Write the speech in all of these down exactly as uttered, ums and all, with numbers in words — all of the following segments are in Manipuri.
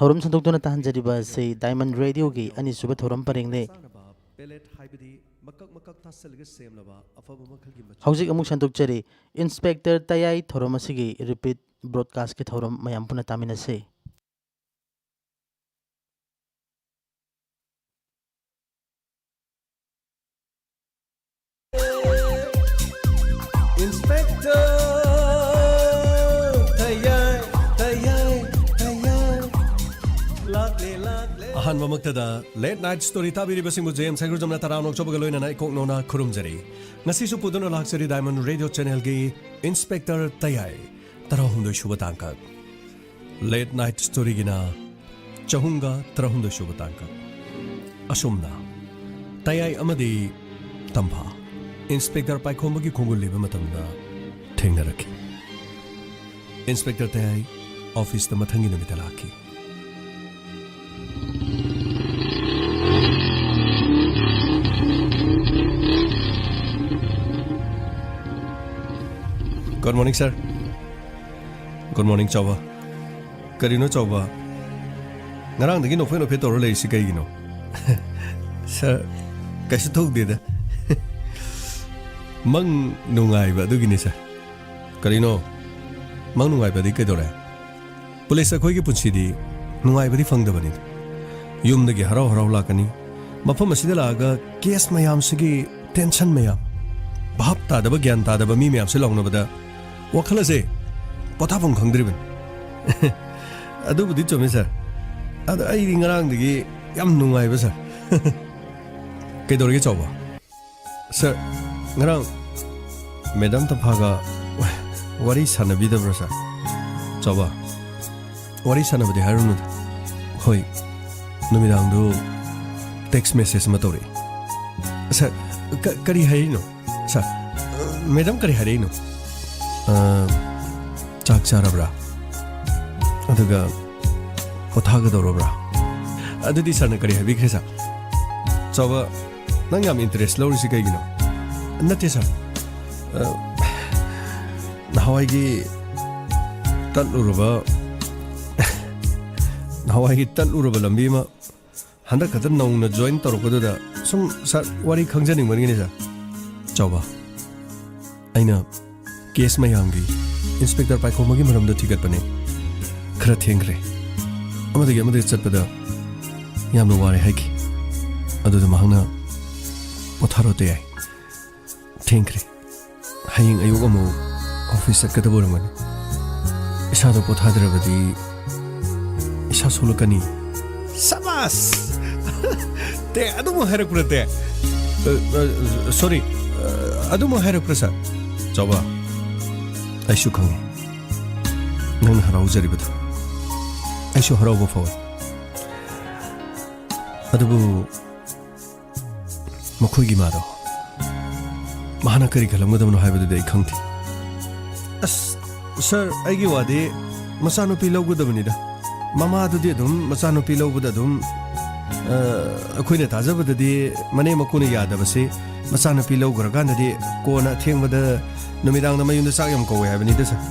ꯊꯧꯔꯝ ꯁꯟꯗꯣꯛꯇꯨꯅ ꯇꯥꯍꯟꯖꯔꯤꯕ ꯑꯁꯤ ꯗꯥꯏꯃꯟ ꯔꯦꯗꯤꯑꯣꯒꯤ ꯑꯅꯤꯁꯨꯕ ꯊꯧꯔꯝ ꯄꯔꯦꯡꯅꯤ꯫ ꯆꯥꯅꯕ ꯄꯦꯂꯦꯠ ꯍꯥꯏꯕꯗꯤ ꯃꯀꯛ ꯃꯀꯛ ꯇꯥꯁꯤꯜꯂꯒ ꯁꯦꯝꯂꯕ ꯑꯐꯕ ꯃꯈꯜꯒꯤ ꯃꯆꯨ꯫ ꯍꯧꯖꯤꯛ ꯑꯃꯨꯛ ꯁꯟꯗꯣꯛꯆꯔꯤ, ꯏꯟꯁꯄꯦꯛꯇꯔ ꯇꯌꯥꯏ ꯊꯧꯔꯝ ꯑꯁꯤꯒꯤ ꯔꯤꯄꯤꯠ ꯕ꯭ꯔꯣꯗꯀꯥꯁꯀꯤ ꯊꯧꯔꯝ ꯃꯌꯥꯝ ꯄꯨꯟꯅ ꯇꯥꯃꯤꯟꯅꯁꯤ꯫ Inspector ꯇꯌꯥꯏ, ꯇꯌꯥꯏ, ꯇꯌꯥꯏ꯫ ꯂꯥꯛꯂꯦ, ꯂꯥꯛꯂꯦ꯫ ꯑꯍꯥꯟꯕꯃꯛꯇꯗ ꯂꯦꯠ ꯅꯥꯏꯠ ꯁ꯭ꯇꯣꯔꯤ ꯇꯥꯕꯤꯔꯤꯕꯁꯤꯡꯕꯨ ꯖꯦꯝꯁ ꯍꯩꯒ꯭ꯔꯨꯖꯝꯅ ꯇꯔꯥꯝꯅ ꯑꯣꯛꯆꯕꯒ ꯂꯣꯏꯅꯅ ꯏꯀꯣꯛ ꯅꯧꯅ ꯈꯨꯔꯨꯝꯖꯔꯤ꯫ ꯉꯁꯤꯁꯨ ꯄꯨꯗꯨꯅ ꯂꯥꯛꯆꯔꯤ ꯗꯥꯏꯃꯟ ꯔꯦꯗꯤꯑꯣ ꯆꯦꯅꯦꯜꯒꯤ ꯏꯟꯁꯄꯦꯛꯇꯔ ꯇꯌꯥꯏ, ꯇꯔꯥꯍꯨꯝꯗꯣꯏ ꯁꯨꯕ ꯇꯥꯡꯀꯛ꯫ ꯂꯦꯠ ꯅꯥꯏꯠ ꯁ꯭ꯇꯣꯔꯤꯒꯤꯅ ꯆꯍꯨꯝꯒ ꯇꯔꯥꯍꯨꯝꯗꯣꯏ ꯁꯨꯕ ꯇꯥꯡꯀꯛ꯫ ꯑꯁꯨꯝꯅ ꯇꯌꯥꯏ ꯑꯃꯗꯤ ꯇꯝꯐꯥ ꯏꯟꯁꯄꯦꯛꯇꯔ ꯄꯥꯏꯈꯣꯝꯕꯒꯤ ꯈꯣꯡꯒꯨꯜ ꯂꯤꯕ ꯃꯇꯝꯗ ꯊꯦꯡꯅꯔꯛꯈꯤ꯫ ꯏꯟꯁꯄꯦꯛꯇꯔ ꯇꯌꯥꯏ ꯑꯣꯐꯤꯁꯇ ꯃꯊꯪꯒꯤ ꯅꯨꯃꯤꯠꯇ ꯂꯥꯛꯈꯤ꯫ Good morning, sir. Good morning, ꯆꯥꯎꯕ꯫ ꯀꯔꯤꯅꯣ, ꯆꯥꯎꯕ? ꯉꯔꯥꯡꯗꯒꯤ ꯅꯣꯛꯐꯦꯠ ꯅꯣꯛꯐꯦꯠ ꯇꯧꯔ ꯂꯩꯔꯤꯁꯤ ꯀꯩꯒꯤꯅꯣ? Sir, ꯀꯩꯁꯨ ꯇꯧꯗꯦꯗ꯫ ꯃꯪ ꯅꯨꯡꯉꯥꯏꯕ ꯑꯗꯨꯒꯤꯅꯤ, sir꯫ ꯀꯔꯤꯅꯣ? ꯃꯪ ꯅꯨꯡꯉꯥꯏꯕꯗꯤ ꯀꯩꯗꯧꯔꯦ? ꯄꯨꯂꯤꯁ ꯑꯩꯈꯣꯏꯒꯤ ꯄꯨꯟꯁꯤꯗꯤ ꯅꯨꯡꯉꯥꯏꯕꯗꯤ ꯐꯪꯗꯕꯅꯤꯗ꯫ ꯌꯨꯝꯗꯒꯤ ꯍꯔꯥꯎ ꯍꯔꯥꯎ ꯂꯥꯛꯀꯅꯤ, ꯃꯐꯝ ꯑꯁꯤꯗ ꯂꯥꯛꯑꯒ ꯀꯦꯁ ꯃꯌꯥꯝꯁꯤꯒꯤ ꯇꯦꯟꯁꯟ ꯃꯌꯥꯝ, ꯚꯥꯞ ꯇꯥꯗꯕ, ꯒ꯭ꯌꯥꯟ ꯇꯥꯗꯕ ꯃꯤ ꯃꯌꯥꯝꯁꯦ ꯂꯥꯎꯅꯕꯗ ꯋꯥꯈꯜ ꯑꯁꯦ ꯄꯣꯊꯥꯐꯝ ꯈꯪꯗ꯭ꯔꯤꯕꯅꯤ꯫ ꯑꯗꯨꯕꯨꯗꯤ ꯆꯨꯝꯃꯤ, sir꯫ ꯑꯗꯣ ꯑꯩꯗꯤ ꯉꯔꯥꯡꯗꯒꯤ ꯌꯥꯝ ꯅꯨꯡꯉꯥꯏꯕ, sir꯫ ꯀꯩꯗꯧꯔꯒꯦ, ꯆꯥꯎꯕ? Sir, ꯉꯔꯥꯡ ꯃꯦꯗꯥꯝ ꯇꯝꯐꯥꯒ ꯋꯥꯔꯤ ꯁꯥꯟꯅꯕꯤꯗꯕ꯭ꯔꯣ, sir? ꯆꯥꯎꯕ, ꯋꯥꯔꯤ ꯁꯥꯟꯅꯕꯗꯤ ꯍꯥꯏꯔꯨꯅꯨꯗ꯫ ꯍꯣꯏ, ꯅꯨꯃꯤꯗꯥꯡꯗꯨ text message ꯑꯃ ꯇꯧꯔꯛꯏ꯫ Sir, ꯀ-, ꯀꯔꯤ ꯍꯥꯏꯔꯤꯅꯣ? Sir, ꯃꯦꯗꯥꯝ ꯀꯔꯤ ꯍꯥꯏꯔꯛꯏꯅꯣ? ꯑ, ꯆꯥꯛ ꯆꯥꯔꯕ꯭ꯔꯥ? ꯑꯗꯨꯒ ꯄꯣꯊꯥꯒꯗꯧꯔꯕ꯭ꯔꯥ? ꯑꯗꯨꯗꯤ sirꯅ ꯀꯔꯤ ꯍꯥꯏꯕꯤꯈ꯭ꯔꯦ, sir? ꯆꯥꯎꯕ, ꯅꯪ ꯌꯥꯝ interest ꯂꯧꯔꯤꯁꯤ ꯀꯩꯒꯤꯅꯣ? ꯅꯠꯇꯦ, sir꯫ ꯑ, ꯅꯍꯥꯟꯋꯥꯏꯒꯤ ꯇꯠꯂꯨꯔꯕ ꯅꯍꯥꯟꯋꯥꯏꯒꯤ ꯇꯠꯂꯨꯔꯕ ꯂꯝꯕꯤ ꯑꯃ ꯍꯟꯗꯛ ꯈꯛꯇ ꯅꯧꯅ ꯖꯣꯏꯟ ꯇꯧꯔꯛꯄꯗꯨꯗ ꯁꯨꯝ ꯁꯥꯔ ꯋꯥꯔꯤ ꯈꯪꯖꯅꯤꯡꯕꯅꯤꯅꯦ ꯁꯥꯔ꯫ ꯆꯥꯎꯕ, ꯑꯩꯅ ꯀꯦꯁ ꯃꯌꯥꯝꯒꯤ ꯏꯟꯁꯄꯦꯛꯇꯔ ꯄꯥꯏꯈꯣꯝꯕꯒꯤ ꯃꯔꯝꯗ ꯊꯤꯒꯠꯄꯅꯦ꯫ ꯈꯔ ꯊꯦꯡꯈ꯭ꯔꯦ꯫ ꯑꯃꯗꯒꯤ ꯑꯃꯗꯒꯤ ꯆꯠꯄꯗ ꯌꯥꯝꯅ ꯋꯥꯔꯦ ꯍꯥꯏꯈꯤ꯫ ꯑꯗꯨꯗ ꯃꯍꯥꯛꯅ ꯄꯣꯊꯥꯔꯣ ꯇꯌꯥꯏ꯫ ꯊꯦꯡꯈ꯭ꯔꯦ꯫ ꯍꯌꯦꯡ ꯑꯌꯨꯛ ꯑꯃꯨꯛ ꯑꯣꯐꯤꯁ ꯆꯠꯀꯗꯕ ꯑꯣꯏꯔꯝꯒꯅꯤ꯫ ꯏꯁꯥꯗꯣ ꯄꯣꯊꯥꯗ꯭ꯔꯕꯗꯤ ꯏꯁꯥ ꯁꯣꯛꯂꯛꯀꯅꯤ꯫ ꯁꯕꯥꯁ! ꯇꯦ, ꯑꯗꯨꯃꯛ ꯍꯥꯏꯔꯛꯄ꯭ꯔꯥ, ꯇꯦ? ꯑ, ꯑ, ꯁꯣꯔꯤ, ꯑ, ꯑꯗꯨꯃꯛ ꯍꯥꯏꯔꯛꯄ꯭ꯔꯥ, ꯁꯥꯔ? ꯆꯥꯎꯕ, ꯑꯩꯁꯨ ꯈꯪꯉꯤ ꯅꯪꯅ ꯍꯔꯥꯎꯖꯔꯤꯕꯗꯣ꯫ ꯑꯩꯁꯨ ꯍꯔꯥꯎꯕ ꯐꯥꯎꯏ꯫ ꯑꯗꯨꯕꯨ ꯃꯈꯣꯏꯒꯤ ꯏꯃꯥꯗꯣ, ꯃꯍꯥꯛꯅ ꯀꯔꯤ ꯈꯜꯂꯝꯒꯗꯕꯅꯣ ꯍꯥꯏꯕꯗꯨꯗꯤ ꯑꯩ ꯈꯪꯗꯦ꯫ ꯑꯁ, ꯁꯥꯔ, ꯑꯩꯒꯤ ꯋꯥꯗꯤ ꯃꯆꯥꯅꯨꯄꯤ ꯂꯧꯒꯗꯕꯅꯤꯗ꯫ ꯃꯃꯥꯗꯨꯗꯤ ꯑꯗꯨꯝ ꯃꯆꯥꯅꯨꯄꯤ ꯂꯧꯕꯗ ꯑꯗꯨꯝ, ꯑ, ꯑꯩꯈꯣꯏꯅ ꯇꯥꯖꯕꯗꯗꯤ ꯃꯅꯦꯝ ꯃꯀꯨꯅ ꯌꯥꯗꯕꯁꯤ ꯃꯆꯥꯅꯨꯄꯤ ꯂꯧꯈ꯭ꯔꯀꯥꯟꯗꯗꯤ ꯀꯣꯟꯅ ꯑꯊꯦꯡꯕꯗ ꯅꯨꯃꯤꯗꯥꯡꯗ ꯃꯌꯨꯝꯗ ꯆꯥꯛ ꯌꯥꯝ ꯀꯧꯋꯦ ꯍꯥꯏꯕꯅꯤꯗ, ꯁꯥꯔ꯫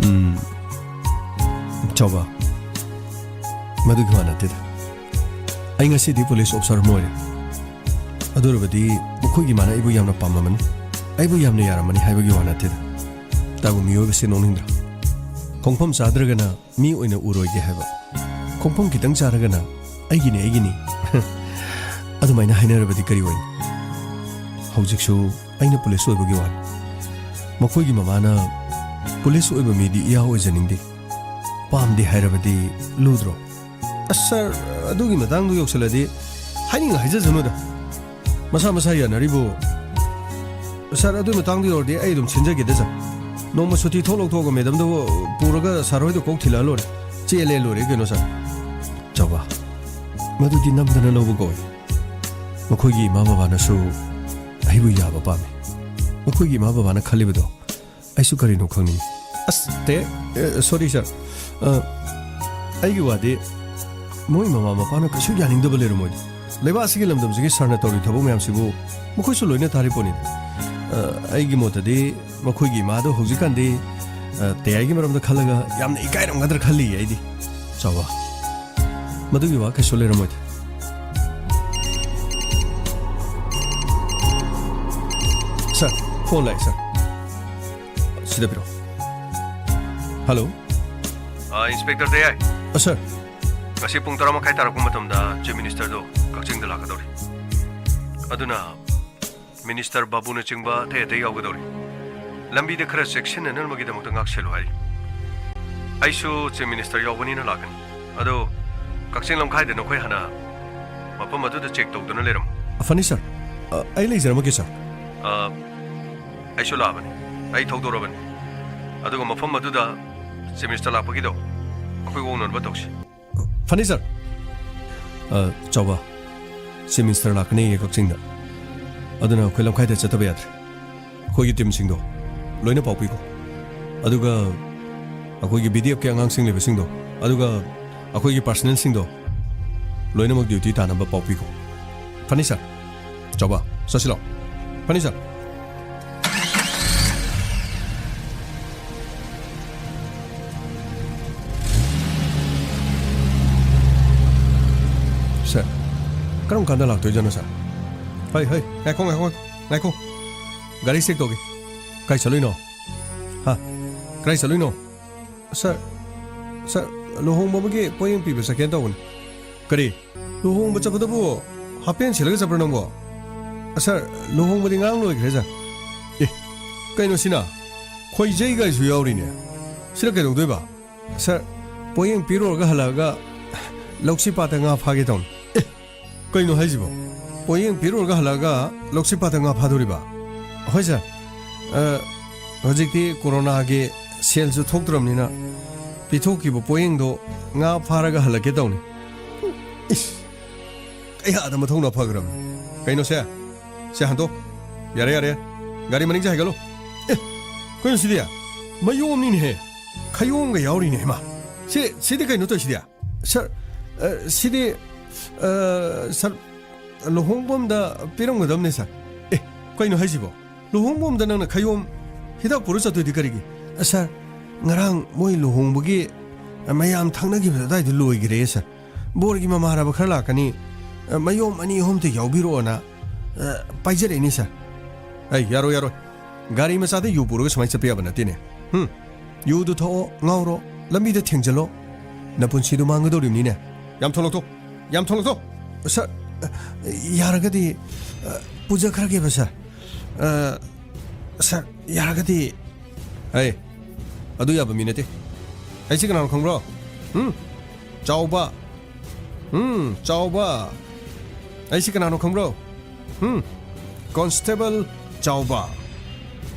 ꯎꯝ, ꯆꯥꯎꯕ, ꯃꯗꯨꯒꯤ ꯋꯥ ꯅꯠꯇꯦꯗ꯫ ꯑꯩ ꯉꯁꯤꯗꯤ ꯄꯨꯂꯤꯁ ꯑꯣꯐꯤꯁꯥꯔ ꯑꯃ ꯑꯣꯏꯔꯦ꯫ ꯑꯗꯨ ꯑꯣꯏꯔꯕꯗꯤ ꯃꯈꯣꯏꯒꯤ ꯏꯃꯥꯅ ꯑꯩꯕꯨ ꯌꯥꯝꯅ ꯄꯥꯝꯂꯝꯃꯅꯤ, ꯑꯩꯕꯨ ꯌꯥꯝꯅ ꯌꯥꯔꯝꯃꯅꯤ ꯍꯥꯏꯕꯒꯤ ꯋꯥ ꯅꯠꯇꯦꯗ꯫ ꯇꯥꯕꯨ ꯃꯤꯑꯣꯏꯕꯁꯤ ꯅꯣꯛꯅꯤꯡꯗ꯭ꯔꯥ? ꯈꯣꯡꯐꯝ ꯆꯥꯗ꯭ꯔꯒꯅ ꯃꯤ ꯑꯣꯏꯅ ꯎꯔꯣꯏꯒꯦ ꯍꯥꯏꯕ, ꯈꯣꯡꯐꯝ ꯈꯤꯇꯪ ꯆꯥꯔꯒꯅ "ꯑꯩꯒꯤꯅꯤ, ꯑꯩꯒꯤꯅꯤ" ꯑꯗꯨꯃꯥꯏꯅ ꯍꯥꯏꯅꯔꯕꯗꯤ ꯀꯔꯤ ꯑꯣꯏꯅꯤ? ꯍꯧꯖꯤꯛꯁꯨ ꯑꯩꯅ ꯄꯨꯂꯤꯁ ꯑꯣꯏꯕꯒꯤ ꯋꯥꯅꯤ꯫ ꯃꯈꯣꯏꯒꯤ ꯃꯃꯥꯅ ꯄꯨꯂꯤꯁ ꯑꯣꯏꯕ ꯃꯤꯗꯤ ꯏꯌꯥ ꯑꯣꯏꯖꯅꯤꯡꯗꯦ, ꯄꯥꯝꯗꯦ ꯍꯥꯏꯔꯕꯗꯤ ꯂꯨꯗ꯭ꯔꯣ? ꯑꯁ ꯁꯥꯔ, ꯑꯗꯨꯒꯤ ꯃꯇꯥꯡꯗꯣ ꯌꯧꯁꯜꯂꯗꯤ ꯍꯥꯏꯅꯤꯡ ꯍꯥꯏꯖꯁꯅꯨꯗ꯫ ꯃꯁꯥ ꯃꯁꯥ ꯌꯥꯅꯔꯤꯕꯣ? ꯁꯥꯔ, ꯑꯗꯨꯒꯤ ꯃꯇꯥꯡꯗꯣ ꯌꯧꯔꯗꯤ ꯑꯩ ꯑꯗꯨꯝ ꯁꯤꯟꯖꯒꯦꯗ ꯁꯥꯔ꯫ ꯅꯣꯡꯃ ꯁꯨꯇꯤ ꯊꯣꯛ ꯂꯧꯊꯣꯛꯑꯒ ꯃꯦꯗꯝꯗꯕꯨ ꯄꯨꯔꯒ ꯁꯥꯔ ꯍꯣꯏꯗ ꯀꯣꯛ ꯊꯤꯜꯂꯛꯑ ꯂꯣꯏꯔꯦ꯫ ꯆꯦꯜꯂꯦ ꯂꯣꯏꯔꯦ ꯀꯩꯅꯣ ꯁꯥꯔ꯫ ꯆꯥꯎꯕ, ꯃꯗꯨꯗꯤ ꯅꯝꯗꯅ ꯂꯧꯕ ꯀꯧꯏ꯫ ꯃꯈꯣꯏꯒꯤ ꯏꯃꯥ ꯕꯕꯥꯅꯁꯨ ꯑꯩꯕꯨ ꯌꯥꯕ ꯄꯥꯝꯃꯤ꯫ ꯃꯈꯣꯏꯒꯤ ꯏꯃꯥ ꯕꯕꯥꯅ ꯈꯜꯂꯤꯕꯗꯣ ꯑꯩꯁꯨ ꯀꯔꯤꯅꯣ ꯈꯪꯅꯤꯡꯉꯤ꯫ ꯑꯁ, ꯇꯦ, ꯑꯦ, ꯁꯣꯔꯤ ꯁꯥꯔ꯫ ꯑ, ꯑꯩꯒꯤ ꯋꯥꯗꯤ ꯃꯣꯏ ꯃꯃꯥ ꯃꯄꯥꯅ ꯀꯩꯁꯨ ꯌꯥꯅꯤꯡꯗꯕ ꯂꯩꯔꯝꯃꯣꯏꯗ꯫ ꯂꯩꯕꯥꯛ ꯑꯁꯤꯒꯤ ꯂꯝꯗꯝꯁꯤꯒꯤ ꯁꯥꯔꯅ ꯇꯧꯔꯤ ꯊꯕꯛ ꯃꯌꯥꯝꯁꯤꯕꯨ ꯃꯈꯣꯏꯁꯨ ꯂꯣꯏꯅ ꯇꯥꯔꯤ ꯄꯣꯠꯅꯤꯗ꯫ ꯑ, ꯑꯩꯒꯤ ꯃꯣꯠꯇꯗꯤ ꯃꯈꯣꯏꯒꯤ ꯏꯃꯥꯗꯣ ꯍꯧꯖꯤꯛꯀꯥꯟꯗꯤ ꯑ, ꯇꯦꯌꯥꯏꯒꯤ ꯃꯔꯝꯗ ꯈꯜꯂꯒ ꯌꯥꯝꯅ ꯏꯀꯥꯏꯔꯝꯒꯗ꯭ꯔꯥ ꯈꯜꯂꯤꯌꯦ ꯑꯩꯗꯤ꯫ ꯆꯥꯎꯕ, ꯃꯗꯨꯒꯤ ꯋꯥ ꯀꯩꯁꯨ ꯂꯩꯔꯝꯃꯣꯏꯗ꯫ ꯁꯥꯔ, ꯐꯣꯟ ꯂꯥꯛꯑꯦ, ꯁꯥꯔ꯫ ꯁꯤꯗ ꯄꯤꯔꯛꯑꯣ꯫ ꯍꯜꯂꯣ꯫ ꯑ, ꯏꯟꯁꯄꯦꯛꯇꯔ ꯇꯦꯌꯥꯏ꯫ ꯑ, ꯁꯥꯔ꯫ ꯉꯁꯤ ꯄꯨꯡ ꯇꯔꯥ ꯃꯈꯥꯏ ꯇꯥꯔꯛꯄ ꯃꯇꯝꯗ ꯆꯤꯐ ꯃꯤꯅꯤꯁꯇꯔꯗꯣ ꯀꯛꯆꯤꯡꯗ ꯂꯥꯛꯀꯗꯧꯔꯤ꯫ ꯑꯗꯨꯅ ꯃꯤꯅꯤꯁꯇꯔ ꯕꯥꯕꯨꯅꯆꯤꯡꯕ ꯑꯇꯩ ꯑꯇꯩ ꯌꯥꯎꯒꯗꯧꯔꯤ꯫ ꯂꯝꯕꯤꯗ ꯈꯔ ꯆꯦꯛꯁꯤꯟꯅꯅꯕꯒꯤꯗꯃꯛꯇ ꯉꯥꯛꯁꯦꯜꯂꯨ ꯍꯥꯏꯔꯤ꯫ ꯑꯩꯁꯨ ꯆꯤꯐ ꯃꯤꯅꯤꯁꯇꯔ ꯌꯥꯎꯕꯅꯤꯅ ꯂꯥꯛꯀꯅꯤ꯫ ꯑꯗꯣ ꯀꯛꯆꯤꯡ ꯂꯝꯈꯥꯏꯗ ꯅꯈꯣꯏ ꯍꯥꯟꯅ ꯃꯐꯝ ꯑꯗꯨꯗ ꯆꯦꯛ ꯇꯧꯗꯨꯅ ꯂꯩꯔꯝꯃꯨ꯫ ꯐꯅꯤ ꯁꯥꯔ꯫ ꯑ, ꯑꯩ ꯂꯩꯖꯔꯝꯃꯒꯦ ꯁꯥꯔ꯫ ꯑ, ꯑꯩꯁꯨ ꯂꯥꯛꯑꯕꯅꯤ꯫ ꯑꯩ ꯊꯧꯗꯣꯔꯕꯅꯤ꯫ ꯑꯗꯨꯒ ꯃꯐꯝ ꯑꯗꯨꯗ ꯆꯤꯐ ꯃꯤꯅꯤꯁꯇꯔ ꯂꯥꯛꯄꯒꯤꯗꯣ ꯑꯩꯈꯣꯏ ꯑꯣꯛꯅꯅꯕ ꯇꯧꯁꯤ꯫ ꯐꯅꯤ ꯁꯥꯔ꯫ ꯑ, ꯆꯥꯎꯕ, ꯆꯤꯐ ꯃꯤꯅꯤꯁꯇꯔ ꯂꯥꯛꯀꯅꯤꯌꯦ ꯀꯛꯆꯤꯡꯗ꯫ ꯑꯗꯨꯅ ꯑꯩꯈꯣꯏ ꯂꯝꯈꯥꯏꯗ ꯆꯠꯇꯕ ꯌꯥꯗ꯭ꯔꯦ꯫ ꯑꯩꯈꯣꯏꯒꯤ ꯇꯤꯝꯁꯤꯡꯗꯣ ꯂꯣꯏꯅ ꯄꯥꯎ ꯄꯤꯈꯣ꯫ ꯑꯗꯨꯒ ꯑꯩꯈꯣꯏꯒꯤ ꯕꯤ ꯗꯤ ꯑꯦꯐꯀꯤ ꯑꯉꯥꯡꯁꯤꯡ ꯂꯩꯕꯁꯤꯡꯗꯣ, ꯑꯗꯨꯒ ꯑꯩꯈꯣꯏꯒꯤ ꯄꯥꯔꯁꯅꯦꯜꯁꯤꯡꯗꯣ ꯂꯣꯏꯅꯃꯛ ꯗ꯭ꯌꯨꯇꯤ ꯇꯥꯅꯕ ꯄꯥꯎ ꯄꯤꯈꯣ꯫ ꯐꯅꯤ ꯁꯥꯔ꯫ ꯆꯥꯎꯕ, ꯆꯠꯁꯤꯜꯂꯣ꯫ ꯐꯅꯤ ꯁꯥꯔ꯫ ꯁꯥꯔ, ꯀꯔꯝ ꯀꯥꯟꯗ ꯂꯥꯛꯇꯣꯏꯖꯥꯠꯅꯣ, ꯁꯥꯔ? ꯍꯩ, ꯍꯩ, ꯉꯥꯏꯈꯣ, ꯉꯥꯏꯈꯣ, ꯉꯥꯏꯈꯣ, ꯉꯥꯏꯈꯣ꯫ ꯒꯥꯔꯤ ꯆꯦꯛ ꯇꯧꯒꯦ꯫ ꯀꯥꯏ ꯆꯠꯂꯨꯏꯅꯣ? ꯍꯥ? ꯀꯗꯥꯏ ꯆꯠꯂꯨꯏꯅꯣ? ꯁꯥꯔ, ꯁꯥꯔ, ꯂꯨꯍꯣꯡꯕ ꯑꯃꯒꯤ ꯄꯣꯠꯌꯦꯡ ꯄꯤꯕ ꯆꯠꯀꯦꯅ ꯇꯧꯕꯅꯤ꯫ ꯀꯔꯤ? ꯂꯨꯍꯣꯡꯕ ꯆꯠꯄꯗꯕꯨ ꯍꯥꯞ ꯄꯦꯟ ꯁꯦꯠꯂꯒ ꯆꯠꯄ꯭ꯔꯥ ꯅꯪꯕꯣ? ꯁꯥꯔ, ꯂꯨꯍꯣꯡꯕꯗꯤ ꯉꯔꯥꯡ ꯂꯣꯏꯈ꯭ꯔꯦ, ꯁꯥꯔ꯫ ꯑꯦ, ꯀꯩꯅꯣ ꯁꯤꯅ? ꯈꯣꯏꯖꯩꯒꯥꯏꯁꯨ ꯌꯥꯎꯔꯤꯅꯦ꯫ ꯁꯤꯅ ꯀꯩꯗꯧꯗꯣꯏꯕ? ꯁꯥꯔ, ꯄꯣꯠꯌꯦꯡ ꯄꯤꯔꯨꯔꯒ ꯍꯜꯂꯛꯑꯒ ꯂꯧꯁꯤ ꯄꯥꯠꯇ ꯉꯥ ꯐꯥꯒꯦ ꯇꯧꯅꯤ꯫ ꯑꯦ, ꯀꯩꯅꯣ ꯍꯥꯏꯁꯤꯕꯣ? ꯄꯣꯠꯌꯦꯡ ꯄꯤꯔꯨꯔꯒ ꯍꯜꯂꯛꯑꯒ ꯂꯧꯁꯤ ꯄꯥꯠꯇ ꯉꯥ ꯐꯥꯗꯣꯔꯤꯕ? ꯍꯣꯏ ꯁꯥꯔ꯫ ꯑ, ꯍꯧꯖꯤꯛꯇꯤ ꯀꯣꯔꯣꯅꯥꯒꯤ ꯁꯦꯜꯁꯨ ꯊꯣꯛꯇ꯭ꯔꯕꯅꯤꯅ ꯄꯤꯊꯣꯛꯈꯤꯕ ꯄꯣꯠꯌꯦꯡꯗꯣ ꯉꯥ ꯐꯥꯔꯒ ꯍꯜꯂꯛꯀꯦ ꯇꯧꯅꯤ꯫ ꯏꯁ, ꯀꯌꯥꯗ ꯃꯊꯧꯅ ꯐꯈ꯭ꯔꯕꯅꯤ꯫ ꯀꯩꯅꯣ ꯁꯦ? ꯁꯦ ꯍꯟꯗꯣ꯫ ꯌꯥꯔꯦ, ꯌꯥꯔꯦ꯫ ꯒꯥꯔꯤ ꯃꯅꯤꯡꯁꯦ ꯍꯥꯏꯒꯠꯂꯨ꯫ ꯑꯦ, ꯀꯩꯅꯣ ꯁꯤꯗꯤ? ꯃꯌꯣꯝꯅꯤꯅꯦꯍꯦ꯫ ꯈꯌꯣꯝꯒ ꯌꯥꯎꯔꯤꯅꯦ, ꯍꯩꯃꯥ꯫ ꯁꯤ, ꯁꯤꯗꯤ ꯀꯩꯅꯣ ꯇꯧꯔꯤꯁꯤꯗꯤ? ꯁꯥꯔ, ꯑ, ꯁꯤꯗꯤ, ꯑ, ꯁꯥꯔ, ꯂꯨꯍꯣꯡꯐꯝꯗ ꯄꯤꯔꯝꯒꯗꯕꯅꯦ, ꯁꯥꯔ꯫ ꯑꯦ, ꯀꯩꯅꯣ ꯍꯥꯏꯁꯤꯕꯣ? ꯂꯨꯍꯣꯡꯐꯝꯗ ꯅꯪꯅ ꯈꯌꯣꯝ ꯍꯤꯗꯥꯛ ꯄꯨꯔ ꯆꯠꯇꯣꯏꯗꯤ ꯀꯔꯤꯒꯤ? ꯑ, ꯁꯥꯔ, ꯉꯔꯥꯡ ꯃꯣꯏ ꯂꯨꯍꯣꯡꯕꯒꯤ ꯃꯌꯥꯝ ꯊꯛꯅꯈꯤꯕꯗꯣ ꯑꯗꯨꯋꯥꯏꯗ ꯂꯣꯏꯈ꯭ꯔꯦ, ꯁꯥꯔ꯫ ꯕꯣꯔꯒꯤ ꯃꯃꯥꯟꯅꯕ ꯈꯔ ꯂꯥꯛꯀꯅꯤ, ꯃꯌꯣꯝ ꯑꯅꯤ ꯑꯍꯨꯝꯇ ꯌꯥꯎꯕꯤꯔꯛꯑꯣꯅ, ꯑ, ꯄꯥꯏꯖꯔꯛꯏꯅꯤ, ꯁꯥꯔ꯫ ꯑꯩ, ꯌꯥꯔꯣꯏ, ꯌꯥꯔꯣꯏ꯫ ꯒꯥꯔꯤ ꯃꯆꯥꯗ ꯌꯨ ꯄꯨꯔꯒ ꯁꯨꯃꯥꯏꯅ ꯆꯠꯄ ꯌꯥꯕ ꯅꯠꯇꯦꯅꯦ꯫ ꯍꯨꯝ꯫ ꯌꯨꯗꯨ ꯊꯛꯑꯣ, ꯉꯥꯎꯔꯣ, ꯂꯝꯕꯤꯗ ꯊꯦꯡꯖꯜꯂꯣ, ꯅꯄꯨꯟꯁꯤꯗꯨ ꯃꯥꯡꯒꯗꯧꯔꯤꯕꯅꯤꯅꯦ꯫ ꯌꯥꯝ ꯊꯣꯛꯂꯛꯇꯣ, ꯌꯥꯝ ꯊꯣꯛꯂꯛꯇꯣ꯫ ꯁꯥꯔ, ꯌꯥꯔꯒꯗꯤ, ꯑ, ꯄꯨꯖꯈ꯭ꯔꯒꯦꯕ, ꯁꯥꯔ꯫ ꯑ, ꯁꯥꯔ, ꯌꯥꯔꯒꯗꯤ꯫ ꯑꯩ, ꯑꯗꯨ ꯌꯥꯕ ꯃꯤ ꯅꯠꯇꯦ꯫ ꯑꯩꯁꯤ ꯀꯅꯥꯅꯣ ꯈꯪꯕ꯭ꯔꯣ? ꯍꯨꯝ? ꯆꯥꯎꯕ꯫ ꯎꯝ, ꯆꯥꯎꯕ꯫ ꯑꯩꯁꯤ ꯀꯅꯥꯅꯣ ꯈꯪꯕ꯭ꯔꯣ? ꯎꯝ, ꯀꯣꯟꯁꯇꯦꯕꯜ ꯆꯥꯎꯕ꯫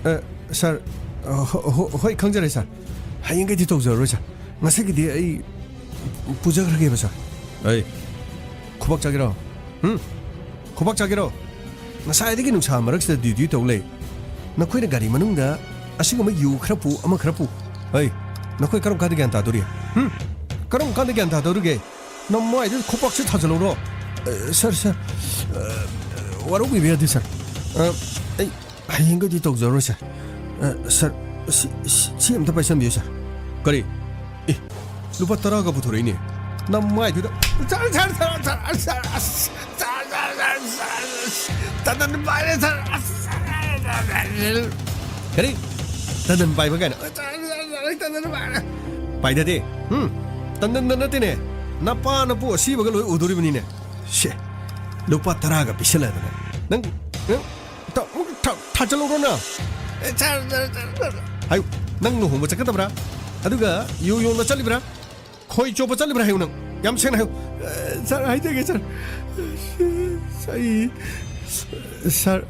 ꯑ, ꯁꯥꯔ, ꯑ, ꯍꯣ-, ꯍꯣ-, ꯍꯣꯏ, ꯈꯪꯖꯔꯦ, ꯁꯥꯔ꯫ ꯍꯌꯦꯡꯈꯩꯗꯤ ꯇꯧꯖꯔꯔꯣꯏ, ꯁꯥꯔ꯫ ꯉꯁꯤꯒꯤꯗꯤ ꯑꯩ ꯄꯨꯖꯈ꯭ꯔꯒꯦꯕ, ꯁꯥꯔ꯫ ꯑꯩ, ꯈꯨꯕꯥꯛ ꯆꯥꯒꯦꯔꯣ? ꯎꯝ? ꯈꯨꯕꯥꯛ ꯆꯥꯒꯦꯔꯣ? ꯉꯁꯥꯏꯗꯒꯤ ꯅꯨꯡꯁꯥ ꯃꯔꯛꯁꯤꯗ ꯗ꯭ꯌꯨꯇꯤ ꯇꯧ ꯂꯩ꯫ ꯅꯈꯣꯏꯅ ꯒꯥꯔꯤ ꯃꯅꯨꯡꯗ ꯑꯁꯤꯒꯨꯝꯕ ꯌꯨ ꯈꯔ ꯄꯨ, ꯑꯃ ꯈꯔ ꯄꯨ꯫ ꯑꯩ, ꯅꯈꯣꯏ ꯀꯔꯝ ꯀꯥꯟꯗ ꯒ꯭ꯌꯥꯟ ꯇꯥꯗꯣꯔꯤ? ꯎꯝ? ꯀꯔꯝ ꯀꯥꯟꯗ ꯒ꯭ꯌꯥꯟ ꯇꯥꯗꯧꯔꯤꯒꯦ? ꯅꯃꯥꯏꯗꯨꯗ ꯈꯨꯄꯥꯛꯁꯤ ꯊꯥꯖꯤꯜꯂꯧꯔꯣ꯫ ꯑ, ꯁꯥꯔ, ꯁꯥꯔ, ꯑ, ꯋꯥꯔꯧꯕꯤꯕ ꯌꯥꯗꯦ, ꯁꯥꯔ꯫ ꯑ, ꯑꯩ ꯍꯌꯦꯡꯒꯩꯗꯤ ꯇꯧꯖꯔꯔꯣꯏ, ꯁꯥꯔ꯫ ꯑ, ꯁꯥꯔ, ꯁꯤ, ꯁꯤ, ꯁꯤ ꯑꯝꯇ ꯄꯥꯏꯁꯟꯕꯤꯌꯨ, ꯁꯥꯔ꯫ ꯀꯔꯤ? ꯑꯦ, ꯂꯨꯄꯥ ꯇꯔꯥꯒ ꯄꯨꯊꯣꯔꯛꯏꯅꯦ꯫ ꯅꯃꯥꯏꯗꯨꯗ꯫ ꯁꯥꯔ, ꯁꯥꯔ, ꯁꯥꯔ, ꯑꯁ, ꯁꯥꯔ, ꯑꯁ, ꯁꯥꯔ, ꯁꯥꯔ, ꯁꯥꯔ, ꯁꯥꯔ, ꯑꯁ, ꯇꯟꯗꯟ ꯄꯥꯏꯔꯦ, ꯁꯥꯔ, ꯑꯁ, ꯁꯥꯔ, ꯁꯥꯔ, ꯁꯥꯔ꯫ ꯀꯔꯤ? ꯇꯟꯗꯟ ꯄꯥꯏꯕ ꯀꯥꯏꯅ? ꯁꯥꯔ, ꯁꯥꯔ, ꯁꯥꯔ, ꯑꯩ ꯇꯟꯗꯟ ꯄꯥꯏꯔꯦ꯫ ꯄꯥꯏꯗꯗꯤ? ꯎꯝ? ꯇꯟꯗꯟꯗ ꯅꯠꯇꯦꯅꯦ, ꯅꯄꯥ ꯅꯄꯨ ꯑꯁꯤꯕꯒ ꯂꯣꯏ ꯎꯗꯣꯔꯤꯕꯅꯤꯅꯦ꯫ ꯁꯦ, ꯂꯨꯄꯥ ꯇꯔꯥꯒ ꯄꯤꯁꯜꯂꯗꯅ꯫ ꯅꯪ, ꯅꯪ, ꯊ-, ꯊ-, ꯊꯥꯖꯜꯂꯧꯔꯣ ꯅꯪ꯫ ꯑꯦ, ꯁꯥꯔ, ꯁꯥꯔ, ꯁꯥꯔ, ꯁꯥꯔ꯫ ꯍꯥꯏꯌꯨ, ꯅꯪ ꯂꯨꯍꯣꯡꯕ ꯆꯠꯀꯗꯕ꯭ꯔꯥ? ꯑꯗꯨꯒ ꯌꯨ ꯌꯣꯟꯕ ꯆꯠꯂꯤꯕ꯭ꯔꯥ? ꯈꯣꯏ ꯆꯣꯞꯄ ꯆꯠꯂꯤꯕ꯭ꯔꯥ ꯍꯥꯏꯌꯨ ꯅꯪ꯫ ꯌꯥꯝ ꯁꯦꯡꯅ ꯍꯥꯏꯌꯨ꯫ ꯑꯦ, ꯁꯥꯔ, ꯍꯥꯏꯖꯒꯦ, ꯁꯥꯔ꯫ ꯑꯩ, ꯁꯥꯔ,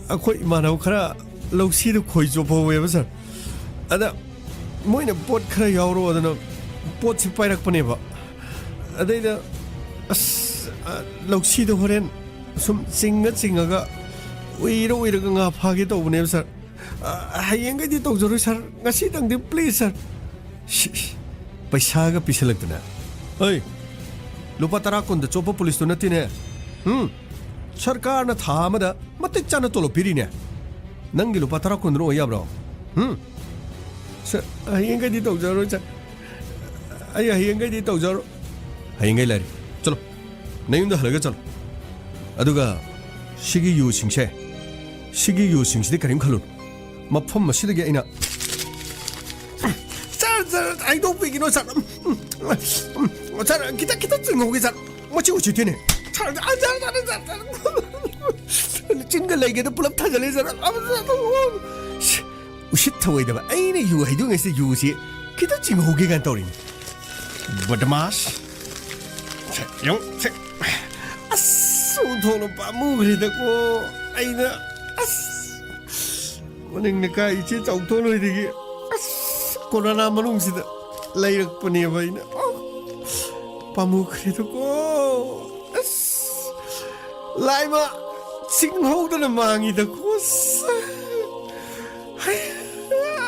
ꯑꯩꯈꯣꯏ ꯏꯃꯥꯟꯅꯕ ꯈꯔ ꯂꯧꯁꯤꯗ ꯈꯣꯏ ꯆꯣꯞꯄ ꯍꯧꯋꯦꯕ, ꯁꯥꯔ꯫ ꯑꯗ ꯃꯣꯏꯅ ꯄꯣꯠ ꯈꯔ ꯌꯥꯎꯔꯣ ꯑꯗꯨꯅ ꯄꯣꯠꯁꯤ ꯄꯥꯏꯔꯛꯄꯅꯦꯕ꯫ ꯑꯗꯩꯗ, ꯑꯁ, ꯑ, ꯂꯧꯁꯤꯗ ꯍꯣꯔꯦꯟ ꯁꯨꯝ ꯆꯤꯡꯉ ꯆꯤꯡꯉꯒ, ꯎꯏꯔ ꯎꯏꯔꯒ ꯉꯥ ꯐꯥꯒꯦ ꯇꯧꯕꯅꯦꯕ, ꯁꯥꯔ꯫ ꯑ, ꯍꯌꯦꯡꯈꯩꯗꯤ ꯇꯧꯖꯔꯣꯏ, ꯁꯥꯔ꯫ ꯉꯁꯤꯗꯪꯗꯤ, ꯄ꯭ꯂꯤꯖ, ꯁꯥꯔ꯫ ꯁꯤ, ꯁꯤ, ꯄꯩꯁꯥꯒ ꯄꯤꯁꯜꯂꯛꯇꯅ꯫ ꯑꯩ, ꯂꯨꯄꯥ ꯇꯔꯥ ꯀꯨꯟꯗ ꯆꯣꯞꯄ ꯄꯨꯂꯤꯁꯇꯨ ꯅꯠꯇꯦꯅꯦ꯫ ꯎꯝ? ꯁꯔꯀꯥꯔꯅ ꯊꯥ ꯑꯃꯗ ꯃꯇꯤꯛ ꯆꯥꯅ ꯇꯣꯂꯣꯞ ꯄꯤꯔꯤꯅꯦ꯫ ꯅꯪꯒꯤ ꯂꯨꯄꯥ ꯇꯔꯥ ꯀꯨꯟꯗꯨꯅ ꯑꯣꯏ ꯌꯥꯕ꯭ꯔꯣ? ꯎꯝ? ꯁꯥꯔ, ꯍꯌꯦꯡꯈꯩꯗꯤ ꯇꯧꯖꯔꯣꯏ, ꯁꯥꯔ꯫ ꯑꯩ ꯍꯌꯦꯡꯈꯩꯗꯤ ꯇꯧꯖꯔꯣꯏ꯫ ꯍꯌꯦꯡꯈꯩ ꯂꯩꯔꯦ꯫ ꯆꯠꯂꯣ, ꯅꯌꯨꯝꯗ ꯍꯜꯂꯒ ꯆꯠꯂꯣ꯫ ꯑꯗꯨꯒ ꯁꯤꯒꯤ ꯌꯨꯁꯤꯡꯁꯦ, ꯁꯤꯒꯤ ꯌꯨꯁꯤꯡꯁꯤꯗꯤ ꯀꯔꯤꯝ ꯈꯜꯂꯨꯅꯨ꯫ ꯃꯐꯝ ꯑꯁꯤꯗꯒꯤ ꯑꯩꯅ, ꯁꯥꯔ, ꯁꯥꯔ, ꯍꯩꯗꯣꯛꯄꯤꯒꯅꯣ, ꯁꯥꯔ꯫ ꯁꯥꯔ, ꯈꯤꯇꯪ, ꯈꯤꯇꯪ ꯆꯤꯡꯍꯧꯒꯦ, ꯁꯥꯔ꯫ ꯃꯆꯤ ꯎꯆꯤ ꯊꯤꯅꯦ꯫ ꯁꯥꯔ, ꯁꯥꯔ, ꯁꯥꯔ, ꯁꯥꯔ, ꯁꯥꯔ꯫ ꯆꯤꯟꯒ ꯂꯩꯒꯗ ꯄꯨꯂꯞ ꯊꯥꯖꯜꯂꯦ, ꯁꯥꯔ꯫ ꯎꯁꯤꯠ ꯊꯑꯣꯏꯗꯕ, ꯑꯩꯅ ꯌꯨ ꯍꯩꯗꯣꯛꯉꯩꯁꯤꯗ ꯌꯨꯁꯤ ꯈꯤꯇꯪ ꯆꯤꯡꯍꯧꯒꯦ ꯀꯥꯏꯅ ꯇꯧꯔꯤꯅꯤ꯫ ꯕꯗꯃꯥꯁ꯫ ꯁꯦ, ꯌꯦꯡꯉꯨ, ꯁꯦ꯫ ꯑꯁ, ꯑꯣꯟꯊꯣꯛꯅ ꯄꯥꯝꯃꯨꯈ꯭ꯔꯦꯗꯀꯣ꯫ ꯑꯩꯅ, ꯑꯁ, ꯃꯅꯤꯡ ꯂꯩꯀꯥꯏ ꯏꯆꯦ ꯆꯥꯎꯊꯣꯛꯂꯣꯏꯗꯒꯤ, ꯑꯁ, ꯀꯣꯔꯣꯅꯥ ꯃꯅꯨꯡꯁꯤꯗ ꯂꯩꯔꯛꯄꯅꯦꯕ ꯑꯩꯅ꯫ ꯑꯣ, ꯄꯥꯝꯃꯨꯈ꯭ꯔꯦꯗꯀꯣ꯫ ꯑꯁ, ꯂꯥꯏꯃ ꯁꯤꯡꯍꯧꯗꯅ ꯃꯥꯡꯉꯤꯗꯀꯣ꯫ ꯑꯁ, ꯍꯩ,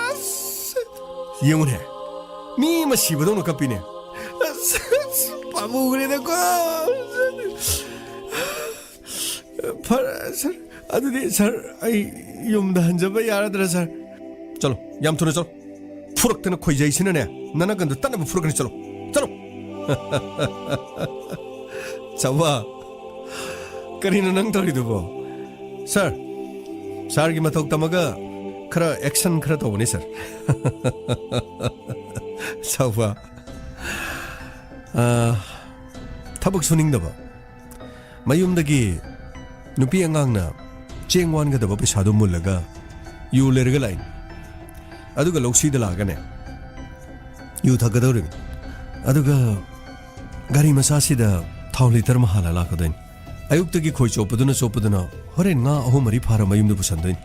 ꯑꯁ꯫ ꯌꯦꯡꯉꯨꯅꯦ, ꯃꯤ ꯑꯃ ꯁꯤꯕꯗꯧꯅ ꯀꯞꯄꯤꯅꯦ꯫ ꯑꯁ, ꯑꯁ, ꯄꯥꯝꯃꯨꯈ꯭ꯔꯦꯗꯀꯣ꯫ ꯐꯔꯦ, ꯁꯥꯔ꯫ ꯑꯗꯨꯗꯤ, ꯁꯥꯔ, ꯑꯩ ꯌꯨꯝꯗ ꯍꯟꯖꯕ ꯌꯥꯔꯗ꯭ꯔꯥ, ꯁꯥꯔ? ꯆꯠꯂꯣ, ꯌꯥꯝ ꯊꯨꯅ ꯆꯠꯂꯣ꯫ ꯐꯨꯔꯛꯇꯅ ꯈꯣꯏꯖꯩꯁꯤꯅꯅꯦ, ꯅꯅꯥꯀꯟꯗꯣ ꯇꯠꯅꯕ ꯐꯨꯔꯛꯀꯅꯤ, ꯆꯠꯂꯣ꯫ ꯆꯠꯂꯣ꯫ ꯆꯥꯎꯕ, ꯀꯔꯤꯅꯣ ꯅꯪ ꯇꯧꯔꯤꯗꯨꯕꯣ? ꯁꯥꯔ, ꯁꯥꯔꯒꯤ ꯃꯇꯧ ꯇꯝꯃꯒ ꯈꯔ ꯑꯦꯛꯁꯟ ꯈꯔ ꯇꯧꯕꯅꯤ, ꯁꯥꯔ꯫ ꯆꯥꯎꯕ, ꯑꯥ, ꯊꯕꯛ ꯁꯨꯅꯤꯡꯗꯕ꯫ ꯃꯌꯨꯝꯗꯒꯤ ꯅꯨꯄꯤ ꯑꯉꯥꯡꯅ ꯆꯦꯡ ꯋꯥꯟꯒꯗꯕ ꯄꯩꯁꯥꯗꯨ ꯃꯨꯜꯂꯒ ꯌꯨ ꯂꯩꯔꯒ ꯂꯥꯛꯏꯅꯤ꯫ ꯑꯗꯨꯒ ꯂꯧꯁꯤꯗ ꯂꯥꯛꯑꯒꯅꯦ, ꯌꯨ ꯊꯛꯀꯗꯧꯔꯤꯕꯅꯤ꯫ ꯑꯗꯨꯒ ꯒꯥꯔꯤ ꯃꯆꯥꯁꯤꯗ ꯊꯥꯎ ꯂꯤꯇꯔ ꯑꯃ ꯍꯥꯜꯂ ꯂꯥꯛꯀꯗꯣꯏꯅꯤ꯫ ꯑꯌꯨꯛꯇꯒꯤ ꯈꯣꯏ ꯆꯣꯞꯄꯗꯨꯅ ꯆꯣꯞꯄꯗꯨꯅ ꯍꯣꯔꯦꯟ ꯉꯥ ꯑꯍꯨꯝ ꯃꯔꯤ ꯐꯥꯔ ꯃꯌꯨꯝꯗ ꯄꯨꯁꯟꯗꯣꯏꯅꯤ꯫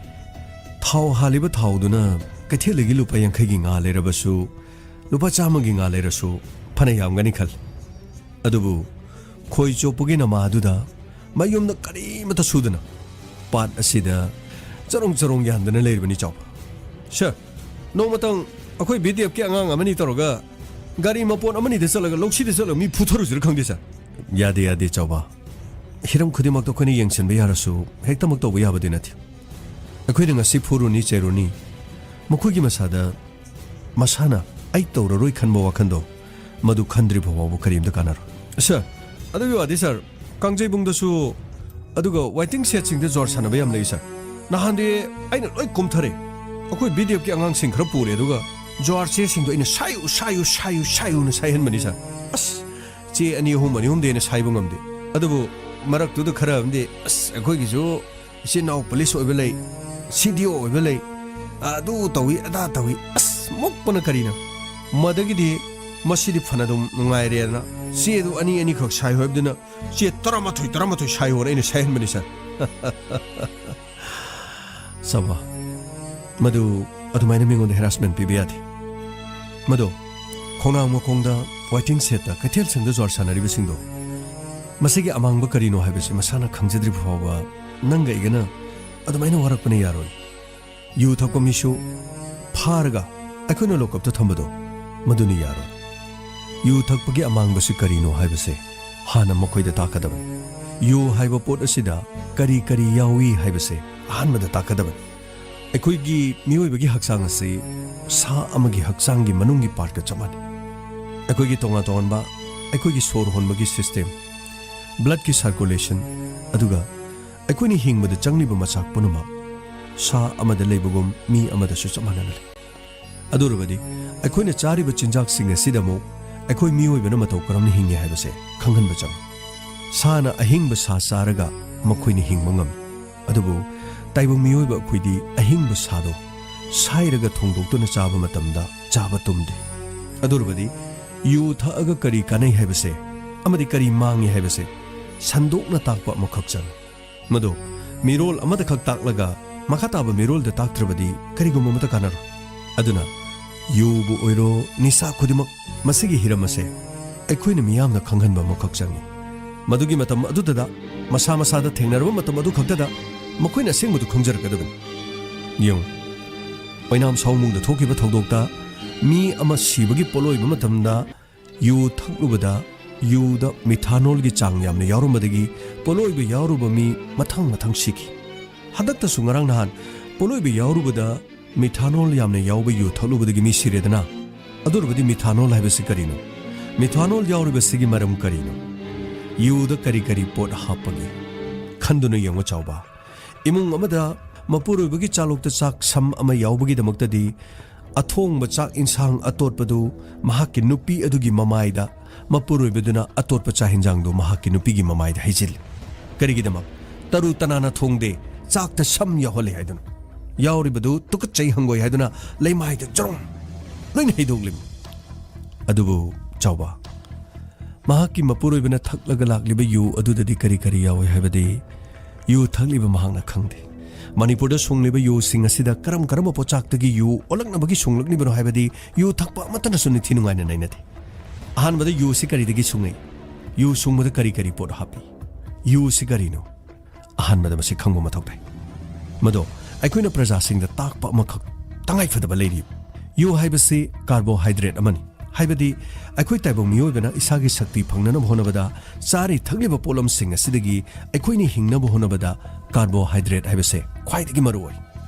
ꯊꯥꯎ ꯍꯥꯜꯂꯤꯕ ꯊꯥꯎꯗꯨꯅ ꯀꯩꯊꯦꯜꯗꯒꯤ ꯂꯨꯄꯥ ꯌꯥꯡꯈꯩꯒꯤ ꯉꯥ ꯂꯩꯔꯕꯁꯨ, ꯂꯨꯄꯥ ꯆꯥꯝꯃꯒꯤ ꯉꯥ ꯂꯩꯔꯁꯨ ꯐꯅ ꯌꯥꯝꯒꯅꯤ ꯈꯜꯂꯤ꯫ ꯑꯗꯨꯕꯨ ꯈꯣꯏ ꯆꯣꯞꯄꯒꯤ ꯅꯃꯥꯗꯨꯗ ꯃꯌꯨꯝꯗ ꯀꯔꯤꯃꯇ ꯁꯨꯗꯅ ꯄꯥꯠ ꯑꯁꯤꯗ ꯆꯔꯣꯡ ꯆꯔꯣꯡ ꯌꯥꯟꯗꯅ ꯂꯩꯔꯤꯕꯅꯤ, ꯆꯥꯎꯕ꯫ ꯁꯥꯔ, ꯅꯣꯡꯃꯇꯪ ꯑꯩꯈꯣꯏ ꯕꯤ ꯗꯤ ꯑꯦꯐꯀꯤ ꯑꯉꯥꯡ ꯑꯃꯅꯤ ꯇꯧꯔꯒ ꯒꯥꯔꯤ ꯃꯄꯣꯠ ꯑꯃꯅꯤꯗ ꯆꯠꯂꯒ ꯂꯧꯁꯤꯗ ꯆꯠꯂꯒ ꯃꯤ ꯐꯨꯊꯔꯨꯁꯤꯔ ꯈꯪꯗꯦ, ꯁꯥꯔ꯫ ꯌꯥꯗꯦ, ꯌꯥꯗꯦ, ꯆꯥꯎꯕ꯫ ꯍꯤꯔꯝ ꯈꯨꯗꯤꯡꯃꯛꯇ ꯑꯩꯈꯣꯏꯅ ꯌꯦꯡꯁꯤꯟꯕ ꯌꯥꯔꯁꯨ ꯍꯦꯛꯇꯃꯛ ꯇꯧꯕ ꯌꯥꯕꯗꯤ ꯅꯠꯇꯦ꯫ ꯑꯩꯈꯣꯏꯅ ꯉꯁꯤ ꯐꯨꯔꯨꯅꯤ, ꯆꯩꯔꯨꯅꯤ, ꯃꯈꯣꯏꯒꯤ ꯃꯁꯥꯗ ꯃꯁꯥꯅ ꯑꯩ ꯇꯧꯔꯔꯣꯏ ꯈꯟꯕ ꯋꯥꯈꯟꯗꯣ, ꯃꯗꯨ ꯈꯟꯗ꯭ꯔꯤꯕ ꯐꯥꯎꯕ ꯀꯔꯤꯝꯇ ꯀꯥꯟꯅꯔꯣꯏ꯫ ꯁꯥꯔ, ꯑꯗꯨꯒꯤ ꯋꯥꯗꯤ ꯁꯥꯔ, ꯀꯥꯡꯖꯩꯕꯨꯡꯗꯁꯨ ꯑꯗꯨꯒ waiting shed ꯁꯤꯡꯗ ꯖ꯭ꯋꯥꯔ ꯁꯥꯟꯅꯕ ꯌꯥꯝ ꯂꯩ ꯁꯥꯔ꯫ ꯅꯍꯥꯟꯗꯤ ꯑꯩꯅ ꯂꯣꯏ ꯀꯨꯝꯊꯔꯦ꯫ ꯑꯩꯈꯣꯏ BDF ꯀꯤ ꯑꯉꯥꯡꯁꯤꯡ ꯈꯔ ꯄꯨꯔꯦ, ꯑꯗꯨꯒ ꯖ꯭ꯋꯥꯔ ꯆꯦꯁꯤꯡꯗꯣ ꯑꯩꯅ ꯁꯥꯏꯌꯨ, ꯁꯥꯏꯌꯨ, ꯁꯥꯏꯌꯨ, ꯁꯥꯏꯌꯨꯅ ꯁꯥꯏꯍꯟꯕꯅꯤ ꯁꯥꯔ꯫ ꯑꯁ, ꯆꯦ ꯑꯅꯤ ꯑꯍꯨꯝ, ꯑꯅꯤ ꯑꯍꯨꯝꯗꯤ ꯑꯩꯅ ꯁꯥꯏꯕ ꯉꯝꯗꯦ꯫ ꯑꯗꯨꯕꯨ ꯃꯔꯛꯇꯨꯗ ꯈꯔ ꯑꯃꯗꯤ, "ꯑꯁ, ꯑꯩꯈꯣꯏꯒꯤꯁꯨ ꯏꯆꯤꯟ ꯏꯅꯥꯎ ꯄꯨꯂꯤꯁ ꯑꯣꯏꯕ ꯂꯩ, CDO ꯑꯣꯏꯕ ꯂꯩ, ꯑꯗꯨ ꯇꯧꯏ, ꯑꯗꯥ ꯇꯧꯏ, ꯑꯁ, ꯃꯣꯛꯄꯅ ꯀꯔꯤꯅꯣ?" ꯃꯗꯒꯤꯗꯤ ꯃꯁꯤꯗꯤ ꯐꯅꯗꯨꯝ ꯅꯨꯡꯉꯥꯏꯔꯦꯅ ꯆꯦꯗꯨ ꯑꯅꯤ ꯑꯅꯤꯈꯛ ꯁꯥꯏꯌꯨ ꯍꯥꯏꯕꯗꯨꯅ ꯆꯦ ꯇꯔꯥꯃꯥꯊꯣꯏ, ꯇꯔꯥꯃꯥꯊꯣꯏ ꯁꯥꯏꯌꯣꯅ ꯑꯩꯅ ꯁꯥꯏꯍꯟꯕꯅꯤ ꯁꯥꯔ꯫ ꯆꯕ, ꯃꯗꯨ ꯑꯗꯨꯃꯥꯏꯅ ꯃꯤꯉꯣꯟꯗ harassment ꯄꯤꯕ ꯌꯥꯗꯦ꯫ ꯃꯗꯣ ꯈꯣꯡꯅꯥꯡ ꯃꯈꯣꯡꯗ waiting shed ꯇ ꯀꯩꯊꯦꯜ ꯁꯪꯗ ꯖ꯭ꯋꯥꯔ ꯁꯥꯟꯅꯔꯤꯕꯁꯤꯡꯗꯣ, ꯃꯁꯤꯒꯤ ꯑꯃꯥꯡꯕ ꯀꯔꯤꯅꯣ ꯍꯥꯏꯕꯁꯤ ꯃꯁꯥꯅ ꯈꯪꯖꯗ꯭ꯔꯤꯕ ꯐꯥꯎꯕ ꯅꯪꯒ ꯑꯩꯒꯅ ꯑꯗꯨꯃꯥꯏꯅ ꯋꯥꯔꯛꯄꯅ ꯌꯥꯔꯣꯏ꯫ ꯌꯨ ꯊꯛꯄ ꯃꯤꯁꯨ ꯐꯥꯔꯒ ꯑꯩꯈꯣꯏꯅ ꯂꯣꯀꯞꯇ ꯊꯝꯕꯗꯣ, ꯃꯗꯨꯅꯤ ꯌꯥꯔꯣꯏ꯫ ꯌꯨ ꯊꯛꯄꯒꯤ ꯑꯃꯥꯡꯕꯁꯤ ꯀꯔꯤꯅꯣ ꯍꯥꯏꯕꯁꯦ ꯍꯥꯟꯅ ꯃꯈꯣꯏꯗ ꯇꯥꯛꯀꯗꯕꯅꯤ꯫ ꯌꯨ ꯍꯥꯏꯕ ꯄꯣꯠ ꯑꯁꯤꯗ ꯀꯔꯤ ꯀꯔꯤ ꯌꯥꯎꯏ ꯍꯥꯏꯕꯁꯦ ꯑꯍꯥꯟꯕꯗ ꯇꯥꯛꯀꯗꯕꯅꯤ꯫ ꯑꯩꯈꯣꯏꯒꯤ ꯃꯤꯑꯣꯏꯕꯒꯤ ꯍꯛꯆꯥꯡ ꯑꯁꯤ ꯁꯥ ꯑꯃꯒꯤ ꯍꯛꯆꯥꯡꯒꯤ ꯃꯅꯨꯡꯒꯤ part ꯀ ꯆꯞ ꯃꯥꯟꯅꯩ꯫ ꯑꯩꯈꯣꯏꯒꯤ ꯇꯣꯉꯥꯟ ꯇꯣꯉꯥꯟꯕ, ꯑꯩꯈꯣꯏꯒꯤ ꯁꯣꯔ ꯍꯣꯟꯕꯒꯤ system, blood ꯀꯤ circulation, ꯑꯗꯨꯒ ꯑꯩꯈꯣꯏꯅ ꯍꯤꯡꯕꯗ ꯆꯪꯂꯤꯕ ꯃꯆꯥꯛ ꯄꯨꯝꯅꯃꯛ ꯁꯥ ꯑꯃꯗ ꯂꯩꯕꯒꯨꯝ ꯃꯤ ꯑꯃꯗꯁꯨ ꯆꯞ ꯃꯥꯟꯅꯅ ꯂꯩ꯫ ꯑꯗꯨ ꯑꯣꯏꯔꯕꯗꯤ ꯑꯩꯈꯣꯏꯅ ꯆꯥꯔꯤꯕ ꯆꯤꯟꯖꯥꯛꯁꯤꯡ ꯑꯁꯤꯗ ꯑꯃꯨꯛ ꯑꯩꯈꯣꯏ ꯃꯤꯑꯣꯏꯕꯅ ꯃꯇꯧ ꯀꯔꯝꯅ ꯍꯤꯡꯉꯤ ꯍꯥꯏꯕꯁꯦ ꯈꯪꯍꯟꯕ ꯆꯪꯏ꯫ ꯁꯥꯅ ꯑꯍꯤꯡꯕ ꯁꯥ ꯆꯥꯔꯒ ꯃꯈꯣꯏꯅ ꯍꯤꯡꯕ ꯉꯝꯃꯤ꯫ ꯑꯗꯨꯕꯨ ꯇꯥꯏꯕꯪ ꯃꯤꯑꯣꯏꯕ ꯑꯩꯈꯣꯏꯗꯤ ꯑꯍꯤꯡꯕ ꯁꯥꯗꯣ ꯁꯥꯏꯔꯒ ꯊꯣꯡꯗꯣꯛꯇꯨꯅ ꯆꯥꯕ ꯃꯇꯝꯗ ꯆꯥꯕ ꯇꯨꯝꯗꯦ꯫ ꯑꯗꯨ ꯑꯣꯏꯔꯕꯗꯤ ꯌꯨ ꯊꯛꯑꯒ ꯀꯔꯤ ꯀꯥꯟꯅꯩ ꯍꯥꯏꯕꯁꯦ ꯑꯃꯗꯤ ꯀꯔꯤ ꯃꯥꯡꯉꯤ ꯍꯥꯏꯕꯁꯦ ꯁꯟꯗꯣꯛꯅ ꯇꯥꯛꯄ ꯑꯃꯈꯛ ꯆꯪꯏ꯫ ꯃꯗꯨ ꯃꯤꯔꯣꯜ ꯑꯃꯗꯈꯛ ꯇꯥꯛꯂꯒ ꯃꯈꯥ ꯇꯥꯕ ꯃꯤꯔꯣꯜꯗ ꯇꯥꯛꯇ꯭ꯔꯕꯗꯤ ꯀꯔꯤꯒꯨꯝꯕ ꯑꯃꯠꯇ ꯀꯥꯟꯅꯔꯣꯏ꯫ ꯑꯗꯨꯅ ꯌꯨꯕꯨ ꯑꯣꯏꯔꯣ, ꯅꯤꯁꯥ ꯈꯨꯗꯤꯡꯃꯛ, ꯃꯁꯤꯒꯤ ꯍꯤꯔꯝ ꯑꯁꯦ ꯑꯩꯈꯣꯏꯅ ꯃꯤꯌꯥꯝꯗ ꯈꯪꯍꯟꯕ ꯑꯃꯈꯛ ꯆꯪꯏ꯫ ꯃꯗꯨꯒꯤ ꯃꯇꯝ ꯑꯗꯨꯗꯗ ꯃꯁꯥ ꯃꯁꯥꯗ ꯊꯦꯡꯅꯔꯕ ꯃꯇꯝ ꯑꯗꯨ ꯈꯛꯇꯗ ꯃꯈꯣꯏꯅ ꯑꯁꯦꯡꯕꯗꯨ ꯈꯪꯖꯔꯛꯀꯗꯕꯅꯤ꯫ ꯌꯦꯡꯉꯨ, ꯑꯣꯏꯅꯥꯝ ꯁꯥꯎꯃꯨꯡꯗ ꯊꯣꯛꯈꯤꯕ ꯊꯧꯗꯣꯛꯇ ꯃꯤ ꯑꯃ ꯁꯤꯕꯒꯤ ꯄꯣꯠꯂꯣꯏꯕ ꯃꯇꯝꯗ ꯌꯨ ꯊꯛꯂꯨꯕꯗ ꯌꯨꯗ methanol ꯒꯤ ꯆꯥꯡ ꯌꯥꯝꯅ ꯌꯥꯎꯔꯝꯕꯗꯒꯤ ꯄꯣꯠꯂꯣꯏꯕ ꯌꯥꯎꯔꯨꯕ ꯃꯤ ꯃꯊꯪ ꯃꯊꯪ ꯁꯤꯈꯤ꯫ ꯍꯟꯗꯛꯇꯁꯨ ꯉꯔꯥꯡ ꯅꯍꯥꯟ ꯄꯣꯠꯂꯣꯏꯕ ꯌꯥꯎꯔꯨꯕꯗ ꯃꯤꯊꯥꯅꯣꯜ ꯌꯥꯝꯅ ꯌꯥꯎꯕ ꯌꯨ ꯊꯛꯂꯨꯕꯗꯒꯤ ꯃꯤ ꯁꯤꯔꯦꯗꯅ꯫ ꯑꯗꯨ ꯑꯣꯏꯔꯕꯗꯤ ꯃꯤꯊꯥꯅꯣꯜ ꯍꯥꯏꯕꯁꯤ ꯀꯔꯤꯅꯣ? ꯃꯤꯊꯥꯅꯣꯜ ꯌꯥꯎꯔꯤꯕꯁꯤꯒꯤ ꯃꯔꯝ ꯀꯔꯤꯅꯣ? ꯌꯨꯗ ꯀꯔꯤ ꯀꯔꯤ ꯄꯣꯠ ꯍꯥꯞꯄꯒꯦ? ꯈꯟꯗꯨꯅ ꯌꯦꯡꯉꯨ ꯆꯥꯎꯕ꯫ ꯏꯃꯨꯡ ꯑꯃꯗ ꯃꯄꯨꯔꯣꯏꯕꯒꯤ ꯆꯥꯂꯣꯛꯇ ꯆꯥꯛ ꯁꯝ ꯑꯃ ꯌꯥꯎꯕꯒꯤꯗꯃꯛꯇꯗꯤ ꯑꯊꯣꯡꯕ ꯆꯥꯛ ꯏꯟꯁꯥꯡ ꯑꯇꯣꯠꯄꯗꯨ ꯃꯍꯥꯛꯀꯤ ꯅꯨꯄꯤ ꯑꯗꯨꯒꯤ ꯃꯃꯥꯏꯗ, ꯃꯄꯨꯔꯣꯏꯕꯗꯨꯅ ꯑꯇꯣꯠꯄ ꯆꯥꯛ ꯏꯟꯁꯥꯡꯗꯨ ꯃꯍꯥꯛꯀꯤ ꯅꯨꯄꯤꯒꯤ ꯃꯃꯥꯏꯗ ꯍꯩꯖꯤꯜꯂꯤ꯫ ꯀꯔꯤꯒꯤꯗꯃꯛ? ꯇꯔꯨ ꯇꯅꯥꯟꯅ ꯊꯣꯡꯗꯦ, ꯆꯥꯛꯇ ꯁꯝ ꯌꯥꯎꯍꯜꯂꯦ ꯍꯥꯏꯗꯨꯅ꯫ ꯌꯥꯎꯔꯤꯕꯗꯨ ꯇꯨꯀꯠꯆꯩ ꯍꯪꯒꯣꯏ ꯍꯥꯏꯗꯨꯅ ꯂꯩꯃꯥꯏꯗ ꯖꯔꯣꯡ ꯂꯣꯏꯅ ꯍꯩꯗꯣꯛꯂꯤꯃꯤ꯫ ꯑꯗꯨꯕꯨ ꯆꯥꯎꯕ, ꯃꯍꯥꯛꯀꯤ ꯃꯄꯨꯔꯣꯏꯕꯅ ꯊꯛꯂꯒ ꯂꯥꯛꯂꯤꯕ ꯌꯨ ꯑꯗꯨꯗꯗꯤ ꯀꯔꯤ ꯀꯔꯤ ꯌꯥꯎꯏ ꯍꯥꯏꯕꯗꯤ ꯌꯨ ꯊꯛꯂꯤꯕ ꯃꯍꯥꯛꯅ ꯈꯪꯗꯦ꯫ ꯃꯅꯤꯄꯨꯔꯗ ꯁꯨꯡꯂꯤꯕ ꯌꯨꯁꯤꯡ ꯑꯁꯤꯗ ꯀꯔꯝ ꯀꯔꯝꯕ ꯄꯣꯠꯆꯥꯛꯇꯒꯤ ꯌꯨ ꯑꯣꯜꯂꯛꯅꯕꯒꯤ ꯁꯨꯡꯂꯛꯂꯤꯕꯅꯣ ꯍꯥꯏꯕꯗꯤ ꯌꯨ ꯊꯛꯄ ꯑꯃꯠꯇꯅꯁꯨ ꯅꯤꯡꯊꯤ ꯅꯨꯡꯉꯥꯏꯅ ꯅꯩꯅꯗꯦ꯫ ꯑꯍꯥꯟꯕꯗ ꯌꯨꯁꯤ ꯀꯔꯤꯗꯒꯤ ꯁꯨꯡꯉꯤ? ꯌꯨ ꯁꯨꯡꯕꯗ ꯀꯔꯤ ꯀꯔꯤ ꯄꯣꯠ ꯍꯥꯞꯄꯤ? ꯌꯨꯁꯤ ꯀꯔꯤꯅꯣ? ꯑꯍꯥꯟꯕꯗ ꯃꯁꯤ ꯈꯪꯕ ꯃꯊꯧ ꯇꯥꯏ꯫ ꯃꯗꯣ ꯑꯩꯈꯣꯏꯅ ꯄ꯭ꯔꯖꯥꯁꯤꯡꯗ ꯇꯥꯛꯄ ꯑꯃꯈꯛ ꯇꯉꯥꯏꯐꯗꯕ ꯂꯩꯔꯤ꯫ ꯌꯨ ꯍꯥꯏꯕꯁꯤ ꯀꯥꯔꯕꯣꯍꯥꯏꯗ꯭ꯔꯦꯠ ꯑꯃꯅꯤ꯫ ꯍꯥꯏꯕꯗꯤ ꯑꯩꯈꯣꯏ ꯇꯥꯏꯕꯪ ꯃꯤꯑꯣꯏꯕꯅ ꯏꯁꯥꯒꯤ ꯁꯛꯇꯤ ꯐꯪꯅꯅꯕ ꯍꯣꯠꯅꯕꯗ ꯆꯥꯔꯤ ꯊꯛꯂꯤꯕ ꯄꯣꯠꯂꯝꯁꯤꯡ ꯑꯁꯤꯗꯒꯤ ꯑꯩꯈꯣꯏꯅ ꯍꯤꯡꯅꯕ ꯍꯣꯠꯅꯕꯗ ꯀꯥꯔꯕꯣꯍꯥꯏꯗ꯭ꯔꯦꯠ ꯍꯥꯏꯕꯁꯦ ꯈ꯭ꯋꯥꯏꯗꯒꯤ ꯃꯔꯨ ꯑꯣꯏ꯫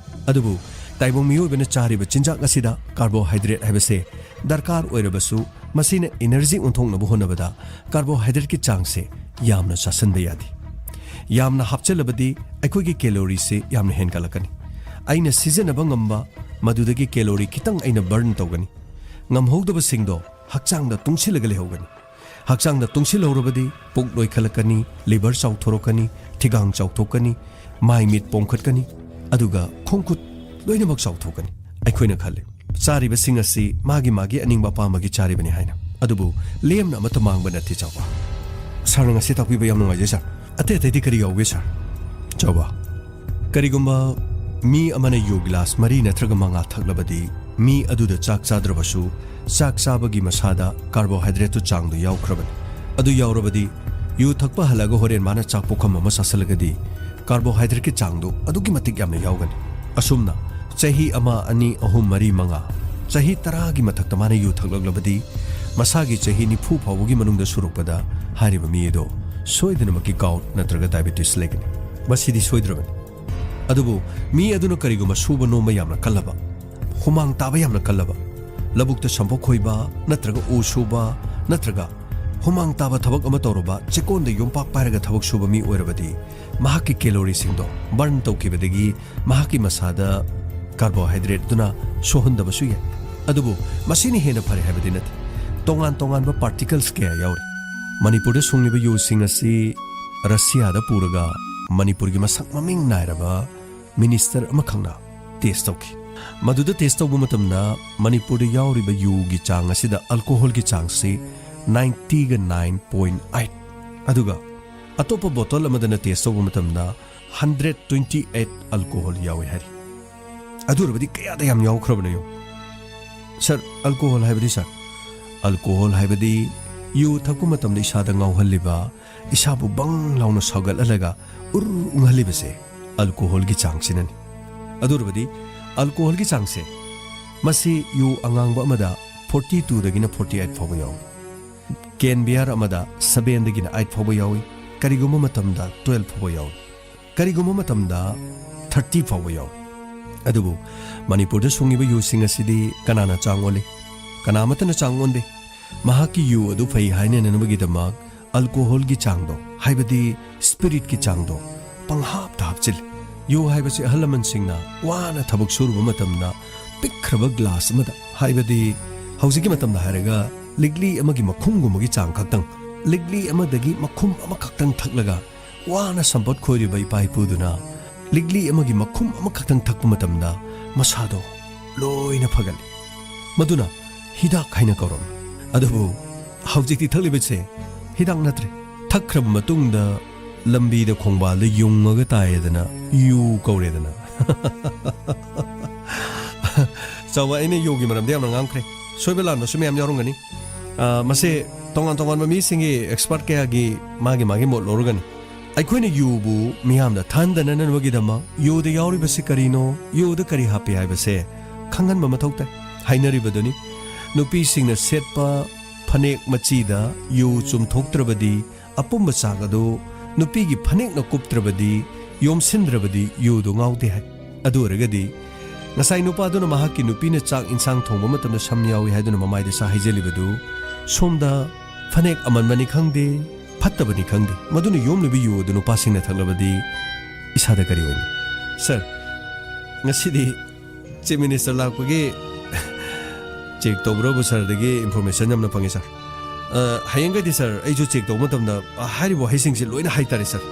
ꯑꯗꯨꯕꯨ ꯇꯥꯏꯕꯪ ꯃꯤꯑꯣꯏꯕꯅ ꯆꯥꯔꯤꯕ ꯆꯤꯟꯖꯥꯛ ꯑꯁꯤꯗ ꯀꯥꯔꯕꯣꯍꯥꯏꯗ꯭ꯔꯦꯠ ꯍꯥꯏꯕꯁꯦ ꯗꯔꯀꯥꯔ ꯑꯣꯏꯔꯕꯁꯨ ꯃꯁꯤꯅ ꯏꯅꯔꯖꯤ ꯑꯣꯟꯊꯣꯛꯅꯕ ꯍꯣꯠꯅꯕꯗ ꯀꯥꯔꯕꯣꯍꯥꯏꯗ꯭ꯔꯦꯠꯀꯤ ꯆꯥꯡꯁꯦ ꯌꯥꯝꯅ ꯆꯥꯁꯤꯟꯕ ꯌꯥꯗꯦ꯫ ꯌꯥꯝꯅ ꯍꯥꯞꯆꯤꯜꯂꯕꯗꯤ ꯑꯩꯈꯣꯏꯒꯤ ꯀꯦꯂꯣꯔꯤꯁꯦ ꯌꯥꯝꯅ ꯍꯦꯟꯒꯠꯂꯛꯀꯅꯤ꯫ ꯑꯩꯅ ꯁꯤꯖꯤꯟꯅꯕ ꯉꯝꯕ ꯃꯗꯨꯗꯒꯤ ꯀꯦꯂꯣꯔꯤ ꯈꯤꯇꯪ ꯑꯩꯅ ꯕꯔꯟ ꯇꯧꯒꯅꯤ꯫ ꯉꯝꯍꯧꯗꯕꯁꯤꯡꯗꯣ ꯍꯛꯆꯥꯡꯗ ꯇꯨꯡꯁꯤꯜꯂꯒ ꯂꯩꯍꯧꯒꯅꯤ꯫ ꯍꯛꯆꯥꯡꯗ ꯇꯨꯡꯁꯤꯜꯍꯧꯔꯕꯗꯤ ꯄꯨꯛ ꯅꯣꯏꯈꯠꯂꯛꯀꯅꯤ, ꯂꯤꯚꯔ ꯆꯥꯎꯊꯣꯔꯛꯀꯅꯤ, ꯊꯤꯒꯥꯡ ꯆꯥꯎꯊꯣꯛꯀꯅꯤ, ꯃꯥꯏ ꯃꯤꯠ ꯄꯣꯝꯈꯠꯀꯅꯤ, ꯑꯗꯨꯒ ꯈꯣꯡ ꯈꯨꯠ ꯂꯣꯏꯅꯃꯛ ꯆꯥꯎꯊꯣꯛꯀꯅꯤ꯫ ꯑꯩꯈꯣꯏꯅ ꯈꯜꯂꯤ ꯆꯥꯔꯤꯕꯁꯤꯡ ꯑꯁꯤ ꯃꯥꯒꯤ ꯃꯥꯒꯤ ꯑꯅꯤꯡꯕ ꯑꯄꯥꯝꯕꯒꯤ ꯆꯥꯔꯤꯕꯅꯤ ꯍꯥꯏꯅ꯫ ꯑꯗꯨꯕꯨ ꯂꯦꯝꯅ ꯑꯃꯠꯇ ꯃꯥꯡꯕ ꯅꯠꯇꯦ ꯆꯥꯎꯕ꯫ ꯁꯥꯔꯅ ꯉꯁꯤ ꯇꯥꯛꯄꯤꯕ ꯌꯥꯝ ꯅꯨꯡꯉꯥꯏꯖꯩ ꯁꯥꯔ꯫ ꯑꯇꯩ ꯑꯇꯩꯗꯤ ꯀꯔꯤ ꯌꯥꯎꯒꯦ ꯁꯥꯔ? ꯆꯥꯎꯕ, ꯀꯔꯤꯒꯨꯝꯕ ꯃꯤ ꯑꯃꯅ ꯌꯨ ꯒꯤꯂꯥꯁ ꯃꯔꯤ ꯅꯠꯇ꯭ꯔꯒ ꯃꯉꯥ ꯊꯛꯂꯕꯗꯤ ꯃꯤ ꯑꯗꯨꯗ ꯆꯥꯛ ꯆꯥꯗ꯭ꯔꯕꯁꯨ ꯆꯥꯛ ꯆꯥꯕꯒꯤ ꯃꯁꯥꯗ ꯀꯥꯔꯕꯣꯍꯥꯏꯗ꯭ꯔꯦꯠꯇꯨ ꯆꯥꯡꯗꯨ ꯌꯥꯎꯈ꯭ꯔꯕꯅꯤ꯫ ꯑꯗꯨ ꯌꯥꯎꯔꯕꯗꯤ ꯌꯨ ꯊꯛꯄ ꯍꯜꯂꯒ ꯍꯣꯔꯦꯟ ꯃꯥꯅ ꯆꯥꯛ ꯄꯨꯈꯝ ꯑꯃ ꯆꯥꯁꯤꯜꯂꯒꯗꯤ ꯀꯥꯔꯕꯣꯍꯥꯏꯗ꯭ꯔꯦꯠꯀꯤ ꯆꯥꯡꯗꯨ ꯑꯗꯨꯛꯀꯤ ꯃꯇꯤꯛ ꯌꯥꯝꯅ ꯌꯥꯎꯒꯅꯤ꯫ ꯑꯁꯨꯝꯅ ꯆꯍꯤ ꯑꯃ, ꯑꯅꯤ, ꯑꯍꯨꯝ, ꯃꯔꯤ, ꯃꯉꯥ, ꯆꯍꯤ ꯇꯔꯥꯒꯤ ꯃꯊꯛꯇ ꯃꯥꯅ ꯌꯨ ꯊꯛꯂꯛꯂꯕꯗꯤ ꯃꯁꯥꯒꯤ ꯆꯍꯤ ꯅꯤꯐꯨ ꯐꯥꯎꯕꯒꯤ ꯃꯅꯨꯡꯗ ꯁꯨꯔꯛꯄꯗ ꯍꯥꯏꯔꯤꯕ ꯃꯤ ꯑꯗꯣ ꯁꯣꯏꯗꯅꯃꯛꯀꯤ ꯒꯥꯎꯠ ꯅꯠꯇ꯭ꯔꯒ ꯗꯥꯏꯕꯦꯇꯤꯁ ꯂꯩꯒꯅꯤ꯫ ꯃꯁꯤꯗꯤ ꯁꯣꯏꯗ꯭ꯔꯕꯅꯤ꯫ ꯑꯗꯨꯕꯨ ꯃꯤ ꯑꯗꯨꯅ ꯀꯔꯤꯒꯨꯝꯕ ꯁꯨꯕ ꯅꯣꯝꯕ ꯌꯥꯝꯅ ꯀꯜꯂꯕ, ꯍꯨꯃꯥꯡ ꯇꯥꯕ ꯌꯥꯝꯅ ꯀꯜꯂꯕ, ꯂꯧꯕꯨꯛꯇ ꯁꯝꯄꯣꯛ ꯈꯣꯏꯕ ꯅꯠꯇ꯭ꯔꯒ ꯎ ꯁꯨꯕ ꯅꯠꯇ꯭ꯔꯒ ꯍꯨꯃꯥꯡ ꯇꯥꯕ ꯊꯕꯛ ꯑꯃ ꯇꯧꯔꯕ, ꯆꯦꯛꯀꯣꯟꯗ ꯌꯣꯝꯄꯥꯛ ꯄꯥꯏꯔꯒ ꯊꯕꯛ ꯁꯨꯕ ꯃꯤ ꯑꯣꯏꯔꯕꯗꯤ, ꯃꯍꯥꯛꯀꯤ ꯀꯦꯂꯣꯔꯤꯁꯤꯡꯗꯣ ꯕꯔꯟ ꯇꯧꯈꯤꯕꯗꯒꯤ ꯃꯍꯥꯛꯀꯤ ꯃꯁꯥꯗ ꯀꯥꯔꯕꯣꯍꯥꯏꯗ꯭ꯔꯦꯠ ꯑꯗꯨꯅ ꯁꯣꯛꯍꯟꯗꯕꯁꯨ ꯌꯥꯏ꯫ ꯑꯗꯨꯕꯨ ꯃꯁꯤꯅ ꯍꯦꯟꯅ ꯐꯔꯦ ꯍꯥꯏꯕꯗꯤ ꯅꯠꯇꯦ꯫ ꯇꯣꯉꯥꯟ ꯇꯣꯉꯥꯟꯕ ꯄꯥꯔꯇꯤꯀꯜꯁ ꯀꯌꯥ ꯌꯥꯎꯔꯤ꯫ ꯃꯅꯤꯄꯨꯔꯗ ꯁꯨꯡꯂꯤꯕ ꯌꯨꯁꯤꯡ ꯑꯁꯤ ꯔꯁꯤꯌꯥꯗ ꯄꯨꯔꯒ ꯃꯅꯤꯄꯨꯔꯒꯤ ꯃꯁꯛ ꯃꯃꯤꯡ ꯅꯥꯏꯔꯕ ꯃꯤꯅꯤꯁꯇꯔ ꯑꯃꯈꯛꯅ ꯇꯦꯁ ꯇꯧꯈꯤ꯫ ꯃꯗꯨꯗ ꯇꯦꯁ ꯇꯧꯕ ꯃꯇꯝꯗ ꯃꯅꯤꯄꯨꯔꯗ ꯌꯥꯎꯔꯤꯕ ꯌꯨꯒꯤ ꯆꯥꯡ ꯑꯁꯤꯗ ꯑꯜꯀꯣꯍꯣꯜꯒꯤ ꯆꯥꯡꯁꯤ ꯅꯥꯏꯟꯇꯤꯒ ꯅꯥꯏꯟ ꯄꯣꯏꯟ ꯑꯩꯠ, ꯑꯗꯨꯒ ꯑꯇꯣꯞꯄ ꯕꯣꯇꯜ ꯑꯃꯗꯅ ꯇꯦꯁ ꯇꯧꯕ ꯃꯇꯝꯗ ꯍꯟꯗ꯭ꯔꯦꯠ ꯇ꯭ꯋꯦꯟꯇꯤ ꯑꯩꯠ ꯑꯜꯀꯣꯍꯣꯜ ꯌꯥꯎꯏ ꯍꯥꯏꯔꯤ꯫ ꯑꯗꯨ ꯑꯣꯏꯔꯕꯗꯤ ꯀꯌꯥꯗ ꯌꯥꯝ ꯌꯥꯎꯈ꯭ꯔꯕꯅꯣ ꯌꯦꯡꯉꯨ꯫ ꯁꯥꯔ, ꯑꯜꯀꯣꯍꯣꯜ ꯍꯥꯏꯕꯗꯤ, ꯁꯥꯔ? ꯑꯜꯀꯣꯍꯣꯜ ꯍꯥꯏꯕꯗꯤ ꯌꯨ ꯊꯛꯄ ꯃꯇꯝꯗ ꯏꯁꯥꯗ ꯉꯥꯎꯍꯜꯂꯤꯕ, ꯏꯁꯥꯕꯨ ꯕꯪ ꯂꯥꯎꯅ ꯁꯥꯒꯠꯍꯜꯂꯒ ꯎꯔ ꯎꯪꯍꯜꯂꯤꯕꯁꯦ ꯑꯜꯀꯣꯍꯣꯜꯒꯤ ꯆꯥꯡꯁꯤꯅꯅꯤ꯫ ꯑꯗꯨ ꯑꯣꯏꯔꯕꯗꯤ ꯑꯜꯀꯣꯍꯣꯜꯒꯤ ꯆꯥꯡꯁꯦ, ꯃꯁꯤ ꯌꯨ ꯑꯉꯥꯡꯕ ꯑꯃꯗ ꯐꯣꯔꯇꯤ ꯇꯨꯗꯒꯤꯅ ꯐꯣꯔꯇꯤ ꯑꯩꯠ ꯐꯥꯎꯕ ꯌꯥꯎꯏ꯫ ꯀꯦꯟ ꯕꯤꯌꯥꯔ ꯑꯃꯗ ꯁꯚꯦꯟꯗꯒꯤꯅ ꯑꯩꯠ ꯐꯥꯎꯕ ꯌꯥꯎꯏ, ꯀꯔꯤꯒꯨꯝꯕ ꯃꯇꯝꯗ ꯇ꯭ꯋꯦꯜꯐ ꯐꯥꯎꯕ ꯌꯥꯎꯏ, ꯀꯔꯤꯒꯨꯝꯕ ꯃꯇꯝꯗ ꯊꯥꯔꯇꯤ ꯐꯥꯎꯕ ꯌꯥꯎꯏ꯫ ꯑꯗꯨꯕꯨ ꯃꯅꯤꯄꯨꯔꯗ ꯁꯨꯡꯉꯤꯕ ꯌꯨꯁꯤꯡ ꯑꯁꯤꯗꯤ ꯀꯅꯥꯅ ꯆꯥꯡ ꯑꯣꯜꯂꯤ? ꯀꯅꯥꯃꯠꯇꯅ ꯆꯥꯡ ꯑꯣꯟꯗꯦ꯫ ꯃꯍꯥꯛꯀꯤ ꯌꯨ ꯑꯗꯨ ꯐꯩ ꯍꯥꯏꯅꯅꯕꯒꯤꯗꯃꯛ ꯑꯜꯀꯣꯍꯣꯜꯒꯤ ꯆꯥꯡꯗꯣ, ꯍꯥꯏꯕꯗꯤ ꯁ꯭ꯄꯤꯔꯤꯠꯀꯤ ꯆꯥꯡꯗꯣ ꯄꯪꯍꯥꯞꯇ ꯍꯥꯞꯆꯤꯜꯂꯤ꯫ ꯌꯨ ꯍꯥꯏꯕꯁꯤ ꯑꯍꯜ ꯂꯃꯟꯁꯤꯡꯅ ꯋꯥꯅ ꯊꯕꯛ ꯁꯨꯔꯨꯕ ꯃꯇꯝꯗ ꯄꯤꯛꯈ꯭ꯔꯕ ꯒ꯭ꯂꯥꯁ ꯑꯃꯗ, ꯍꯥꯏꯕꯗꯤ ꯍꯧꯖꯤꯛꯀꯤ ꯃꯇꯝꯗ ꯍꯥꯏꯔꯒ ꯂꯤꯛꯂꯤ ꯑꯃꯒꯤ ꯃꯈꯨꯝꯒꯨꯝꯕꯒꯤ ꯆꯥꯡ ꯈꯛꯇꯪ, ꯂꯤꯛꯂꯤ ꯑꯃꯗꯒꯤ ꯃꯈꯨꯝ ꯑꯃꯈꯛꯇꯪ ꯊꯛꯂꯒ ꯋꯥꯅ ꯁꯝꯄꯣꯠ ꯈꯣꯏꯔꯤꯕ ꯏꯄꯥ ꯏꯄꯨꯗꯨꯅ ꯂꯤꯛꯂꯤ ꯑꯃꯒꯤ ꯃꯈꯨꯝ ꯑꯃꯈꯛꯇꯪ ꯊꯛꯄ ꯃꯇꯝꯗ ꯃꯁꯥꯗꯣ ꯂꯣꯏꯅ ꯐꯒꯠꯂꯤ꯫ ꯃꯗꯨꯅ ꯍꯤꯗꯥꯛ ꯍꯥꯏꯅ ꯀꯧꯔꯝꯃꯤ꯫ ꯑꯗꯨꯕꯨ ꯍꯧꯖꯤꯛꯇꯤ ꯊꯛꯂꯤꯕꯁꯦ ꯍꯤꯗꯥꯛ ꯅꯠꯇ꯭ꯔꯦ꯫ ꯊꯛꯈ꯭ꯔꯕ ꯃꯇꯨꯡꯗ ꯂꯝꯕꯤꯗ ꯈꯣꯡꯕꯥꯜꯗ ꯌꯨꯡꯉꯒ ꯇꯥꯏꯌꯦꯗꯅ ꯌꯨ ꯀꯧꯔꯦꯗꯅ꯫ ꯆꯥꯎꯕ, ꯑꯩꯅ ꯌꯨꯒꯤ ꯃꯔꯝꯗ ꯌꯥꯝꯅ ꯉꯥꯡꯈ꯭ꯔꯦ꯫ ꯁꯣꯏꯕ ꯂꯥꯟꯕꯁꯨ ꯃꯌꯥꯝ ꯌꯥꯎꯔꯝꯒꯅꯤ꯫ ꯑ, ꯃꯁꯦ ꯇꯣꯉꯥꯟ ꯇꯣꯉꯥꯟꯕ ꯃꯤꯁꯤꯡꯒꯤ, ꯑꯦꯛꯁꯄꯔꯠ ꯀꯌꯥꯒꯤ ꯃꯥꯒꯤ ꯃꯥꯒꯤ ꯃꯣꯠ ꯂꯧꯔꯒꯅꯤ꯫ ꯑꯩꯈꯣꯏꯅ ꯌꯨꯕꯨ ꯃꯤꯌꯥꯝꯗ ꯊꯥꯍꯟꯗꯅꯅꯕꯒꯤꯗꯃꯛ ꯌꯨꯗ ꯌꯥꯎꯔꯤꯕꯁꯤ ꯀꯔꯤꯅꯣ, ꯌꯨꯗ ꯀꯔꯤ ꯍꯥꯞꯄꯤ ꯍꯥꯏꯕꯁꯦ ꯈꯪꯍꯟꯕ ꯃꯊꯧ ꯇꯥꯏ꯫ ꯍꯥꯏꯅꯔꯤꯕꯗꯨꯅꯤ, ꯅꯨꯄꯤꯁꯤꯡꯅ ꯁꯦꯠꯄ ꯐꯅꯦꯛ ꯃꯆꯤꯗ ꯌꯨ ꯆꯨꯝꯊꯣꯛꯇ꯭ꯔꯕꯗꯤ, ꯑꯄꯨꯝꯕ ꯆꯥꯛ ꯑꯗꯨ ꯅꯨꯄꯤꯒꯤ ꯐꯅꯦꯛꯅ ꯀꯨꯞꯇ꯭ꯔꯕꯗꯤ, ꯌꯣꯝꯁꯤꯟꯗ꯭ꯔꯕꯗꯤ ꯌꯨꯗꯣ ꯉꯥꯎꯗꯦ ꯍꯥꯏ꯫ ꯑꯗꯨ ꯑꯣꯏꯔꯒꯗꯤ ꯉꯁꯥꯏ ꯅꯨꯄꯥꯗꯨꯅ ꯃꯍꯥꯛꯀꯤ ꯅꯨꯄꯤꯅ ꯆꯥꯛ ꯏꯟꯁꯥꯡ ꯊꯣꯡꯕ ꯃꯇꯝꯗ ꯁꯝ ꯌꯥꯎꯏ ꯍꯥꯏꯗꯨꯅ ꯃꯃꯥꯏꯗ ꯁꯥ ꯍꯩꯖꯜꯂꯤꯕꯗꯨ ꯁꯣꯝꯗ ꯐꯅꯦꯛ ꯑꯃꯟꯕꯅꯤ ꯈꯪꯗꯦ, ꯐꯠꯇꯕꯅꯤ ꯈꯪꯗꯦ, ꯃꯗꯨꯅ ꯌꯣꯝꯂꯤꯕ ꯌꯨ ꯑꯗꯨ ꯅꯨꯄꯥꯁꯤꯡꯅ ꯊꯛꯂꯕꯗꯤ ꯏꯁꯥꯗ ꯀꯔꯤ ꯑꯣꯏꯅꯤ? ꯁꯥꯔ, ꯉꯁꯤꯗꯤ ꯆꯤꯐ ꯃꯤꯅꯤꯁꯇꯔ ꯂꯥꯛꯄꯒꯤ ꯆꯦꯛ ꯇꯧꯕ꯭ꯔꯕꯨ ꯁꯥꯔꯗꯒꯤ ꯏꯟꯐꯣꯔꯃꯦꯁꯟ ꯌꯥꯝꯅ ꯐꯪꯉꯤ, ꯁꯥꯔ꯫ ꯑ, ꯍꯌꯦꯡꯈꯩꯗꯤ, ꯁꯥꯔ, ꯑꯩꯁꯨ ꯆꯦꯛ ꯇꯧꯕ ꯃꯇꯝꯗ, ꯑ, ꯍꯥꯏꯔꯤꯕ ꯋꯥꯍꯩꯁꯤꯡꯁꯦ ꯂꯣꯏꯅ ꯍꯥꯏꯇꯥꯔꯦ, ꯁꯥꯔ꯫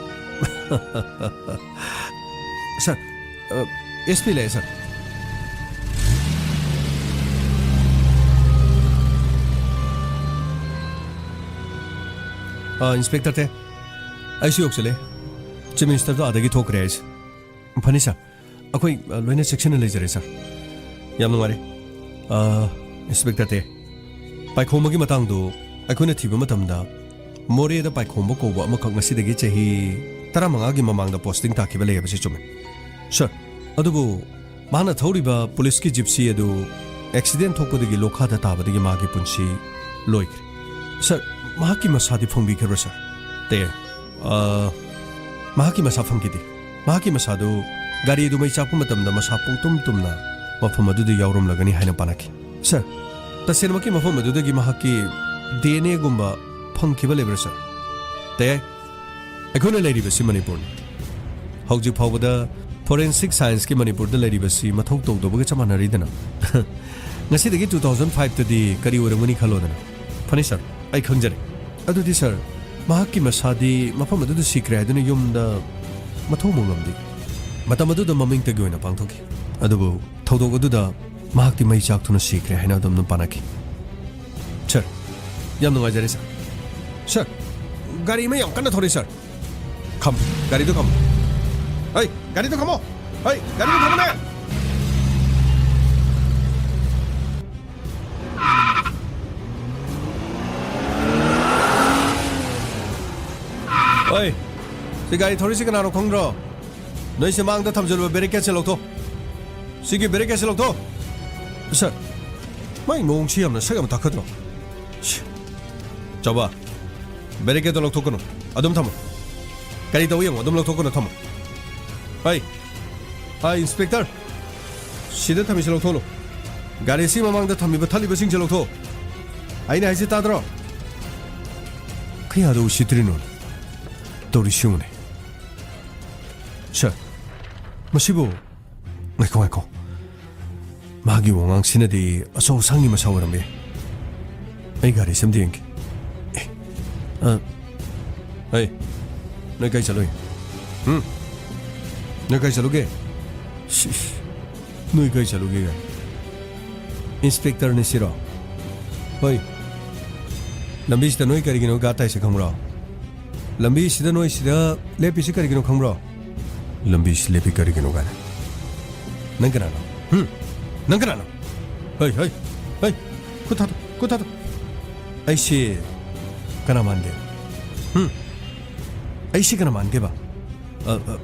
ꯁꯥꯔ, ꯑ, ꯑꯦꯁ ꯄꯤ ꯂꯩꯔꯦ, ꯁꯥꯔ꯫ ꯑ, ꯏꯟꯁꯄꯦꯛꯇꯔ ꯇꯦ, ꯑꯩꯁꯨ ꯌꯧꯁꯜꯂꯦ꯫ ꯆꯤꯐ ꯃꯤꯅꯤꯁꯇꯔꯗꯣ ꯑꯥꯗꯒꯤ ꯊꯣꯛꯈ꯭ꯔꯦ ꯍꯥꯏꯁꯦ꯫ ꯐꯅꯤ, ꯁꯥꯔ꯫ ꯑꯩꯈꯣꯏ, ꯑ, ꯂꯣꯏꯅ ꯆꯦꯛꯁꯤꯟꯅ ꯂꯩꯖꯔꯦ, ꯁꯥꯔ꯫ ꯌꯥꯝ ꯅꯨꯡꯉꯥꯏꯔꯦ꯫ ꯑ, ꯏꯟꯁꯄꯦꯛꯇꯔ ꯇꯦ, ꯄꯥꯏꯈꯣꯝꯕꯒꯤ ꯃꯇꯥꯡꯗꯨ ꯑꯩꯈꯣꯏꯅ ꯊꯤꯕ ꯃꯇꯝꯗ ꯃꯣꯔꯦꯗ ꯄꯥꯏꯈꯣꯝꯕ ꯀꯧꯕ ꯑꯃꯈꯛ ꯉꯁꯤꯗꯒꯤ ꯆꯍꯤ ꯇꯔꯥꯃꯉꯥꯒꯤ ꯃꯃꯥꯡꯗ ꯄꯣꯁꯇꯤꯡ ꯇꯥꯈꯤꯕ ꯂꯩ ꯍꯥꯏꯕꯁꯤ ꯆꯨꯝꯃꯤ꯫ ꯁꯥꯔ, ꯑꯗꯨꯕꯨ ꯃꯥꯅ ꯊꯧꯔꯤꯕ ꯄꯨꯂꯤꯁꯀꯤ ꯖꯤꯞꯁꯤ ꯑꯗꯨ ꯑꯦꯛꯁꯤꯗꯦꯟ ꯊꯣꯛꯄꯗꯒꯤ ꯂꯣꯛꯈꯥꯗ ꯇꯥꯕꯗꯒꯤ ꯃꯥꯒꯤ ꯄꯨꯟꯁꯤ ꯂꯣꯏꯈ꯭ꯔꯦ꯫ ꯁꯥꯔ, ꯃꯍꯥꯛꯀꯤ ꯃꯁꯥꯗꯤ ꯐꯪꯕꯤꯈ꯭ꯔꯕ꯭ꯔꯥ, ꯁꯥꯔ? ꯇꯦ, ꯑ, ꯃꯍꯥꯛꯀꯤ ꯃꯁꯥ ꯐꯪꯈꯤꯗꯦ꯫ ꯃꯍꯥꯛꯀꯤ ꯃꯁꯥꯗꯨ ꯒꯥꯔꯤ ꯑꯗꯨ ꯃꯩ ꯆꯥꯛꯄ ꯃꯇꯝꯗ ꯃꯁꯥ ꯄꯨꯡꯇꯨꯝ ꯇꯨꯝꯅ ꯃꯐꯝ ꯑꯗꯨꯗ ꯌꯥꯎꯔꯝꯂꯒꯅꯤ ꯍꯥꯏꯅ ꯄꯥꯅꯈꯤ꯫ ꯁꯥꯔ, ꯇꯁꯦꯡꯅꯃꯛꯀꯤ ꯃꯐꯝ ꯑꯗꯨꯗꯒꯤ ꯃꯍꯥꯛꯀꯤ ꯗꯤ ꯑꯦꯟ ꯑꯦꯒꯨꯝꯕ ꯐꯪꯈꯤꯕ ꯂꯩꯕ꯭ꯔꯥ, ꯁꯥꯔ? ꯇꯌꯥꯏ, ꯑꯩꯈꯣꯏꯅ ꯂꯩꯔꯤꯕꯁꯤ ꯃꯅꯤꯄꯨꯔꯅꯤ꯫ ꯍꯧꯖꯤꯛ ꯐꯥꯎꯕꯗ ꯐꯣꯔꯦꯟꯁꯤꯛ ꯁꯥꯏꯟꯁꯀꯤ ꯃꯅꯤꯄꯨꯔꯗ ꯂꯩꯔꯤꯕꯁꯤ ꯃꯊꯧ ꯇꯧꯗꯕꯒ ꯆꯞ ꯃꯥꯟꯅꯔꯤꯗꯅ꯫ ꯉꯁꯤꯗꯒꯤ ꯇꯨ ꯊꯥꯎꯖꯟ ꯐꯥꯏꯚꯇꯗꯤ ꯀꯔꯤ ꯑꯣꯏꯔꯝꯒꯅꯤ ꯈꯜꯂꯣꯗꯅ꯫ ꯐꯅꯤ ꯁꯥꯔ, ꯑꯩ ꯈꯪꯖꯔꯦ꯫ ꯑꯗꯨꯗꯤ ꯁꯥꯔ, ꯃꯍꯥꯛꯀꯤ ꯃꯁꯥꯗꯤ ꯃꯐꯝ ꯑꯗꯨꯗ ꯁꯤꯈ꯭ꯔꯦ ꯍꯥꯏꯗꯨꯅ ꯌꯨꯝꯗ ꯃꯊꯧ ꯃꯉꯝꯗꯦ꯫ ꯃꯇꯝ ꯑꯗꯨꯗ ꯃꯃꯤꯡꯇꯒꯤ ꯑꯣꯏꯅ ꯄꯥꯡꯊꯣꯛꯈꯤ꯫ ꯑꯗꯨꯕꯨ ꯊꯧꯗꯣꯛ ꯑꯗꯨꯗ ꯃꯍꯥꯛꯇꯤ ꯃꯩ ꯆꯥꯛꯇꯨꯅ ꯁꯤꯈ꯭ꯔꯦ ꯍꯥꯏꯅ ꯑꯗꯨꯝꯅ ꯄꯥꯅꯈꯤ꯫ ꯁꯥꯔ, ꯌꯥꯝ ꯅꯨꯡꯉꯥꯏꯖꯔꯦ ꯁꯥꯔ꯫ ꯁꯥꯔ, ꯒꯥꯔꯤ ꯑꯃ ꯌꯥꯝ ꯀꯟꯅ ꯊꯧꯔꯛꯏ ꯁꯥꯔ꯫ ꯈꯝ, ꯒꯥꯔꯤꯗꯨ ꯈꯝ꯫ ꯍꯩ, ꯒꯥꯔꯤꯗꯨ ꯈꯝꯃꯣ꯫ ꯍꯩ, ꯒꯥꯔꯤꯗꯨ ꯈꯝꯃꯣꯅꯦ꯫ ꯍꯣꯏ, ꯁꯤ ꯒꯥꯔꯤ ꯊꯧꯔꯤꯁꯤ ꯀꯅꯥꯅꯣ ꯈꯪꯗ꯭ꯔꯣ? ꯅꯣꯏꯁꯦ ꯃꯥꯡꯗ ꯊꯝꯖꯜꯂꯨꯕ ꯕꯦꯔꯤꯀꯦꯠꯁꯦ ꯂꯧꯊꯣꯛ꯫ ꯁꯤꯒꯤ ꯕꯦꯔꯤꯀꯦꯠꯁꯦ ꯂꯧꯊꯣꯛ꯫ ꯁꯥꯔ, ꯃꯥꯏ ꯃꯑꯣꯡꯁꯤ ꯌꯥꯝꯅ ꯁꯛ ꯌꯥꯝ ꯇꯥꯈꯠꯇ꯭ꯔꯣ? ꯁꯤ, ꯆꯥꯎꯕ, ꯕꯦꯔꯤꯀꯦꯠꯇꯣ ꯂꯧꯊꯣꯛꯀꯅꯨ꯫ ꯑꯗꯨꯝ ꯊꯝꯃꯣ꯫ ꯀꯔꯤ ꯇꯧ ꯌꯦꯡꯉꯣ, ꯑꯗꯨꯝ ꯂꯧꯊꯣꯛꯀꯅꯨ, ꯊꯝꯃꯣ꯫ ꯍꯥꯏ, ꯍꯥꯏ, ꯏꯟꯁꯄꯦꯛꯇꯔ, ꯁꯤꯗ ꯊꯝꯃꯤꯁꯤ ꯂꯧꯊꯣꯛꯂꯣ꯫ ꯒꯥꯔꯤꯁꯤ ꯃꯃꯥꯡꯗ ꯊꯝꯃꯤꯕ ꯊꯠꯂꯤꯕꯁꯤꯡꯁꯦ ꯂꯧꯊꯣꯛ꯫ ꯑꯩꯅ ꯍꯥꯏꯁꯤ ꯇꯥꯗ꯭ꯔꯣ? ꯀꯌꯥꯗ ꯎꯁꯤꯠꯇ꯭ꯔꯤꯅꯣ ꯇꯧꯔꯤꯁꯤ ꯌꯦꯡꯉꯨꯅꯦ꯫ ꯁꯥꯔ, ꯃꯁꯤꯕꯨ, ꯉꯥꯏꯈꯣ, ꯉꯥꯏꯈꯣ꯫ ꯃꯥꯒꯤ ꯋꯥꯉꯥꯡꯁꯤꯅꯗꯤ ꯑꯆꯧ ꯑꯁꯥꯡꯒꯤ ꯃꯁꯥ ꯑꯣꯏꯔꯝꯕ ꯌꯥꯏ꯫ ꯑꯩ ꯒꯥꯔꯤ ꯁꯦꯝꯗ ꯌꯦꯡꯒꯦ꯫ ꯑꯦ, ꯑ, ꯍꯩ, ꯅꯣꯏ ꯀꯥꯏ ꯆꯠꯂꯨꯏ? ꯍꯨꯝ? ꯅꯣꯏ ꯀꯥꯏ ꯆꯠꯂꯨꯒꯦ? ꯁꯤꯁ, ꯅꯣꯏ ꯀꯥꯏ ꯆꯠꯂꯨꯒꯦ ꯀꯥꯏ? ꯏꯟꯁꯄꯦꯛꯇꯔꯅꯤ ꯁꯤꯔꯣ? ꯍꯣꯏ꯫ ꯂꯝꯕꯤꯁꯤꯗ ꯅꯣꯏ ꯀꯔꯤꯒꯤꯅꯣ ꯒꯥ ꯇꯥꯏꯁꯦ ꯈꯪꯕ꯭ꯔꯣ? ꯂꯝꯕꯤꯁꯤꯗ ꯅꯣꯏ ꯁꯤꯗ ꯂꯦꯞꯄꯤꯁꯤ ꯀꯔꯤꯒꯤꯅꯣ ꯈꯪꯕ꯭ꯔꯣ? ꯂꯝꯕꯤꯁꯤ ꯂꯦꯞꯄꯤ ꯀꯔꯤꯒꯤꯅꯣ ꯀꯥꯏꯅ꯫ ꯅꯪ ꯀꯅꯥꯅꯣ? ꯍꯨꯝ? ꯅꯪ ꯀꯅꯥꯅꯣ? ꯍꯩ, ꯍꯩ, ꯍꯩ! ꯈꯨꯠ ꯊꯥꯗꯣꯛ, ꯈꯨꯠ ꯊꯥꯗꯣꯛ! ꯑꯩꯁꯤ ꯀꯅꯥ ꯃꯥꯟꯒꯦ? ꯍꯨꯝ? ꯑꯩꯁꯤ ꯀꯅꯥ ꯃꯥꯟꯒꯦꯕ? ꯑ, ꯑ,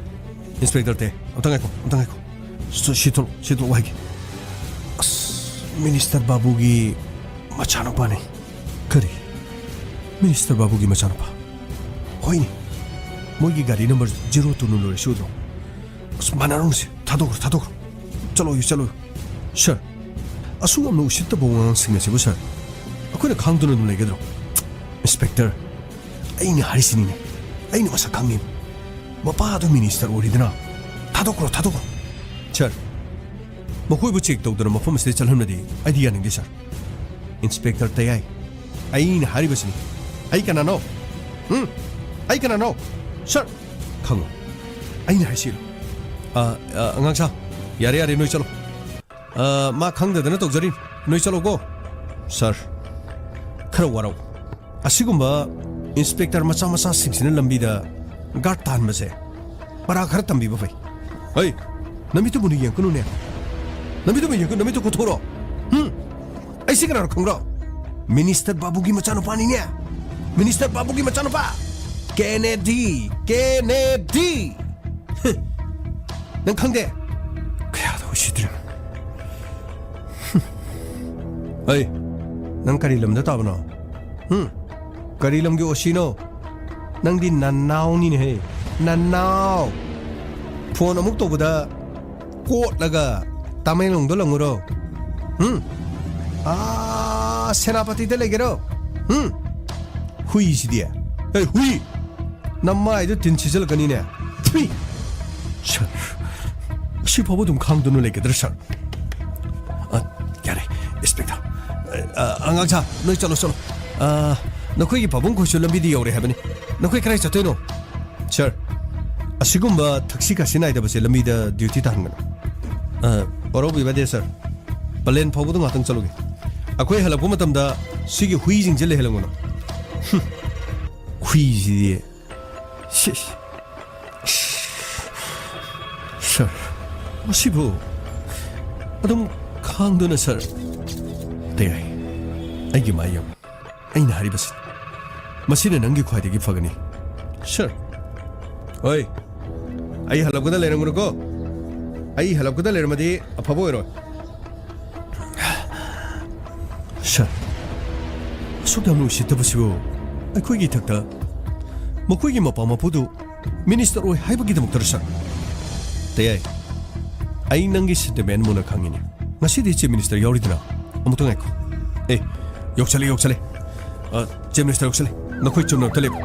ꯏꯟꯁꯄꯦꯛꯇꯔ ꯇꯦ, ꯑꯝꯇ ꯉꯥꯏꯈꯣ, ꯑꯝꯇ ꯉꯥꯏꯈꯣ꯫ ꯁꯤ, ꯁꯤ ꯊꯣꯛꯂꯛꯑꯣ, ꯁꯤ ꯊꯣꯛꯂꯛꯑꯣ ꯍꯥꯏꯒꯦ꯫ ꯑꯁ, ꯃꯤꯅꯤꯁꯇꯔ ꯕꯥꯕꯨꯒꯤ ꯃꯆꯥꯅꯨꯄꯥꯅꯤ꯫ ꯀꯔꯤ? ꯃꯤꯅꯤꯁꯇꯔ ꯕꯥꯕꯨꯒꯤ ꯃꯆꯥꯅꯨꯄꯥ? ꯍꯣꯏꯅꯦ꯫ ꯃꯣꯏꯒꯤ ꯒꯥꯔꯤ ꯅꯝꯕꯔ ꯖꯤꯔꯣ ꯇꯨ ꯅꯨ ꯂꯣꯏꯔꯦ, ꯁꯤ ꯎꯗ꯭ꯔꯣ? ꯑꯁ, ꯃꯥꯟꯅꯔꯝꯁꯦ꯫ ꯊꯥꯗꯣꯛꯈ꯭ꯔꯣ, ꯊꯥꯗꯣꯛꯈ꯭ꯔꯣ꯫ ꯆꯠꯂꯣ, ꯆꯠꯂꯣ꯫ ꯁꯥꯔ, ꯑꯁꯨꯛ ꯌꯥꯝꯅ ꯎꯁꯤꯠꯇꯕ ꯋꯥꯉꯥꯡꯁꯤꯡ ꯑꯁꯤꯕꯨ, ꯁꯥꯔ, ꯑꯩꯈꯣꯏꯅ ꯈꯥꯡꯗꯨꯅ ꯑꯗꯨꯝ ꯂꯩꯒꯗ꯭ꯔꯣ? ꯏꯟꯁꯄꯦꯛꯇꯔ, ꯑꯩꯅ ꯍꯥꯏꯔꯤꯁꯤꯅꯤꯅꯦ, ꯑꯩꯅ ꯃꯁꯛ ꯈꯪꯉꯤ꯫ ꯃꯄꯥꯗꯣ ꯃꯤꯅꯤꯁꯇꯔ ꯑꯣꯏꯔꯤꯗꯅ꯫ ꯊꯥꯗꯣꯛꯈ꯭ꯔꯣ, ꯊꯥꯗꯣꯛꯈ꯭ꯔꯣ꯫ ꯁꯥꯔ, ꯃꯈꯣꯏꯕꯨ ꯆꯦꯛ ꯇꯧꯗꯅ ꯃꯐꯝ ꯑꯁꯤꯗ ꯆꯠꯍꯟꯕꯗꯤ ꯑꯩꯗꯤ ꯌꯥꯅꯤꯡꯗꯦ, ꯁꯥꯔ꯫ ꯏꯟꯁꯄꯦꯛꯇꯔ ꯇꯌꯥꯏ, ꯑꯩꯅ ꯍꯥꯏꯔꯤꯕꯁꯤꯅꯤ꯫ ꯑꯩ ꯀꯅꯥꯅꯣ? ꯎꯝ? ꯑꯩ ꯀꯅꯥꯅꯣ? ꯁꯥꯔ, ꯈꯪꯉꯣ꯫ ꯑꯩꯅ ꯍꯥꯏꯁꯤ ꯏꯜꯂꯨ꯫ ꯑ, ꯑ, ꯑꯉꯥꯡ ꯁꯥ, ꯌꯥꯔꯦ, ꯌꯥꯔꯦ, ꯅꯣꯏ ꯆꯠꯂꯣ꯫ ꯑ, ꯃꯥ ꯈꯪꯗꯗꯅ ꯇꯧꯖꯔꯤꯅꯤ꯫ ꯅꯣꯏ ꯆꯠꯂꯣꯀꯣ꯫ ꯁꯥꯔ, ꯈꯔ ꯋꯥꯔꯧ꯫ ꯑꯁꯤꯒꯨꯝꯕ ꯏꯟꯁꯄꯦꯛꯇꯔ ꯃꯆꯥ ꯃꯆꯥꯁꯤꯡꯁꯤꯅ ꯂꯝꯕꯤꯗ ꯒꯥꯔꯗ ꯇꯥꯍꯟꯕꯁꯦ ꯄꯔꯥ ꯈꯔ ꯇꯝꯕꯤꯕ ꯐꯩ꯫ ꯍꯩ, ꯅꯃꯤꯠꯇꯨ ꯃꯨꯟꯅ ꯌꯦꯡꯀꯅꯨꯅꯦ꯫ ꯅꯃꯤꯠꯇꯨ ꯃꯨꯟꯅ ꯌꯦꯡꯀꯅꯨ, ꯅꯃꯤꯠꯇꯨ ꯀꯣꯊꯣꯔꯛꯑꯣ꯫ ꯍꯨꯝ? ꯑꯩꯁꯤ ꯀꯅꯥꯅꯣ ꯈꯪꯕ꯭ꯔꯣ? ꯃꯤꯅꯤꯁꯇꯔ ꯕꯥꯕꯨꯒꯤ ꯃꯆꯥꯅꯨꯄꯥꯅꯤꯅꯦ꯫ ꯃꯤꯅꯤꯁꯇꯔ ꯕꯥꯕꯨꯒꯤ ꯃꯆꯥꯅꯨꯄꯥ꯫ ꯀꯦꯅꯦꯗꯤ, ꯀꯦꯅꯦꯗꯤ꯫ ꯍꯨꯝ꯫ ꯅꯪ ꯈꯪꯗꯦ? ꯀꯌꯥꯗ ꯎꯁꯤꯠꯇ꯭ꯔꯤꯅꯣ? ꯍꯨꯝ꯫ ꯍꯩ, ꯅꯪ ꯀꯔꯤ ꯂꯝꯗ ꯇꯥꯕꯅꯣ? ꯍꯨꯝ? ꯀꯔꯤ ꯂꯝꯒꯤ ꯑꯣꯁꯤꯅꯣ? ꯅꯪꯗꯤ ꯅꯅꯥꯎꯅꯤꯅꯦꯍꯦ, ꯅꯅꯥꯎ! ꯐꯣꯟ ꯑꯃꯨꯛ ꯇꯧꯕꯗ ꯀꯣꯠꯂꯒ ꯇꯃꯦꯡꯂꯣꯡꯗ ꯂꯪꯉꯨꯔꯣ꯫ ꯎꯝ? ꯑꯥ, ꯁꯦꯅꯥꯄꯇꯤꯗ ꯂꯩꯒꯦꯔꯣ? ꯎꯝ? ꯍꯨꯏꯁꯤꯗꯤ꯫ ꯑꯦ, ꯍꯨꯏ! ꯅꯃꯥꯏꯗꯣ ꯇꯤꯟ ꯁꯤꯠꯆꯜꯂꯛꯀꯅꯤꯅꯦ꯫ ꯍꯨꯏ! ꯁꯥꯔ, ꯁꯤ ꯐꯥꯎꯕ ꯑꯗꯨꯝ ꯈꯥꯡꯗꯨꯅ ꯂꯩꯒꯗ꯭ꯔꯥ, ꯁꯥꯔ? ꯑ, ꯌꯥꯔꯦ, ꯏꯟꯁꯄꯦꯛꯇꯔ꯫ ꯑ, ꯑꯉꯥꯡ ꯁꯥ, ꯅꯣꯏ ꯆꯠꯂꯣ, ꯆꯠꯂꯣ꯫ ꯑ, ꯅꯈꯣꯏꯒꯤ ꯄꯥꯕꯨꯡ ꯈꯣꯏꯁꯨ ꯂꯝꯕꯤꯗ ꯌꯧꯔꯦ ꯍꯥꯏꯕꯅꯤ꯫ ꯅꯈꯣꯏ ꯀꯗꯥꯏ ꯆꯠꯇꯣꯏꯅꯣ? ꯁꯥꯔ, ꯑꯁꯤꯒꯨꯝꯕ ꯊꯛꯁꯤ ꯈꯥꯁꯤ ꯅꯥꯏꯗꯕꯁꯦ ꯂꯝꯕꯤꯗ ꯗ꯭ꯌꯨꯇꯤ ꯇꯥꯍꯟꯒꯅꯨ꯫ ꯑ, ꯋꯥꯔꯧꯕꯤꯕ ꯌꯥꯗꯦ, ꯁꯥꯔ꯫ ꯄꯂꯦꯟ ꯐꯥꯎꯕꯗ ꯉꯥꯛꯇꯪ ꯆꯠꯂꯨꯒꯦ꯫ ꯑꯩꯈꯣꯏ ꯍꯜꯂꯛꯄ ꯃꯇꯝꯗ ꯁꯤꯒꯤ ꯍꯨꯏꯁꯤꯡꯁꯦ ꯂꯩꯍꯜꯂꯝꯒꯅꯨ꯫ ꯍꯨꯝ, ꯍꯨꯏꯁꯤꯗꯤ꯫ ꯁꯤꯁ꯫ ꯁꯥꯔ, ꯃꯁꯤꯕꯨ ꯑꯗꯨꯝ ꯈꯥꯡꯗꯨꯅ, ꯁꯥꯔ꯫ ꯇꯌꯥꯏ, ꯑꯩꯒꯤ ꯃꯥꯏ ꯌꯦꯡꯉꯨ꯫ ꯑꯩꯅ ꯍꯥꯏꯔꯤꯕꯁꯤ, ꯃꯁꯤꯅ ꯅꯪꯒꯤ ꯈ꯭ꯋꯥꯏꯗꯒꯤ ꯐꯒꯅꯤ꯫ ꯁꯥꯔ꯫ ꯍꯣꯏ꯫ ꯑꯩ ꯍꯜꯂꯛꯄꯗ ꯂꯩꯔꯝꯒꯅꯨꯀꯣ꯫ ꯑꯩ ꯍꯜꯂꯛꯄꯗ ꯂꯩꯔꯝꯃꯗꯤ ꯑꯐꯕ ꯑꯣꯏꯔꯣꯏ꯫ ꯁꯥꯔ, ꯑꯁꯨꯛ ꯌꯥꯝꯅ ꯎꯁꯤꯠꯇꯕꯁꯤꯕꯨ ꯑꯩꯈꯣꯏꯒꯤ ꯏꯊꯛꯇ ꯃꯈꯣꯏꯒꯤ ꯃꯄꯥ ꯃꯄꯨꯗꯨ ꯃꯤꯅꯤꯁꯇꯔ ꯑꯣꯏ ꯍꯥꯏꯕꯒꯤꯗꯃꯛꯇꯔ, ꯁꯥꯔ? ꯇꯌꯥꯏ, ꯑꯩ ꯅꯪꯒꯤ ꯁꯦꯟꯇꯤꯃꯦꯟ ꯃꯨꯟꯅ ꯈꯪꯉꯤꯅꯦ꯫ ꯉꯁꯤꯗꯤ ꯆꯤꯐ ꯃꯤꯅꯤꯁꯇꯔ ꯌꯥꯎꯔꯤꯗꯅ꯫ ꯑꯃꯨꯛꯇ ꯉꯥꯏꯈꯣ꯫ ꯑꯦ, ꯌꯧꯁꯜꯂꯦ, ꯌꯧꯁꯜꯂꯦ꯫ ꯑ, ꯆꯤꯐ ꯃꯤꯅꯤꯁꯇꯔ ꯌꯧꯁꯜꯂꯦ꯫ ꯅꯈꯣꯏ ꯆꯨꯝꯅ ꯑꯝꯇ ꯂꯦꯞꯄꯨ꯫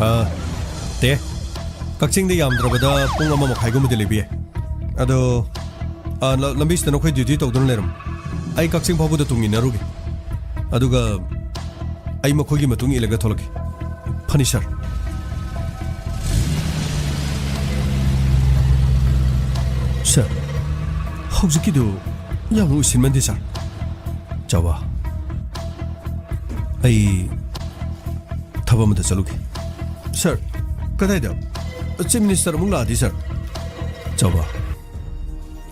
ꯑ, ꯇꯦ, ꯀꯛꯆꯤꯡꯗ ꯌꯥꯝꯗ꯭ꯔꯕꯗ ꯄꯨꯡ ꯑꯃ ꯃꯈꯥꯏꯒꯨꯝꯕꯗꯤ ꯂꯩꯕ ꯌꯥꯏ꯫ ꯑꯗꯣ, ꯑ, ꯂ-, ꯂꯝꯕꯤꯁꯤꯗ ꯅꯈꯣꯏ ꯗ꯭ꯌꯨꯇꯤ ꯇꯧꯗꯨꯅ ꯂꯩꯔꯝꯃꯣ꯫ ꯑꯩ ꯀꯛꯆꯤꯡ ꯐꯥꯎꯕꯗ ꯇꯨꯡ ꯏꯟꯅꯔꯨꯒꯦ꯫ ꯑꯗꯨꯒ ꯑꯩ ꯃꯈꯣꯏꯒꯤ ꯃꯇꯨꯡ ꯏꯜꯂꯒ ꯊꯣꯛꯂꯛꯀꯦ꯫ ꯐꯅꯤ, ꯁꯥꯔ꯫ ꯁꯥꯔ, ꯍꯧꯖꯤꯛꯀꯤꯗꯨ ꯌꯥꯝꯅ ꯎꯁꯤꯟꯃꯟꯗꯦ, ꯁꯥꯔ꯫ ꯆꯥꯎꯕ, ꯑꯩ ꯊꯕꯛ ꯑꯃꯗ ꯆꯠꯂꯨꯒꯦ꯫ ꯁꯥꯔ, ꯀꯗꯥꯏꯗ? ꯆꯤꯐ ꯃꯤꯅꯤꯁꯇꯔ ꯑꯃꯨꯛ ꯂꯥꯛꯑꯗꯤ, ꯁꯥꯔ꯫ ꯆꯥꯎꯕ,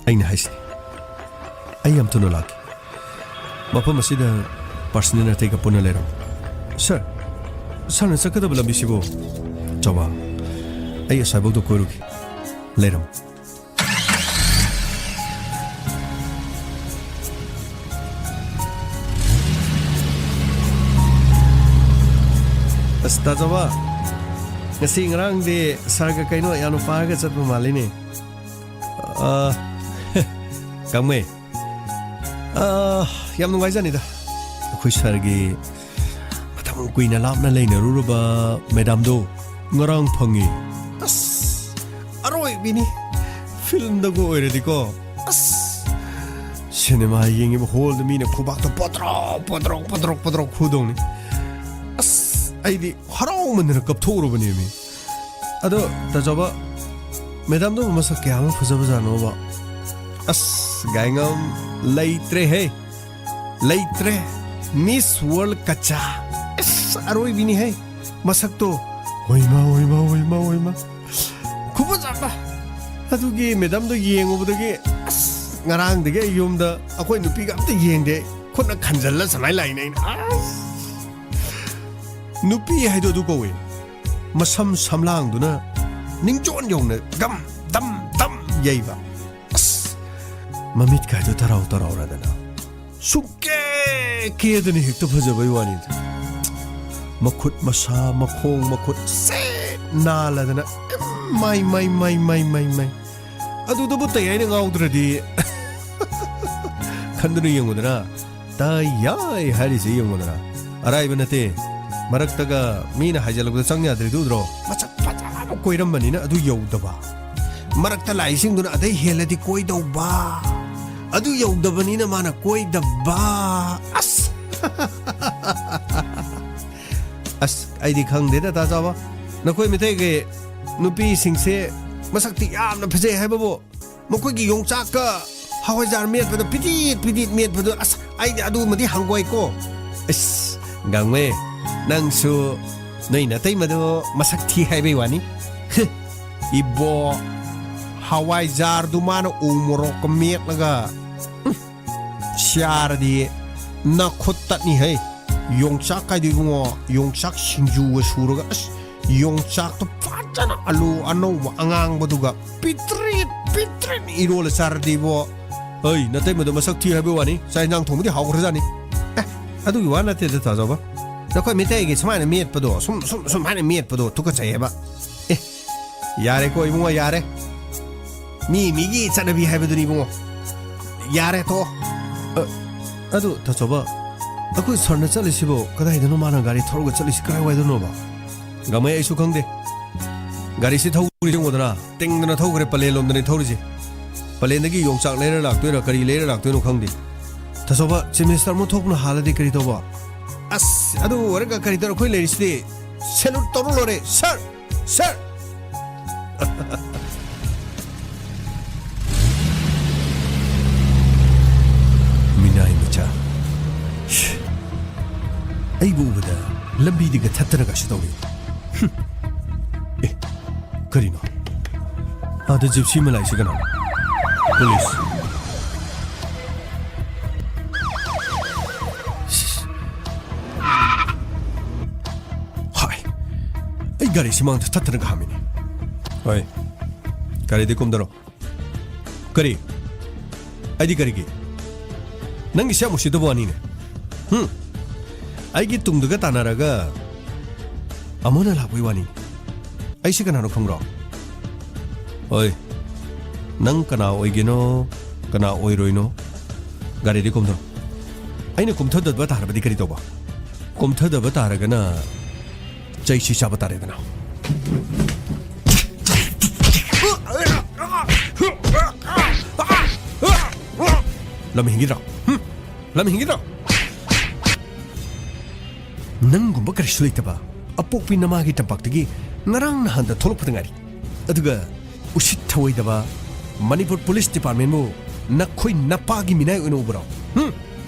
ꯑꯩꯅ ꯍꯥꯏꯁꯤꯅꯤ, ꯑꯩ ꯌꯥꯝ ꯊꯨꯅ ꯂꯥꯛꯀꯦ꯫ ꯃꯐꯝ ꯑꯁꯤꯗ ꯄꯥꯔꯁꯅꯦꯜ ꯑꯇꯩꯒ ꯄꯨꯟꯅ ꯂꯩꯔꯝꯃꯨ꯫ ꯁꯥꯔ, ꯁꯥꯔꯅ ꯆꯠꯀꯗꯕ ꯂꯝꯕꯤꯁꯤꯕꯨ? ꯆꯥꯎꯕ, ꯑꯩ ꯑꯁꯥꯏꯐꯥꯎꯗ ꯀꯣꯏꯔꯨꯒꯦ꯫ ꯂꯩꯔꯝꯃꯨ꯫ ꯑꯁ, ꯇꯥꯖꯕ, ꯉꯁꯤ ꯉꯔꯥꯡꯗꯤ ꯁꯥꯔꯒ ꯀꯩꯅꯣ ꯌꯥꯝꯅ ꯄꯥꯔꯒ ꯆꯠꯄ ꯃꯥꯜꯂꯤꯅꯦ꯫ ꯑ, ꯀꯥꯡꯃꯩ꯫ ꯑ, ꯌꯥꯝ ꯅꯨꯡꯉꯥꯏꯖꯅꯤꯗ꯫ ꯑꯩꯈꯣꯏ ꯁꯥꯔꯒꯤ ꯃꯇꯝ ꯀꯨꯏꯅ ꯂꯥꯞꯅ ꯂꯩꯅꯔꯨꯔꯕ ꯃꯦꯗꯥꯝꯗꯣ ꯉꯔꯥꯡ ꯐꯪꯉꯤ꯫ ꯑꯁ, ꯑꯔꯣꯏꯕꯤꯅꯤ꯫ ꯐꯤꯜꯝꯗꯒ ꯑꯣꯏꯔꯗꯤꯀꯣ, ꯑꯁ, ꯁꯤꯅꯦꯃꯥ ꯌꯦꯡꯉꯤꯕ ꯍꯣꯜꯗ ꯃꯤꯅ ꯈꯨꯕꯥꯛꯇ ꯄꯣꯇ꯭ꯔꯣꯛ, ꯄꯣꯇ꯭ꯔꯣꯛ, ꯄꯣꯇ꯭ꯔꯣꯛ, ꯄꯣꯇ꯭ꯔꯣꯛ ꯈꯨꯗꯧꯅꯤ꯫ ꯑꯁ, ꯑꯩꯗꯤ ꯍꯔꯥꯎꯃꯟꯗꯅ ꯀꯞꯊꯣꯛꯎꯔꯕꯅꯦꯃꯤ꯫ ꯑꯗꯣ, ꯇꯥꯖꯕ, ꯃꯦꯗꯥꯝꯗꯨꯕꯨ ꯃꯁꯛ ꯀꯌꯥꯃꯨꯛ ꯐꯖꯕꯖꯥꯠꯅꯣꯕ? ꯑꯁ, ꯒꯥꯏꯉꯝ, ꯂꯩꯇ꯭ꯔꯦꯍꯦ꯫ ꯂꯩꯇ꯭ꯔꯦ꯫ ꯃꯤꯁ ꯋꯥꯔꯜ ꯀꯆꯥ꯫ ꯑꯁ, ꯑꯔꯣꯏꯕꯤꯅꯤꯍꯦ꯫ ꯃꯁꯛꯇꯣ, ꯍꯣꯏꯃ, ꯍꯣꯏꯃ, ꯍꯣꯏꯃ, ꯍꯣꯏꯃ꯫ ꯈꯨꯐꯖ ꯑꯃ꯫ ꯑꯗꯨꯒꯤ ꯃꯦꯗꯥꯝꯗꯣ ꯌꯦꯡꯉꯨꯕꯗꯒꯤ, ꯑꯁ, ꯉꯔꯥꯡꯗꯒꯤ ꯑꯩ ꯌꯨꯝꯗ ꯑꯩꯈꯣꯏ ꯅꯨꯄꯤꯒ ꯑꯝꯇ ꯌꯦꯡꯗꯦ꯫ ꯈꯨꯠꯅ ꯈꯟꯖꯜꯂ ꯁꯨꯃꯥꯏꯅ ꯂꯥꯛꯏꯅꯦ ꯑꯩꯅ꯫ ꯑꯁ! ꯅꯨꯄꯤ ꯍꯥꯏꯗꯣ ꯑꯗꯨ ꯀꯧꯋꯦ꯫ ꯃꯁꯝ ꯁꯝꯂꯥꯡꯗꯨꯅ ꯅꯤꯡꯖꯣꯟ ꯌꯧꯅ ꯒꯝ, ꯗꯝ, ꯗꯝ ꯌꯩꯕ꯫ ꯑꯁ! ꯃꯃꯤꯠ ꯀꯥꯏꯗꯣ ꯇꯔꯥꯎ ꯇꯔꯥꯎꯔꯗꯅ꯫ ꯁꯨꯛꯀꯦ ꯀꯦꯗꯅ ꯍꯦꯛꯇ ꯐꯖꯕꯩ ꯋꯥꯅꯤꯗ꯫ ꯃꯈꯨꯠ ꯃꯁꯥ, ꯃꯈꯣꯡ ꯃꯈꯨꯠ ꯁꯦꯠ ꯅꯥꯜꯂꯗꯅ, ꯃꯥꯏ, ꯃꯥꯏ, ꯃꯥꯏ, ꯃꯥꯏ, ꯃꯥꯏ, ꯃꯥꯏ꯫ ꯑꯗꯨꯗꯕꯨ ꯇꯩ ꯍꯥꯏꯅ ꯉꯥꯎꯗ꯭ꯔꯗꯤ ꯈꯟꯗꯨꯅ ꯌꯦꯡꯉꯨꯗꯅ꯫ ꯇꯩ ꯌꯥꯏ ꯍꯥꯏꯔꯤꯁꯦ ꯌꯦꯡꯉꯨꯗꯅ꯫ ꯑꯔꯥꯏꯕ ꯅꯠꯇꯦ꯫ ꯃꯔꯛꯇꯒ ꯃꯤꯅ ꯍꯥꯏꯖꯜꯂꯛꯄꯗ ꯆꯪ ꯌꯥꯗ꯭ꯔꯤꯗꯨ ꯎꯗ꯭ꯔꯣ? ꯃꯁꯛ ꯐꯖꯕ ꯀꯣꯏꯔꯝꯕꯅꯤꯅ ꯑꯗꯨ ꯌꯧꯗꯕ꯫ ꯃꯔꯛꯇ ꯂꯥꯛꯏꯁꯤꯡꯗꯨꯅ ꯑꯗꯩ ꯍꯦꯜꯂꯗꯤ ꯀꯣꯏꯗꯧꯕ꯫ ꯑꯗꯨ ꯌꯧꯗꯕꯅꯤꯅ ꯃꯥꯅ ꯀꯣꯏꯗꯕ꯫ ꯑꯁ! ꯑꯁ, ꯑꯩꯗꯤ ꯈꯪꯗꯦꯗ, ꯇꯥꯖꯕ꯫ ꯅꯈꯣꯏ ꯃꯤꯇꯩꯒꯤ ꯅꯨꯄꯤꯁꯤꯡꯁꯦ ꯃꯁꯛꯇꯤ ꯌꯥꯝꯅ ꯐꯖꯩ ꯍꯥꯏꯕꯕꯨ, ꯃꯈꯣꯏꯒꯤ ꯌꯣꯡꯆꯥꯛꯀ ꯍꯋꯥꯏꯖꯥꯔ ꯃꯦꯠꯄꯗꯣ, ꯄꯤꯗꯤꯠ ꯄꯤꯗꯤꯠ ꯃꯦꯠꯄꯗꯣ, ꯑꯁ, ꯑꯩꯗꯤ ꯑꯗꯨꯃꯗꯤ ꯍꯪꯒꯣꯏꯀꯣ꯫ ꯑꯁ, ꯒꯥꯡꯃꯩ, ꯅꯪꯁꯨ ꯅꯣꯏ ꯅꯇꯩꯃꯗꯣ ꯃꯁꯛ ꯊꯤ ꯍꯥꯏꯕꯩ ꯋꯥꯅꯤ꯫ ꯏꯕꯣ, ꯍꯋꯥꯏꯖꯥꯔꯗꯨ ꯃꯥꯅ ꯎ ꯃꯣꯔꯣꯛꯀ ꯃꯦꯠꯂꯒ, ꯎꯝ, ꯁꯤꯌꯥꯔꯗꯤ ꯅꯈꯨꯠ ꯇꯠꯅꯤꯍꯦ꯫ ꯌꯣꯡꯆꯥꯛ ꯀꯥꯏꯗꯣ ꯏꯕꯨꯡꯉꯣ, ꯌꯣꯡꯆꯥꯛ ꯁꯤꯡꯖꯨꯒ ꯁꯨꯔꯒ, ꯑꯁ, ꯌꯣꯡꯆꯥꯛꯇꯣ ꯐꯖꯅ ꯑꯂꯨ ꯑꯅꯧꯕ ꯑꯉꯥꯡꯕꯗꯨꯒ ꯄꯤꯇ꯭ꯔꯤꯠ ꯄꯤꯇ꯭ꯔꯤꯠ ꯏꯔꯣꯜꯂ ꯆꯥꯔꯗꯤꯕꯣ꯫ ꯍꯩ, ꯅꯇꯩꯃꯗꯣ ꯃꯁꯛ ꯊꯤ ꯍꯥꯏꯕꯩ ꯋꯥꯅꯤ, ꯆꯥꯛ ꯏꯟꯖꯥꯡ ꯊꯣꯡꯕꯗꯤ ꯍꯥꯎꯈ꯭ꯔꯖꯥꯠꯅꯤ꯫ ꯑꯦ, ꯑꯗꯨꯒꯤ ꯋꯥ ꯅꯠꯇꯦꯗ, ꯇꯥꯖꯕ꯫ ꯅꯈꯣꯏ ꯃꯤꯇꯩꯒꯤ ꯁꯨꯃꯥꯏꯅ ꯃꯦꯠꯄꯗꯣ, ꯁꯨꯝ ꯁꯨꯝ ꯁꯨꯝ ꯍꯥꯏꯅ ꯃꯦꯠꯄꯗꯣ ꯇꯨꯀꯠꯆꯩꯑꯕ꯫ ꯑꯦ, ꯌꯥꯔꯦꯀꯣ ꯏꯕꯨꯡꯉꯣ, ꯌꯥꯔꯦ꯫ ꯃꯤ ꯃꯤꯒꯤ ꯆꯠꯅꯕꯤ ꯍꯥꯏꯕꯗꯨꯅꯤ ꯏꯕꯨꯡꯉꯣ꯫ ꯌꯥꯔꯦ, ꯇꯣꯛꯑꯣ꯫ ꯑ, ꯑꯗꯨ ꯇꯥꯆꯧꯕ, ꯑꯩꯈꯣꯏ ꯁꯥꯔꯅ ꯆꯠꯂꯤꯁꯤꯕꯨ ꯀꯗꯥꯏꯗꯅꯣ? ꯃꯥꯅ ꯒꯥꯔꯤ ꯊꯧꯔꯒ ꯆꯠꯂꯤꯁꯤ ꯀꯗꯥꯏꯋꯥꯏꯗꯅꯣꯕ? ꯒꯃꯩ, ꯑꯩꯁꯨ ꯈꯪꯗꯦ꯫ ꯒꯥꯔꯤꯁꯤ ꯊꯧꯔꯤꯁꯤ ꯌꯦꯡꯉꯨꯗꯅ, ꯇꯤꯡꯗꯅ ꯊꯧꯈ꯭ꯔꯦ, ꯄꯂꯦꯟ ꯂꯣꯝꯗꯅꯤ ꯊꯧꯔꯤꯁꯤ꯫ ꯄꯂꯦꯟꯗꯒꯤ ꯌꯣꯡꯆꯥꯛ ꯂꯩꯔ ꯂꯥꯛꯇꯣꯏꯔꯥ, ꯀꯔꯤ ꯂꯩꯔ ꯂꯥꯛꯇꯣꯏꯅꯣ ꯈꯪꯗꯦ꯫ ꯇꯥꯆꯧꯕ, ꯆꯤꯞ ꯃꯤꯅꯤꯁꯇꯔ ꯑꯃꯨꯛ ꯊꯣꯛꯄꯅ ꯍꯥꯜꯂꯗꯤ ꯀꯔꯤ ꯇꯧꯕ? ꯑꯁ, ꯑꯗꯨ ꯑꯣꯏꯔꯒ ꯀꯔꯤ ꯇꯧꯔ ꯑꯩꯈꯣꯏ ꯂꯩꯔꯤꯁꯤꯗꯤ? ꯁꯦꯂꯨꯠ ꯇꯧꯔ ꯂꯣꯏꯔꯦ, ꯁꯥꯔ! ꯁꯥꯔ! ꯃꯤꯅꯥꯏ ꯃꯆꯥ꯫ ꯁꯤ꯫ ꯑꯩꯕꯨ ꯎꯕꯗ ꯂꯝꯕꯤꯗꯒ ꯊꯠꯇꯅꯒꯁꯨ ꯇꯧꯔꯤ꯫ ꯍꯨꯝ꯫ ꯑꯦ, ꯀꯔꯤꯅꯣ? ꯑꯥꯗ ꯖꯤꯞꯁꯤ ꯑꯃ ꯂꯥꯛꯏꯁꯤ ꯀꯅꯥꯅꯣ? ꯄꯨꯂꯤꯁ꯫ ꯁꯤꯁ꯫ ꯍꯥꯏ꯫ ꯑꯩ ꯒꯥꯔꯤꯁꯤ ꯃꯥꯡꯗ ꯊꯠꯇꯅꯒ ꯈꯥꯝꯃꯤꯅꯦ꯫ ꯍꯣꯏ꯫ ꯒꯥꯔꯤꯗꯤ ꯀꯨꯝꯗꯔꯣ꯫ ꯀꯔꯤ? ꯑꯩꯗꯤ ꯀꯔꯤꯒꯤ? ꯅꯪꯒꯤꯁꯦ ꯌꯥꯝ ꯎꯁꯤꯠꯇꯕ ꯋꯥꯅꯤꯅꯦ꯫ ꯍꯨꯝ? ꯑꯩꯒꯤ ꯇꯨꯡꯗꯒ ꯇꯥꯟꯅꯔꯒ ꯑꯃꯨꯛ ꯍꯟꯅ ꯂꯥꯛꯄꯒꯤ ꯋꯥꯅꯤ꯫ ꯑꯩꯁꯦ ꯀꯅꯥꯅꯣ ꯈꯪꯕ꯭ꯔꯣ? ꯍꯣꯏ, ꯅꯪ ꯀꯅꯥ ꯑꯣꯏꯒꯦꯅꯣ, ꯀꯅꯥ ꯑꯣꯏꯔꯣꯏꯅꯣ? ꯒꯥꯔꯤꯗꯤ ꯀꯨꯝꯊꯔꯣ꯫ ꯑꯩꯅ ꯀꯨꯝꯊꯗꯕ ꯇꯥꯔꯕꯗꯤ ꯀꯔꯤ ꯇꯧꯕ? ꯀꯨꯝꯊꯗꯕ ꯇꯥꯔꯒꯅ ꯆꯩꯁꯤ ꯆꯥꯕ ꯇꯥꯔꯦꯗꯅ꯫ ꯂꯝ ꯍꯦꯟꯈꯤꯗ꯭ꯔꯣ? ꯍꯨꯝ? ꯂꯝ ꯍꯦꯟꯈꯤꯗ꯭ꯔꯣ? ꯅꯪꯒꯨꯝꯕ ꯀꯔꯤꯁꯨ ꯂꯩꯇꯕ ꯑꯄꯣꯛꯄꯤ ꯅꯃꯥꯒꯤ ꯇꯝꯄꯥꯛꯇꯒꯤ ꯉꯔꯥꯡ ꯅꯍꯥꯟꯗ ꯊꯣꯛꯂꯛꯄꯗ ꯉꯥꯏꯔꯤ꯫ ꯑꯗꯨꯒ ꯎꯁꯤꯠ ꯊꯑꯣꯏꯗꯕ ꯃꯅꯤꯄꯨꯔ ꯄꯨꯂꯤꯁ ꯗꯤꯄꯥꯔꯠꯃꯦꯟꯕꯨ ꯅꯈꯣꯏ ꯅꯄꯥꯒꯤ ꯃꯤꯅꯥꯏ ꯑꯣꯏꯅ ꯎꯕ꯭ꯔꯣ? ꯍꯨꯝ?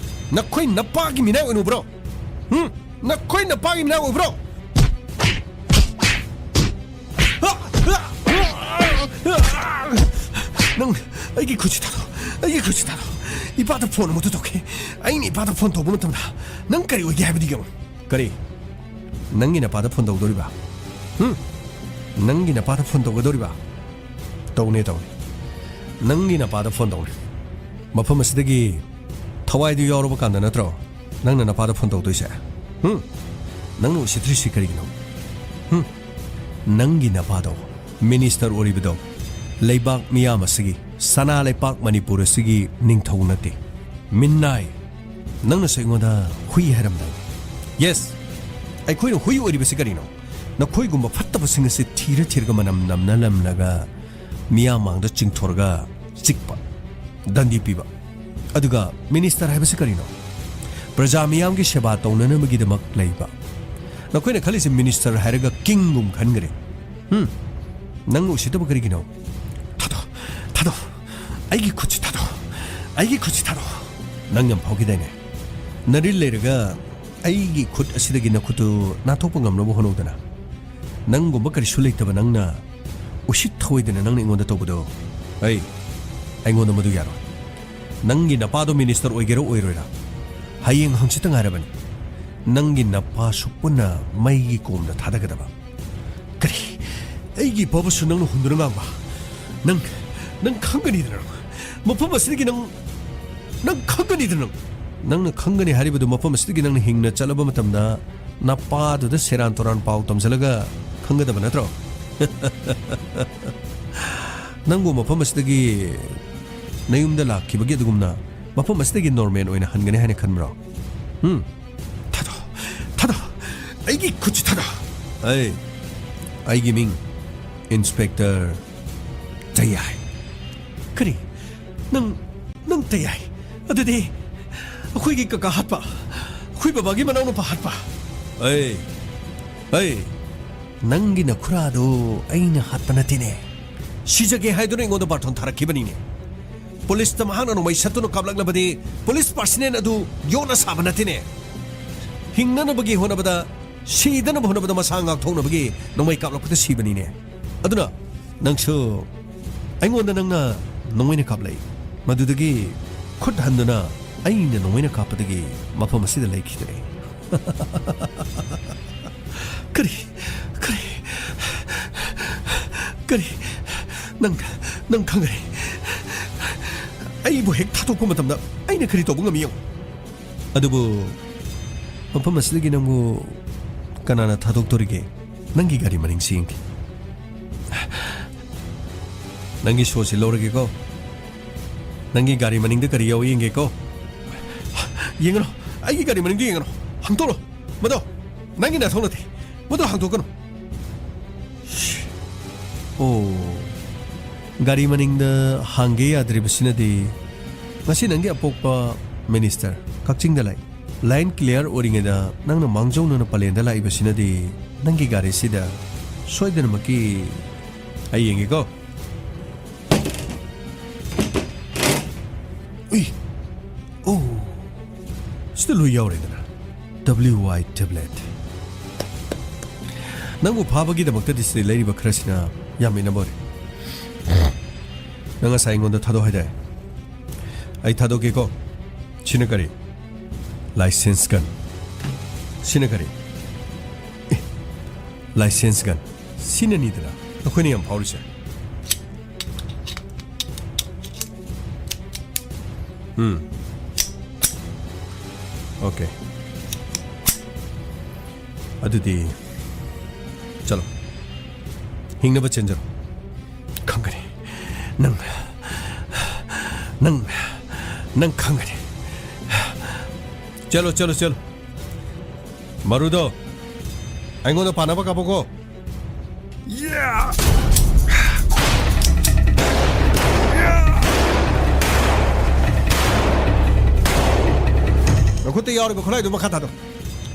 ꯅꯈꯣꯏ ꯅꯄꯥꯒꯤ ꯃꯤꯅꯥꯏ ꯑꯣꯏꯅ ꯎꯕ꯭ꯔꯣ? ꯍꯨꯝ? ꯅꯈꯣꯏ ꯅꯄꯥꯒꯤ ꯃꯤꯅꯥꯏ ꯑꯣꯏꯕ꯭ꯔꯣ? ꯅꯪ ꯑꯩꯒꯤ ꯈꯨꯠꯁꯤ ꯊꯥꯗꯣꯛ꯫ ꯑꯩꯒꯤ ꯈꯨꯠꯁꯤ ꯊꯥꯗꯣꯛ꯫ ꯏꯄꯥꯗ ꯐꯣꯟ ꯑꯃꯨꯛꯇ ꯇꯧꯒꯦ꯫ ꯑꯩꯅ ꯏꯄꯥꯗ ꯐꯣꯟ ꯇꯧꯕ ꯃꯇꯝꯗ ꯅꯪ ꯀꯔꯤ ꯑꯣꯏꯒꯦ ꯍꯥꯏꯕꯗꯤ ꯌꯦꯡꯉꯨ꯫ ꯀꯔꯤ? ꯅꯪꯒꯤ ꯅꯄꯥꯗ ꯐꯣꯟ ꯇꯧꯗꯣꯔꯤꯕ? ꯍꯨꯝ? ꯅꯪꯒꯤ ꯅꯄꯥꯗ ꯐꯣꯟ ꯇꯧꯒꯗꯧꯔꯤꯕ? ꯇꯧꯅꯦ, ꯇꯧꯅꯦ꯫ ꯅꯪꯒꯤ ꯅꯄꯥꯗ ꯐꯣꯟ ꯇꯧꯅꯦ꯫ ꯃꯐꯝ ꯑꯁꯤꯗꯒꯤ ꯊꯋꯥꯏꯗꯨ ꯌꯥꯎꯔꯕ ꯀꯥꯟꯗ ꯅꯠꯇ꯭ꯔꯣ ꯅꯪꯅ ꯅꯄꯥꯗ ꯐꯣꯟ ꯇꯧꯗꯣꯏꯁꯦ? ꯍꯨꯝ? ꯅꯪꯅ ꯎꯁꯤꯠꯇ꯭ꯔꯤꯁꯤ ꯀꯔꯤꯒꯤꯅꯣ? ꯍꯨꯝ? ꯅꯪꯒꯤ ꯅꯄꯥꯗꯣ, ꯃꯤꯅꯤꯁꯇꯔ ꯑꯣꯏꯔꯤꯕꯗꯣ, ꯂꯩꯕꯥꯛ ꯃꯤꯌꯥꯝ ꯑꯁꯤꯒꯤ, ꯁꯅꯥ ꯂꯩꯄꯥꯛ ꯃꯅꯤꯄꯨꯔ ꯑꯁꯤꯒꯤ ꯅꯤꯡꯊꯧ ꯅꯠꯇꯦ꯫ ꯃꯤꯅꯥꯏ, ꯅꯪꯅꯁꯨ ꯑꯩꯉꯣꯟꯗ ꯍꯨꯏ ꯍꯥꯏꯔꯝꯗꯥꯏ? ꯌꯦꯁ, ꯑꯩꯈꯣꯏꯅ ꯍꯨꯏ ꯑꯣꯏꯔꯤꯕꯁꯤ ꯀꯔꯤꯅꯣ? ꯅꯈꯣꯏꯒꯨꯝꯕ ꯐꯠꯇꯕꯁꯤꯡ ꯑꯁꯤ ꯊꯤꯔ ꯊꯤꯔꯒ ꯃꯅꯝ ꯅꯝꯅ ꯂꯝꯂꯒ ꯃꯤꯌꯥꯝ ꯃꯥꯡꯗ ꯆꯤꯡꯊꯣꯔꯒ ꯆꯤꯛꯄ, ꯗꯟꯗꯤ ꯄꯤꯕ꯫ ꯑꯗꯨꯒ ꯃꯤꯅꯤꯁꯇꯔ ꯍꯥꯏꯕꯁꯤ ꯀꯔꯤꯅꯣ? ꯄ꯭ꯔꯖꯥ ꯃꯤꯌꯥꯝꯒꯤ ꯁꯦꯕꯥ ꯇꯧꯅꯅꯕꯒꯤꯗꯃꯛ ꯂꯩꯕ꯫ ꯅꯈꯣꯏꯅ ꯈꯜꯂꯤꯁꯦ ꯃꯤꯅꯤꯁꯇꯔ ꯍꯥꯏꯔꯒ ꯀꯤꯡꯒꯨꯝ ꯈꯟꯈ꯭ꯔꯦ꯫ ꯍꯨꯝ? ꯅꯪ ꯎꯁꯤꯠꯇꯕ ꯀꯔꯤꯒꯤꯅꯣ? ꯊꯥꯗꯣ, ꯊꯥꯗꯣ꯫ ꯑꯩꯒꯤ ꯈꯨꯠꯁꯤ ꯊꯥꯗꯣ꯫ ꯑꯩꯒꯤ ꯈꯨꯠꯁꯤ ꯊꯥꯗꯣ꯫ ꯅꯪ ꯌꯥꯝ ꯐꯥꯎꯈꯤꯗꯥꯏꯅꯦ? ꯅꯔꯤꯜ ꯂꯩꯔꯒ ꯑꯩꯒꯤ ꯈꯨꯠ ꯑꯁꯤꯗꯒꯤ ꯅꯈꯨꯠꯇꯨ ꯅꯥꯟꯊꯣꯛꯄ ꯉꯝꯅꯕ ꯍꯣꯠꯅꯧꯗꯅ꯫ ꯅꯪꯒꯨꯝꯕ ꯀꯔꯤꯁꯨ ꯂꯩꯇꯕ ꯅꯪꯅ ꯎꯁꯤꯠ ꯊꯑꯣꯏꯗꯅ ꯅꯪꯅ ꯑꯩꯉꯣꯟꯗ ꯇꯧꯕꯗꯣ, ꯑꯩ, ꯑꯩꯉꯣꯟꯗ ꯃꯗꯨ ꯌꯥꯔꯣꯏ꯫ ꯅꯪꯒꯤ ꯅꯄꯥꯗꯣ ꯃꯤꯅꯤꯁꯇꯔ ꯑꯣꯏꯒꯦꯔꯥ ꯑꯣꯏꯔꯣꯏꯔꯥ, ꯍꯌꯦꯡ ꯍꯪꯆꯤꯠꯇ ꯉꯥꯏꯔꯕꯅꯤ꯫ ꯅꯪꯒꯤ ꯅꯄꯥꯁꯨ ꯄꯨꯟꯅ ꯃꯩꯒꯤ ꯀꯣꯝꯗ ꯊꯥꯗꯒꯗꯕ꯫ ꯀꯔꯤ? ꯑꯩꯒꯤ ꯏꯄꯥꯕꯨꯁꯨ ꯅꯪꯅ ꯍꯨꯟꯗꯨꯅ ꯉꯥꯡꯕ? ꯅꯪ, ꯅꯪ ꯈꯪꯒꯅꯤꯗꯅ꯫ ꯃꯐꯝ ꯑꯁꯤꯗꯒꯤ ꯅꯪ, ꯅꯪ ꯈꯪꯒꯅꯤꯗꯅ꯫ ꯅꯪꯅ ꯈꯪꯒꯅꯤ ꯍꯥꯏꯔꯤꯕꯗꯨ ꯃꯐꯝ ꯑꯁꯤꯗꯒꯤ ꯅꯪꯅ ꯍꯤꯡꯅ ꯆꯠꯂꯕ ꯃꯇꯝꯗ ꯅꯄꯥꯗꯨꯗ ꯁꯦꯔꯥꯟ ꯇꯨꯔꯥꯟ ꯄꯥꯎ ꯇꯝꯁꯤꯜꯂꯒ ꯈꯪꯒꯗꯕ ꯅꯠꯇ꯭ꯔꯣ? ꯅꯪꯕꯨ ꯃꯐꯝ ꯑꯁꯤꯗꯒꯤ ꯅꯌꯨꯝꯗ ꯂꯥꯛꯈꯤꯕꯒꯤ ꯑꯗꯨꯒꯨꯝꯅ ꯃꯐꯝ ꯑꯁꯤꯗꯒꯤ ꯅꯣꯔꯃꯦꯜ ꯑꯣꯏꯅ ꯍꯟꯒꯅꯤ ꯍꯥꯏꯅ ꯈꯟꯕ꯭ꯔꯣ? ꯎꯝ? ꯊꯥꯗꯣ, ꯊꯥꯗꯣ꯫ ꯑꯩꯒꯤ ꯈꯨꯠꯁꯤ ꯊꯥꯗꯣ꯫ ꯑꯩ, ꯑꯩꯒꯤ ꯃꯤꯡ ꯏꯟꯁꯄꯦꯛꯇꯔ ꯇꯌꯥꯏ꯫ ꯀꯔꯤ? ꯅꯪ, ꯅꯪ ꯇꯌꯥꯏ? ꯑꯗꯨꯗꯤ ꯑꯩꯈꯣꯏꯒꯤ ꯀꯀꯥ ꯍꯥꯠꯄ, ꯑꯩꯈꯣꯏ ꯕꯕꯥꯒꯤ ꯃꯅꯥꯎꯅꯨꯄꯥ ꯍꯥꯠꯄ? ꯑꯩ, ꯑꯩ, ꯅꯪꯒꯤ ꯅꯈꯨꯔꯥꯗꯣ ꯑꯩꯅ ꯍꯥꯠꯄ ꯅꯠꯇꯦꯅꯦ꯫ ꯁꯤꯖꯒꯦ ꯍꯥꯏꯗꯨꯅ ꯑꯩꯉꯣꯟꯗ ꯕꯥꯔꯇꯣꯟ ꯊꯥꯔꯛꯈꯤꯕꯅꯤꯅꯦ꯫ ꯄꯨꯂꯤꯁꯇ ꯃꯍꯥꯛꯅ ꯅꯣꯡꯃꯩ ꯁꯠꯇꯨꯅ ꯀꯥꯞꯂꯛꯂꯕꯗꯤ ꯄꯨꯂꯤꯁ ꯄꯥꯔꯁꯅꯦꯜ ꯑꯗꯨ ꯌꯣꯟꯅ ꯁꯥꯕ ꯅꯠꯇꯦꯅꯦ꯫ ꯍꯤꯡꯅꯅꯕꯒꯤ ꯍꯣꯠꯅꯕꯗ, ꯁꯤꯗꯅꯕ ꯍꯣꯠꯅꯕꯗ ꯃꯁꯥ ꯉꯥꯛꯊꯣꯛꯅꯕꯒꯤ ꯅꯣꯡꯃꯩ ꯀꯥꯞꯂꯛꯄꯗ ꯁꯤꯕꯅꯤꯅꯦ꯫ ꯑꯗꯨꯅ ꯅꯪꯁꯨ ꯑꯩꯉꯣꯟꯗ ꯅꯪꯅ ꯅꯣꯡꯃꯩꯅ ꯀꯥꯞꯂꯛꯏ꯫ ꯃꯗꯨꯗꯒꯤ ꯈꯨꯠ ꯍꯟꯗꯨꯅ ꯑꯩꯅ ꯅꯣꯡꯃꯩꯅ ꯀꯥꯞꯄꯗꯒꯤ ꯃꯐꯝ ꯑꯁꯤꯗ ꯂꯩꯈꯤꯗ꯭ꯔꯦ꯫ ꯀꯔꯤ? ꯀꯔꯤ? ꯀꯔꯤ? ꯅꯪ, ꯅꯪ ꯈꯪꯒꯅꯤ꯫ ꯑꯩꯕꯨ ꯍꯦꯛ ꯊꯥꯗꯣꯛꯄ ꯃꯇꯝꯗ ꯑꯩꯅ ꯀꯔꯤ ꯇꯧꯕ ꯉꯝꯃꯤ ꯌꯦꯡꯉꯨ꯫ ꯑꯗꯨꯕꯨ ꯃꯐꯝ ꯑꯁꯤꯗꯒꯤ ꯅꯪꯕꯨ ꯀꯅꯥꯅ ꯊꯥꯗꯣꯛꯇꯣꯔꯤꯒꯦ? ꯅꯪꯒꯤ ꯒꯥꯔꯤ ꯃꯅꯤꯡꯁꯤ ꯌꯦꯡꯒꯦ꯫ ꯅꯪꯒꯤ ꯁꯣꯁꯤ ꯂꯧꯔꯒꯦꯀꯣ꯫ ꯅꯪꯒꯤ ꯒꯥꯔꯤ ꯃꯅꯤꯡꯗ ꯀꯔꯤ ꯌꯥꯎꯏ ꯌꯦꯡꯒꯦꯀꯣ꯫ ꯌꯦꯡꯒꯅꯨ꯫ ꯑꯩꯒꯤ ꯒꯥꯔꯤ ꯃꯅꯤꯡꯗ ꯌꯦꯡꯒꯅꯨ꯫ ꯍꯥꯡꯗꯣꯛꯂꯣ꯫ ꯃꯗꯣ ꯅꯪꯒꯤ ꯅꯊꯧ ꯅꯠꯇꯦ꯫ ꯃꯗꯣ ꯍꯥꯡꯗꯣꯛꯀꯅꯨ꯫ ꯑꯣ, ꯒꯥꯔꯤ ꯃꯅꯤꯡꯗ ꯍꯥꯡꯒꯦ ꯌꯥꯗ꯭ꯔꯤꯕꯁꯤꯅꯗꯤ ꯉꯁꯤ ꯅꯪꯒꯤ ꯑꯄꯣꯛꯄ ꯃꯤꯅꯤꯁꯇꯔ ꯀꯛꯆꯤꯡꯗ ꯂꯥꯛꯏ꯫ ꯂꯥꯏꯟ ꯀ꯭ꯂꯤꯌꯥꯔ ꯑꯣꯏꯔꯤꯉꯩꯗ ꯅꯪꯅ ꯃꯥꯡꯖꯧꯅꯅ ꯄꯂꯦꯟꯗ ꯂꯥꯛꯏꯕꯁꯤꯅꯗꯤ ꯅꯪꯒꯤ ꯒꯥꯔꯤꯁꯤꯗ ꯁꯣꯏꯗꯅꯃꯛꯀꯤ ꯑꯩ ꯌꯦꯡꯒꯦꯀꯣ꯫ ꯎꯏ! ꯑꯣ! ꯁꯤꯗ ꯂꯣꯏ ꯌꯥꯎꯔꯦꯗꯅ꯫ W Y tablet꯫ ꯅꯪꯕꯨ ꯐꯥꯕꯒꯤꯗꯃꯛꯇꯗꯤ ꯁꯤꯗ ꯂꯩꯔꯤꯕ ꯈꯔꯁꯤꯅ ꯌꯥꯝꯃꯤꯅꯕ ꯑꯣꯏꯔꯦ꯫ ꯅꯪ ꯉꯁꯥꯏ ꯑꯩꯉꯣꯟꯗ ꯊꯥꯗꯣꯛ ꯍꯥꯏꯗꯥꯏ? ꯑꯩ ꯊꯥꯗꯣꯛꯀꯦꯀꯣ꯫ ꯁꯤꯅ ꯀꯔꯤ? Licence gun. ꯁꯤꯅ ꯀꯔꯤ? ꯑꯦ, ꯂꯥꯏꯁꯦꯟꯁ ꯒꯟ꯫ ꯁꯤꯅꯅꯤꯗꯅ ꯑꯩꯈꯣꯏꯅ ꯌꯥꯝ ꯐꯥꯎꯔꯤꯁꯦ꯫ ꯎꯝ꯫ ꯑꯣꯀꯦ꯫ ꯑꯗꯨꯗꯤ ꯆꯠꯂꯣ꯫ ꯍꯤꯡꯅꯕ ꯆꯦꯟꯖꯔꯣ꯫ ꯈꯪꯒꯅꯤ꯫ ꯅꯪ, ꯅꯪ, ꯅꯪ ꯈꯪꯒꯅꯤ꯫ ꯆꯠꯂꯣ, ꯆꯠꯂꯣ, ꯆꯠꯂꯣ꯫ ꯃꯔꯨꯗꯣ ꯑꯩꯉꯣꯟꯗ ꯄꯥꯟꯅꯕ ꯀꯥꯞꯄꯣꯀꯣ꯫ ꯅꯈꯨꯠꯇ ꯌꯥꯎꯔꯤꯕ ꯈꯨꯠꯂꯥꯏꯗꯨ ꯃꯈꯥ ꯊꯥꯗꯣꯛ꯫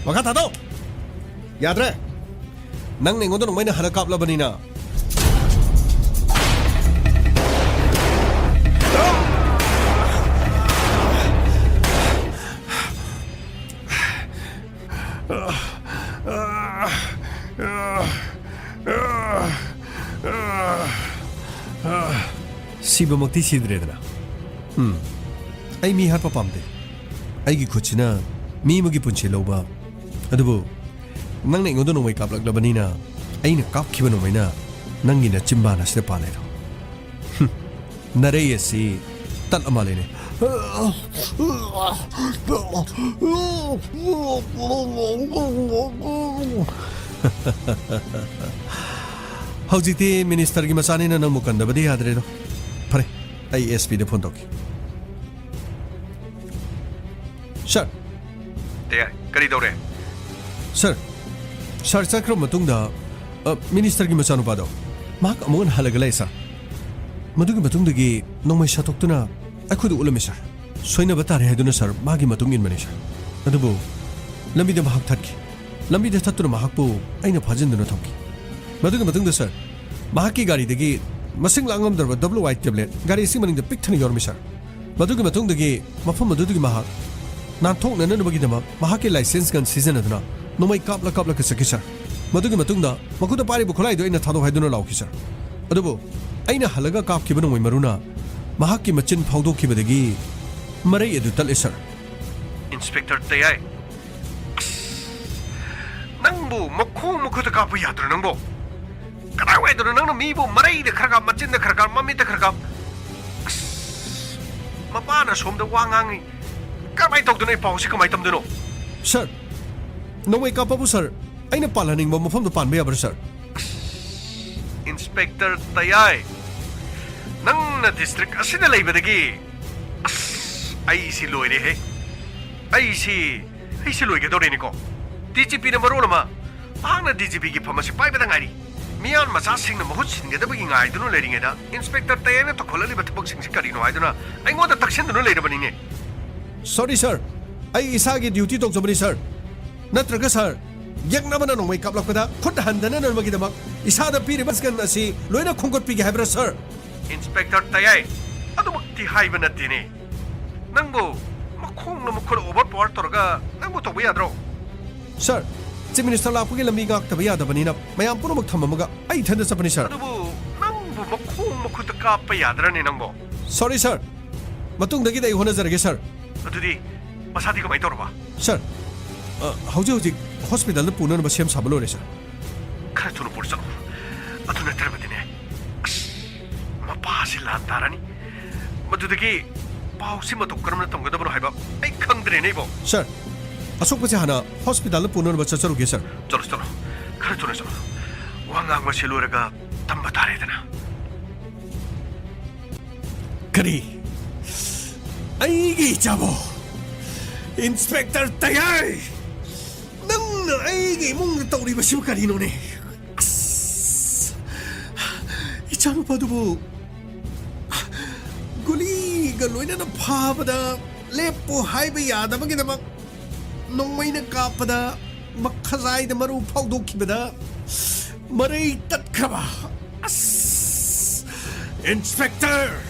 ꯃꯈꯥ ꯊꯥꯗꯣꯛ꯫ ꯌꯥꯗ꯭ꯔꯦ꯫ ꯅꯪꯅ ꯑꯩꯉꯣꯟꯗ ꯅꯣꯡꯃꯩꯅ ꯍꯥꯟꯅ ꯀꯥꯞꯂꯕꯅꯤꯅ꯫ ꯁꯤꯕꯃꯛꯇꯤ ꯁꯤꯗ꯭ꯔꯦꯗꯅ꯫ ꯎꯝ, ꯑꯩ ꯃꯤ ꯍꯥꯠꯄ ꯄꯥꯝꯗꯦ꯫ ꯑꯩꯒꯤ ꯈꯨꯠꯁꯤꯅ ꯃꯤ ꯑꯃꯒꯤ ꯄꯨꯟꯁꯤ ꯂꯧꯕ꯫ ꯑꯗꯨꯕꯨ ꯅꯪꯅ ꯑꯩꯉꯣꯟꯗ ꯅꯣꯡꯃꯩ ꯀꯥꯞꯂꯛꯂꯕꯅꯤꯅ, ꯑꯩꯅ ꯀꯥꯞꯈꯤꯕ ꯅꯣꯡꯃꯩꯅ ꯅꯪꯒꯤ ꯅꯆꯤꯟꯕꯥꯟ ꯑꯁꯤꯗ ꯄꯥꯜꯂꯦꯗꯣ꯫ ꯍꯨꯝ, ꯅꯔꯩ ꯑꯁꯤ ꯇꯠꯂ ꯃꯥꯜꯂꯦꯅꯦ꯫ ꯍꯧꯖꯤꯛꯇꯤ ꯃꯤꯅꯤꯁꯇꯔꯒꯤ ꯃꯆꯥꯅꯤꯅ ꯅꯪꯕꯨ ꯀꯟꯗꯕꯗꯤ ꯌꯥꯗ꯭ꯔꯦꯗꯣ꯫ ꯐꯔꯦ, ꯑꯩ ꯑꯦꯁ ꯄꯤꯗ ꯐꯣꯟ ꯇꯧꯒꯦ꯫ ꯁꯥꯔ꯫ ꯇꯌꯥꯏ, ꯀꯔꯤ ꯇꯧꯔꯦ? ꯁꯥꯔ, ꯁꯥꯔ ꯆꯠꯈ꯭ꯔꯕ ꯃꯇꯨꯡꯗ, ꯑ, ꯃꯤꯅꯤꯁꯇꯔꯒꯤ ꯃꯆꯥꯅꯨꯄꯥꯗꯣ, ꯃꯍꯥꯛ ꯑꯃꯨꯛ ꯍꯟꯅ ꯍꯜꯂꯒ ꯂꯩ, ꯁꯥꯔ꯫ ꯃꯗꯨꯒꯤ ꯃꯇꯨꯡꯗꯒꯤ ꯅꯣꯡꯃꯩ ꯁꯥꯊꯣꯛꯇꯨꯅ ꯑꯩꯈꯣꯏꯗ ꯎꯠꯂꯝꯃꯤ, ꯁꯥꯔ꯫ ꯁꯣꯏꯅꯕ ꯇꯥꯔꯦ ꯍꯥꯏꯗꯨꯅ, ꯁꯥꯔ, ꯃꯥꯒꯤ ꯃꯇꯨꯡ ꯏꯟꯕꯅꯤ, ꯁꯥꯔ꯫ ꯑꯗꯨꯕꯨ ꯂꯝꯕꯤꯗ ꯃꯍꯥꯛ ꯊꯠꯈꯤ꯫ ꯂꯝꯕꯤꯗ ꯊꯠꯇꯨꯅ ꯃꯍꯥꯛꯄꯨ ꯑꯩꯅ ꯐꯥꯖꯤꯟꯗꯨꯅ ꯊꯝꯈꯤ꯫ ꯃꯗꯨꯒꯤ ꯃꯇꯨꯡꯗ, ꯁꯥꯔ, ꯃꯍꯥꯛꯀꯤ ꯒꯥꯔꯤꯗꯒꯤ ꯃꯁꯤꯡ ꯂꯥꯡ ꯉꯝꯗ꯭ꯔꯕ ꯗꯕꯜꯌꯨ ꯑꯥꯏ ꯇꯦꯕ꯭ꯂꯦꯠ ꯒꯥꯔꯤ ꯑꯁꯤ ꯃꯅꯤꯡꯗ ꯄꯤꯛ ꯊꯟꯅ ꯌꯥꯎꯔꯝꯃꯤ, ꯁꯥꯔ꯫ ꯃꯗꯨꯒꯤ ꯃꯇꯨꯡꯗꯒꯤ ꯃꯐꯝ ꯑꯗꯨꯗꯒꯤ ꯃꯍꯥꯛ ꯅꯥꯟꯊꯣꯛꯅꯅꯕꯒꯤꯗꯃꯛ ꯃꯍꯥꯛꯀꯤ ꯂꯥꯏꯁꯦꯟꯁ ꯒꯟ ꯁꯤꯖꯤꯟꯅꯗꯨꯅ ꯅꯣꯡꯃꯩ ꯀꯥꯞꯂ ꯀꯥꯞꯂꯒ ꯆꯠꯈꯤ, ꯁꯥꯔ꯫ ꯃꯗꯨꯒꯤ ꯃꯇꯨꯡꯗ ꯃꯈꯨꯠꯇ ꯄꯥꯏꯔꯤꯕ ꯈꯨꯠꯂꯥꯏꯗꯨ ꯑꯩꯅ ꯊꯥꯗꯣꯛ ꯍꯥꯏꯗꯨꯅ ꯂꯥꯎꯈꯤ, ꯁꯥꯔ꯫ ꯑꯗꯨꯕꯨ ꯑꯩꯅ ꯍꯜꯂꯒ ꯀꯥꯞꯈꯤꯕ ꯅꯣꯡꯃꯩ ꯃꯔꯨꯅ ꯃꯍꯥꯛꯀꯤ ꯃꯆꯤꯟ ꯐꯥꯎꯗꯣꯛꯈꯤꯕꯗꯒꯤ ꯃꯔꯩ ꯑꯗꯨ ꯇꯠꯂꯦ, ꯁꯥꯔ꯫ ꯏꯟꯁꯄꯦꯛꯇꯔ ꯇꯌꯥꯏ, ꯑꯁ, ꯅꯪꯕꯨ ꯃꯈꯣꯡ ꯃꯈꯨꯠꯇ ꯀꯥꯞꯄ ꯌꯥꯗ꯭ꯔꯣ ꯅꯪꯕꯣ? ꯀꯗꯥꯏꯋꯥꯏꯗꯅꯣ ꯅꯪꯅ ꯃꯤꯕꯨ ꯃꯔꯩꯗ ꯈꯔ ꯀꯥꯞ, ꯃꯆꯤꯟꯗ ꯈꯔ ꯀꯥꯞ, ꯃꯃꯤꯠꯇ ꯈꯔ ꯀꯥꯞ? ꯑꯁ, ꯃꯄꯥꯅ ꯁꯣꯝꯗ ꯋꯥ ꯉꯥꯡꯉꯤ꯫ ꯀꯔꯝꯍꯥꯏꯅ ꯇꯧꯗꯣꯏꯅꯣ? ꯑꯩ ꯄꯥꯎꯁꯤ ꯀꯃꯥꯏꯅ ꯇꯝꯗꯣꯏꯅꯣ? ꯁꯥꯔ, ꯅꯣꯡꯃꯩ ꯀꯥꯞꯄꯕꯨ, ꯁꯥꯔ, ꯑꯩꯅ ꯄꯥꯜꯍꯟꯅꯤꯡꯕ ꯃꯐꯝꯗ ꯄꯥꯟꯕ ꯌꯥꯕ꯭ꯔꯥ, ꯁꯥꯔ? ꯏꯟꯁꯄꯦꯛꯇꯔ ꯇꯌꯥꯏ, ꯅꯪꯅ ꯗꯤꯁꯇ꯭ꯔꯤꯛ ꯑꯁꯤꯗ ꯂꯩꯕꯗꯒꯤ, ꯑꯁ, ꯑꯩꯁꯤ ꯂꯣꯏꯔꯦꯍꯦ꯫ ꯑꯩꯁꯤ, ꯑꯩꯁꯤ ꯂꯣꯏꯒꯗꯧꯔꯦꯅꯦꯀꯣ꯫ ꯗꯤ ꯖꯤ ꯄꯤꯅ ꯃꯔꯣꯜ ꯑꯃ, ꯃꯍꯥꯛꯅ ꯗꯤ ꯖꯤ ꯄꯤꯒꯤ ꯐꯝ ꯑꯁꯤ ꯄꯥꯏꯕꯗ ꯉꯥꯏꯔꯤ꯫ ꯃꯤꯌꯥꯟ ꯃꯆꯥꯁꯤꯡꯅ ꯃꯍꯨꯠ ꯁꯤꯟꯒꯗꯕꯒꯤ ꯉꯥꯏꯗꯨꯅ ꯂꯩꯔꯤꯉꯩꯗ, ꯏꯟꯁꯄꯦꯛꯇꯔ ꯇꯌꯥꯏꯅ ꯇꯧꯈꯠꯂꯛꯂꯤꯕ ꯊꯕꯛꯁꯤꯡꯁꯤ ꯀꯔꯤꯅꯣ ꯍꯥꯏꯗꯨꯅ ꯑꯩꯉꯣꯟꯗ ꯇꯛꯁꯤꯟꯗꯨꯅ ꯂꯩꯔꯕꯅꯤꯅꯦ꯫ ꯁꯣꯔꯤ, ꯁꯥꯔ꯫ ꯑꯩ ꯏꯁꯥꯒꯤ ꯗ꯭ꯌꯨꯇꯤ ꯇꯧꯖꯕꯅꯤ, ꯁꯥꯔ꯫ ꯅꯠꯇ꯭ꯔꯒ, ꯁꯥꯔ, ꯌꯦꯛꯅꯕꯅ ꯅꯣꯡꯃꯩ ꯀꯥꯞꯂꯛꯄꯗ ꯈꯨꯠ ꯍꯟꯗꯅꯅꯕꯒꯤꯗꯃꯛ ꯏꯁꯥꯗ ꯄꯤꯔꯤꯕ ꯒꯟ ꯑꯁꯤ ꯂꯣꯏꯅ ꯈꯣꯝꯒꯠꯄꯤꯒꯦ ꯍꯥꯏꯕ꯭ꯔꯥ, ꯁꯥꯔ? ꯏꯟꯁꯄꯦꯛꯇꯔ ꯇꯌꯥꯏ, ꯑꯗꯨꯃꯛꯇꯤ ꯍꯥꯏꯕ ꯅꯠꯇꯦꯅꯦ꯫ ꯅꯪꯕꯨ ꯃꯈꯣꯡꯅ ꯃꯈꯨꯠ ꯑꯣꯚꯔ ꯄꯥꯋꯔ ꯇꯧꯔꯒ ꯅꯪꯕꯨ ꯇꯧꯕ ꯌꯥꯗ꯭ꯔꯣ? ꯁꯥꯔ, ꯆꯤꯐ ꯃꯤꯅꯤꯁꯇꯔ ꯂꯥꯛꯄꯒꯤ ꯂꯝꯕꯤ ꯉꯥꯛꯇꯕ ꯌꯥꯗꯕꯅꯤꯅ ꯃꯌꯥꯝ ꯄꯨꯝꯅꯃꯛ ꯊꯝꯃꯝꯃꯒ ꯑꯩ ꯏꯊꯟꯗ ꯆꯠꯄꯅꯤ, ꯁꯥꯔ꯫ ꯑꯗꯨꯕꯨ ꯅꯪꯕꯨ ꯃꯈꯣꯡ ꯃꯈꯨꯠꯇ ꯀꯥꯞꯄ ꯌꯥꯗ꯭ꯔꯅꯦ ꯅꯪꯕꯣ? ꯁꯣꯔꯤ, ꯁꯥꯔ꯫ ꯃꯇꯨꯡꯗꯒꯤꯗꯤ ꯑꯩ ꯍꯣꯠꯅꯖꯔꯒꯦ, ꯁꯥꯔ꯫ ꯑꯗꯨꯗꯤ ꯃꯁꯥꯗꯤ ꯀꯃꯥꯏꯅ ꯇꯧꯔꯕ? ꯁꯥꯔ, ꯑ, ꯍꯧꯖꯤꯛ ꯍꯧꯖꯤꯛ ꯍꯣꯁꯄꯤꯇꯥꯜꯗ ꯄꯨꯅꯅꯕ ꯁꯦꯝ ꯁꯥꯕ ꯂꯣꯏꯔꯦ, ꯁꯥꯔ꯫ ꯈꯔ ꯊꯨꯅ ꯄꯨꯔ ꯆꯠꯂꯣ꯫ ꯑꯗꯨ ꯅꯠꯇ꯭ꯔꯕꯗꯤꯅꯦ, ꯑꯁ, ꯃꯄꯥꯁꯤ ꯂꯥꯟ ꯇꯥꯔꯅꯤ꯫ ꯃꯗꯨꯗꯒꯤ ꯄꯥꯎꯁꯤ ꯃꯇꯧ ꯀꯔꯝꯅ ꯇꯝꯒꯗꯕꯅꯣ ꯍꯥꯏꯕ ꯑꯩ ꯈꯪꯗ꯭ꯔꯦꯅꯦ, ꯏꯕꯣ꯫ ꯁꯥꯔ, ꯑꯁꯣꯛꯄꯁꯦ ꯍꯥꯟꯅ ꯍꯣꯁꯄꯤꯇꯥꯜꯗ ꯄꯨꯅꯅꯕ ꯆꯠꯆꯔꯨꯒꯦ, ꯁꯥꯔ꯫ ꯆꯠꯂꯣ, ꯆꯠꯂꯣ꯫ ꯈꯔ ꯊꯨꯅ ꯆꯠꯂꯣ꯫ ꯋꯥ ꯉꯥꯡꯕꯁꯤ ꯂꯣꯏꯔꯒ ꯇꯝꯕ ꯇꯥꯔꯦꯗꯅ꯫ ꯀꯔꯤ? ꯑꯩꯒꯤ ꯏꯆꯥꯕꯣ? ꯏꯟꯁꯄꯦꯛꯇꯔ ꯇꯌꯥꯏ! ꯅꯪꯅ ꯑꯩꯒꯤ ꯏꯃꯨꯡꯗ ꯇꯧꯔꯤꯕꯁꯤꯕꯨ ꯀꯔꯤꯅꯣꯅꯦ? ꯑꯁ! ꯏꯆꯥꯅꯨꯄꯥꯗꯨꯕꯨ ꯒꯨꯂꯤꯒ ꯂꯣꯏꯅꯅ ꯐꯥꯕꯗ ꯂꯦꯞꯄꯣ ꯍꯥꯏꯕ ꯌꯥꯗꯕꯒꯤꯗꯃꯛ ꯅꯣꯡꯃꯩꯅ ꯀꯥꯞꯄꯗ ꯃꯈꯖꯥꯏꯗ ꯃꯔꯨ ꯐꯥꯎꯗꯣꯛꯈꯤꯕꯗ ꯃꯔꯩ ꯇꯠꯈ꯭ꯔꯕ꯫ ꯑꯁ! ꯏꯟꯁꯄꯦꯛꯇꯔ!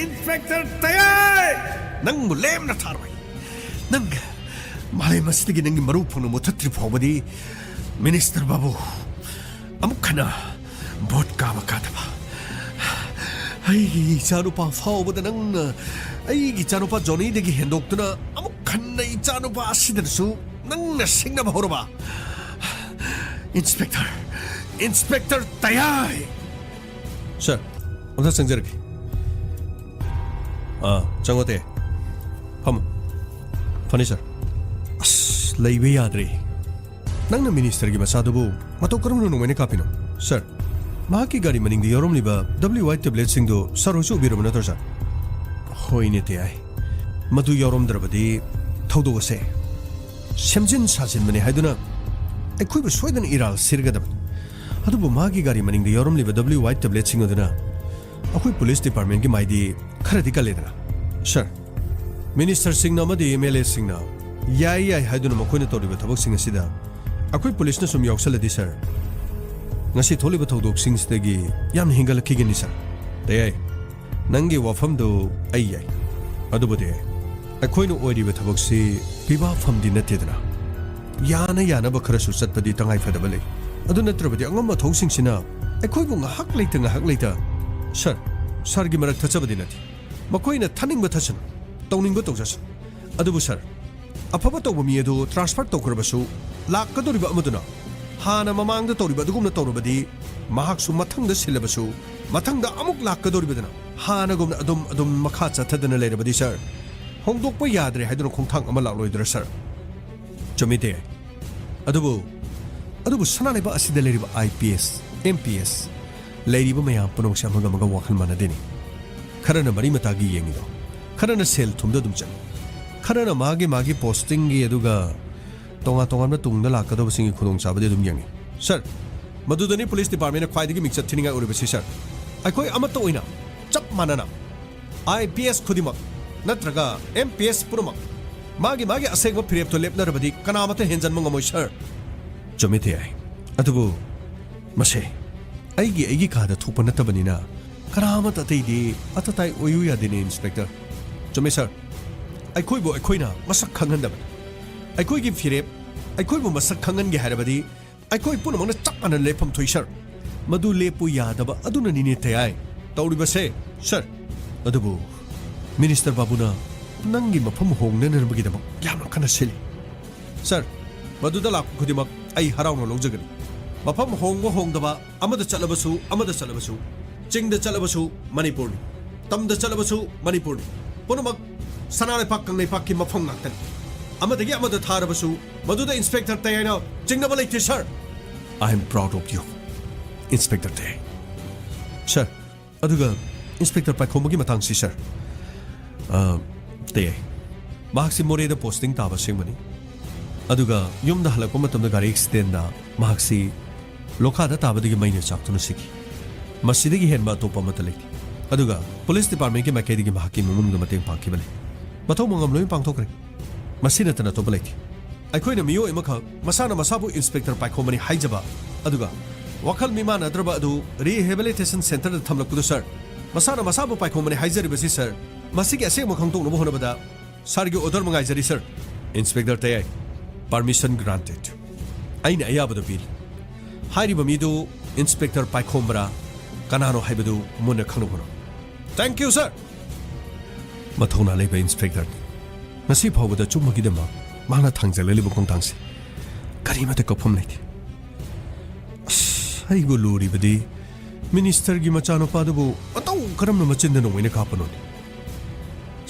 ꯏꯟꯁꯄꯦꯛꯇꯔ ꯇꯌꯥꯏ! ꯅꯪꯕꯨ ꯂꯦꯝꯅ ꯊꯥꯔꯣꯏ꯫ ꯅꯪ ꯃꯥꯂꯦꯝ ꯑꯁꯤꯗꯒꯤ ꯅꯪꯒꯤ ꯃꯔꯨ ꯐꯪꯅ ꯃꯨꯊꯠꯇ꯭ꯔꯤ ꯐꯥꯎꯕꯗꯤ, ꯃꯤꯅꯤꯁꯇꯔ ꯕꯥꯕꯨ, ꯑꯃꯨꯛ ꯍꯟꯅ ꯚꯣꯠ ꯀꯥꯕ ꯀꯥꯗꯕ꯫ ꯑꯩꯒꯤ ꯏꯆꯥꯅꯨꯄꯥ ꯐꯥꯎꯕꯗ ꯅꯪꯅ, ꯑꯩꯒꯤ ꯏꯆꯥꯅꯨꯄꯥ ꯖꯣꯅꯤꯗꯒꯤ ꯍꯦꯟꯗꯣꯛꯇꯨꯅ ꯑꯃꯨꯛ ꯍꯟꯅ ꯏꯆꯥꯅꯨꯄꯥ ꯑꯁꯤꯗꯅꯁꯨ ꯅꯪꯅ ꯁꯤꯡꯅꯕ ꯍꯧꯔꯕ? Inspector, inspector ꯇꯌꯥꯏ! ꯁꯥꯔ, ꯑꯝꯇ ꯆꯪꯖꯔꯛꯀꯦ꯫ ꯑꯥ, ꯆꯪꯉꯣ ꯇꯌꯥꯏ꯫ ꯐꯝꯃꯣ꯫ ꯐꯅꯤ, ꯁꯥꯔ꯫ ꯑꯁ, ꯂꯩꯕ ꯌꯥꯗ꯭ꯔꯦ꯫ ꯅꯪꯅ ꯃꯤꯅꯤꯁꯇꯔꯒꯤ ꯃꯆꯥꯗꯨꯕꯨ ꯃꯇꯧ ꯀꯔꯝꯅ ꯅꯣꯡꯃꯩꯅ ꯀꯥꯞꯄꯤꯅꯣ? ꯁꯥꯔ, ꯃꯍꯥꯛꯀꯤ ꯒꯥꯔꯤ ꯃꯅꯤꯡꯗ ꯌꯥꯎꯔꯝꯂꯤꯕ W Y tablet ꯁꯤꯡꯗꯨ ꯁꯥꯔ ꯍꯣꯏꯁꯨ ꯎꯕꯤꯔꯕ ꯅꯠꯇ꯭ꯔꯣ, ꯁꯥꯔ? ꯍꯣꯏꯅꯦ, ꯇꯌꯥꯏ꯫ ꯃꯗꯨ ꯌꯥꯎꯔꯝꯗ꯭ꯔꯕꯗꯤ ꯊꯧꯗꯣꯛ ꯑꯁꯦ ꯁꯦꯝꯖꯤꯟ ꯁꯥꯖꯤꯟꯕꯅꯤ ꯍꯥꯏꯗꯨꯅ ꯑꯩꯈꯣꯏꯕꯨ ꯁꯣꯏꯗꯅ ꯏꯔꯥꯜ ꯁꯤꯔꯒꯗꯕꯅꯤ꯫ ꯑꯗꯨꯕꯨ ꯃꯥꯒꯤ ꯒꯥꯔꯤ ꯃꯅꯤꯡꯗ ꯌꯥꯎꯔꯝꯂꯤꯕ W Y tablet ꯁꯤꯡ ꯑꯗꯨꯅ ꯑꯩꯈꯣꯏ ꯄꯨꯂꯤꯁ ꯗꯤꯄꯥꯔꯠꯃꯦꯟꯒꯤ ꯃꯥꯏꯗꯤ ꯈꯔꯗꯤ ꯀꯜꯂꯦꯗꯅ꯫ ꯁꯥꯔ, ꯃꯤꯅꯤꯁꯇꯔꯁꯤꯡꯅ ꯑꯃꯗꯤ M L A ꯁꯤꯡꯅ ꯌꯥꯏ ꯌꯥꯏ ꯍꯥꯏꯗꯨꯅ ꯃꯈꯣꯏꯅ ꯇꯧꯔꯤꯕ ꯊꯕꯛꯁꯤꯡ ꯑꯁꯤꯗ ꯑꯩꯈꯣꯏ ꯄꯨꯂꯤꯁꯅ ꯁꯨꯝ ꯌꯥꯎꯁꯜꯂꯗꯤ, ꯁꯥꯔ, ꯉꯁꯤ ꯊꯣꯛꯂꯤꯕ ꯊꯧꯗꯣꯛꯁꯤꯡꯁꯤꯗꯒꯤ ꯌꯥꯝꯅ ꯍꯦꯟꯒꯠꯂꯛꯈꯤꯒꯅꯤ, ꯁꯥꯔ꯫ ꯇꯌꯥꯏ, ꯅꯪꯒꯤ ꯋꯥꯐꯝꯗꯨ ꯑꯩ ꯌꯥꯏ꯫ ꯑꯗꯨꯕꯨꯗꯤ ꯑꯩꯈꯣꯏꯅ ꯑꯣꯏꯔꯤꯕ ꯊꯕꯛꯁꯤ ꯄꯤꯕꯥꯐꯝꯗꯤ ꯅꯠꯇꯦꯗꯅ꯫ ꯌꯥꯅ ꯌꯥꯅꯕ ꯈꯔꯁꯨ ꯆꯠꯄꯗꯤ ꯇꯉꯥꯏ ꯐꯗꯕ ꯂꯩ꯫ ꯑꯗꯨ ꯅꯠꯇ꯭ꯔꯕꯗꯤ ꯑꯉꯝꯕ ꯑꯊꯧꯁꯤꯡꯁꯤꯅ ꯑꯩꯈꯣꯏꯕꯨ ꯉꯥꯏꯍꯥꯛ ꯂꯩꯇ ꯉꯥꯏꯍꯥꯛ ꯂꯩꯇ, ꯁꯥꯔ, ꯁꯥꯔꯒꯤ ꯃꯔꯛ ꯊꯠꯆꯕꯗꯤ ꯅꯠꯇꯦ꯫ ꯃꯈꯣꯏꯅ ꯊꯠꯅꯤꯡꯕ ꯊꯠꯁꯅꯨ, ꯇꯧꯅꯤꯡꯕ ꯇꯧꯖꯁꯅꯨ꯫ ꯑꯗꯨꯕꯨ ꯁꯥꯔ, ꯑꯐꯕ ꯇꯧꯕ ꯃꯤ ꯑꯗꯨ ꯇ꯭ꯔꯥꯟꯁꯐꯔ ꯇꯧꯈ꯭ꯔꯕꯁꯨ, ꯂꯥꯛꯀꯗꯧꯔꯤꯕ ꯑꯃꯗꯨꯅ ꯍꯥꯟꯅ ꯃꯃꯥꯡꯗ ꯇꯧꯔꯤꯕ ꯑꯗꯨꯒꯨꯝꯅ ꯇꯧꯔꯕꯗꯤ, ꯃꯍꯥꯛꯁꯨ ꯃꯊꯪꯗ ꯁꯤꯜꯂꯕꯁꯨ, ꯃꯊꯪꯗ ꯑꯃꯨꯛ ꯂꯥꯛꯀꯗꯧꯔꯤꯕꯗꯨꯅ ꯍꯥꯟꯅꯒꯨꯝꯅ ꯑꯗꯨꯝ ꯑꯗꯨꯝ ꯃꯈꯥ ꯆꯠꯊꯗꯅ ꯂꯩꯔꯕꯗꯤ, ꯁꯥꯔ, ꯍꯣꯡꯗꯣꯛꯄ ꯌꯥꯗ꯭ꯔꯦ ꯍꯥꯏꯗꯨꯅ ꯈꯣꯡꯊꯥꯡ ꯑꯃ ꯂꯥꯛꯂꯣꯏꯗ꯭ꯔꯥ, ꯁꯥꯔ? ꯆꯨꯝꯃꯤ, ꯇꯦꯌꯥꯏ꯫ ꯑꯗꯨꯕꯨ, ꯑꯗꯨꯕꯨ ꯁꯅꯥ ꯂꯩꯕꯥꯛ ꯑꯁꯤꯗ ꯂꯩꯔꯤꯕ IPS, MPS, ꯂꯩꯔꯤꯕ ꯃꯌꯥꯝ ꯄꯨꯝꯅꯃꯛꯁꯦ ꯑꯃꯒ ꯑꯃꯒ ꯋꯥꯈꯜ ꯃꯥꯟꯅꯗꯦꯅꯦ꯫ ꯈꯔꯅ ꯃꯔꯤ ꯃꯇꯥꯒꯤ ꯌꯦꯡꯉꯤꯗꯣ, ꯈꯔꯅ ꯁꯦꯜ ꯊꯨꯝꯗ ꯑꯗꯨꯝ ꯆꯠꯂꯤ, ꯈꯔꯅ ꯃꯥꯒꯤ ꯃꯥꯒꯤ postingꯒꯤ, ꯑꯗꯨꯒ ꯇꯣꯉꯥꯟ ꯇꯣꯉꯥꯟꯕ ꯇꯨꯡꯗ ꯂꯥꯛꯀꯗꯕꯁꯤꯡꯒꯤ ꯈꯨꯗꯣꯡꯆꯥꯕꯗꯤ ꯑꯗꯨꯝ ꯌꯦꯡꯉꯤ꯫ ꯁꯥꯔ, ꯃꯗꯨꯗꯅꯤ police departmentꯅ ꯈ꯭ꯋꯥꯏꯗꯒꯤ ꯃꯤꯡꯆꯠ ꯊꯤꯅꯤꯡꯉꯥꯏ ꯑꯣꯏꯔꯤꯕꯁꯤ, ꯁꯥꯔ꯫ ꯑꯩꯈꯣꯏ ꯑꯃꯠꯇ ꯑꯣꯏꯅ ꯆꯞ ꯃꯥꯟꯅꯅ IPS ꯈꯨꯗꯤꯡꯃꯛ ꯅꯠꯇ꯭ꯔꯒ MPS ꯄꯨꯝꯅꯃꯛ ꯃꯥꯒꯤ ꯃꯥꯒꯤ ꯑꯁꯦꯡꯕ ꯐꯤꯔꯦꯞꯇꯣ ꯂꯦꯞꯅꯔꯕꯗꯤ ꯀꯅꯥꯃꯠꯇ ꯍꯦꯟꯖꯟꯕ ꯉꯝꯃꯣꯏ, ꯁꯥꯔ꯫ ꯆꯨꯝꯃꯤ, ꯇꯦꯌꯥꯏ꯫ ꯑꯗꯨꯕꯨ ꯃꯁꯦ ꯑꯩꯒꯤ ꯑꯩꯒꯤ ꯀꯥꯗ ꯊꯣꯛꯄ ꯅꯠꯇꯕꯅꯤꯅ ꯀꯅꯥꯃꯠꯇ ꯑꯇꯩꯗꯤ ꯑꯇꯇꯥꯏ ꯑꯣꯏꯌꯨ ꯌꯥꯗꯦꯅꯦ, ꯏꯟꯁꯄꯦꯛꯇꯔ꯫ ꯆꯨꯝꯃꯤ, ꯁꯥꯔ꯫ ꯑꯩꯈꯣꯏꯕꯨ ꯑꯩꯈꯣꯏꯅ ꯃꯁꯛ ꯈꯪꯍꯟꯗꯕꯅꯤ꯫ ꯑꯩꯈꯣꯏꯒꯤ ꯐꯤꯔꯦꯞ ꯑꯩꯈꯣꯏꯕꯨ ꯃꯁꯛ ꯈꯪꯍꯟꯒꯦ ꯍꯥꯏꯔꯕꯗꯤ ꯑꯩꯈꯣꯏ ꯄꯨꯝꯅꯃꯛꯅ ꯆꯞ ꯃꯥꯟꯅꯅ ꯂꯦꯞꯐꯝ ꯊꯣꯛꯏ, ꯁꯥꯔ꯫ ꯃꯗꯨ ꯂꯦꯞꯄꯨ ꯌꯥꯗꯕ ꯑꯗꯨꯅꯅꯤꯅꯦ, ꯇꯦꯌꯥꯏ, ꯇꯧꯔꯤꯕꯁꯦ, ꯁꯥꯔ꯫ ꯑꯗꯨꯕꯨ ꯃꯤꯅꯤꯁꯇꯔ ꯕꯥꯕꯨꯅ ꯅꯪꯒꯤ ꯃꯐꯝ ꯍꯣꯡꯅꯅꯕꯒꯤꯗꯃꯛ ꯌꯥꯝꯅ ꯀꯟꯅ ꯁꯤꯜꯂꯤ꯫ ꯁꯥꯔ, ꯃꯗꯨꯗ ꯂꯥꯛꯄ ꯈꯨꯗꯤꯡꯃꯛ ꯑꯩ ꯍꯔꯥꯎꯅ ꯂꯧꯖꯒꯅꯤ꯫ ꯃꯐꯝ ꯍꯣꯡꯕ ꯍꯣꯡꯗꯕ, ꯑꯃꯗ ꯆꯠꯂꯕꯁꯨ, ꯑꯃꯗ ꯆꯠꯂꯕꯁꯨ, ꯆꯤꯡꯗ ꯆꯠꯂꯕꯁꯨ ꯃꯅꯤꯄꯨꯔꯅꯤ, ꯇꯝꯗ ꯆꯠꯂꯕꯁꯨ ꯃꯅꯤꯄꯨꯔꯅꯤ, ꯄꯨꯝꯅꯃꯛ ꯁꯅꯥ ꯂꯩꯄꯥꯛ ꯀꯪꯂꯩꯄꯥꯛꯀꯤ ꯃꯐꯝ ꯉꯥꯛꯇꯅꯤ꯫ ꯑꯃꯗꯒꯤ ꯑꯃꯗ ꯊꯥꯔꯕꯁꯨ ꯃꯗꯨꯗ ꯏꯟꯁꯄꯦꯛꯇꯔ ꯇꯦꯌꯥꯏꯅ ꯆꯤꯡꯅꯕ ꯂꯩꯇꯦ, sir. I am proud of you, inspector Teyai. Sir, ꯑꯗꯨꯒ ꯏꯟꯁꯄꯦꯛꯇꯔ ꯄꯥꯏꯈꯣꯝꯕꯒꯤ ꯃꯇꯥꯡꯁꯤ, ꯁꯥꯔ, ꯑ, ꯇꯦꯌꯥꯏ, ꯃꯍꯥꯛꯁꯤ ꯃꯣꯔꯦꯗ posting ꯇꯥꯕ ꯑꯁꯦꯡꯕꯅꯤ꯫ ꯑꯗꯨꯒ ꯌꯨꯝꯗ ꯍꯜꯂꯛꯄ ꯃꯇꯝꯗ ꯒꯥꯔꯤ accidentꯗ ꯃꯍꯥꯛꯁꯤ ꯂꯣꯈꯥꯗ ꯇꯥꯕꯗꯒꯤ ꯃꯩꯅ ꯆꯥꯛꯇꯨꯅ ꯁꯤꯈꯤ꯫ ꯃꯁꯤꯗꯒꯤ ꯍꯦꯟꯕ ꯑꯇꯣꯞꯄ ꯑꯃꯠꯇ ꯂꯩꯇꯦ꯫ ꯑꯗꯨꯒ police departmentꯀꯤ ꯃꯥꯏꯀꯩꯗꯒꯤ ꯃꯍꯥꯛꯀꯤ ꯏꯃꯨꯡ ꯃꯅꯨꯡꯗ ꯃꯇꯦꯡ ꯄꯥꯡꯈꯤꯕ ꯂꯩ꯫ ꯃꯊꯧ ꯃꯉꯝ ꯂꯣꯏꯅ ꯄꯥꯡꯊꯣꯛꯈ꯭ꯔꯦ꯫ ꯃꯁꯤ ꯅꯠꯇꯅ ꯑꯇꯣꯞꯄ ꯂꯩꯇꯦ꯫ ꯑꯩꯈꯣꯏꯅ ꯃꯤꯑꯣꯏ ꯑꯃꯈꯛ ꯃꯁꯥꯅ ꯃꯁꯥꯕꯨ ꯏꯟꯁꯄꯦꯛꯇꯔ ꯄꯥꯏꯈꯣꯝꯕꯅꯤ ꯍꯥꯏꯖꯕ, ꯑꯗꯨꯒ ꯋꯥꯈꯜ ꯃꯤꯃꯥꯟꯅꯗ꯭ꯔꯕ ꯑꯗꯨ rehabilitation centreꯗ ꯊꯝꯂꯛꯄꯗꯨ, ꯁꯥꯔ, ꯃꯁꯥꯅ ꯃꯁꯥꯕꯨ ꯄꯥꯏꯈꯣꯝꯕꯅꯤ ꯍꯥꯏꯖꯔꯤꯕꯁꯤ, ꯁꯥꯔ, ꯃꯁꯤꯒꯤ ꯑꯁꯦꯡꯕ ꯈꯪꯗꯣꯛꯅꯕ ꯍꯣꯠꯅꯕꯗ ꯁꯥꯔꯒꯤ order ꯑꯃ ꯉꯥꯏꯖꯔꯤ, sir. Inspector Teyai, permission granted꯫ ꯑꯩꯅ ꯑꯌꯥꯕꯗꯨ ꯄꯤꯔꯤ꯫ ꯍꯥꯏꯔꯤꯕ ꯃꯤꯗꯨ ꯏꯟꯁꯄꯦꯛꯇꯔ ꯄꯥꯏꯈꯣꯝꯕꯔꯥ ꯀꯅꯥꯅꯣ ꯍꯥꯏꯕꯗꯨ ꯃꯨꯟꯅ ꯈꯪꯅꯕ ꯍꯣꯠꯅꯧ꯫ Thank you, sir꯫ ꯃꯊꯧꯅꯥ ꯂꯩꯕ ꯏꯟꯁꯄꯦꯛꯇꯔꯅꯤ꯫ ꯉꯁꯤ ꯐꯥꯎꯕꯗ ꯑꯆꯨꯝꯕꯒꯤꯗꯃꯛ ꯃꯍꯥꯛꯅ ꯊꯥꯡꯖꯜꯂꯛꯂꯤꯕ ꯈꯣꯡꯊꯥꯡꯁꯤ ꯀꯔꯤꯃꯠꯇ ꯀꯛꯐꯝ ꯂꯩꯇꯦ꯫ ꯑꯁ, ꯑꯩꯕꯨ ꯂꯨꯔꯤꯕꯗꯤ ꯃꯤꯅꯤꯁꯇꯔꯒꯤ ꯃꯆꯥꯅꯨꯄꯥꯗꯨꯕꯨ ꯃꯇꯧ ꯀꯔꯝꯅ ꯃꯆꯤꯟꯗ ꯅꯣꯡꯃꯩꯅ ꯀꯥꯞꯄꯅꯣꯅꯦ?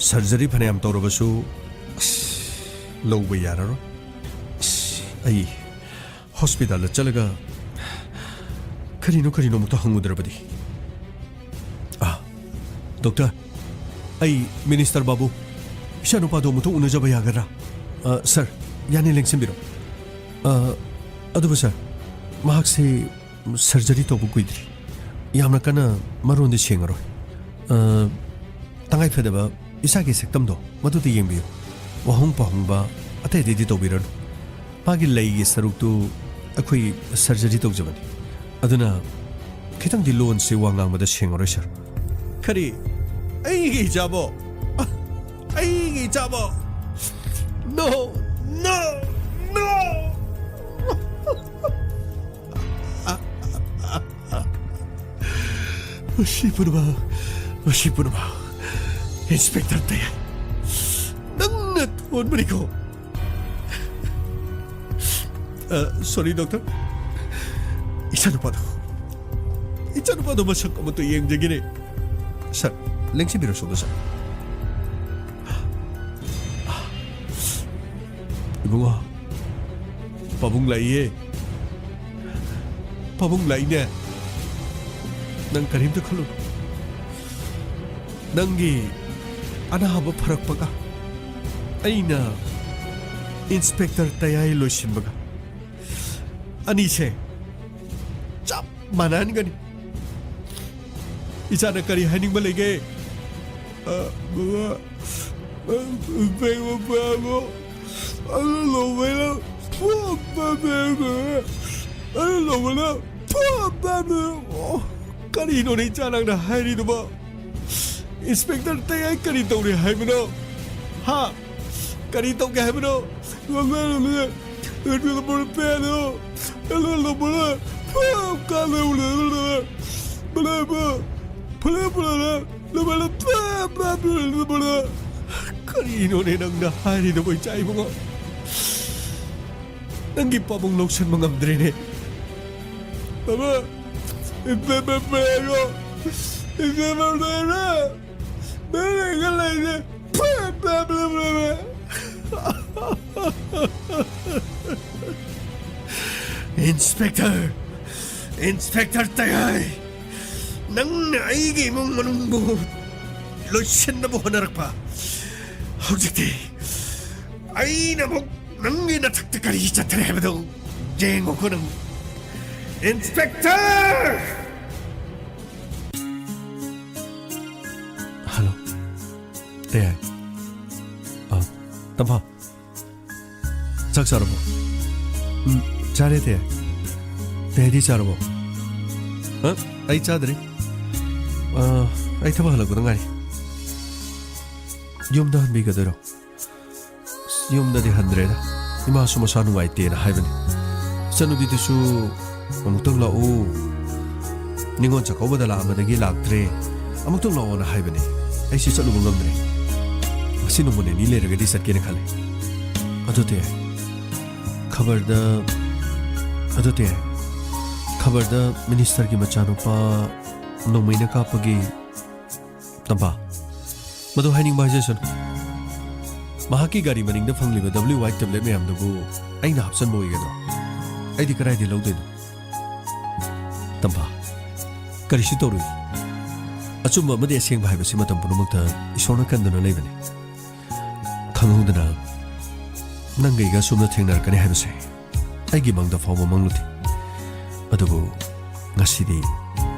ꯁꯔꯖꯔꯤ ꯐꯅꯌꯥꯝ ꯇꯧꯔꯕꯁꯨ, ꯑꯁ, ꯂꯧꯕ ꯌꯥꯔꯔꯣꯏ꯫ ꯑꯁ, ꯑꯩ ꯍꯣꯁꯄꯤꯇꯥꯜꯗ ꯆꯠꯂꯒ ꯀꯔꯤꯅꯣ ꯀꯔꯤꯅꯣ ꯑꯃꯨꯛꯇ ꯍꯪꯉꯨꯗ꯭ꯔꯕꯗꯤ꯫ ꯑꯥ, ꯗꯣꯛꯇꯔ, ꯑꯩ ꯃꯤꯅꯤꯁꯇꯔ ꯕꯥꯕꯨ, ꯏꯆꯥꯅꯨꯄꯥꯗꯣ ꯑꯃꯨꯛꯇ ꯎꯅꯖꯕ ꯌꯥꯒꯗ꯭ꯔꯥ? ꯑ, ꯁꯔ, ꯌꯥꯅꯤ, ꯂꯦꯡꯁꯤꯟꯕꯤꯔꯣ꯫ ꯑ, ꯑꯗꯨꯕꯨ ꯁꯔ, ꯃꯍꯥꯛꯁꯤ ꯁꯔꯖꯔꯤ ꯇꯧꯕ ꯀꯨꯏꯗ꯭ꯔꯤ꯫ ꯌꯥꯝꯅ ꯀꯟꯅ ꯃꯔꯣꯟꯗꯤ ꯁꯦꯡꯉꯔꯣꯏ꯫ ꯑ, ꯇꯉꯥꯏ ꯐꯗꯕ ꯏꯁꯥꯒꯤ ꯁꯛꯇꯝꯗꯣ ꯃꯗꯨꯗ ꯌꯦꯡꯕꯤꯌꯨ꯫ ꯋꯥꯍꯣꯡ ꯄꯥꯍꯣꯡꯕ ꯑꯇꯩ ꯑꯇꯩꯗꯤ ꯇꯧꯕꯤꯔꯅꯨ꯫ ꯃꯥꯒꯤ ꯂꯩꯒꯤ ꯁꯔꯨꯛꯇꯨ ꯑꯩꯈꯣꯏ ꯁꯔꯖꯔꯤ ꯇꯧꯖꯕꯅꯤ꯫ ꯑꯗꯨꯅ ꯈꯤꯇꯪꯗꯤ ꯂꯣꯟꯁꯦ ꯋꯥ ꯉꯥꯡꯕꯗ ꯁꯦꯡꯉꯔꯣꯏ, ꯁꯔ꯫ ꯀꯔꯤ? ꯑꯩꯒꯤ ꯏꯆꯥꯕꯣ? ꯑꯩꯒꯤ ꯏꯆꯥꯕꯣ? No! No! No! ꯃꯁꯤ ꯄꯨꯝꯅꯃꯛ, ꯃꯁꯤ ꯄꯨꯝꯅꯃꯛ ꯏꯟꯁꯄꯦꯛꯇꯔ ꯇꯌꯥꯏ, ꯅꯪꯅ ꯊꯣꯟꯕꯅꯤꯀꯣ꯫ ꯑ, sorry, ꯗꯣꯛꯇꯔ꯫ ꯏꯆꯥꯅꯨꯄꯥꯗꯣ, ꯏꯆꯥꯅꯨꯄꯥꯗꯣ ꯃꯁꯛ ꯑꯃꯠꯇ ꯌꯦꯡꯖꯒꯦꯅꯦ꯫ ꯁꯔ, ꯂꯦꯡꯁꯤꯟꯕꯤꯔꯣ ꯁꯣꯝꯗ, ꯁꯔ꯫ ꯏꯕꯨꯡꯉꯣ, ꯄꯥꯕꯨꯡ ꯂꯥꯛꯏꯌꯦ꯫ ꯄꯥꯕꯨꯡ ꯂꯥꯛꯏꯅꯦ꯫ ꯅꯪ ꯀꯔꯤꯝꯇ ꯈꯜꯂꯨꯅꯨ꯫ ꯅꯪꯒꯤ ꯑꯅꯥꯕ ꯐꯔꯛꯄꯒ ꯑꯩꯅ ꯏꯟꯁꯄꯦꯛꯇꯔ ꯇꯌꯥꯏ ꯂꯣꯏꯁꯤꯟꯕꯒ ꯑꯅꯤꯁꯦ ꯆꯞ ꯃꯥꯟꯅꯍꯟꯒꯅꯤ꯫ ꯏꯆꯥꯅ ꯀꯔꯤ ꯍꯥꯏꯅꯤꯡꯕ ꯂꯩꯒꯦ? ꯑ, ꯕꯕꯥ, ꯑ, ꯕꯦꯡ ꯃꯄꯥꯗꯣ ꯑꯗꯨ ꯂꯧꯕꯩꯅ ꯐꯨꯕ ꯕꯦꯡ, ꯑꯗꯨ ꯂꯧꯕꯅ ꯐꯨꯕ ꯕꯦꯡ꯫ ꯑꯣ, ꯀꯔꯤꯅꯣꯅꯦ ꯏꯆꯥ ꯅꯪꯅ ꯍꯥꯏꯔꯤꯗꯨꯕꯣ? ꯏꯟꯁꯄꯦꯛꯇꯔ ꯇꯌꯥꯏ ꯀꯔꯤ ꯇꯧꯔꯦ ꯍꯥꯏꯕꯅꯣ? ꯍꯥ? ꯀꯔꯤ ꯇꯧꯒꯦ ꯍꯥꯏꯕꯅꯣ? ꯀꯔꯤꯅꯣꯅꯦ ꯅꯪꯅ ꯍꯥꯏꯔꯤꯗꯨꯕꯣ, ꯏꯆꯥ ꯏꯕꯨꯡꯉꯣ? ꯅꯪꯒꯤ ꯄꯥꯕꯨꯡ ꯂꯧꯁꯟꯕ ꯉꯝꯗ꯭ꯔꯦꯅꯦ꯫ ꯕꯥꯕꯥ, ꯏꯟꯁꯄꯦꯛꯇꯔ ꯄꯦꯌꯥꯏꯔꯣ? ꯏꯟꯁꯄꯦꯛꯇꯔ ꯄꯦꯌꯥꯏꯔꯣ? ꯄꯦꯌꯥꯏꯒ ꯂꯩꯔꯦ꯫ ꯏꯟꯁꯄꯦꯛꯇꯔ! ꯏꯟꯁꯄꯦꯛꯇꯔ ꯇꯌꯥꯏ! ꯅꯪꯅ ꯑꯩꯒꯤ ꯏꯃꯨꯡ ꯃꯅꯨꯡꯕꯨ ꯂꯣꯏꯁꯤꯟꯅꯕ ꯍꯣꯠꯅꯔꯛꯄ꯫ ꯍꯧꯖꯤꯛꯇꯤ ꯑꯩꯅ ꯑꯃꯨꯛ ꯅꯪꯒꯤ ꯅꯊꯛꯇ ꯀꯔꯤ ꯆꯠꯊꯔꯦ ꯍꯥꯏꯕꯗꯨ ꯌꯦꯡꯉꯨꯀꯣ ꯅꯪ꯫ ꯏꯟꯁꯄꯦꯛꯇꯔ! ꯍꯜꯂꯣ꯫ ꯇꯌꯥꯏ꯫ ꯑ, ꯇꯝꯐꯥ꯫ ꯆꯥꯛ ꯆꯥꯔꯕꯣ? ꯎꯝ, ꯆꯥꯔꯦ, ꯇꯌꯥꯏ꯫ ꯇꯌꯥꯏꯗꯤ ꯆꯥꯔꯕꯣ? ꯑ, ꯑꯩ ꯆꯥꯗ꯭ꯔꯤ꯫ ꯑ, ꯑꯩ ꯊꯕꯛ ꯍꯜꯂꯛꯄꯗ ꯉꯥꯏꯔꯤ꯫ ꯌꯨꯝꯗ ꯍꯟꯕꯤꯒꯗꯣꯏꯔꯣ? ꯌꯨꯝꯗꯗꯤ ꯍꯟꯗ꯭ꯔꯦꯗ꯫ ꯏꯃꯥꯁꯨ ꯃꯁꯥ ꯅꯨꯡꯉꯥꯏꯇꯦꯅ ꯍꯥꯏꯕꯅꯤ꯫ ꯏꯆꯟꯅꯨꯄꯤꯗꯨꯁꯨ "ꯑꯃꯨꯛꯇꯪ ꯂꯥꯛꯎ, ꯅꯤꯉꯣꯜ ꯆꯥꯛꯀꯧꯕꯗ ꯂꯥꯛꯑꯝꯕꯗꯒꯤ ꯂꯥꯛꯇ꯭ꯔꯦ, ꯑꯃꯨꯛꯇꯪ ꯂꯥꯛꯑꯣꯅ" ꯍꯥꯏꯕꯅꯤ꯫ ꯑꯩꯁꯤ ꯆꯠꯂꯨꯕ ꯉꯝꯗ꯭ꯔꯦ꯫ ꯉꯁꯤ ꯅꯣꯡꯃ ꯅꯤꯅꯤ ꯂꯩꯔꯒꯗꯤ ꯆꯠꯀꯦꯅ ꯈꯜꯂꯤ꯫ ꯑꯗꯨ ꯇꯌꯥꯏ, ꯈꯕꯔꯗ, ꯑꯗꯨ ꯇꯌꯥꯏ, ꯈꯕꯔꯗ ꯃꯤꯅꯤꯁꯇꯔꯒꯤ ꯃꯆꯥꯅꯨꯄꯥ ꯅꯣꯡꯃꯩꯅ ꯀꯥꯞꯄꯒꯤ ꯇꯝꯐꯥ, ꯃꯗꯨ ꯍꯥꯏꯅꯤꯡꯕ ꯍꯥꯏꯖꯁꯅꯨ꯫ ꯃꯍꯥꯛꯀꯤ ꯒꯥꯔꯤ ꯃꯅꯤꯡꯗ ꯐꯪꯂꯤꯕ W Y tablet ꯃꯌꯥꯝꯗꯨꯕꯨ ꯑꯩꯅ ꯍꯥꯞꯆꯟꯕ ꯑꯣꯏꯒꯗ꯭ꯔꯣ? ꯑꯩꯗꯤ ꯀꯗꯥꯏꯗ ꯂꯧꯗꯣꯏꯅꯣ? ꯇꯝꯐꯥ, ꯀꯔꯤꯁꯨ ꯇꯧꯔꯣꯏ꯫ ꯑꯆꯨꯝꯕ ꯑꯃꯗꯤ ꯑꯁꯦꯡꯕ ꯍꯥꯏꯕꯁꯤ ꯃꯇꯝ ꯄꯨꯝꯅꯃꯛꯇ ꯏꯁꯣꯔꯅ ꯀꯟꯗꯨꯅ ꯂꯩꯕꯅꯤ꯫ ꯈꯪꯍꯧꯗꯅ ꯅꯪꯒ ꯑꯩꯒ ꯑꯁꯨꯝꯅ ꯊꯦꯡꯅꯔꯛꯀꯅꯤ ꯍꯥꯏꯕꯁꯦ ꯑꯩꯒꯤ ꯃꯪꯗ ꯐꯥꯎꯕ ꯃꯪꯂꯨꯗꯦ꯫ ꯑꯗꯨꯕꯨ ꯉꯁꯤꯗꯤ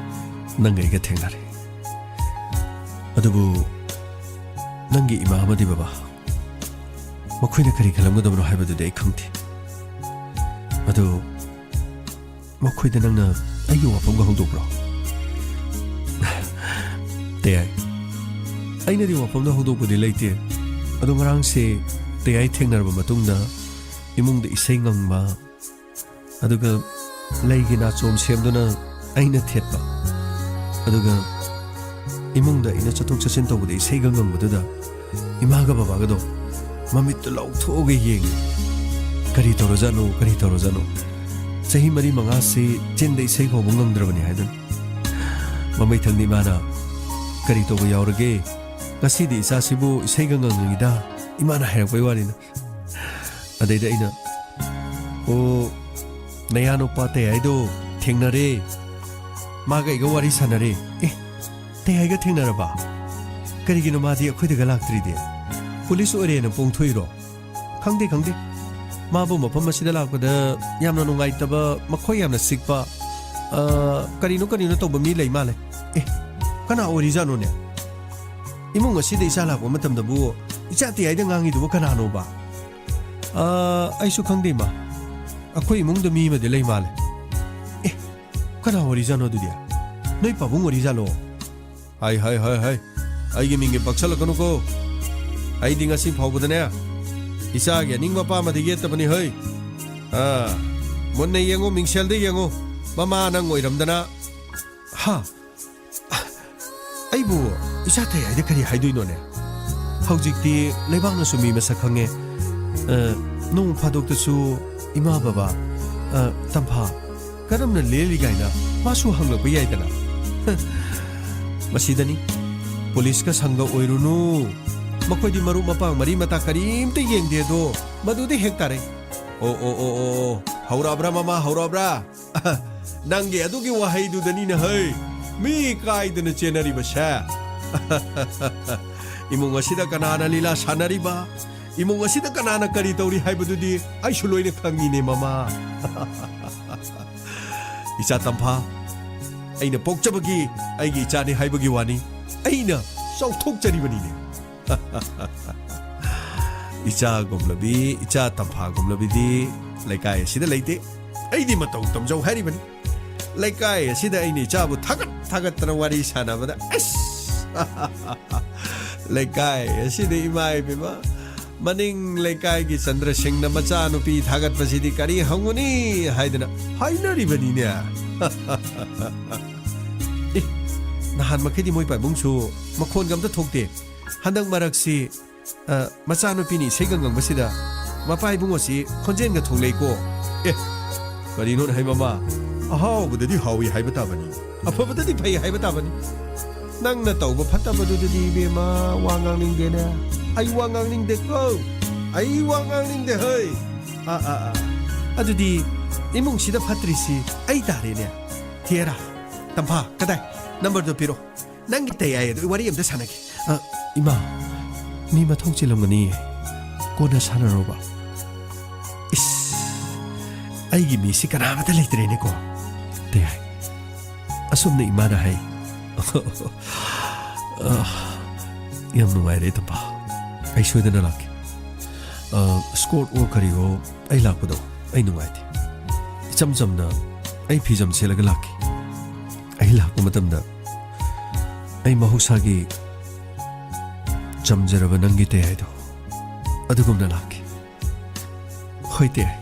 ꯅꯪꯒ ꯑꯩꯒ ꯊꯦꯡꯅꯔꯦ꯫ ꯑꯗꯨꯕꯨ ꯅꯪꯒꯤ ꯏꯃꯥ ꯑꯃꯗꯤ ꯕꯕꯥ, ꯃꯈꯣꯏꯅ ꯀꯔꯤ ꯈꯜꯂꯝꯒꯗꯕꯅꯣ ꯍꯥꯏꯕꯗꯨꯗꯤ ꯑꯩ ꯈꯪꯗꯦ꯫ ꯑꯗꯨ ꯃꯈꯣꯏꯗ ꯅꯪꯅ ꯑꯩꯒꯤ ꯋꯥꯐꯝꯒ ꯍꯧꯗꯣꯛꯄ꯭ꯔꯣ? ꯇꯌꯥꯏ, ꯑꯩꯅꯗꯤ ꯋꯥꯐꯝꯗ ꯍꯧꯗꯣꯛꯄꯗꯤ ꯂꯩꯇꯦ꯫ ꯑꯗꯣ ꯉꯔꯥꯡꯁꯦ ꯇꯌꯥꯏ ꯊꯦꯡꯅꯔꯕ ꯃꯇꯨꯡꯗ ꯏꯃꯨꯡꯗ ꯏꯁꯩ ꯉꯪꯕ, ꯑꯗꯨꯒ ꯂꯩꯒꯤ ꯅꯥꯆꯣꯝ ꯁꯦꯝꯗꯨꯅ ꯑꯩꯅ ꯊꯦꯠꯄ, ꯑꯗꯨꯒ ꯏꯃꯨꯡꯗ ꯑꯩꯅ ꯆꯠꯊꯣꯛ ꯆꯠꯁꯤꯟ ꯇꯧꯕꯗ ꯏꯁꯩꯒ ꯉꯪꯕꯗꯨꯗ ꯏꯃꯥꯒ ꯕꯕꯥꯒꯗꯣ ꯃꯃꯤꯠꯇꯨ ꯂꯥꯎꯊꯣꯛꯑꯒ ꯌꯦꯡꯉꯤ꯫ "ꯀꯔꯤ ꯇꯧꯔꯖꯥꯠꯅꯣ? ꯀꯔꯤ ꯇꯧꯔꯖꯥꯠꯅꯣ?" ꯆꯍꯤ ꯃꯔꯤ ꯃꯉꯥꯁꯤ ꯆꯤꯟꯗ ꯏꯁꯩ ꯐꯥꯎꯕ ꯉꯪꯗ꯭ꯔꯕꯅꯤ ꯍꯥꯏꯗꯨꯅ꯫ ꯃꯃꯩꯊꯪꯗ ꯏꯃꯥꯅ, "ꯀꯔꯤ ꯇꯧꯕ ꯌꯥꯎꯔꯒꯦ? ꯉꯁꯤꯗꯤ ꯏꯆꯥꯁꯤꯕꯨ ꯏꯁꯩꯒ ꯉꯪꯉꯤꯗ?" ꯏꯃꯥꯅ ꯍꯥꯏꯔꯛꯄꯩ ꯋꯥꯅꯤꯗ꯫ ꯑꯗꯩꯗ ꯑꯩꯅ, "ꯑꯣ, ꯅꯌꯥꯅꯨꯄꯥ ꯇꯌꯥꯏꯗꯣ ꯊꯦꯡꯅꯔꯦ꯫ ꯃꯥꯒ ꯑꯩꯒ ꯋꯥꯔꯤ ꯁꯥꯟꯅꯔꯦ꯫" "ꯑꯦ, ꯇꯌꯥꯏꯒ ꯊꯦꯡꯅꯔꯕ? ꯀꯔꯤꯒꯤꯅꯣ ꯃꯥꯗꯤ ꯑꯩꯈꯣꯏꯗꯒ ꯂꯥꯛꯇ꯭ꯔꯤꯗꯤ? ꯄꯨꯂꯤꯁ ꯑꯣꯏꯔꯦꯅ ꯄꯣꯡꯊꯣꯛꯏꯔꯣ?" "ꯈꯪꯗꯦ, ꯈꯪꯗꯦ꯫ ꯃꯥꯕꯨ ꯃꯐꯝ ꯑꯁꯤꯗ ꯂꯥꯛꯄꯗ ꯌꯥꯝꯅ ꯅꯨꯡꯉꯥꯏꯇꯕ, ꯃꯈꯣꯏ ꯌꯥꯝꯅ ꯆꯤꯛꯄ, ꯑ, ꯀꯔꯤꯅꯣ ꯀꯔꯤꯅꯣ ꯇꯧꯕ ꯃꯤ ꯂꯩ ꯃꯥꯜꯂꯦ꯫" "ꯑꯦ, ꯀꯅꯥ ꯑꯣꯏꯔꯤꯖꯥꯠꯅꯣꯅꯦ? ꯏꯃꯨꯡ ꯑꯁꯤꯗ ꯏꯆꯥ ꯂꯥꯛꯄ ꯃꯇꯝꯗꯕꯨ ꯏꯆꯥ ꯇꯌꯥꯏꯗ ꯉꯥꯡꯉꯤꯗꯨꯕꯨ ꯀꯅꯥꯅꯣꯕ?" "ꯑ, ꯑꯩꯁꯨ ꯈꯪꯗꯦ, ꯏꯃꯥ꯫ ꯑꯩꯈꯣꯏ ꯏꯃꯨꯡꯗ ꯃꯤ ꯑꯃꯗꯤ ꯂꯩ ꯃꯥꯜꯂꯦ꯫" "ꯑꯦ, ꯀꯅꯥ ꯑꯣꯏꯔꯤꯖꯥꯠꯅꯣ ꯑꯗꯨꯗꯤ? ꯅꯣꯏ ꯄꯥꯕꯨꯡ ꯑꯣꯏꯔꯤꯖꯥꯠꯂꯣ?" "ꯍꯥꯏ, ꯍꯥꯏ, ꯍꯥꯏ, ꯍꯥꯏ꯫ ꯑꯩꯒꯤ ꯃꯤꯡꯒꯤ ꯄꯛꯁꯜꯂꯛꯀꯅꯨꯀꯣ꯫ ꯑꯩꯗꯤ ꯉꯁꯤ ꯐꯥꯎꯕꯗꯅꯦ ꯏꯆꯥꯒꯤ ꯑꯅꯤꯡꯕ ꯑꯄꯥꯝꯕꯗꯤ ꯌꯦꯠꯇꯕꯅꯤ ꯍꯩ꯫ ꯑꯥ, ꯃꯨꯟꯅ ꯌꯦꯡꯉꯨ, ꯃꯤꯡꯁꯦꯜꯗ ꯌꯦꯡꯉꯨ꯫ ꯃꯃꯥ ꯅꯪ ꯑꯣꯏꯔꯝꯗꯅ꯫" "ꯍꯥ? ꯑꯩꯕꯨ ꯏꯆꯥ ꯇꯌꯥꯏꯗ ꯀꯔꯤ ꯍꯥꯏꯗꯣꯏꯅꯣꯅꯦ? ꯍꯧꯖꯤꯛꯇꯤ ꯂꯩꯕꯥꯛꯅꯁꯨ ꯃꯤ ꯃꯁꯛ ꯈꯪꯉꯦ꯫ ꯑ, ꯅꯣꯡ ꯐꯥꯗꯣꯛꯇꯁꯨ ꯏꯃꯥ ꯕꯕꯥ, ꯑ, ꯇꯝꯐꯥ, ꯀꯔꯝꯅ ꯂꯦꯜꯂꯤ ꯀꯥꯏꯅ ꯃꯥꯁꯨ ꯍꯪꯂꯛꯄ ꯌꯥꯏꯗꯅ꯫" "ꯃꯁꯤꯗꯅꯤ, ꯄꯨꯂꯤꯁꯀ ꯁꯪꯒ ꯑꯣꯏꯔꯨꯅꯨ꯫ ꯃꯈꯣꯏꯗꯤ ꯃꯔꯨꯞ ꯃꯄꯥꯡ ꯃꯔꯤ ꯃꯇꯥ ꯀꯔꯤꯝꯇ ꯌꯦꯡꯗꯦ ꯑꯗꯣ, ꯃꯗꯨꯗꯤ ꯍꯦꯛ ꯇꯥꯔꯦ꯫" "ꯑꯣ, ꯑꯣ, ꯑꯣ, ꯑꯣ, ꯑꯣ, ꯍꯧꯔꯛꯑꯕ꯭ꯔꯥ ꯃꯃꯥ, ꯍꯧꯔꯛꯑꯕ꯭ꯔꯥ?" "ꯅꯪꯒꯤ ꯑꯗꯨꯒꯤ ꯋꯥꯍꯩꯗꯨꯗꯅꯤꯅꯦ ꯍꯩ, ꯃꯤ ꯀꯥꯏꯗꯅ ꯆꯦꯟꯅꯔꯤꯕꯁꯦ꯫" "ꯏꯃꯨꯡ ꯑꯁꯤꯗ ꯀꯅꯥꯅ ꯂꯤꯂꯥ ꯁꯥꯟꯅꯔꯤꯕ, ꯏꯃꯨꯡ ꯑꯁꯤꯗ ꯀꯅꯥꯅ ꯀꯔꯤ ꯇꯧꯔꯤ ꯍꯥꯏꯕꯗꯨꯗꯤ ꯑꯩꯁꯨ ꯂꯣꯏꯅ ꯈꯪꯉꯤꯅꯦ, ꯃꯃꯥ꯫" "ꯏꯆꯥ ꯇꯝꯐꯥ, ꯑꯩꯅ ꯄꯣꯛꯆꯕꯒꯤ ꯑꯩꯒꯤ ꯏꯆꯥꯅꯤ ꯍꯥꯏꯕꯒꯤ ꯋꯥꯅꯤ, ꯑꯩꯅ ꯆꯥꯎꯊꯣꯛꯆꯔꯤꯕꯅꯤꯅꯦ꯫" "ꯏꯆꯥꯒꯨꯝꯂꯕꯤ, ꯏꯆꯥ ꯇꯝꯐꯥꯒꯨꯝꯂꯕꯤꯗꯤ ꯂꯩꯀꯥꯏ ꯑꯁꯤꯗ ꯂꯩꯇꯦ꯫ ꯑꯩꯗꯤ ꯃꯇꯧ ꯇꯝꯖꯧ ꯍꯥꯏꯔꯤꯕꯅꯤ꯫ ꯂꯩꯀꯥꯏ ꯑꯁꯤꯗ ꯑꯩꯅ ꯏꯆꯥꯕꯨ ꯊꯥꯒꯠ ꯊꯥꯒꯠꯇꯅ ꯋꯥꯔꯤ ꯁꯥꯟꯅꯕꯗ, ꯑꯁ!" "ꯂꯩꯀꯥꯏ ꯑꯁꯤꯗ, ꯏꯃꯥ ꯏꯕꯦꯝꯃ, ꯃꯅꯤꯡ ꯂꯩꯀꯥꯏꯒꯤ ꯆꯟꯗ꯭ꯔꯁꯤꯡꯅ ꯃꯆꯥꯅꯨꯄꯤ ꯊꯥꯒꯠꯄꯁꯤꯗꯤ ꯀꯔꯤ ꯍꯪꯉꯨꯅꯤ ꯍꯥꯏꯗꯅ ꯍꯥꯏꯅꯔꯤꯕꯅꯤꯅꯦ꯫" "ꯑꯦ, ꯅꯍꯥꯟ ꯃꯈꯩꯗꯤ ꯃꯣꯏ ꯄꯥꯕꯨꯡꯁꯨ ꯃꯈꯣꯟꯒ ꯑꯝꯇ ꯊꯣꯛꯇꯦ꯫ ꯍꯟꯗꯛ ꯃꯔꯛꯁꯤ, ꯑ, ꯃꯆꯥꯅꯨꯄꯤꯅ ꯏꯁꯩꯒ ꯉꯪꯕꯁꯤꯗ ꯃꯄꯥ ꯏꯕꯨꯡꯉꯣꯁꯤ ꯈꯣꯟꯖꯦꯜꯒ ꯊꯣꯛꯂꯛꯏꯀꯣ꯫" "ꯑꯦ, ꯀꯔꯤꯅꯣꯅꯦ ꯍꯩ ꯃꯃꯥ? ꯑꯍꯥꯎꯕꯗꯗꯤ ꯍꯥꯎꯏ ꯍꯥꯏꯕ ꯇꯥꯕꯅꯤ, ꯑꯐꯕꯗꯗꯤ ꯐꯩ ꯍꯥꯏꯕ ꯇꯥꯕꯅꯤ꯫ ꯅꯪꯅ ꯇꯧꯕ ꯐꯠꯇꯕꯗꯨꯗꯗꯤ ꯏꯕꯦꯝꯃ, ꯋꯥ ꯉꯥꯡꯅꯤꯡꯗꯦꯅꯦ꯫ ꯑꯩ ꯋꯥ ꯉꯥꯡꯅꯤꯡꯗꯦꯀꯣ꯫ ꯑꯩ ꯋꯥ ꯉꯥꯡꯅꯤꯡꯗꯦ ꯍꯩ꯫ ꯑꯥ, ꯑꯥ, ꯑꯥ꯫ ꯑꯗꯨꯗꯤ ꯏꯃꯨꯡꯁꯤꯗ ꯐꯠꯇ꯭ꯔꯤꯁꯤ ꯑꯩ ꯇꯥꯔꯦꯅꯦ꯫ ꯊꯤꯌꯦꯔꯥ, ꯇꯝꯐꯥ, ꯀꯗꯥꯏ? ꯅꯝꯕꯔꯗꯣ ꯄꯤꯔꯣ꯫ ꯅꯪꯒꯤ ꯇꯌꯥꯏ ꯑꯗꯨ ꯋꯥꯔꯤ ꯑꯝꯇ ꯁꯥꯟꯅꯒꯦ꯫ ꯑ, ꯏꯃꯥ, ꯃꯤ ꯃꯊꯧ ꯆꯤꯜꯂꯝꯒꯅꯤ꯫ ꯀꯣꯟꯅ ꯁꯥꯟꯅꯔꯣꯕ꯫ ꯏꯁ, ꯑꯩꯒꯤ ꯃꯤꯁꯤ ꯀꯅꯥꯃꯠꯇ ꯂꯩꯇ꯭ꯔꯦꯅꯦꯀꯣ꯫ ꯇꯌꯥꯏ, ꯑꯁꯨꯝꯅ ꯏꯃꯥꯅ ꯍꯥꯏ꯫ ꯑ, ꯌꯥꯝ ꯅꯨꯡꯉꯥꯏꯔꯦ, ꯇꯝꯐꯥ꯫ ꯑꯩ ꯁꯣꯏꯗꯅ ꯂꯥꯛꯀꯦ꯫ ꯑ, ꯁ꯭ꯀꯣꯔꯠ ꯑꯣ ꯀꯔꯤꯑꯣ ꯑꯩ ꯂꯥꯛꯄꯗꯣ ꯑꯩ ꯅꯨꯡꯉꯥꯏꯇꯦ꯫ ꯏꯆꯝ ꯆꯝꯅ ꯑꯩ ꯐꯤꯖꯝ ꯁꯦꯠꯂꯒ ꯂꯥꯛꯀꯦ꯫ ꯑꯩ ꯂꯥꯛꯄ ꯃꯇꯝꯗ ꯑꯩ ꯃꯍꯧꯁꯥꯒꯤ ꯆꯝꯖꯔꯕ ꯅꯪꯒꯤ ꯇꯌꯥꯏꯗꯣ ꯑꯗꯨꯒꯨꯝꯅ ꯂꯥꯛꯀꯦ꯫ ꯍꯣꯏ, ꯇꯌꯥꯏ꯫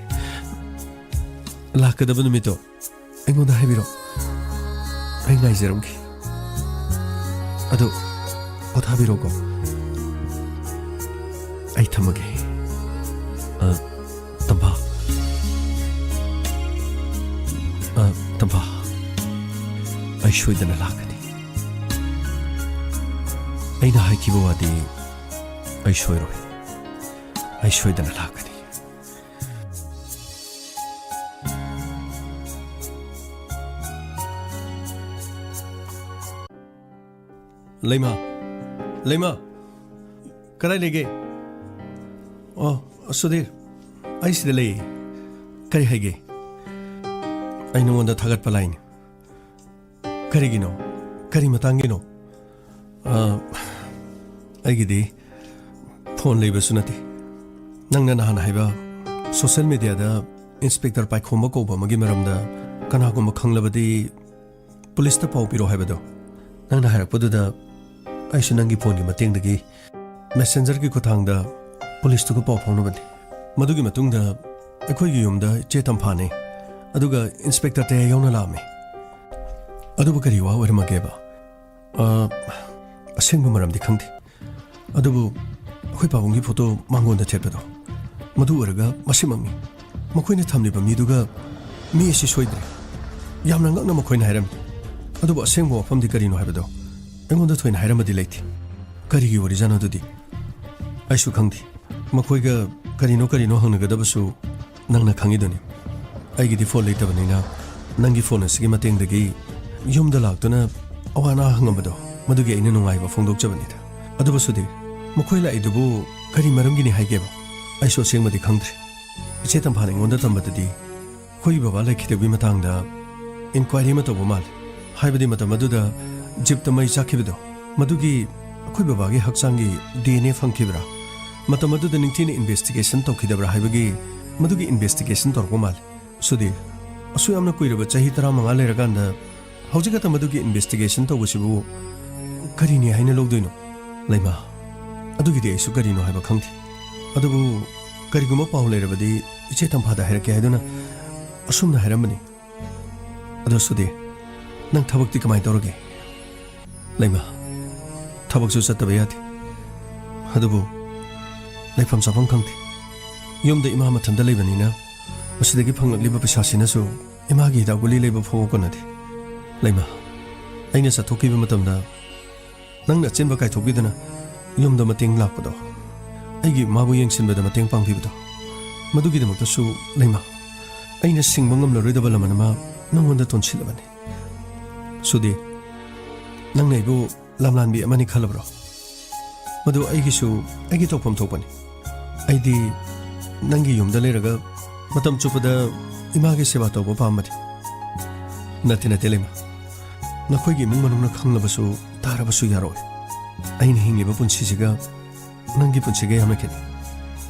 ꯂꯥꯛꯀꯗꯕ ꯅꯨꯃꯤꯠꯇꯣ ꯑꯩꯉꯣꯟꯗ ꯍꯥꯏꯕꯤꯔꯣ꯫ ꯑꯩ ꯉꯥꯏꯖꯔꯝꯒꯦ꯫ ꯑꯗꯣ ꯄꯣꯊꯥꯕꯤꯔꯣꯀꯣ꯫ ꯑꯩ ꯊꯝꯃꯒꯦ꯫ ꯑ, ꯇꯝꯐꯥ꯫ ꯑ, ꯇꯝꯐꯥ꯫ ꯑꯩ ꯁꯣꯏꯗꯅ ꯂꯥꯛꯀꯅꯤ꯫ ꯑꯩꯅ ꯍꯥꯏꯈꯤꯕ ꯋꯥꯗꯤ ꯑꯩ ꯁꯣꯏꯔꯣꯏ꯫ ꯑꯩ ꯁꯣꯏꯗꯅ ꯂꯥꯛꯀꯅꯤ꯫ ꯂꯩꯃ, ꯂꯩꯃ, ꯀꯗꯥꯏ ꯂꯩꯒꯦ? ꯑꯣ, ꯁꯨꯙꯤꯔ, ꯑꯩ ꯁꯤꯗ ꯂꯩꯌꯦ꯫ ꯀꯔꯤ ꯍꯥꯏꯒꯦ? ꯑꯩ ꯅꯉꯣꯟꯗ ꯊꯥꯒꯠꯄ ꯂꯥꯛꯏꯅꯤ꯫ ꯀꯔꯤꯒꯤꯅꯣ? ꯀꯔꯤ ꯃꯇꯥꯡꯒꯤꯅꯣ? ꯑ, ꯑꯩꯒꯤꯗꯤ ꯐꯣꯟ ꯂꯩꯕꯁꯨ ꯅꯠꯇꯦ꯫ ꯅꯪꯅ ꯅꯍꯥꯟ ꯍꯥꯏꯕ ꯁꯣꯁꯤꯌꯦꯜ ꯃꯦꯗꯤꯌꯥꯗ ꯏꯟꯁꯄꯦꯛꯇꯔ ꯄꯥꯏꯈꯣꯝꯕ ꯀꯧꯕ ꯑꯃꯒꯤ ꯃꯔꯝꯗ ꯀꯅꯥꯒꯨꯝꯕ ꯈꯪꯂꯕꯗꯤ ꯄꯨꯂꯤꯁꯇ ꯄꯥꯎ ꯄꯤꯔꯣ ꯍꯥꯏꯕꯗꯣ, ꯅꯪꯅ ꯍꯥꯏꯔꯛꯄꯗꯨꯗ ꯑꯩꯁꯨ ꯅꯪꯒꯤ ꯐꯣꯟꯒꯤ ꯃꯇꯦꯡꯗꯒꯤ ꯃꯦꯁꯦꯟꯖꯔꯒꯤ ꯈꯨꯠꯊꯥꯡꯗ ꯄꯨꯂꯤꯁꯇꯨꯒ ꯄꯥꯎ ꯐꯥꯎꯅꯕꯅꯤ꯫ ꯃꯗꯨꯒꯤ ꯃꯇꯨꯡꯗ ꯑꯩꯈꯣꯏꯒꯤ ꯌꯨꯝꯗ ꯏꯆꯦ ꯇꯝꯐꯥꯅꯦ, ꯑꯗꯨꯒ ꯏꯟꯁꯄꯦꯛꯇꯔ ꯇꯌꯥꯏ ꯌꯥꯎꯅ ꯂꯥꯛꯑꯝꯃꯤ꯫ ꯑꯗꯨꯕꯨ ꯀꯔꯤ ꯋꯥ ꯑꯣꯏꯔꯝꯃꯒꯦꯕ? ꯑ, ꯑꯁꯦꯡꯕ ꯃꯔꯝꯗꯤ ꯈꯪꯗꯦ, ꯑꯗꯨꯕꯨ ꯑꯩꯈꯣꯏ ꯄꯥꯕꯨꯡꯒꯤ ꯐꯣꯇꯣ ꯃꯥꯡꯒꯣꯟꯗ ꯊꯦꯠꯄꯗꯣ, ꯃꯗꯨ ꯑꯣꯏꯔꯒ ꯃꯁꯤꯃꯛꯅꯤ꯫ ꯃꯈꯣꯏꯅ ꯊꯝꯂꯤꯕ ꯃꯤꯗꯨꯒ "ꯃꯤ ꯑꯁꯤ ꯁꯣꯏꯗ꯭ꯔꯦ꯫ ꯌꯥꯝꯅ ꯉꯛꯅ ꯃꯈꯣꯏꯅ ꯍꯥꯏꯔꯝꯃꯤ꯫ ꯑꯗꯨꯕꯨ ꯑꯁꯦꯡꯕ ꯋꯥꯐꯝꯗꯤ ꯀꯔꯤꯅꯣ ꯍꯥꯏꯕꯗꯣ ꯑꯩꯉꯣꯟꯗ ꯊꯣꯏꯅ ꯍꯥꯏꯔꯝꯕꯗꯤ ꯂꯩꯇꯦ꯫ ꯀꯔꯤꯒꯤ ꯑꯣꯏꯔꯤꯖꯥꯠꯅꯣ ꯑꯗꯨꯗꯤ? ꯑꯩꯁꯨ ꯈꯪꯗꯦ꯫ ꯃꯈꯣꯏꯒ ꯀꯔꯤꯅꯣ ꯀꯔꯤꯅꯣ ꯍꯪꯅꯒꯗꯕꯁꯨ ꯅꯪꯅ ꯈꯪꯉꯤꯗꯨꯅꯤ꯫ ꯑꯩꯒꯤꯗꯤ ꯐꯣꯟ ꯂꯩꯇꯕꯅꯤꯅ ꯅꯪꯒꯤ ꯐꯣꯟ ꯑꯁꯤꯒꯤ ꯃꯇꯦꯡꯗꯒꯤ ꯌꯨꯝꯗ ꯂꯥꯛꯇꯨꯅ ꯑꯋꯥ ꯑꯅꯥ ꯍꯪꯉꯝꯕꯗꯣ, ꯃꯗꯨꯒꯤ ꯑꯩꯅ ꯅꯨꯡꯉꯥꯏꯕ ꯐꯣꯡꯗꯣꯛꯆꯕꯅꯤꯗ꯫ ꯑꯗꯨꯕꯨ ꯁꯨꯙꯤꯔ, ꯃꯈꯣꯏ ꯂꯥꯛꯏꯗꯨꯕꯨ ꯀꯔꯤ ꯃꯔꯝꯒꯤꯅꯤ ꯍꯥꯏꯒꯦꯕ? ꯑꯩꯁꯨ ꯑꯁꯦꯡꯕꯗꯤ ꯈꯪꯗ꯭ꯔꯦ꯫ ꯏꯆꯦ ꯇꯝꯐꯥꯅ ꯑꯩꯉꯣꯟꯗ ꯇꯝꯕꯗꯗꯤ ꯑꯩꯈꯣꯏ ꯕꯕꯥ ꯂꯩꯈꯤꯗꯕꯒꯤ ꯃꯇꯥꯡꯗ ꯏꯟꯀ꯭ꯋꯥꯏꯔꯤ ꯑꯃ ꯇꯧꯕ ꯃꯥꯜꯂꯤ꯫ ꯍꯥꯏꯕꯗꯤ ꯃꯇꯝ ꯑꯗꯨꯗ ꯖꯤꯞꯇ ꯃꯩ ꯆꯥꯛꯈꯤꯕꯗꯣ, ꯃꯗꯨꯒꯤ ꯑꯩꯈꯣꯏ ꯕꯕꯥꯒꯤ ꯍꯛꯆꯥꯡꯒꯤ ꯗꯤ ꯑꯦꯟ ꯑꯦ ꯐꯪꯈꯤꯕ꯭ꯔꯥ? ꯃꯇꯝ ꯑꯗꯨꯗ ꯅꯤꯡꯊꯤꯅ ꯏꯟꯚꯦꯁꯇꯤꯒꯦꯁꯟ ꯇꯧꯈꯤꯗꯕ꯭ꯔꯥ ꯍꯥꯏꯕꯒꯤ, ꯃꯗꯨꯒꯤ ꯏꯟꯚꯦꯁꯇꯤꯒꯦꯁꯟ ꯇꯧꯔꯛꯄ ꯃꯥꯜꯂꯤ꯫ ꯁꯨꯙꯤꯔ, ꯑꯁꯨꯛ ꯌꯥꯝꯅ ꯀꯨꯏꯔꯕ ꯆꯍꯤ ꯇꯔꯥꯃꯉꯥ ꯂꯩꯔꯀꯥꯟꯗ ꯍꯧꯖꯤꯛ ꯈꯛꯇ ꯃꯗꯨꯒꯤ ꯏꯟꯚꯦꯁꯇꯤꯒꯦꯁꯟ ꯇꯧꯕꯁꯤꯕꯨ ꯀꯔꯤꯅꯤ ꯍꯥꯏꯅ ꯂꯧꯗꯣꯏꯅꯣ? ꯂꯩꯃ, ꯑꯗꯨꯒꯤꯗꯤ ꯑꯩꯁꯨ ꯀꯔꯤꯅꯣ ꯍꯥꯏꯕ ꯈꯪꯗꯦ꯫ ꯑꯗꯨꯕꯨ ꯀꯔꯤꯒꯨꯝꯕ ꯄꯥꯎ ꯂꯩꯔꯕꯗꯤ ꯏꯆꯦ ꯇꯝꯐꯥꯗ ꯍꯥꯏꯔꯛꯀꯦ ꯍꯥꯏꯗꯨꯅ ꯑꯁꯨꯝꯅ ꯍꯥꯏꯔꯝꯕꯅꯤ꯫ ꯑꯗꯣ ꯁꯨꯙꯤꯔ, ꯅꯪ ꯊꯕꯛꯇꯤ ꯀꯃꯥꯏꯅ ꯇꯧꯔꯒꯦ? ꯂꯩꯃ, ꯊꯕꯛꯁꯨ ꯆꯠꯇꯕ ꯌꯥꯗꯦ꯫ ꯑꯗꯨꯕꯨ ꯂꯩꯐꯝ ꯆꯥꯐꯝ ꯈꯪꯗꯦ꯫ ꯌꯨꯝꯗ ꯏꯃꯥ ꯃꯊꯟꯇ ꯂꯩꯕꯅꯤꯅ ꯃꯁꯤꯗꯒꯤ ꯐꯪꯂꯛꯂꯤꯕ ꯄꯩꯁꯥꯁꯤꯅꯁꯨ ꯏꯃꯥꯒꯤ ꯍꯤꯗꯥꯛ ꯒꯨꯂꯤ ꯂꯩꯕ ꯐꯥꯎꯕ ꯀꯣꯟꯅꯗꯦ꯫ ꯂꯩꯃ, ꯑꯩꯅ ꯆꯠꯊꯣꯛꯈꯤꯕ ꯃꯇꯝꯗ ꯅꯪꯅ ꯑꯆꯤꯟꯕ ꯀꯥꯏꯊꯣꯛꯄꯤꯗꯨꯅ ꯌꯨꯝꯗ ꯃꯇꯦꯡ ꯂꯥꯛꯄꯗꯣ, ꯑꯩꯒꯤ ꯏꯃꯥꯕꯨ ꯌꯦꯡꯁꯤꯟꯕꯗ ꯃꯇꯦꯡ ꯄꯥꯡꯕꯤꯕꯗꯣ, ꯃꯗꯨꯒꯤꯗꯃꯛꯇꯁꯨ ꯂꯩꯃ, ꯑꯩꯅ ꯁꯤꯡꯕ ꯉꯝꯂꯔꯣꯏꯗꯕ ꯂꯃꯟ ꯑꯃ ꯅꯪꯉꯣꯟꯗ ꯇꯣꯟꯁꯤꯜꯂꯕꯅꯤ꯫ ꯁꯨꯙꯤꯔ, ꯅꯪꯅ ꯑꯩꯕꯨ ꯂꯝꯂꯥꯟꯕꯤ ꯑꯃꯅꯤ ꯈꯜꯂꯕ꯭ꯔꯣ? ꯃꯗꯨ ꯑꯩꯒꯤꯁꯨ ꯑꯩꯒꯤ ꯇꯧꯐꯝ ꯊꯣꯛꯄꯅꯤ꯫ ꯑꯩꯗꯤ ꯅꯪꯒꯤ ꯌꯨꯝꯗ ꯂꯩꯔꯒ ꯃꯇꯝ ꯆꯨꯞꯄꯗ ꯏꯃꯥꯒꯤ ꯁꯦꯕꯥ ꯇꯧꯕ ꯄꯥꯝꯕꯅꯤ꯫ ꯅꯠꯇꯦ, ꯅꯠꯇꯦ, ꯂꯩꯃ꯫ ꯅꯈꯣꯏꯒꯤ ꯏꯃꯨꯡ ꯃꯅꯨꯡꯅ ꯈꯪꯂꯕꯁꯨ ꯇꯥꯔꯕꯁꯨ ꯌꯥꯔꯣꯏ꯫ ꯑꯩꯅ ꯍꯤꯡꯂꯤꯕ ꯄꯨꯟꯁꯤꯁꯤꯒ ꯅꯪꯒꯤ ꯄꯨꯟꯁꯤꯒ ꯌꯥꯝꯅ ꯈꯦꯠꯅꯩ꯫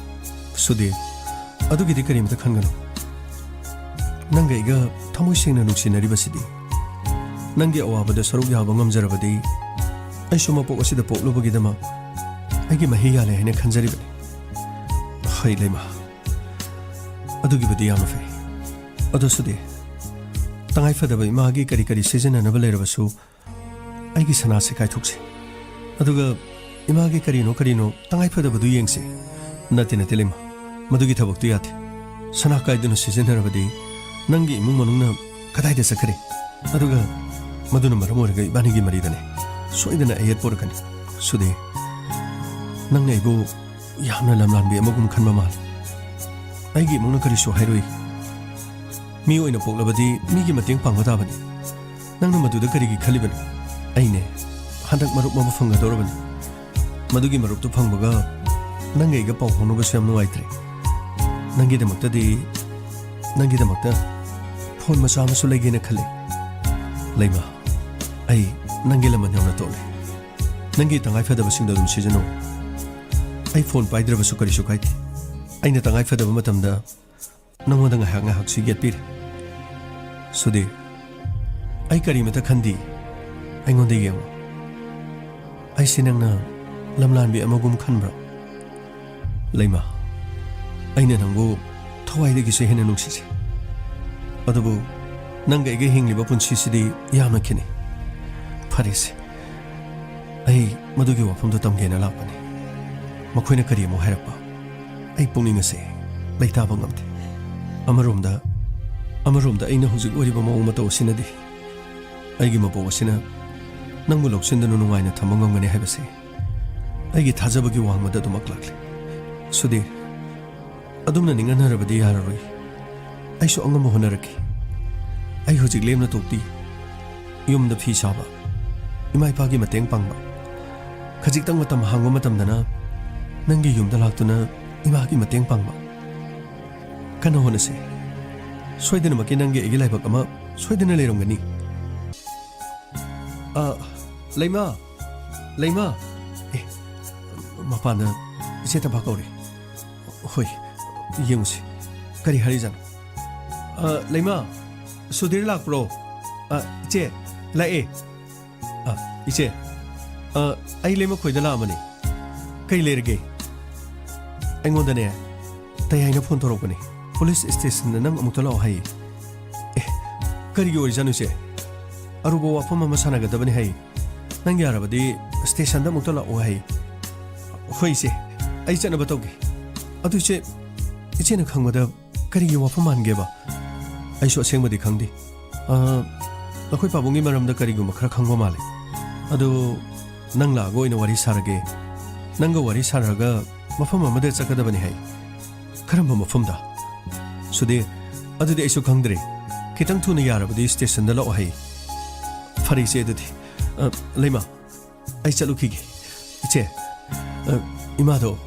ꯁꯨꯙꯤꯔ, ꯑꯗꯨꯒꯤꯗꯤ ꯀꯔꯤꯝꯇ ꯈꯟꯒꯅꯨ꯫ ꯅꯪꯒ ꯑꯩꯒ ꯊꯃꯣꯏ ꯁꯦꯡꯅ ꯅꯨꯡꯁꯤꯅꯔꯤꯕꯁꯤꯗꯤ꯫ ꯅꯪꯒꯤ ꯑꯋꯥꯕꯗ ꯁꯔꯨꯛ ꯌꯥꯕ ꯉꯝꯖꯔꯕꯗꯤ ꯑꯩꯁꯨ ꯃꯄꯣꯛ ꯑꯁꯤꯗ ꯄꯣꯛꯂꯨꯕꯒꯤꯗꯃꯛ ꯑꯩꯒꯤ ꯃꯍꯩ ꯌꯥꯜꯂꯦ ꯍꯥꯏꯅ ꯈꯟꯖꯔꯤꯕꯅꯤ꯫ ꯍꯩ ꯂꯩꯃ, ꯑꯗꯨꯒꯤꯕꯨꯗꯤ ꯌꯥꯝꯅ ꯐꯩ꯫ ꯑꯗꯨ ꯁꯨꯙꯤꯔ, ꯇꯉꯥꯏ ꯐꯗꯕ ꯏꯃꯥꯒꯤ ꯀꯔꯤ ꯀꯔꯤ ꯁꯤꯖꯤꯟꯅꯅꯕ ꯂꯩꯔꯕꯁꯨ ꯑꯩꯒꯤ ꯁꯅꯥꯁꯦ ꯀꯥꯏꯊꯣꯛꯁꯤ꯫ ꯑꯗꯨꯒ ꯏꯃꯥꯒꯤ ꯀꯔꯤꯅꯣ ꯀꯔꯤꯅꯣ ꯇꯉꯥꯏ ꯐꯗꯕꯗꯨ ꯌꯦꯡꯁꯤ꯫ ꯅꯠꯇꯦ, ꯅꯠꯇꯦ, ꯂꯩꯃ꯫ ꯃꯗꯨꯒꯤ ꯊꯕꯛꯇꯨ ꯌꯥꯗꯦ꯫ ꯁꯅꯥ ꯀꯥꯏꯗꯨꯅ ꯁꯤꯖꯤꯟꯅꯔꯕꯗꯤ ꯅꯪꯒꯤ ꯏꯃꯨꯡ ꯃꯅꯨꯡꯅ ꯀꯗꯥꯏꯗ ꯆꯠꯈ꯭ꯔꯦ? ꯑꯗꯨꯒ ꯃꯗꯨꯅ ꯃꯔꯝ ꯑꯣꯏꯔꯒ ꯏꯕꯥꯅꯤꯒꯤ ꯃꯔꯤꯗꯅꯦ ꯁꯣꯏꯗꯅ ꯑꯌꯦꯠꯄ ꯑꯣꯏꯔꯛꯀꯅꯤ꯫ ꯁꯨꯗꯤꯔ, ꯅꯪꯅ ꯑꯩꯕꯨ ꯌꯥꯝꯅ ꯂꯝꯂꯥꯟꯕꯤ ꯑꯃꯒꯨꯝ ꯈꯟꯕ ꯃꯥꯜꯂꯤ꯫ ꯑꯩꯒꯤ ꯏꯃꯨꯡꯅ ꯀꯔꯤꯁꯨ ꯍꯥꯏꯔꯣꯏ꯫ ꯃꯤ ꯑꯣꯏꯅ ꯄꯣꯛꯂꯕꯗꯤ ꯃꯤꯒꯤ ꯃꯇꯦꯡ ꯄꯥꯡꯕ ꯇꯥꯕꯅꯤ꯫ ꯅꯪꯅ ꯃꯗꯨꯗ ꯀꯔꯤꯒꯤ ꯈꯜꯂꯤꯕꯅꯣ? ꯑꯩꯅꯦ, ꯍꯟꯗꯛ ꯃꯔꯨꯞ ꯑꯃ ꯐꯪꯒꯗꯧꯔꯕꯅꯤ꯫ ꯃꯗꯨꯒꯤ ꯃꯔꯨꯞꯇꯨ ꯐꯪꯕꯒ ꯅꯪꯒ ꯑꯩꯒ ꯄꯥꯎ ꯐꯥꯎꯅꯕꯁꯨ ꯌꯥꯝ ꯅꯨꯡꯉꯥꯏꯇ꯭ꯔꯦ꯫ ꯅꯪꯒꯤꯗꯃꯛꯇꯗꯤ, ꯅꯪꯒꯤꯗꯃꯛꯇ ꯐꯣꯟ ꯃꯆꯥ ꯑꯃꯁꯨ ꯂꯩꯒꯦꯅ ꯈꯜꯂꯦ꯫ ꯂꯩꯃ, ꯑꯩ ꯅꯪꯒꯤ ꯂꯃꯟ ꯌꯥꯝꯅ ꯇꯣꯜꯂꯦ꯫ ꯅꯪꯒꯤ ꯇꯉꯥꯏ ꯐꯗꯕꯁꯤꯡꯗꯣ ꯑꯗꯨꯝ ꯁꯤꯖꯤꯟꯅꯧ꯫ ꯑꯩ ꯐꯣꯟ ꯄꯥꯏꯗ꯭ꯔꯕꯁꯨ ꯀꯔꯤꯁꯨ ꯀꯥꯏꯗꯦ꯫ ꯑꯩꯅ ꯇꯉꯥꯏ ꯐꯗꯕ ꯃꯇꯝꯗ ꯅꯉꯣꯟꯗ ꯉꯥꯏꯍꯥꯛ ꯉꯥꯏꯍꯥꯛꯁꯨ ꯌꯦꯠꯄꯤꯔꯦ꯫ ꯁꯨꯗꯤꯔ, ꯑꯩ ꯀꯔꯤꯃꯇ ꯈꯟꯗꯦ꯫ ꯑꯩꯉꯣꯟꯗ ꯌꯦꯡꯉꯨ꯫ ꯑꯩꯁꯤ ꯅꯪꯅ ꯂꯝꯂꯥꯟꯕꯤ ꯑꯃꯒꯨꯝ ꯈꯟꯕ꯭ꯔꯣ? ꯂꯩꯃ, ꯑꯩꯅ ꯅꯪꯕꯨ ꯊꯋꯥꯏꯗꯒꯤꯁꯨ ꯍꯦꯟꯅ ꯅꯨꯡꯁꯤꯖꯩ꯫ ꯑꯗꯨꯕꯨ ꯅꯪꯒ ꯑꯩꯒ ꯍꯤꯡꯂꯤꯕ ꯄꯨꯟꯁꯤꯁꯤꯗꯤ ꯌꯥꯝꯅ ꯈꯦꯠꯅꯩ꯫ ꯐꯔꯦꯁꯦ, ꯑꯩ ꯃꯗꯨꯒꯤ ꯋꯥꯐꯝꯗꯣ ꯇꯝꯒꯦꯅ ꯂꯥꯛꯄꯅꯤ꯫ ꯃꯈꯣꯏꯅ ꯀꯔꯤ ꯑꯃꯨꯛ ꯍꯥꯏꯔꯛꯄ? ꯑꯩ ꯄꯨꯛꯅꯤꯡ ꯑꯁꯦ ꯂꯩꯇꯥꯕ ꯉꯝꯗꯦ꯫ ꯑꯃꯔꯣꯝꯗ, ꯑꯃꯔꯣꯝꯗ ꯑꯩꯅ ꯍꯧꯖꯤꯛ ꯑꯣꯏꯔꯤꯕ ꯃꯑꯣꯡ ꯃꯇꯧ ꯑꯁꯤꯅꯗꯤ ꯑꯩꯒꯤ ꯃꯄꯣꯛ ꯑꯁꯤꯅ ꯅꯪꯕꯨ ꯂꯧꯁꯤꯟꯗꯨꯅ ꯅꯨꯡꯉꯥꯏꯅ ꯊꯝꯕ ꯉꯝꯒꯅꯤ ꯍꯥꯏꯕꯁꯦ ꯑꯩꯒꯤ ꯊꯥꯖꯕꯒꯤ ꯋꯥꯡꯃꯗ ꯑꯗꯨꯃꯛ ꯂꯥꯛꯂꯤ꯫ ꯁꯨꯗꯤꯔ, ꯑꯗꯨꯝꯅ ꯅꯤꯡꯍꯟꯅꯔꯕꯗꯤ ꯌꯥꯔꯔꯣꯏ꯫ ꯑꯩꯁꯨ ꯑꯉꯝꯕ ꯍꯣꯠꯅꯔꯛꯀꯦ꯫ ꯑꯩ ꯍꯧꯖꯤꯛ ꯂꯦꯝꯅ ꯇꯣꯛꯇꯦ꯫ ꯌꯨꯝꯗ ꯐꯤ ꯁꯥꯕ, ꯏꯃꯥ ꯏꯄꯥꯒꯤ ꯃꯇꯦꯡ ꯄꯥꯡꯕ, ꯈꯖꯤꯛꯇꯪ ꯃꯇꯝ ꯍꯥꯡꯕ ꯃꯇꯝꯗꯅ ꯅꯪꯒꯤ ꯌꯨꯝꯗ ꯂꯥꯛꯇꯨꯅ ꯏꯃꯥꯒꯤ ꯃꯇꯦꯡ ꯄꯥꯡꯕ꯫ ꯀꯟꯅ ꯍꯣꯠꯅꯁꯦ꯫ ꯁꯣꯏꯗꯅꯃꯛꯀꯤ ꯅꯪꯒꯤ ꯑꯩꯒꯤ ꯂꯥꯏꯕꯛ ꯑꯃ ꯁꯣꯏꯗꯅ ꯂꯩꯔꯝꯒꯅꯤ꯫ ꯑ, ꯂꯩꯃ, ꯂꯩꯃ꯫ ꯑꯦ, ꯃꯄꯥꯟꯗ ꯏꯆꯦ ꯇꯝꯐꯥ ꯀꯧꯔꯦ꯫ ꯍꯣꯏ, ꯌꯦꯡꯉꯨꯁꯤ꯫ ꯀꯔꯤ ꯍꯥꯏꯔꯤꯖꯥꯠꯅꯣ? ꯑ, ꯂꯩꯃ, ꯁꯨꯙꯤꯔ ꯂꯥꯛꯄ꯭ꯔꯣ? ꯑ, ꯏꯆꯦ, ꯂꯥꯛꯑꯦ꯫ ꯑ, ꯏꯆꯦ, ꯑ, ꯑꯩ ꯂꯩꯃ ꯈꯣꯏꯗ ꯂꯥꯛꯑꯝꯕꯅꯤ꯫ ꯀꯩ ꯂꯩꯔꯒꯦ? ꯑꯩꯉꯣꯟꯗꯅꯦ, ꯇꯌꯥꯏꯅ ꯐꯣꯟ ꯇꯧꯔꯛꯄꯅꯤ꯫ ꯄꯨꯂꯤꯁ ꯁ꯭ꯇꯦꯁꯟꯗ ꯅꯪ ꯑꯃꯨꯛꯇ ꯂꯥꯛꯑꯣ ꯍꯥꯏꯌꯦ꯫ ꯑꯦ, ꯀꯔꯤꯒꯤ ꯑꯣꯏꯔꯤꯖꯥꯠꯅꯣ ꯏꯆꯦ? ꯑꯔꯨꯕ ꯋꯥꯐꯝ ꯑꯃ ꯁꯥꯟꯅꯒꯗꯕꯅꯤ ꯍꯥꯏꯌꯦ꯫ ꯅꯪ ꯌꯥꯔꯕꯗꯤ ꯁ꯭ꯇꯦꯁꯟꯗ ꯑꯃꯨꯛꯇ ꯂꯥꯛꯑꯣ ꯍꯥꯏꯌꯦ꯫ ꯍꯣꯏ ꯏꯆꯦ, ꯑꯩ ꯆꯠꯅꯕ ꯇꯧꯒꯦ꯫ ꯑꯗꯨ ꯏꯆꯦ, ꯏꯆꯦꯅ ꯈꯪꯕꯗ ꯀꯔꯤꯒꯤ ꯋꯥꯐꯝ ꯃꯥꯟꯒꯦꯕ? ꯑꯩꯁꯨ ꯑꯁꯦꯡꯕꯗꯤ ꯈꯪꯗꯦ꯫ ꯑ, ꯅꯈꯣꯏ ꯄꯥꯕꯨꯡꯒꯤ ꯃꯔꯝꯗ ꯀꯔꯤꯒꯨꯝꯕ ꯈꯔ ꯈꯪꯕ ꯃꯥꯜꯂꯦ꯫ ꯑꯗꯨ ꯅꯪ ꯂꯥꯛꯑꯒ ꯑꯣꯏꯅ ꯋꯥꯔꯤ ꯁꯥꯔꯒꯦ꯫ ꯅꯪꯒ ꯋꯥꯔꯤ ꯁꯥꯔꯒ ꯃꯐꯝ ꯑꯃꯗ ꯆꯠꯀꯗꯕꯅꯤ ꯍꯥꯏ꯫ ꯀꯔꯝꯕ ꯃꯐꯝꯗ? ꯁꯨꯗꯤꯔ, ꯑꯗꯨꯗꯤ ꯑꯩꯁꯨ ꯈꯪꯗ꯭ꯔꯦ꯫ ꯈꯤꯇꯪ ꯊꯨꯅ ꯌꯥꯔꯕꯗꯤ ꯁ꯭ꯇꯦꯁꯟꯗ ꯂꯥꯛꯑꯣ ꯍꯥꯏ꯫ ꯐꯔꯦ ꯏꯆꯦ, ꯑꯗꯨꯗꯤ꯫ ꯑ, ꯂꯩꯃ, ꯑꯩ ꯆꯠꯂꯨꯈꯤꯒꯦ꯫ ꯏꯆꯦ, ꯑ, ꯏꯃꯥꯗꯣ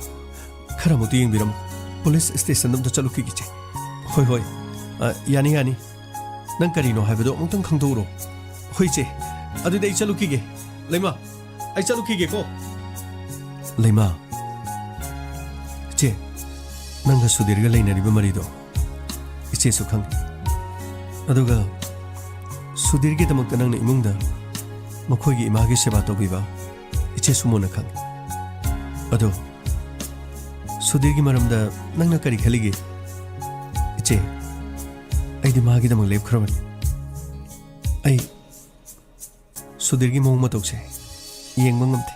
ꯈꯔ ꯑꯃꯨꯛꯇ ꯌꯦꯡꯕꯤꯔꯝꯃꯨ꯫ ꯄꯨꯂꯤꯁ ꯁ꯭ꯇꯦꯁꯟꯗ ꯑꯝꯇ ꯆꯠꯂꯨꯈꯤꯒꯦ, ꯏꯆꯦ꯫ ꯍꯣꯏ, ꯍꯣꯏ꯫ ꯑ, ꯌꯥꯅꯤ, ꯌꯥꯅꯤ꯫ ꯅꯪ ꯀꯔꯤꯅꯣ ꯍꯥꯏꯕꯗꯣ ꯑꯃꯨꯛꯇꯪ ꯈꯪꯗꯣꯛꯎꯔꯣ꯫ ꯍꯣꯏ, ꯏꯆꯦ꯫ ꯑꯗꯨꯗꯤ ꯑꯩ ꯆꯠꯂꯨꯈꯤꯒꯦ꯫ ꯂꯩꯃ, ꯑꯩ ꯆꯠꯂꯨꯈꯤꯒꯦꯀꯣ꯫ ꯂꯩꯃ, ꯏꯆꯦ, ꯅꯪꯒ ꯁꯨꯗꯤꯔꯒ ꯂꯩꯅꯔꯤꯕ ꯃꯔꯤꯗꯣ ꯏꯆꯦꯁꯨ ꯈꯪꯉꯤ꯫ ꯑꯗꯨꯒ ꯁꯨꯗꯤꯔꯒꯤꯗꯃꯛꯇ ꯅꯪꯅ ꯏꯃꯨꯡꯗ ꯃꯈꯣꯏꯒꯤ ꯏꯃꯥꯒꯤ ꯁꯦꯕꯥ ꯇꯧꯕꯤꯕ ꯏꯆꯦꯁꯨ ꯃꯨꯟꯅ ꯈꯪꯉꯤ꯫ ꯑꯗꯣ ꯁꯨꯗꯤꯔꯒꯤ ꯃꯔꯝꯗ ꯅꯪꯅ ꯀꯔꯤ ꯈꯜꯂꯤꯒꯦ? ꯏꯆꯦ, ꯑꯩꯗꯤ ꯃꯥꯒꯤꯗꯃꯛ ꯂꯦꯞꯈ꯭ꯔꯕꯅꯤ꯫ ꯑꯩ ꯁꯨꯗꯤꯔꯒꯤ ꯃꯑꯣꯡ ꯃꯇꯧꯁꯦ ꯌꯦꯡꯕ ꯉꯝꯗꯦ꯫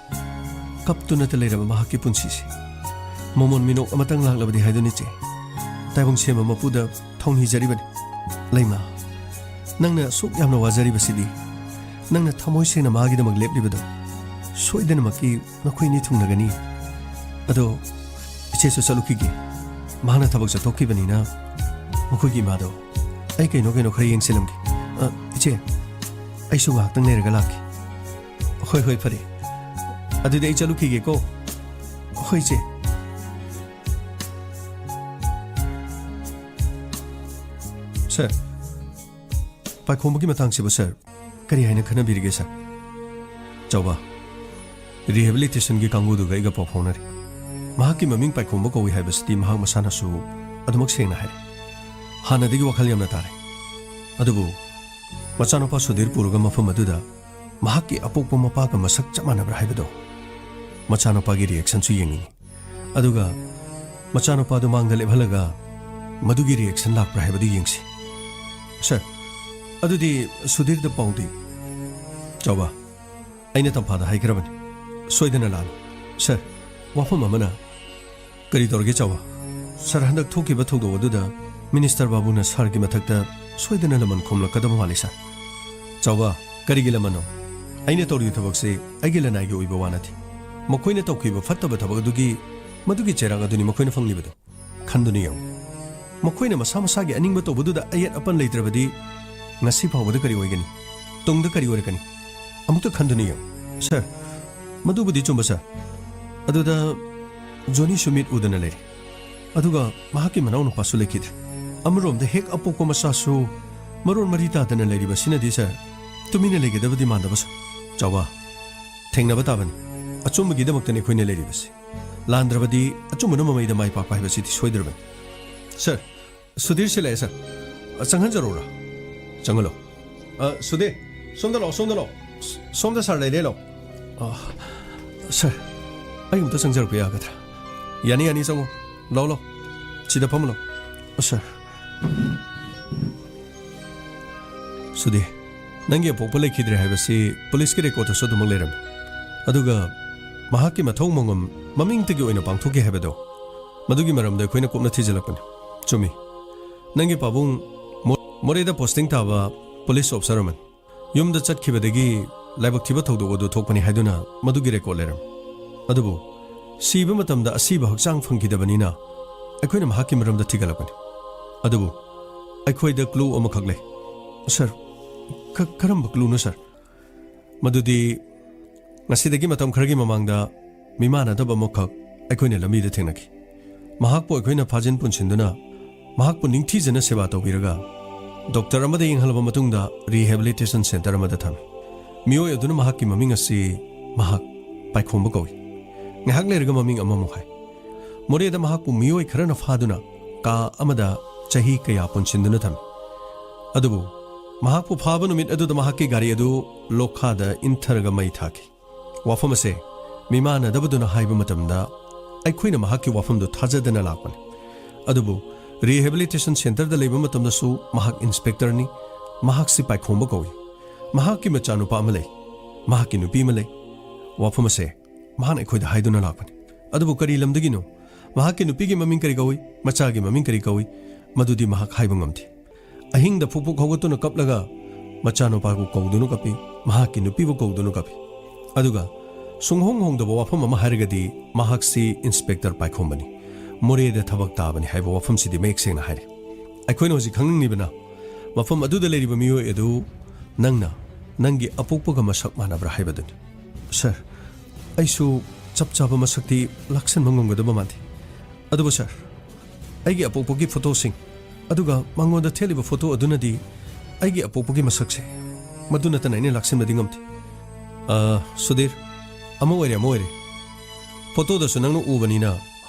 ꯀꯞꯇꯨꯅꯇ ꯂꯩꯔꯕ ꯃꯍꯥꯛꯀꯤ ꯄꯨꯟꯁꯤꯁꯦ꯫ ꯃꯃꯣꯟ ꯃꯤꯅꯣꯛ ꯑꯃꯇꯪ ꯂꯥꯛꯂꯕꯗꯤ ꯍꯥꯏꯗꯨꯅ ꯏꯆꯦ, ꯇꯥꯏꯕꯪ ꯁꯦꯝꯕ ꯃꯄꯨꯗ ꯊꯧꯅꯤꯖꯔꯤꯕꯅꯤ꯫ ꯂꯩꯃ, ꯅꯪꯅ ꯑꯁꯨꯛ ꯌꯥꯝꯅ ꯋꯥꯖꯔꯤꯕꯁꯤꯗꯤ, ꯅꯪꯅ ꯊꯃꯣꯏ ꯁꯦꯡꯅ ꯃꯥꯒꯤꯗꯃꯛ ꯂꯦꯞꯂꯤꯕꯗꯣ ꯁꯣꯏꯗꯅꯃꯛꯀꯤ ꯅꯈꯣꯏꯅꯤ ꯊꯨꯡꯅꯒꯅꯤ꯫ ꯑꯗꯣ ꯏꯆꯦꯁꯨ ꯆꯠꯂꯨꯈꯤꯒꯦ꯫ ꯃꯍꯥꯛꯅ ꯊꯕꯛ ꯆꯠꯊꯣꯛꯈꯤꯕꯅꯤꯅ ꯃꯈꯣꯏꯒꯤ ꯏꯃꯥꯗꯣ ꯑꯩ ꯀꯩꯅꯣ ꯀꯩꯅꯣ ꯈꯔ ꯌꯦꯡꯁꯤꯜꯂꯝꯒꯦ꯫ ꯑ, ꯏꯆꯦ, ꯑꯩꯁꯨ ꯉꯥꯏꯍꯥꯛꯇꯪ ꯂꯩꯔꯒ ꯂꯥꯛꯀꯦ꯫ ꯍꯣꯏ, ꯍꯣꯏ, ꯐꯔꯦ꯫ ꯑꯗꯨꯗꯤ ꯑꯩ ꯆꯠꯂꯨꯈꯤꯒꯦꯀꯣ꯫ ꯍꯣꯏ, ꯏꯆꯦ꯫ ꯁꯥꯔ, ꯄꯥꯏꯈꯣꯝꯕꯒꯤ ꯃꯇꯥꯡꯁꯤꯕꯨ, ꯁꯥꯔ, ꯀꯔꯤ ꯍꯥꯏꯅ ꯈꯟꯅꯕꯤꯔꯤꯒꯦ, ꯁꯥꯔ? ꯆꯥꯎꯕ, ꯔꯤꯍꯦꯕꯤꯂꯤꯇꯦꯁꯟꯒꯤ ꯀꯥꯡꯕꯨꯗꯨꯒ ꯑꯩꯒ ꯄꯥꯎ ꯐꯥꯎꯅꯔꯤ꯫ ꯃꯍꯥꯛꯀꯤ ꯃꯃꯤꯡ ꯄꯥꯏꯈꯣꯝꯕ ꯀꯧꯏ ꯍꯥꯏꯕꯁꯤꯗꯤ ꯃꯍꯥꯛ ꯃꯁꯥꯅꯁꯨ ꯑꯗꯨꯃꯛ ꯁꯦꯡꯅ ꯍꯥꯏꯔꯦ꯫ ꯍꯥꯟꯅꯗꯒꯤ ꯋꯥꯈꯜ ꯌꯥꯝꯅ ꯇꯥꯔꯦ꯫ ꯑꯗꯨꯕꯨ ꯃꯆꯥꯅꯨꯄꯥ ꯁꯨꯙꯤꯔ ꯄꯨꯔꯒ ꯃꯐꯝ ꯑꯗꯨꯗ ꯃꯍꯥꯛꯀꯤ ꯑꯄꯣꯛꯄ ꯃꯄꯥꯒ ꯃꯁꯛ ꯆꯞ ꯃꯥꯟꯅꯕ꯭ꯔꯥ ꯍꯥꯏꯕꯗꯣ ꯃꯆꯥꯅꯨꯄꯥꯒꯤ ꯔꯤꯑꯦꯛꯁꯟꯁꯨ ꯌꯦꯡꯅꯤꯡꯏ꯫ ꯑꯗꯨꯒ ꯃꯆꯥꯅꯨꯄꯥꯗꯨ ꯃꯥꯡꯗ ꯂꯦꯞꯍꯜꯂꯒ ꯃꯗꯨꯒꯤ ꯔꯤꯑꯦꯛꯁꯟ ꯂꯥꯛꯄ꯭ꯔꯥ ꯍꯥꯏꯕꯗꯨ ꯌꯦꯡꯁꯤ꯫ ꯁꯥꯔ, ꯑꯗꯨꯗꯤ ꯁꯨꯙꯤꯔꯗ ꯄꯥꯎꯗꯤ? ꯆꯥꯎꯕ, ꯑꯩꯅ ꯇꯝꯐꯥꯗ ꯍꯥꯏꯈ꯭ꯔꯕꯅꯤ꯫ ꯁꯣꯏꯗꯅ ꯂꯥꯛꯑꯅꯤ꯫ ꯁꯥꯔ, ꯋꯥꯐꯝ ꯑꯃꯅ꯫ ꯀꯔꯤ ꯇꯧꯔꯒꯦ, ꯆꯥꯎꯕ? ꯁꯥꯔ, ꯍꯟꯗꯛ ꯊꯣꯛꯈꯤꯕ ꯊꯧꯗꯣꯛ ꯑꯗꯨꯗ ꯃꯤꯅꯤꯁꯇꯔ ꯕꯥꯕꯨꯅ ꯁꯥꯔꯒꯤ ꯃꯊꯛꯇ ꯁꯣꯏꯗꯅ ꯂꯃꯟ ꯈꯣꯝꯂꯛꯀꯗꯕ ꯃꯥꯜꯂꯤ, ꯁꯥꯔ꯫ ꯆꯥꯎꯕ, ꯀꯔꯤꯒꯤ ꯂꯃꯟꯅꯣ? ꯑꯩꯅ ꯇꯧꯔꯤꯕ ꯊꯕꯛꯁꯤ ꯑꯩꯒꯤ ꯂꯅꯥꯏꯒꯤ ꯑꯣꯏꯕ ꯋꯥ ꯅꯠꯇꯦ꯫ ꯃꯈꯣꯏꯅ ꯇꯧꯈꯤꯕ ꯐꯠꯇꯕ ꯊꯕꯛ ꯑꯗꯨꯒꯤ, ꯃꯗꯨꯒꯤ ꯆꯩꯔꯥꯛ ꯑꯗꯨꯅꯤ ꯃꯈꯣꯏꯅ ꯐꯪꯂꯤꯕꯗꯨ꯫ ꯈꯟꯗꯨꯅ ꯌꯦꯡꯉꯨ, ꯃꯈꯣꯏꯅ ꯃꯁꯥ ꯃꯁꯥꯒꯤ ꯑꯅꯤꯡꯕ ꯇꯧꯕꯗꯨꯗ ꯑꯌꯦꯠ ꯑꯄꯟ ꯂꯩꯇ꯭ꯔꯕꯗꯤ ꯉꯁꯤ ꯐꯥꯎꯕꯗ ꯀꯔꯤ ꯑꯣꯏꯒꯅꯤ? ꯇꯨꯡꯗ ꯀꯔꯤ ꯑꯣꯏꯔꯛꯀꯅꯤ? ꯑꯃꯨꯛꯇ ꯈꯟꯗꯨꯅ ꯌꯦꯡꯉꯨ꯫ ꯁꯥꯔ, ꯃꯗꯨꯕꯨꯗꯤ ꯆꯨꯝꯕ, ꯁꯥꯔ꯫ ꯑꯗꯨꯗ ꯖꯣꯅꯤꯁꯨ ꯃꯤꯠ ꯎꯗꯅ ꯂꯩꯔꯦ꯫ ꯑꯗꯨꯒ ꯃꯍꯥꯛꯀꯤ ꯃꯅꯥꯎꯅꯨꯄꯥꯁꯨ ꯂꯩꯈꯤꯗ꯭ꯔꯦ꯫ ꯑꯃꯔꯣꯝꯗ ꯍꯦꯛ ꯑꯄꯣꯛꯄ ꯃꯆꯥꯁꯨ ꯃꯔꯣꯟ ꯃꯔꯤ ꯇꯥꯗꯅ ꯂꯩꯔꯤꯕꯁꯤꯅꯗꯤ, ꯁꯥꯔ, ꯇꯨꯃꯤꯟꯅ ꯂꯩꯒꯗꯕꯗꯤ ꯃꯥꯟꯗꯕ, ꯁꯥꯔ꯫ ꯆꯥꯎꯕ, ꯊꯦꯡꯅꯕ ꯇꯥꯕꯅꯤ꯫ ꯑꯆꯨꯝꯕꯒꯤꯗꯃꯛꯇꯅꯤ ꯑꯩꯈꯣꯏꯅ ꯂꯩꯔꯤꯕꯁꯤ꯫ ꯂꯥꯟꯗ꯭ꯔꯕꯗꯤ ꯑꯆꯨꯝꯕꯅ ꯃꯃꯩꯗ ꯃꯥꯏ ꯄꯥꯛꯄ ꯍꯥꯏꯕꯁꯤꯗꯤ ꯁꯣꯏꯗ꯭ꯔꯕꯅꯤ꯫ ꯁꯥꯔ, ꯁꯨꯙꯤꯔ ꯁꯤ ꯂꯥꯛꯑꯦ, ꯁꯥꯔ꯫ ꯑ, ꯆꯪꯍꯟꯖꯔꯛꯎꯔꯥ? ꯆꯪꯍꯜꯂꯣ꯫ ꯑ, ꯁꯨꯙꯤꯔ, ꯁꯣꯝꯗ ꯂꯥꯛꯑꯣ, ꯁꯣꯝꯗ ꯂꯥꯛꯑꯣ꯫ ꯁ-, ꯁꯣꯝꯗ ꯁꯥꯔ ꯂꯩꯔꯦ, ꯂꯥꯛꯑꯣ꯫ ꯑ, ꯁꯥꯔ, ꯑꯩ ꯑꯃꯨꯛꯇ ꯆꯪꯖꯔꯛꯄ ꯌꯥꯒꯗ꯭ꯔꯥ? ꯌꯥꯅꯤ, ꯌꯥꯅꯤ, ꯆꯪꯉꯣ꯫ ꯂꯥꯛꯑꯣ, ꯂꯥꯛꯑꯣ꯫ ꯁꯤꯗ ꯐꯝꯃꯨ ꯂꯥꯛꯑꯣ꯫ ꯑ, ꯁꯥꯔ꯫ ꯁꯨꯙꯤꯔ, ꯅꯪꯒꯤ ꯑꯄꯣꯛꯄ ꯂꯩꯈꯤꯗ꯭ꯔꯦ ꯍꯥꯏꯕꯁꯤ ꯄꯨꯂꯤꯁꯀꯤ ꯔꯦꯀꯣꯔꯗꯇꯁꯨ ꯑꯗꯨꯃꯛ ꯂꯩꯔꯝꯃꯤ꯫ ꯑꯗꯨꯒ ꯃꯍꯥꯛꯀꯤ ꯃꯊꯧ ꯃꯉꯝ ꯃꯃꯤꯡꯇꯒꯤ ꯑꯣꯏꯅ ꯄꯥꯡꯊꯣꯛꯈꯤ ꯍꯥꯏꯕꯗꯣ, ꯃꯗꯨꯒꯤ ꯃꯔꯝꯗ ꯑꯩꯈꯣꯏꯅ ꯀꯨꯞꯅ ꯊꯤꯖꯤꯜꯂꯛꯄꯅꯤ꯫ ꯆꯨꯝꯃꯤ꯫ ꯅꯪꯒꯤ ꯄꯥꯕꯨꯡ ꯃꯣ-, ꯃꯣꯔꯦꯗ ꯄꯣꯁꯇꯤꯡ ꯇꯥꯕ ꯄꯨꯂꯤꯁ ꯑꯣꯐꯤꯁꯥꯔ ꯑꯃꯅꯤ꯫ ꯌꯨꯝꯗ ꯆꯠꯈꯤꯕꯗꯒꯤ ꯂꯥꯏꯕꯛ ꯊꯤꯕ ꯊꯧꯗꯣꯛ ꯑꯗꯨ ꯊꯣꯛꯄꯅꯤ ꯍꯥꯏꯗꯨꯅ ꯃꯗꯨꯒꯤ ꯔꯦꯀꯣꯔꯗ ꯂꯩꯔꯝꯃꯤ꯫ ꯑꯗꯨꯕꯨ ꯁꯤꯕ ꯃꯇꯝꯗ ꯑꯁꯤꯕ ꯍꯛꯆꯥꯡ ꯐꯪꯈꯤꯗꯕꯅꯤꯅ ꯑꯩꯈꯣꯏꯅ ꯃꯍꯥꯛꯀꯤ ꯃꯔꯝꯗ ꯊꯤꯒꯠꯂꯛꯄꯅꯤ꯫ ꯑꯗꯨꯕꯨ ꯑꯩꯈꯣꯏꯗ ꯀ꯭ꯂꯨ ꯑꯃꯈꯛ ꯂꯩ꯫ ꯁꯥꯔ, ꯀ-, ꯀꯔꯝꯕ ꯀ꯭ꯂꯨꯅꯣ, ꯁꯥꯔ? ꯃꯗꯨꯗꯤ ꯉꯁꯤꯗꯒꯤ ꯃꯇꯝ ꯈꯔꯒꯤ ꯃꯃꯥꯡꯗ ꯃꯤꯃꯥꯟꯅꯗꯕ ꯑꯃꯈꯛ ꯑꯩꯈꯣꯏꯅ ꯂꯝꯕꯤꯗ ꯊꯦꯡꯅꯈꯤ꯫ ꯃꯍꯥꯛꯄꯨ ꯑꯩꯈꯣꯏꯅ ꯐꯥꯖꯤꯟ ꯄꯨꯟꯁꯤꯟꯗꯨꯅ ꯃꯍꯥꯛꯄꯨ ꯅꯤꯡꯊꯤꯖꯅ ꯁꯦꯕꯥ ꯇꯧꯕꯤꯔꯒ ꯗꯣꯛꯇꯔ ꯑꯃꯗ ꯌꯦꯡꯍꯜꯂꯕ ꯃꯇꯨꯡꯗ ꯔꯤꯍꯦꯕꯤꯂꯤꯇꯦꯁꯟ ꯁꯦꯟꯇꯔ ꯑꯃꯗ ꯊꯝꯃꯤ꯫ ꯃꯤꯑꯣꯏ ꯑꯗꯨꯅ ꯃꯍꯥꯛꯀꯤ ꯃꯃꯤꯡ ꯑꯁꯤ ꯃꯍꯥꯛ ꯄꯥꯏꯈꯣꯝꯕ ꯀꯧꯏ꯫ ꯉꯥꯏꯍꯥꯛ ꯂꯩꯔꯒ ꯃꯃꯤꯡ ꯑꯃꯃꯨꯛ ꯍꯥꯏ꯫ ꯃꯣꯔꯦꯗ ꯃꯍꯥꯛꯄꯨ ꯃꯤꯑꯣꯏ ꯈꯔꯅ ꯐꯥꯗꯨꯅ ꯀꯥ ꯑꯃꯗ ꯆꯍꯤ ꯀꯌꯥ ꯄꯨꯟꯁꯤꯟꯗꯨꯅ ꯊꯝꯃꯤ꯫ ꯑꯗꯨꯕꯨ ꯃꯍꯥꯛꯄꯨ ꯐꯥꯕ ꯅꯨꯃꯤꯠ ꯑꯗꯨꯗ ꯃꯍꯥꯛꯀꯤ ꯒꯥꯔꯤ ꯑꯗꯨ ꯂꯣꯛꯈꯥꯗ ꯏꯟꯊꯔꯒ ꯃꯩ ꯊꯥꯈꯤ꯫ ꯋꯥꯐꯝ ꯑꯁꯦ ꯃꯤꯃꯥꯟꯅꯗꯕꯗꯨꯅ ꯍꯥꯏꯕ ꯃꯇꯝꯗ ꯑꯩꯈꯣꯏꯅ ꯃꯍꯥꯛꯀꯤ ꯋꯥꯐꯝꯗꯨ ꯊꯥꯖꯗꯅ ꯂꯥꯛꯄꯅꯤ꯫ ꯑꯗꯨꯕꯨ ꯔꯤꯍꯦꯕꯤꯂꯤꯇꯦꯁꯟ ꯁꯦꯟꯇꯔꯗ ꯂꯩꯕ ꯃꯇꯝꯗꯁꯨ ꯃꯍꯥꯛ ꯏꯟꯁꯄꯦꯛꯇꯔꯅꯤ꯫ ꯃꯍꯥꯛꯁꯤ ꯄꯥꯏꯈꯣꯝꯕ ꯀꯧꯏ꯫ ꯃꯍꯥꯛꯀꯤ ꯃꯆꯥꯅꯨꯄꯥ ꯑꯃ ꯂꯩ꯫ ꯃꯍꯥꯛꯀꯤ ꯅꯨꯄꯤ ꯑꯃ ꯂꯩ꯫ ꯋꯥꯐꯝ ꯑꯁꯦ ꯃꯍꯥꯛꯅ ꯑꯩꯈꯣꯏꯗ ꯍꯥꯏꯗꯨꯅ ꯂꯥꯛꯄꯅꯤ꯫ ꯑꯗꯨꯕꯨ ꯀꯔꯤ ꯂꯝꯗꯒꯤꯅꯣ? ꯃꯍꯥꯛꯀꯤ ꯅꯨꯄꯤꯒꯤ ꯃꯃꯤꯡ ꯀꯔꯤ ꯀꯧꯏ? ꯃꯆꯥꯒꯤ ꯃꯃꯤꯡ ꯀꯔꯤ ꯀꯧꯏ? ꯃꯗꯨꯗꯤ ꯃꯍꯥꯛ ꯍꯥꯏꯕ ꯉꯝꯗꯦ꯫ ꯑꯍꯤꯡꯗ ꯐꯨꯛ ꯐꯨꯛ ꯍꯧꯒꯠꯇꯨꯅ ꯀꯞꯂꯒ ꯃꯆꯥꯅꯨꯄꯥꯕꯨ ꯀꯧꯗꯨꯅ ꯀꯞꯄꯤ, ꯃꯍꯥꯛꯀꯤ ꯅꯨꯄꯤꯕꯨ ꯀꯧꯗꯨꯅ ꯀꯞꯄꯤ꯫ ꯑꯗꯨꯒ ꯁꯨꯡꯍꯣꯡ ꯍꯣꯡꯗꯕ ꯋꯥꯐꯝ ꯑꯃ ꯍꯥꯏꯔꯒꯗꯤ, ꯃꯍꯥꯛꯁꯤ ꯏꯟꯁꯄꯦꯛꯇꯔ ꯄꯥꯏꯈꯣꯝꯕꯅꯤ, ꯃꯣꯔꯦꯗ ꯊꯕꯛ ꯇꯥꯕꯅꯤ ꯍꯥꯏꯕ ꯋꯥꯐꯝꯁꯤꯗꯤ ꯃꯌꯦꯛ ꯁꯦꯡꯅ ꯍꯥꯏꯔꯦ꯫ ꯑꯩꯈꯣꯏꯅ ꯍꯧꯖꯤꯛ ꯈꯪꯅꯤꯡꯂꯤꯕꯅ, ꯃꯐꯝ ꯑꯗꯨꯗ ꯂꯩꯔꯤꯕ ꯃꯤꯑꯣꯏ ꯑꯗꯨ ꯅꯪꯅ ꯅꯪꯒꯤ ꯑꯄꯣꯛꯄꯒ ꯃꯁꯛ ꯃꯥꯟꯅꯕ꯭ꯔꯥ ꯍꯥꯏꯕꯗꯨꯅꯤ꯫ ꯁꯥꯔ, ꯑꯩꯁꯨ ꯆꯞ ꯆꯥꯕ ꯃꯁꯛꯇꯤ ꯂꯥꯛꯁꯟꯕ ꯉꯝꯒꯗꯕ ꯃꯥꯟꯗꯦ꯫ ꯑꯗꯨꯕꯨ ꯁꯥꯔ, ꯑꯩꯒꯤ ꯑꯄꯣꯛꯄꯒꯤ ꯐꯣꯇꯣꯁꯤꯡ, ꯑꯗꯨꯒ ꯃꯉꯣꯟꯗ ꯊꯦꯠꯂꯤꯕ ꯐꯣꯇꯣ ꯑꯗꯨꯅꯗꯤ ꯑꯩꯒꯤ ꯑꯄꯣꯛꯄꯒꯤ ꯃꯁꯛꯁꯦ, ꯃꯗꯨ ꯅꯠꯇꯅ ꯑꯩꯅ ꯂꯥꯛꯁꯤꯟꯕꯗꯤ ꯉꯝꯗꯦ꯫ ꯑ, ꯁꯨꯙꯤꯔ, ꯑꯃ ꯑꯣꯏꯔꯦ, ꯑꯃ ꯑꯣꯏꯔꯦ꯫ ꯐꯣꯇꯣꯗꯁꯨ ꯅꯪꯅ ꯎꯕꯅꯤꯅ,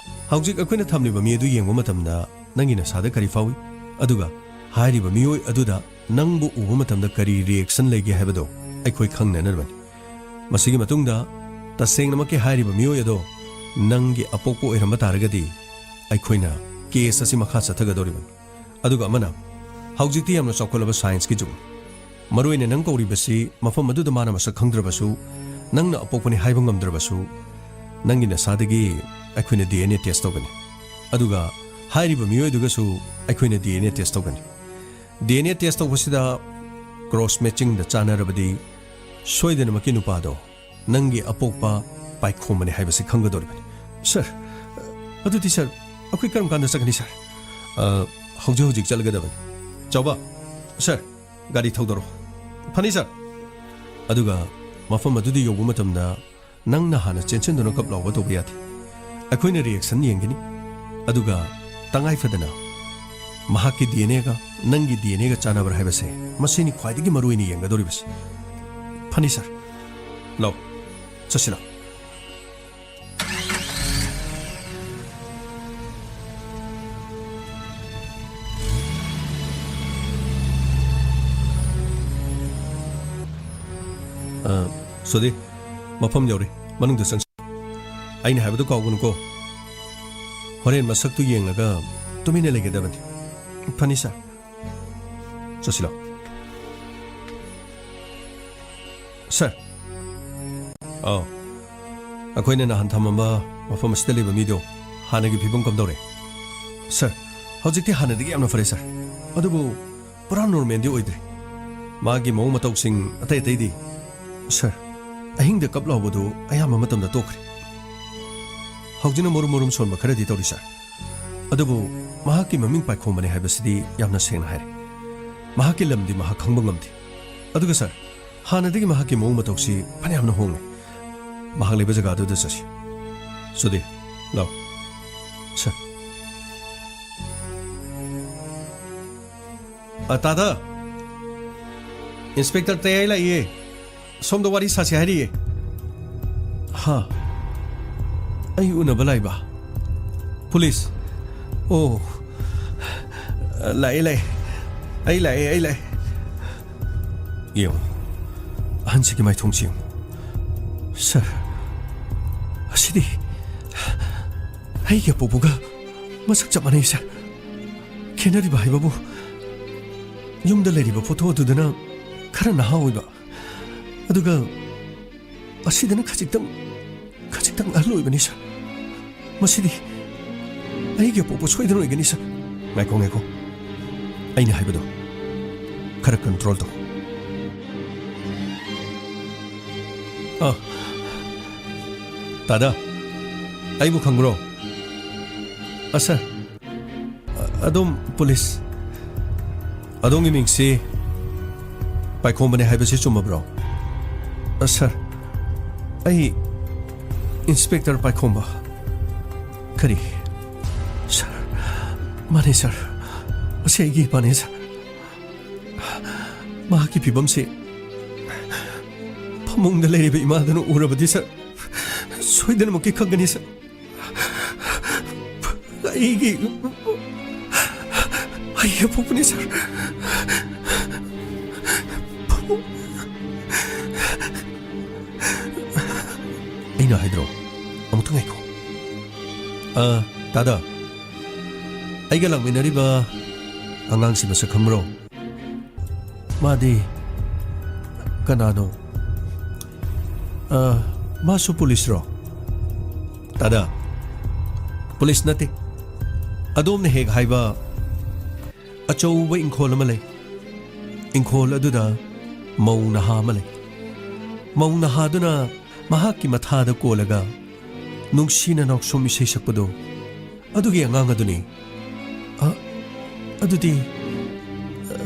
ꯍꯧꯖꯤꯛ ꯑꯩꯈꯣꯏꯅ ꯊꯝꯂꯤꯕ ꯃꯤ ꯑꯗꯨ ꯌꯦꯡꯕ ꯃꯇꯝꯗ ꯅꯪꯒꯤ ꯅꯁꯥꯗ ꯀꯔꯤ ꯐꯥꯎꯏ? ꯑꯗꯨꯒ ꯍꯥꯏꯔꯤꯕ ꯃꯤꯑꯣꯏ ꯑꯗꯨꯗ ꯅꯪꯕꯨ ꯎꯕ ꯃꯇꯝꯗ ꯀꯔꯤ ꯔꯤꯑꯦꯛꯁꯟ ꯂꯩꯒꯦ ꯍꯥꯏꯕꯗꯣ ꯑꯩꯈꯣꯏ ꯈꯪꯅꯅꯕꯅꯤ꯫ ꯃꯁꯤꯒꯤ ꯃꯇꯨꯡꯗ ꯇꯁꯦꯡꯅꯃꯛꯀꯤ ꯍꯥꯏꯔꯤꯕ ꯃꯤꯑꯣꯏ ꯑꯗꯣ ꯅꯪꯒꯤ ꯑꯄꯣꯛꯄ ꯑꯣꯏꯔꯝꯕ ꯇꯥꯔꯒꯗꯤ, ꯑꯩꯈꯣꯏꯅ ꯀꯦꯁ ꯑꯁꯤ ꯃꯈꯥ ꯆꯠꯊꯒꯗꯧꯔꯤꯕꯅꯤ꯫ ꯑꯗꯨꯒ ꯑꯃꯅ, ꯍꯧꯖꯤꯛꯇꯤ ꯌꯥꯝꯅ ꯆꯥꯎꯈꯠꯂꯕ ꯁꯥꯏꯟꯁꯀꯤ ꯖꯨꯒꯅꯤ꯫ ꯃꯔꯨꯑꯣꯏꯅ ꯅꯪ ꯀꯧꯔꯤꯕꯁꯤ ꯃꯐꯝ ꯑꯗꯨꯗ ꯃꯥꯅ ꯃꯁꯛ ꯈꯪꯗ꯭ꯔꯕꯁꯨ, ꯅꯪꯅ ꯑꯄꯣꯛꯄꯅꯤ ꯍꯥꯏꯕ ꯉꯝꯗ꯭ꯔꯕꯁꯨ, ꯅꯪꯒꯤ ꯅꯁꯥꯗꯒꯤ ꯑꯩꯈꯣꯏꯅ ꯗꯤ ꯑꯦꯟ ꯑꯦ ꯇꯦꯁ ꯇꯧꯒꯅꯤ꯫ ꯑꯗꯨꯒ ꯍꯥꯏꯔꯤꯕ ꯃꯤꯑꯣꯏꯗꯨꯒꯁꯨ ꯑꯩꯈꯣꯏꯅ ꯗꯤ ꯑꯦꯟ ꯑꯦ ꯇꯦꯁ ꯇꯧꯒꯅꯤ꯫ ꯗꯤ ꯑꯦꯟ ꯑꯦ ꯇꯦꯁ ꯇꯧꯕꯁꯤꯗ ꯀ꯭ꯔꯣꯁ ꯃꯦꯆꯤꯡꯗ ꯆꯥꯟꯅꯔꯕꯗꯤ, ꯁꯣꯏꯗꯅꯃꯛꯀꯤ ꯅꯨꯄꯥꯗꯣ ꯅꯪꯒꯤ ꯑꯄꯣꯛꯄ ꯄꯥꯏꯈꯣꯝꯕꯅꯤ ꯍꯥꯏꯕꯁꯤ ꯈꯪꯒꯗꯧꯔꯤꯕꯅꯤ꯫ ꯁꯥꯔ, ꯑꯗꯨꯗꯤ ꯁꯥꯔ, ꯑꯩꯈꯣꯏ ꯀꯔꯝ ꯀꯥꯟꯗ ꯆꯠꯀꯅꯤ ꯁꯥꯔ? ꯑ, ꯍꯧꯖꯤꯛ ꯍꯧꯖꯤꯛ ꯆꯠꯂꯒꯗꯕꯅꯤ꯫ ꯆꯥꯎꯕ, ꯁꯥꯔ, ꯒꯥꯔꯤ ꯊꯧꯗꯣꯔꯛꯑꯣ꯫ ꯐꯅꯤ ꯁꯥꯔ꯫ ꯑꯗꯨꯒ ꯃꯐꯝ ꯑꯗꯨꯗ ꯌꯧꯕ ꯃꯇꯝꯗ ꯅꯪꯅ ꯍꯥꯟꯅ ꯆꯦꯟꯁꯤꯟꯗꯨꯅ ꯀꯞ ꯂꯥꯎꯕ ꯇꯧꯕ ꯌꯥꯗꯦ꯫ ꯑꯩꯈꯣꯏꯅ ꯔꯤꯑꯦꯛꯁꯟ ꯌꯦꯡꯒꯅꯤ꯫ ꯑꯗꯨꯒ ꯇꯉꯥꯏ ꯐꯗꯅ ꯃꯍꯥꯛꯀꯤ ꯗꯤ ꯑꯦꯟ ꯑꯦꯒ ꯅꯪꯒꯤ ꯗꯤ ꯑꯦꯟ ꯑꯦꯒ ꯆꯥꯟꯅꯕ꯭ꯔꯥ ꯍꯥꯏꯕꯁꯦ, ꯃꯁꯤꯅꯤ ꯈ꯭ꯋꯥꯏꯗꯒꯤ ꯃꯔꯨꯑꯣꯏꯅ ꯌꯦꯡꯒꯗꯧꯔꯤꯕꯁꯦ꯫ ꯐꯅꯤ ꯁꯥꯔ꯫ ꯂꯥꯎ, ꯆꯠꯁꯤ ꯂꯥꯎ꯫ ꯑ, ꯁꯨꯙꯤꯔ, ꯃꯐꯝ ꯌꯧꯔꯦ꯫ ꯃꯅꯨꯡꯗ ꯆꯪꯁꯤ꯫ ꯑꯩꯅ ꯍꯥꯏꯕꯗꯨ ꯀꯥꯎꯒꯅꯨꯀꯣ꯫ ꯍꯣꯔꯦꯟ ꯃꯁꯛꯇꯨ ꯌꯦꯡꯂꯒ ꯇꯨꯃꯤꯟꯅ ꯂꯩꯒꯗꯕꯅꯤ꯫ ꯐꯅꯤ ꯁꯥꯔ꯫ ꯆꯠꯁꯤ ꯂꯥꯎ꯫ ꯁꯥꯔ꯫ ꯑꯥꯎ꯫ ꯑꯩꯈꯣꯏꯅ ꯅꯍꯥꯟ ꯊꯝꯃꯝꯕ ꯃꯐꯝ ꯑꯁꯤꯗ ꯂꯩꯕ ꯃꯤꯗꯣ ꯍꯥꯟꯅꯒꯤ ꯐꯤꯕꯝ ꯀꯝꯗꯧꯔꯦ? ꯁꯥꯔ, ꯍꯧꯖꯤꯛꯇꯤ ꯍꯥꯟꯅꯗꯒꯤ ꯌꯥꯝꯅ ꯐꯔꯦ, ꯁꯥꯔ꯫ ꯑꯗꯨꯕꯨ ꯄꯨꯔꯥ ꯅꯣꯔꯃꯦꯜꯗꯤ ꯑꯣꯏꯗ꯭ꯔꯦ꯫ ꯃꯥꯒꯤ ꯃꯑꯣꯡ ꯃꯇꯧꯁꯤꯡ ꯑꯇꯩ ꯑꯇꯩꯗꯤ, ꯁꯥꯔ, ꯑꯍꯤꯡꯗ ꯀꯞ ꯂꯥꯎꯕꯗꯨ ꯑꯌꯥꯝꯕ ꯃꯇꯝꯗ ꯇꯣꯛꯈ꯭ꯔꯦ꯫ ꯍꯧꯖꯤꯛꯅ ꯃꯔꯨꯝ ꯃꯔꯨꯝ ꯁꯣꯟꯕ ꯈꯔꯗꯤ ꯇꯧꯔꯤ, ꯁꯥꯔ꯫ ꯑꯗꯨꯕꯨ ꯃꯍꯥꯛꯀꯤ ꯃꯃꯤꯡ ꯄꯥꯏꯈꯣꯝꯕꯅꯤ ꯍꯥꯏꯕꯁꯤꯗꯤ ꯌꯥꯝꯅ ꯁꯦꯡꯅ ꯍꯥꯏꯔꯦ꯫ ꯃꯍꯥꯛꯀꯤ ꯂꯝꯗꯤ ꯃꯍꯥꯛ ꯈꯪꯕ ꯉꯝꯗꯦ꯫ ꯑꯗꯨꯒ, ꯁꯥꯔ, ꯍꯥꯟꯅꯗꯒꯤ ꯃꯍꯥꯛꯀꯤ ꯃꯑꯣꯡ ꯃꯇꯧꯁꯤ ꯐꯅꯌꯥꯝꯅ ꯍꯣꯡꯂꯦ꯫ ꯃꯍꯥꯛ ꯂꯩꯕ ꯖꯒꯥꯗꯨꯗ ꯆꯠꯁꯤ꯫ ꯁꯨꯗꯤꯔ, ꯂꯥꯎ꯫ ꯁꯥꯔ꯫ ꯑ, ꯇꯥꯗ, ꯏꯟꯁꯄꯦꯛꯇꯔ ꯇꯌꯥꯏ ꯂꯥꯛꯏꯌꯦ꯫ ꯁꯣꯝꯗ ꯋꯥꯔꯤ ꯁꯥꯁꯤ ꯍꯥꯏꯔꯤꯌꯦ꯫ ꯍꯥ? ꯑꯩ ꯎꯅꯕ ꯂꯥꯛꯏꯕ? ꯄꯨꯂꯤꯁ? ꯑꯣ, ꯂꯥꯛꯑꯦ, ꯂꯥꯛꯑꯦ꯫ ꯑꯩ ꯂꯥꯛꯑꯦ, ꯑꯩ ꯂꯥꯛꯑꯦ꯫ ꯌꯦꯡꯉꯨ, ꯑꯍꯟꯁꯤꯒꯤ ꯃꯥꯏꯊꯣꯡꯁꯤ ꯌꯦꯡꯉꯨ꯫ ꯁꯥꯔ, ꯑꯁꯤꯗꯤ ꯑꯩꯒꯤ ꯑꯄꯣꯛꯄꯒ ꯃꯁꯛ ꯆꯞ ꯃꯥꯟꯅꯩ, ꯁꯥꯔ꯫ ꯈꯦꯠꯅꯔꯤꯕ ꯍꯥꯏꯕꯕꯨ, ꯌꯨꯝꯗ ꯂꯩꯔꯤꯕ ꯐꯣꯇꯣ ꯑꯗꯨꯗꯅ ꯈꯔ ꯅꯍꯥ ꯑꯣꯏꯕ, ꯑꯗꯨꯒ ꯑꯁꯤꯗꯅ ꯈꯖꯤꯛꯇꯪ, ꯈꯖꯤꯛꯇꯪ ꯑꯍꯜ ꯑꯣꯏꯕꯅꯤ, ꯁꯥꯔ꯫ ꯃꯁꯤꯗꯤ ꯑꯩꯒꯤ ꯑꯄꯣꯛꯄ ꯁꯣꯏꯗꯅ ꯑꯣꯏꯒꯅꯤ, ꯁꯥꯔ꯫ ꯉꯥꯏꯈꯣ, ꯉꯥꯏꯈꯣ꯫ ꯑꯩꯅ ꯍꯥꯏꯕꯗꯣ ꯈꯔ ꯀꯟꯇ꯭ꯔꯣꯜ ꯇꯧ꯫ ꯑ, ꯇꯥꯗ, ꯑꯩꯕꯨ ꯈꯪꯕ꯭ꯔꯣ? ꯑ, ꯁꯥꯔ, ꯑ-, ꯑꯗꯣꯝ ꯄꯨꯂꯤꯁ, ꯑꯗꯣꯝꯒꯤ ꯃꯤꯡꯁꯤ ꯄꯥꯏꯈꯣꯝꯕꯅꯦ ꯍꯥꯏꯕꯁꯤ ꯆꯨꯝꯃꯕ꯭ꯔꯣ? ꯑ, ꯁꯥꯔ, ꯑꯩ ꯏꯟꯁꯄꯦꯛꯇꯔ ꯄꯥꯏꯈꯣꯝꯕ꯫ ꯀꯔꯤ? ꯁꯥꯔ, ꯃꯥꯅꯦ, ꯁꯥꯔ꯫ ꯃꯁꯤ ꯑꯩꯒꯤ ꯏꯄꯥꯅꯦ, ꯁꯥꯔ꯫ ꯃꯍꯥꯛꯀꯤ ꯐꯤꯕꯝꯁꯤ ꯐꯃꯨꯡꯗ ꯂꯩꯔꯤꯕ ꯏꯃꯥꯗꯨꯅ ꯎꯔꯕꯗꯤ, ꯁꯥꯔ, ꯁꯣꯏꯗꯅꯃꯛꯀꯤ ꯈꯪꯒꯅꯤ, ꯁꯥꯔ꯫ ꯑꯩꯒꯤ, ꯑꯩꯒꯤ ꯑꯄꯣꯛꯄꯅꯤ, ꯁꯥꯔ꯫ ꯑꯩꯅ ꯍꯥꯏꯗ꯭ꯔꯣ? ꯑꯃꯨꯛꯇ ꯉꯥꯏꯈꯣ꯫ ꯑ, ꯇꯥꯗ, ꯑꯩꯒ ꯂꯥꯛꯃꯤꯟꯅꯔꯤꯕ ꯑꯉꯥꯡꯁꯤ ꯃꯁꯛ ꯈꯪꯕ꯭ꯔꯣ? ꯃꯥꯗꯤ ꯀꯅꯥꯅꯣ? ꯑ, ꯃꯥꯁꯨ ꯄꯨꯂꯤꯁꯔꯣ? ꯇꯥꯗ, ꯄꯨꯂꯤꯁ ꯅꯠꯇꯦ꯫ ꯑꯗꯣꯝꯅ ꯍꯦꯛ ꯍꯥꯏꯕ ꯑꯆꯧꯕ ꯏꯪꯈꯣꯜ ꯑꯃ ꯂꯩ꯫ ꯏꯪꯈꯣꯜ ꯑꯗꯨꯗ ꯃꯧ ꯅꯍꯥ ꯑꯃ ꯂꯩ꯫ ꯃꯧ ꯅꯍꯥꯗꯨꯅ ꯃꯍꯥꯛꯀꯤ ꯃꯊꯥꯗ ꯀꯣꯜꯂꯒ ꯅꯨꯡꯁꯤꯅ ꯅꯥꯎꯁꯨꯝ ꯏꯁꯩ ꯁꯛꯄꯗꯣ, ꯑꯗꯨꯒꯤ ꯑꯉꯥꯡ ꯑꯗꯨꯅꯤ꯫ ꯑ, ꯑꯗꯨꯗꯤ, ꯑ,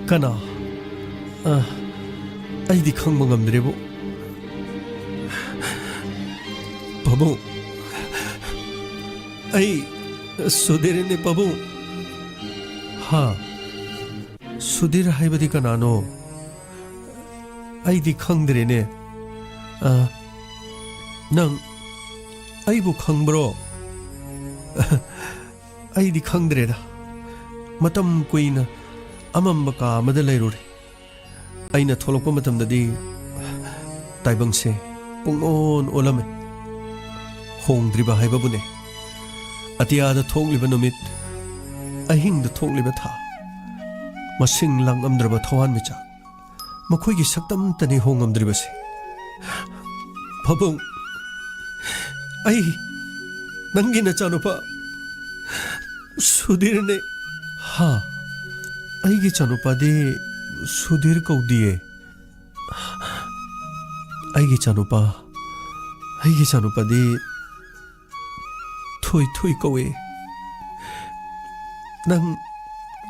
ꯀꯅꯥ? ꯑ, ꯑꯩꯗꯤ ꯈꯪꯕ ꯉꯝꯗ꯭ꯔꯦꯕꯨ꯫ ꯄꯥꯕꯨꯡ, ꯑꯩ ꯁꯨꯙꯤꯔꯅꯦ, ꯄꯥꯕꯨꯡ꯫ ꯍꯥ? ꯁꯨꯙꯤꯔ ꯍꯥꯏꯕꯗꯤ ꯀꯅꯥꯅꯣ? ꯑꯩꯗꯤ ꯈꯪꯗ꯭ꯔꯦꯅꯦ꯫ ꯑ, ꯅꯪ ꯑꯩꯕꯨ ꯈꯪꯕ꯭ꯔꯣ? ꯑꯩꯗꯤ ꯈꯪꯗ꯭ꯔꯦꯗ꯫ ꯃꯇꯝ ꯀꯨꯏꯅ ꯑꯃꯝꯕ ꯀꯥ ꯑꯃꯗ ꯂꯩꯔꯨꯔꯦ꯫ ꯑꯩꯅ ꯊꯣꯛꯂꯛꯄ ꯃꯇꯝꯗꯗꯤ ꯇꯥꯏꯕꯪꯁꯦ ꯄꯨꯡꯑꯣꯟ ꯑꯣꯜꯂꯝꯃꯦ꯫ ꯍꯣꯡꯗ꯭ꯔꯤꯕ ꯍꯥꯏꯕꯕꯨꯅꯦ, ꯑꯇꯤꯌꯥꯗ ꯊꯣꯛꯂꯤꯕ ꯅꯨꯃꯤꯠ, ꯑꯍꯤꯡꯗ ꯊꯣꯛꯂꯤꯕ ꯊꯥ, ꯃꯁꯤꯡ ꯂꯥꯡꯉꯝꯗ꯭ꯔꯕ ꯊꯋꯥꯟꯃꯤꯆꯥꯛ, ꯃꯈꯣꯏꯒꯤ ꯁꯛꯇꯝꯇꯅꯤ ꯍꯣꯡꯉꯝꯗ꯭ꯔꯤꯕꯁꯦ꯫ ꯄꯥꯕꯨꯡ, ꯑꯩ ꯅꯪꯒꯤ ꯅꯆꯥꯅꯨꯄꯥ ꯁꯨꯙꯤꯔꯅꯦ꯫ ꯍꯥ? ꯑꯩꯒꯤ ꯏꯆꯥꯅꯨꯄꯥꯗꯤ ꯁꯨꯙꯤꯔ ꯀꯧꯗꯤꯌꯦ꯫ ꯑꯩꯒꯤ ꯏꯆꯥꯅꯨꯄꯥ, ꯑꯩꯒꯤ ꯏꯆꯥꯅꯨꯄꯥꯗꯤ ꯊꯣꯏ ꯊꯣꯏ ꯀꯧꯏ꯫ ꯅꯪ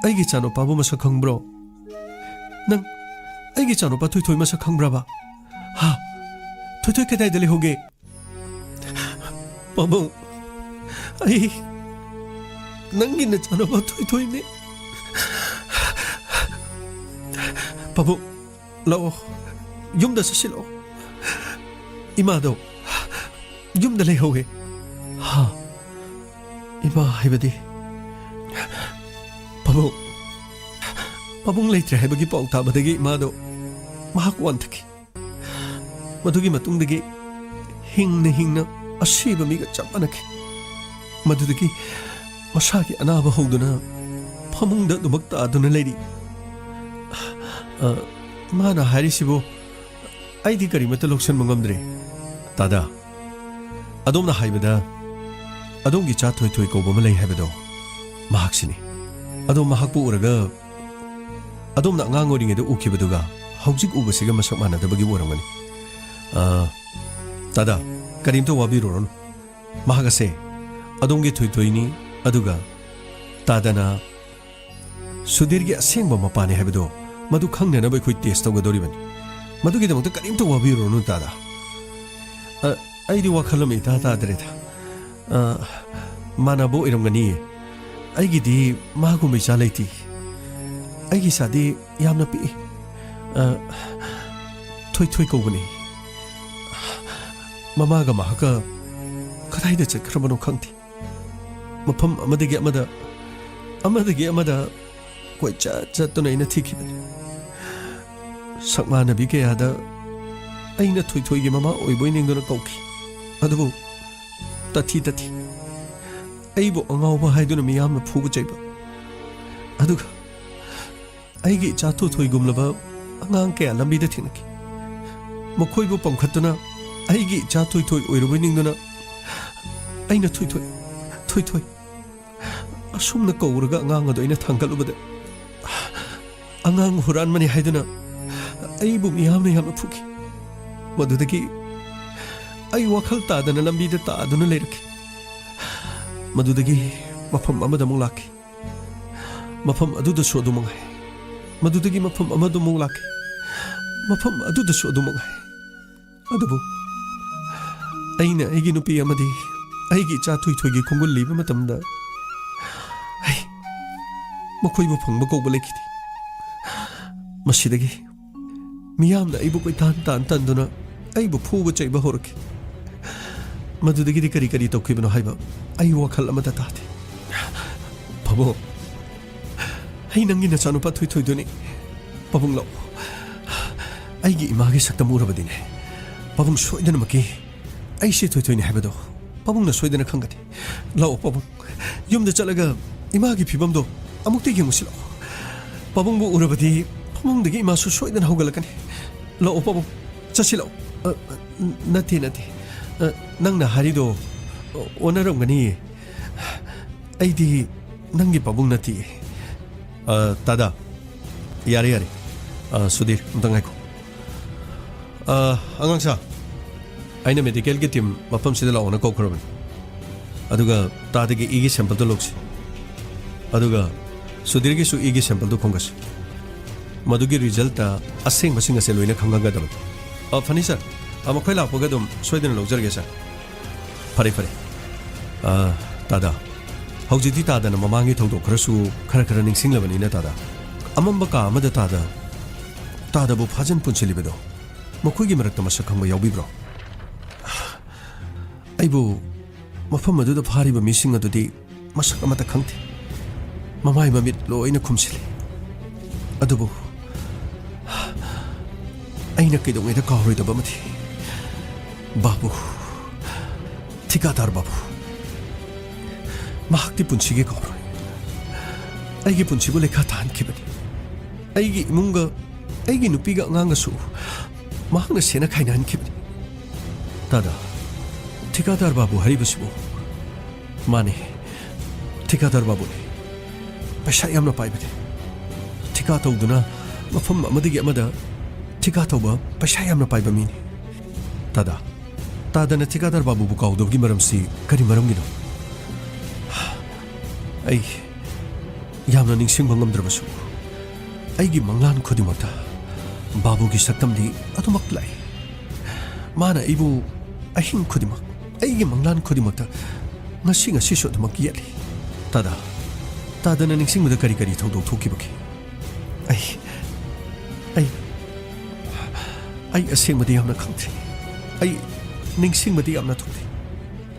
ꯑꯩꯒꯤ ꯏꯆꯥꯅꯨꯄꯥꯕꯨ ꯃꯁꯛ ꯈꯪꯕ꯭ꯔꯣ? ꯅꯪ ꯑꯩꯒꯤ ꯏꯆꯥꯅꯨꯄꯥ ꯊꯣꯏ ꯊꯣꯏ ꯃꯁꯛ ꯈꯪꯕ꯭ꯔꯕ? ꯍꯥ? ꯊꯣꯏ ꯊꯣꯏ ꯀꯗꯥꯏꯗ ꯂꯩꯍꯧꯒꯦ? ꯄꯥꯕꯨꯡ, ꯑꯩ ꯅꯪꯒꯤ ꯅꯆꯥꯅꯨꯄꯥ ꯊꯣꯏ ꯊꯣꯏꯅꯦ꯫ ꯄꯥꯕꯨꯡ, ꯂꯥꯛꯑꯣ, ꯌꯨꯝꯗ ꯆꯠꯁꯤꯜꯂꯛꯑꯣ꯫ ꯏꯃꯥꯗꯣ ꯌꯨꯝꯗ ꯂꯩꯍꯧꯋꯦ꯫ ꯍꯥ? ꯏꯃꯥ ꯍꯥꯏꯕꯗꯤ? ꯄꯥꯕꯨꯡ, ꯄꯥꯕꯨꯡ ꯂꯩꯇ꯭ꯔꯦ ꯍꯥꯏꯕꯒꯤ ꯄꯥꯎ ꯇꯥꯕꯗꯒꯤ ꯏꯃꯥꯗꯣ ꯃꯍꯥꯛ ꯋꯥꯟꯊꯈꯤ꯫ ꯃꯗꯨꯒꯤ ꯃꯇꯨꯡꯗꯒꯤ ꯍꯤꯡꯅ ꯍꯤꯡꯅ ꯑꯁꯤꯕ ꯃꯤꯒ ꯆꯞ ꯃꯥꯟꯅꯈꯤ꯫ ꯃꯗꯨꯗꯒꯤ ꯃꯁꯥꯒꯤ ꯑꯅꯥꯕ ꯍꯧꯗꯨꯅ ꯐꯃꯨꯡꯗ ꯑꯗꯨꯃꯛ ꯇꯥꯗꯨꯅ ꯂꯩꯔꯤ꯫ ꯑ, ꯃꯥꯅ ꯍꯥꯏꯔꯤꯁꯤꯕꯨ ꯑꯩꯗꯤ ꯀꯔꯤꯃꯠꯇ ꯂꯧꯁꯟꯕ ꯉꯝꯗ꯭ꯔꯦ꯫ ꯗꯥꯗꯥ, ꯑꯗꯣꯝꯅ ꯍꯥꯏꯕꯗ ꯑꯗꯣꯝꯒꯤ ꯏꯆꯥ ꯊꯣꯏꯊꯣꯏ ꯀꯧꯕ ꯑꯃ ꯂꯩ ꯍꯥꯏꯕꯗꯣ, ꯃꯍꯥꯛꯁꯤꯅꯤ꯫ ꯑꯗꯣ ꯃꯍꯥꯛꯄꯨ ꯎꯔꯒ ꯑꯗꯣꯝꯅ ꯑꯉꯥꯡ ꯑꯣꯏꯔꯤꯉꯩꯗ ꯎꯈꯤꯕꯗꯨꯒ ꯍꯧꯖꯤꯛ ꯎꯕꯁꯤꯒ ꯃꯁꯛ ꯃꯥꯟꯅꯗꯕꯒꯤ ꯑꯣꯏꯔꯝꯒꯅꯤ꯫ ꯑ, ꯇꯥꯗꯥ, ꯀꯔꯤꯝꯇ ꯋꯥꯕꯤꯔꯨꯔꯅꯨ꯫ ꯃꯍꯥꯛ ꯑꯁꯦ ꯑꯗꯣꯝꯒꯤ ꯊꯣꯏꯊꯣꯏꯅꯤ, ꯑꯗꯨꯒ ꯇꯥꯗꯥꯅ ꯁꯨꯙꯤꯔꯒꯤ ꯑꯁꯦꯡꯕ ꯃꯄꯥꯅꯤ ꯍꯥꯏꯕꯗꯣ ꯃꯗꯨ ꯈꯪꯅꯅꯕ ꯑꯩꯈꯣꯏ ꯇꯦꯁ ꯇꯧꯒꯗꯧꯔꯤꯕꯅꯤ꯫ ꯃꯗꯨꯒꯤꯗꯃꯛꯇ ꯀꯔꯤꯝꯇ ꯋꯥꯕꯤꯔꯨꯔꯅꯨ, ꯇꯥꯗꯥ꯫ ꯑ, ꯑꯩꯗꯤ ꯋꯥꯈꯜ ꯑꯃ ꯏꯇꯥ ꯇꯥꯗ꯭ꯔꯦꯗ꯫ ꯑ, ꯃꯥꯟꯅꯕ ꯑꯣꯏꯔꯝꯒꯅꯤꯌꯦ꯫ ꯑꯩꯒꯤꯗꯤ ꯃꯥꯒꯨꯝꯕ ꯏꯆꯥ ꯂꯩꯇꯦ꯫ ꯑꯩꯒꯤ ꯏꯆꯥꯗꯤ ꯌꯥꯝꯅ ꯄꯤꯛꯏ꯫ ꯑ, ꯊꯣꯏꯊꯣꯏ ꯀꯧꯕꯅꯤ꯫ ꯃꯃꯥꯒ ꯃꯍꯥꯛꯀ ꯀꯗꯥꯏꯗ ꯆꯠꯈ꯭ꯔꯕꯅꯣ ꯈꯪꯗꯦ꯫ ꯃꯐꯝ ꯑꯃꯗꯒꯤ ꯑꯃꯗ, ꯑꯃꯗꯒꯤ ꯑꯃꯗ ꯀꯣꯏꯆꯠ ꯆꯠꯇꯨꯅ ꯑꯩꯅ ꯊꯤꯈꯤꯕꯅꯤ꯫ ꯁꯛꯃꯥꯟꯅꯕꯤ ꯀꯌꯥꯗ ꯑꯩꯅ ꯊꯣꯏꯊꯣꯏꯒꯤ ꯃꯃꯥ ꯑꯣꯏꯕꯣꯏ ꯅꯤꯡꯗꯨꯅ ꯀꯧꯈꯤ꯫ ꯑꯗꯨꯕꯨ ꯇꯊꯤ ꯇꯊꯤ, ꯑꯩꯕꯨ ꯑꯉꯥꯎꯕ ꯍꯥꯏꯗꯨꯅ ꯃꯤꯌꯥꯝꯅ ꯐꯨꯕ ꯆꯩꯕ꯫ ꯑꯗꯨꯒ ꯑꯩꯒꯤ ꯏꯆꯥ ꯊꯣꯏꯊꯣꯏꯒꯨꯝꯂꯕ ꯑꯉꯥꯡ ꯀꯌꯥ ꯂꯝꯕꯤꯗ ꯊꯦꯡꯅꯈꯤ꯫ ꯃꯈꯣꯏꯕꯨ ꯄꯝꯈꯠꯇꯨꯅ ꯑꯩꯒꯤ ꯏꯆꯥ ꯊꯣꯏꯊꯣꯏ ꯑꯣꯏꯔꯨꯕꯣꯏ ꯅꯤꯡꯗꯨꯅ ꯑꯩꯅ "ꯊꯣꯏꯊꯣꯏ, ꯊꯣꯏꯊꯣꯏ" ꯑꯁꯨꯝꯅ ꯀꯧꯔꯒ ꯑꯉꯥꯡ ꯑꯗꯨ ꯑꯩꯅ ꯊꯥꯡꯒꯠꯂꯨꯕꯗ, ꯑꯉꯥꯡ ꯍꯨꯔꯥꯟꯕꯅꯤ ꯍꯥꯏꯗꯨꯅ ꯑꯩꯕꯨ ꯃꯤꯌꯥꯝꯅ ꯌꯥꯝꯅ ꯐꯨꯈꯤ꯫ ꯃꯗꯨꯗꯒꯤ ꯑꯩ ꯋꯥꯈꯜ ꯇꯥꯗꯅ ꯂꯝꯕꯤꯗ ꯇꯥꯗꯨꯅ ꯂꯩꯔꯛꯈꯤ꯫ ꯃꯗꯨꯗꯒꯤ ꯃꯐꯝ ꯑꯃꯗ ꯑꯃꯨꯛ ꯂꯥꯛꯈꯤ꯫ ꯃꯐꯝ ꯑꯗꯨꯗꯁꯨ ꯑꯗꯨ ꯃꯉꯥꯏ꯫ ꯃꯗꯨꯗꯒꯤ ꯃꯐꯝ ꯑꯃꯗ ꯑꯃꯨꯛ ꯂꯥꯛꯈꯤ꯫ ꯃꯐꯝ ꯑꯗꯨꯗꯁꯨ ꯑꯗꯨ ꯃꯉꯥꯏ꯫ ꯑꯗꯨꯕꯨ ꯑꯩꯅ ꯑꯩꯒꯤ ꯅꯨꯄꯤ ꯑꯃꯗꯤ ꯑꯩꯒꯤ ꯏꯆꯥ ꯊꯣꯏꯊꯣꯏꯒꯤ ꯈꯣꯡꯒꯨꯜ ꯂꯤꯕ ꯃꯇꯝꯗ, ꯑꯩ ꯃꯈꯣꯏꯕꯨ ꯐꯪꯕ ꯀꯧꯕ ꯂꯩꯈꯤꯗꯦ꯫ ꯃꯁꯤꯗꯒꯤ ꯃꯤꯌꯥꯝꯅ ꯑꯩꯕꯨ ꯀꯣꯏꯇꯥꯟ ꯇꯥꯟ ꯇꯥꯟꯗꯨꯅ ꯑꯩꯕꯨ ꯐꯨꯕ ꯆꯩꯕ ꯍꯧꯔꯛꯈꯤ꯫ ꯃꯗꯨꯗꯒꯤꯗꯤ ꯀꯔꯤ ꯀꯔꯤ ꯇꯧꯈꯤꯕꯅꯣ ꯍꯥꯏꯕ ꯑꯩ ꯋꯥꯈꯜ ꯑꯃꯠꯇ ꯇꯥꯗꯦ꯫ ꯄꯥꯕꯨꯡ, ꯑꯩ ꯅꯪꯒꯤ ꯅꯆꯥꯅꯨꯄꯥ ꯊꯣꯏꯊꯣꯏꯗꯨꯅꯤ꯫ ꯄꯥꯕꯨꯡ, ꯂꯥꯛꯑꯣ꯫ ꯑꯩꯒꯤ ꯏꯃꯥꯒꯤ ꯁꯛꯇꯝ ꯎꯔꯕꯗꯤꯅꯦ, ꯄꯥꯕꯨꯡ ꯁꯣꯏꯗꯅꯃꯛꯀꯤ ꯑꯩꯁꯦ ꯊꯣꯏꯊꯣꯏꯅꯤ ꯍꯥꯏꯕꯗꯣ ꯄꯥꯕꯨꯡꯅ ꯁꯣꯏꯗꯅ ꯈꯪꯒꯅꯤ꯫ ꯂꯥꯛꯑꯣ ꯄꯥꯕꯨꯡ, ꯌꯨꯝꯗ ꯆꯠꯂꯒ ꯏꯃꯥꯒꯤ ꯐꯤꯕꯝꯗꯣ ꯑꯃꯨꯛꯇ ꯌꯦꯡꯉꯨꯁꯤ ꯂꯥꯛꯑꯣ꯫ ꯄꯥꯕꯨꯡꯕꯨ ꯎꯔꯕꯗꯤ ꯐꯃꯨꯡꯗꯒꯤ ꯏꯃꯥꯁꯨ ꯁꯣꯏꯗꯅ ꯍꯧꯒꯠꯂꯛꯀꯅꯤ꯫ ꯂꯥꯛꯑꯣ ꯄꯥꯕꯨꯡ, ꯆꯠꯁꯤ ꯂꯥꯛꯑꯣ꯫ ꯑ, ꯅꯠꯇꯦ, ꯅꯠꯇꯦ꯫ ꯑ, ꯅꯪꯅ ꯍꯥꯏꯔꯤꯗꯣ ꯑꯣꯟꯅꯔꯝꯒꯅꯤꯌꯦ꯫ ꯑꯩꯗꯤ ꯅꯪꯒꯤ ꯄꯥꯕꯨꯡ ꯅꯠꯇꯤꯌꯦ꯫ ꯑ, ꯇꯥꯗꯥ, ꯌꯥꯔꯦ, ꯌꯥꯔꯦ꯫ ꯑ, ꯁꯨꯙꯤꯔ, ꯑꯝꯇ ꯉꯥꯏꯈꯣ꯫ ꯑ, ꯑꯉꯥꯡ ꯁꯥ, ꯑꯩꯅ ꯃꯦꯗꯤꯀꯦꯜꯒꯤ ꯇꯤꯝ ꯃꯐꯝꯁꯤꯗ ꯂꯥꯛꯑꯣꯅ ꯀꯧꯈ꯭ꯔꯕꯅꯤ꯫ ꯑꯗꯨꯒ ꯇꯥꯗꯒꯤ ꯏꯒꯤ ꯁꯦꯝꯄꯜꯗꯨ ꯂꯧꯁꯤ꯫ ꯑꯗꯨꯒ ꯁꯨꯙꯤꯔꯒꯤꯁꯨ ꯏꯒꯤ ꯁꯦꯝꯄꯜꯗꯨ ꯈꯣꯝꯒꯠꯁꯤ꯫ ꯃꯗꯨꯒꯤ ꯔꯤꯖꯜꯇ ꯑꯁꯦꯡꯕꯁꯤꯡ ꯑꯁꯦ ꯂꯣꯏꯅ ꯈꯪꯍꯟꯒꯗꯕꯅꯤ꯫ ꯑ, ꯐꯅꯤ ꯁꯥꯔ꯫ ꯑ, ꯃꯈꯣꯏ ꯂꯥꯛꯄꯒ ꯑꯗꯨꯝ ꯁꯣꯏꯗꯅ ꯂꯧꯖꯔꯒꯦ ꯁꯥꯔ꯫ ꯐꯔꯦ, ꯐꯔꯦ꯫ ꯑ, ꯇꯥꯗꯥ, ꯍꯧꯖꯤꯛꯇꯤ ꯇꯥꯗꯅ ꯃꯃꯥꯡꯒꯤ ꯊꯧꯗꯣꯛ ꯈꯔꯁꯨ ꯈꯔ ꯈꯔ ꯅꯤꯡꯁꯤꯡꯂꯕꯅꯤꯅ ꯇꯥꯗꯥ꯫ ꯑꯃꯝꯕ ꯀꯥ ꯑꯃꯗ ꯇꯥꯗ, ꯇꯥꯗꯕꯨ ꯐꯥꯖꯤꯟ ꯄꯨꯟꯁꯤꯜꯂꯤꯕꯗꯣ ꯃꯈꯣꯏꯒꯤ ꯃꯔꯛꯇ ꯃꯁꯛ ꯈꯪꯕ ꯌꯥꯎꯕꯤꯕ꯭ꯔꯣ? ꯑꯩꯕꯨ ꯃꯐꯝ ꯑꯗꯨꯗ ꯐꯥꯔꯤꯕ ꯃꯤꯁꯤꯡ ꯑꯗꯨꯗꯤ ꯃꯁꯛ ꯑꯃꯠꯇ ꯈꯪꯗꯦ꯫ ꯃꯃꯥꯏ ꯃꯃꯤꯠ ꯂꯣꯏꯅ ꯈꯨꯝꯁꯤꯜꯂꯤ꯫ ꯑꯗꯨꯕꯨ ꯑꯩꯅ ꯀꯩꯗꯧꯉꯩꯗ ꯀꯥꯎꯔꯣꯏꯗꯕ ꯑꯃꯗꯤ ꯕꯥꯕꯨ, ꯊꯤꯀꯥꯗꯥꯔ ꯕꯥꯕꯨ꯫ ꯃꯍꯥꯛꯇꯤ ꯄꯨꯟꯁꯤꯒꯤ ꯀꯥꯎꯔꯣꯏ꯫ ꯑꯩꯒꯤ ꯄꯨꯟꯁꯤꯕꯨ ꯂꯩꯈꯥ ꯇꯥꯍꯟꯈꯤꯕꯅꯤ꯫ ꯑꯩꯒꯤ ꯏꯃꯨꯡꯒ ꯑꯩꯒꯤ ꯅꯨꯄꯤꯒ ꯑꯉꯥꯡꯒꯁꯨ ꯃꯍꯥꯛꯅ ꯁꯦꯠꯅ ꯈꯥꯏꯅꯍꯟꯈꯤꯕꯅꯤ꯫ ꯇꯥꯗꯥ, ꯊꯤꯀꯥꯗꯥꯔ ꯕꯥꯕꯨ ꯍꯥꯏꯔꯤꯕꯁꯤꯕꯨ? ꯃꯥꯅꯦ, ꯊꯤꯀꯥꯗꯥꯔ ꯕꯥꯕꯨꯅꯤ꯫ ꯄꯩꯁꯥ ꯌꯥꯝꯅ ꯄꯥꯏꯕꯅꯤ꯫ ꯊꯤꯀꯥ ꯇꯧꯗꯨꯅ ꯃꯐꯝ ꯑꯃꯗꯒꯤ ꯑꯃꯗ ꯊꯤꯀꯥ ꯇꯧꯕ ꯄꯩꯁꯥ ꯌꯥꯝꯅ ꯄꯥꯏꯕ ꯃꯤꯅꯤ꯫ ꯇꯥꯗꯥ, ꯇꯥꯗꯅ ꯊꯤꯀꯥꯗꯥꯔ ꯕꯥꯕꯨꯕꯨ ꯀꯥꯎꯗꯕꯒꯤ ꯃꯔꯝꯁꯤ ꯀꯔꯤ ꯃꯔꯝꯒꯤꯅꯣ? ꯑꯩ ꯌꯥꯝꯅ ꯅꯤꯡꯁꯤꯡꯕ ꯉꯝꯗ꯭ꯔꯕꯁꯨ, ꯑꯩꯒꯤ ꯃꯪꯂꯥꯟ ꯈꯨꯗꯤꯡꯃꯛꯇ ꯕꯥꯕꯨꯒꯤ ꯁꯛꯇꯝꯗꯤ ꯑꯗꯨꯃꯛ ꯂꯥꯛꯏ꯫ ꯃꯥꯅ ꯑꯩꯕꯨ ꯑꯍꯤꯡ ꯈꯨꯗꯤꯡꯃꯛ, ꯑꯩꯒꯤ ꯃꯪꯂꯥꯟ ꯈꯨꯗꯤꯡꯃꯛꯇ ꯉꯁꯤ, ꯉꯁꯤꯁꯨ ꯑꯗꯨꯃꯛ ꯌꯦꯠꯂꯤ꯫ ꯇꯥꯗꯥ, ꯇꯥꯗꯅ ꯅꯤꯡꯁꯤꯡꯕꯗ ꯀꯔꯤ ꯀꯔꯤ ꯊꯧꯗꯣꯛ ꯊꯣꯛꯈꯤꯕꯒꯦ? ꯑꯩ, ꯑꯩ, ꯑꯩ ꯑꯁꯦꯡꯕꯗꯤ ꯌꯥꯝꯅ ꯈꯪꯗ꯭ꯔꯦ꯫ ꯑꯩ ꯅꯤꯡꯁꯤꯡꯕꯗꯤ ꯌꯥꯝꯅ ꯊꯣꯛꯂꯤ꯫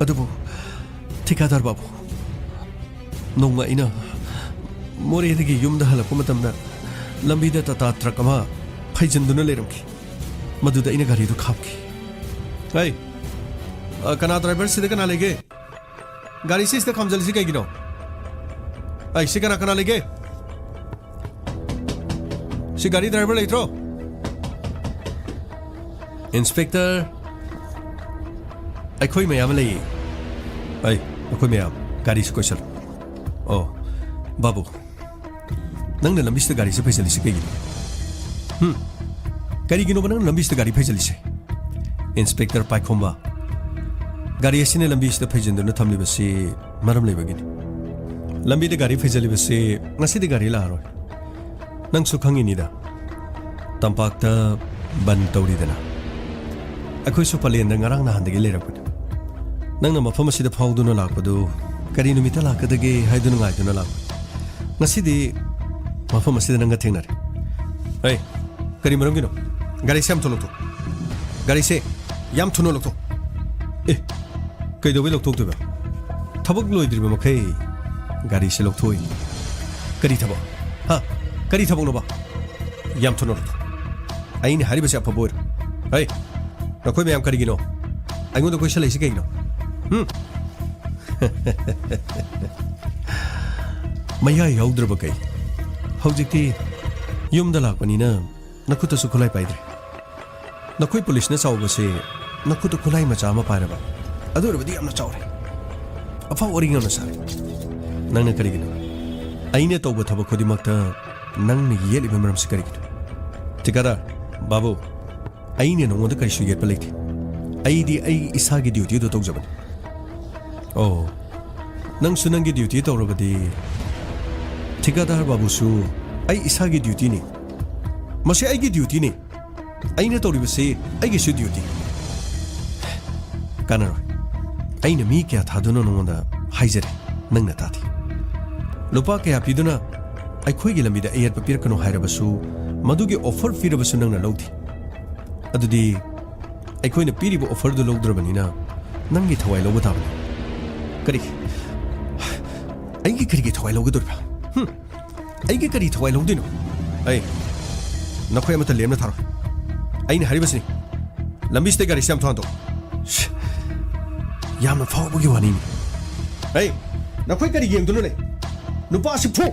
ꯑꯗꯨꯕꯨ ꯊꯤꯀꯥꯗꯥꯔ ꯕꯥꯕꯨ, ꯅꯣꯡꯃ ꯑꯩꯅ ꯃꯣꯔꯦꯗꯒꯤ ꯌꯨꯝꯗ ꯍꯜꯂꯛꯄ ꯃꯇꯝꯗ ꯂꯝꯕꯤꯗ ꯇꯥꯇꯥ ꯇ꯭ꯔꯛ ꯑꯃ ꯐꯩꯖꯤꯟꯗꯨꯅ ꯂꯩꯔꯝꯈꯤ꯫ ꯃꯗꯨꯗ ꯑꯩꯅ ꯒꯥꯔꯤꯗꯨ ꯈꯥꯝꯈꯤ꯫ "ꯍꯩ, ꯑ, ꯀꯅꯥ ꯗ꯭ꯔꯥꯏꯚꯔ? ꯁꯤꯗ ꯀꯅꯥ ꯂꯩꯒꯦ? ꯒꯥꯔꯤꯁꯤ ꯁꯤꯗ ꯈꯥꯝꯖꯜꯂꯤꯁꯤ ꯀꯩꯒꯤꯅꯣ? ꯑꯩ, ꯁꯤ ꯀꯅꯥ ꯀꯅꯥ ꯂꯩꯒꯦ? ꯁꯤ ꯒꯥꯔꯤ ꯗ꯭ꯔꯥꯏꯚꯔ ꯂꯩꯇ꯭ꯔꯣ?" "ꯏꯟꯁꯄꯦꯛꯇꯔ, ꯑꯩꯈꯣꯏ ꯃꯌꯥꯝ ꯂꯩꯌꯦ꯫ ꯑꯩ, ꯑꯩꯈꯣꯏ ꯃꯌꯥꯝ, ꯒꯥꯔꯤꯁꯤ ꯀꯣꯏꯁꯜꯂꯨ꯫ ꯑꯣ, ꯕꯥꯕꯨ, ꯅꯪꯅ ꯂꯝꯕꯤꯁꯤꯗ ꯒꯥꯔꯤꯁꯦ ꯐꯩꯖꯜꯂꯤꯁꯦ ꯀꯩꯒꯤꯅꯣ? ꯍꯨꯝ? ꯀꯔꯤꯒꯤꯅꯣꯕ ꯅꯪꯅ ꯂꯝꯕꯤꯁꯤꯗ ꯒꯥꯔꯤ ꯐꯩꯖꯜꯂꯤꯁꯦ? ꯏꯟꯁꯄꯦꯛꯇꯔ ꯄꯥꯏꯈꯣꯝꯕ, ꯒꯥꯔꯤ ꯑꯁꯤꯅ ꯂꯝꯕꯤꯁꯤꯗ ꯐꯩꯖꯤꯟꯗꯨꯅ ꯊꯝꯂꯤꯕꯁꯤ ꯃꯔꯝ ꯂꯩꯕꯒꯤꯅꯤ꯫ ꯂꯝꯕꯤꯗ ꯒꯥꯔꯤ ꯐꯩꯖꯜꯂꯤꯕꯁꯤ ꯉꯁꯤꯗꯤ ꯒꯥꯔꯤ ꯂꯥꯛꯑꯔꯣꯏ꯫ ꯅꯪꯁꯨ ꯈꯪꯉꯤꯅꯤꯗ, ꯇꯝꯄꯥꯛꯇ ꯕꯟ ꯇꯧꯔꯤꯗꯅ꯫ ꯑꯩꯈꯣꯏꯁꯨ ꯄꯂꯦꯟꯗ ꯉꯔꯥꯡ ꯅꯍꯥꯟꯗꯒꯤ ꯂꯩꯔꯛꯄꯅꯤ꯫ ꯅꯪꯅ ꯃꯐꯝ ꯑꯁꯤꯗ ꯐꯥꯎꯗꯨꯅ ꯂꯥꯛꯄꯗꯨ ꯀꯔꯤ ꯅꯨꯃꯤꯠꯇ ꯂꯥꯛꯀꯗꯒꯦ ꯍꯥꯏꯗꯨꯅ ꯉꯥꯏꯗꯨꯅ ꯂꯥꯛꯄꯅꯤ꯫ ꯉꯁꯤꯗꯤ ꯃꯐꯝ ꯑꯁꯤꯗ ꯅꯪꯒ ꯊꯦꯡꯅꯔꯦ꯫ ꯑꯩ, ꯀꯔꯤ ꯃꯔꯝꯒꯤꯅꯣ? ꯒꯥꯔꯤꯁꯦ ꯌꯥꯝ ꯊꯨꯅ ꯂꯧꯊꯣꯛ꯫ ꯒꯥꯔꯤꯁꯦ ꯌꯥꯝ ꯊꯨꯅ ꯂꯧꯊꯣꯛ꯫ ꯑꯦ, ꯀꯩꯗꯧꯕꯩ ꯂꯧꯊꯣꯛꯇꯣꯏꯕ? ꯊꯕꯛ ꯂꯣꯏꯗ꯭ꯔꯤꯕ ꯃꯈꯩ ꯒꯥꯔꯤꯁꯦ ꯂꯧꯊꯣꯛꯏꯅꯤ꯫ ꯀꯔꯤ ꯊꯕꯛ? ꯍꯥ? ꯀꯔꯤ ꯊꯕꯛꯅꯣꯕ? ꯌꯥꯝ ꯊꯨꯅ ꯂꯧꯊꯣꯛ꯫ ꯑꯩꯅ ꯍꯥꯏꯔꯤꯕꯁꯦ ꯑꯐꯕ ꯑꯣꯏꯔꯣ꯫ ꯍꯩ, ꯅꯈꯣꯏ ꯃꯌꯥꯝ ꯀꯔꯤꯒꯤꯅꯣ ꯑꯩꯉꯣꯟꯗ ꯀꯣꯏꯁꯜꯂꯛꯏꯁꯦ ꯀꯩꯒꯤꯅꯣ? ꯍꯨꯝ? ꯃꯌꯥꯏ ꯌꯥꯎꯗ꯭ꯔꯕ ꯀꯩ? ꯍꯧꯖꯤꯛꯇꯤ ꯌꯨꯝꯗ ꯂꯥꯛꯄꯅꯤꯅ ꯅꯈꯨꯠꯇꯁꯨ ꯈꯨꯠꯂꯥꯏ ꯄꯥꯏꯗ꯭ꯔꯦ꯫ ꯅꯈꯣꯏ ꯄꯨꯂꯤꯁꯅ ꯆꯥꯎꯕꯁꯦ ꯅꯈꯨꯠꯇ ꯈꯨꯠꯂꯥꯏ ꯃꯆꯥ ꯑꯃ ꯄꯥꯏꯔꯕ ꯑꯗꯨ ꯑꯣꯏꯔꯕꯗꯤ ꯌꯥꯝꯅ ꯆꯥꯎꯔꯦ꯫ ꯑꯐꯥꯎ ꯑꯔꯤꯡ ꯌꯥꯝꯅ ꯁꯥꯔꯦ꯫ ꯅꯪꯅ ꯀꯔꯤꯒꯤꯅꯣ ꯑꯩꯅ ꯇꯧꯕ ꯊꯕꯛ ꯈꯨꯗꯤꯡꯃꯛꯇ ꯅꯪꯅ ꯌꯦꯠꯂꯤꯕ ꯃꯔꯝꯁꯤ ꯀꯔꯤꯒꯤꯅꯣ? ꯊꯤꯀꯥꯗꯥꯔ ꯕꯥꯕꯨ, ꯑꯩꯅ ꯅꯉꯣꯟꯗ ꯀꯔꯤꯁꯨ ꯌꯦꯠꯄ ꯂꯩꯇꯦ꯫ ꯑꯩꯗꯤ ꯑꯩ ꯏꯁꯥꯒꯤ ꯗ꯭ꯌꯨꯇꯤꯗꯨ ꯇꯧꯖꯕꯅꯤ꯫ ꯑꯣ, ꯅꯪꯁꯨ ꯅꯪꯒꯤ ꯗ꯭ꯌꯨꯇꯤ ꯇꯧꯔꯕꯗꯤ ꯊꯤꯀꯥꯗꯥꯔ ꯕꯥꯕꯨꯁꯨ ꯑꯩ ꯏꯁꯥꯒꯤ ꯗ꯭ꯌꯨꯇꯤꯅꯤ꯫ ꯃꯁꯤ ꯑꯩꯒꯤ ꯗ꯭ꯌꯨꯇꯤꯅꯤ꯫ ꯑꯩꯅ ꯇꯧꯔꯤꯕꯁꯤ ꯑꯩꯒꯤꯁꯨ ꯗ꯭ꯌꯨꯇꯤ꯫ ꯀꯥꯟꯅꯔꯣꯏ꯫ ꯑꯩꯅ ꯃꯤ ꯀꯌꯥ ꯊꯥꯗꯨꯅ ꯅꯉꯣꯟꯗ ꯍꯥꯏꯖꯔꯦ, ꯅꯪꯅ ꯇꯥꯗꯦ꯫ ꯂꯨꯄꯥ ꯀꯌꯥ ꯄꯤꯗꯨꯅ ꯑꯩꯈꯣꯏꯒꯤ ꯂꯝꯕꯤꯗ ꯑꯌꯦꯠꯄ ꯄꯤꯔꯛꯀꯅꯨ ꯍꯥꯏꯔꯕꯁꯨ, ꯃꯗꯨꯒꯤ ꯑꯣꯐꯔ ꯄꯤꯔꯕꯁꯨ ꯅꯪꯅ ꯂꯧꯗꯦ꯫ ꯑꯗꯨꯗꯤ ꯑꯩꯈꯣꯏꯅ ꯄꯤꯔꯤꯕ ꯑꯣꯐꯔꯗꯨ ꯂꯧꯗ꯭ꯔꯕꯅꯤꯅ ꯅꯪꯒꯤ ꯊꯋꯥꯏ ꯂꯧꯕ ꯇꯥꯕꯅꯤ꯫ ꯀꯔꯤ? ꯑꯩꯒꯤ ꯀꯔꯤꯒꯤ ꯊꯋꯥꯏ ꯂꯧꯒꯗꯧꯔꯤꯕ? ꯍꯨꯝ? ꯑꯩꯒꯤ ꯀꯔꯤ ꯊꯋꯥꯏ ꯂꯧꯗꯣꯏꯅꯣ? ꯑꯩ, ꯅꯈꯣꯏ ꯑꯃꯠꯇ ꯂꯦꯝꯅ ꯊꯥꯔꯣꯏ꯫ ꯑꯩꯅ ꯍꯥꯏꯔꯤꯕꯁꯤꯅꯤ, ꯂꯝꯕꯤꯁꯤꯗ ꯒꯥꯔꯤꯁꯤ ꯌꯥꯝ ꯊꯨꯍꯟꯗꯣꯛ꯫ ꯁꯤ, ꯌꯥꯝꯅ ꯐꯥꯎꯕꯒꯤ ꯋꯥꯅꯤꯅꯤ꯫ ꯑꯩ, ꯅꯈꯣꯏ ꯀꯔꯤ ꯌꯦꯡꯗꯨꯅ ꯂꯩ? ꯅꯨꯄꯥꯁꯤ ꯐꯨ!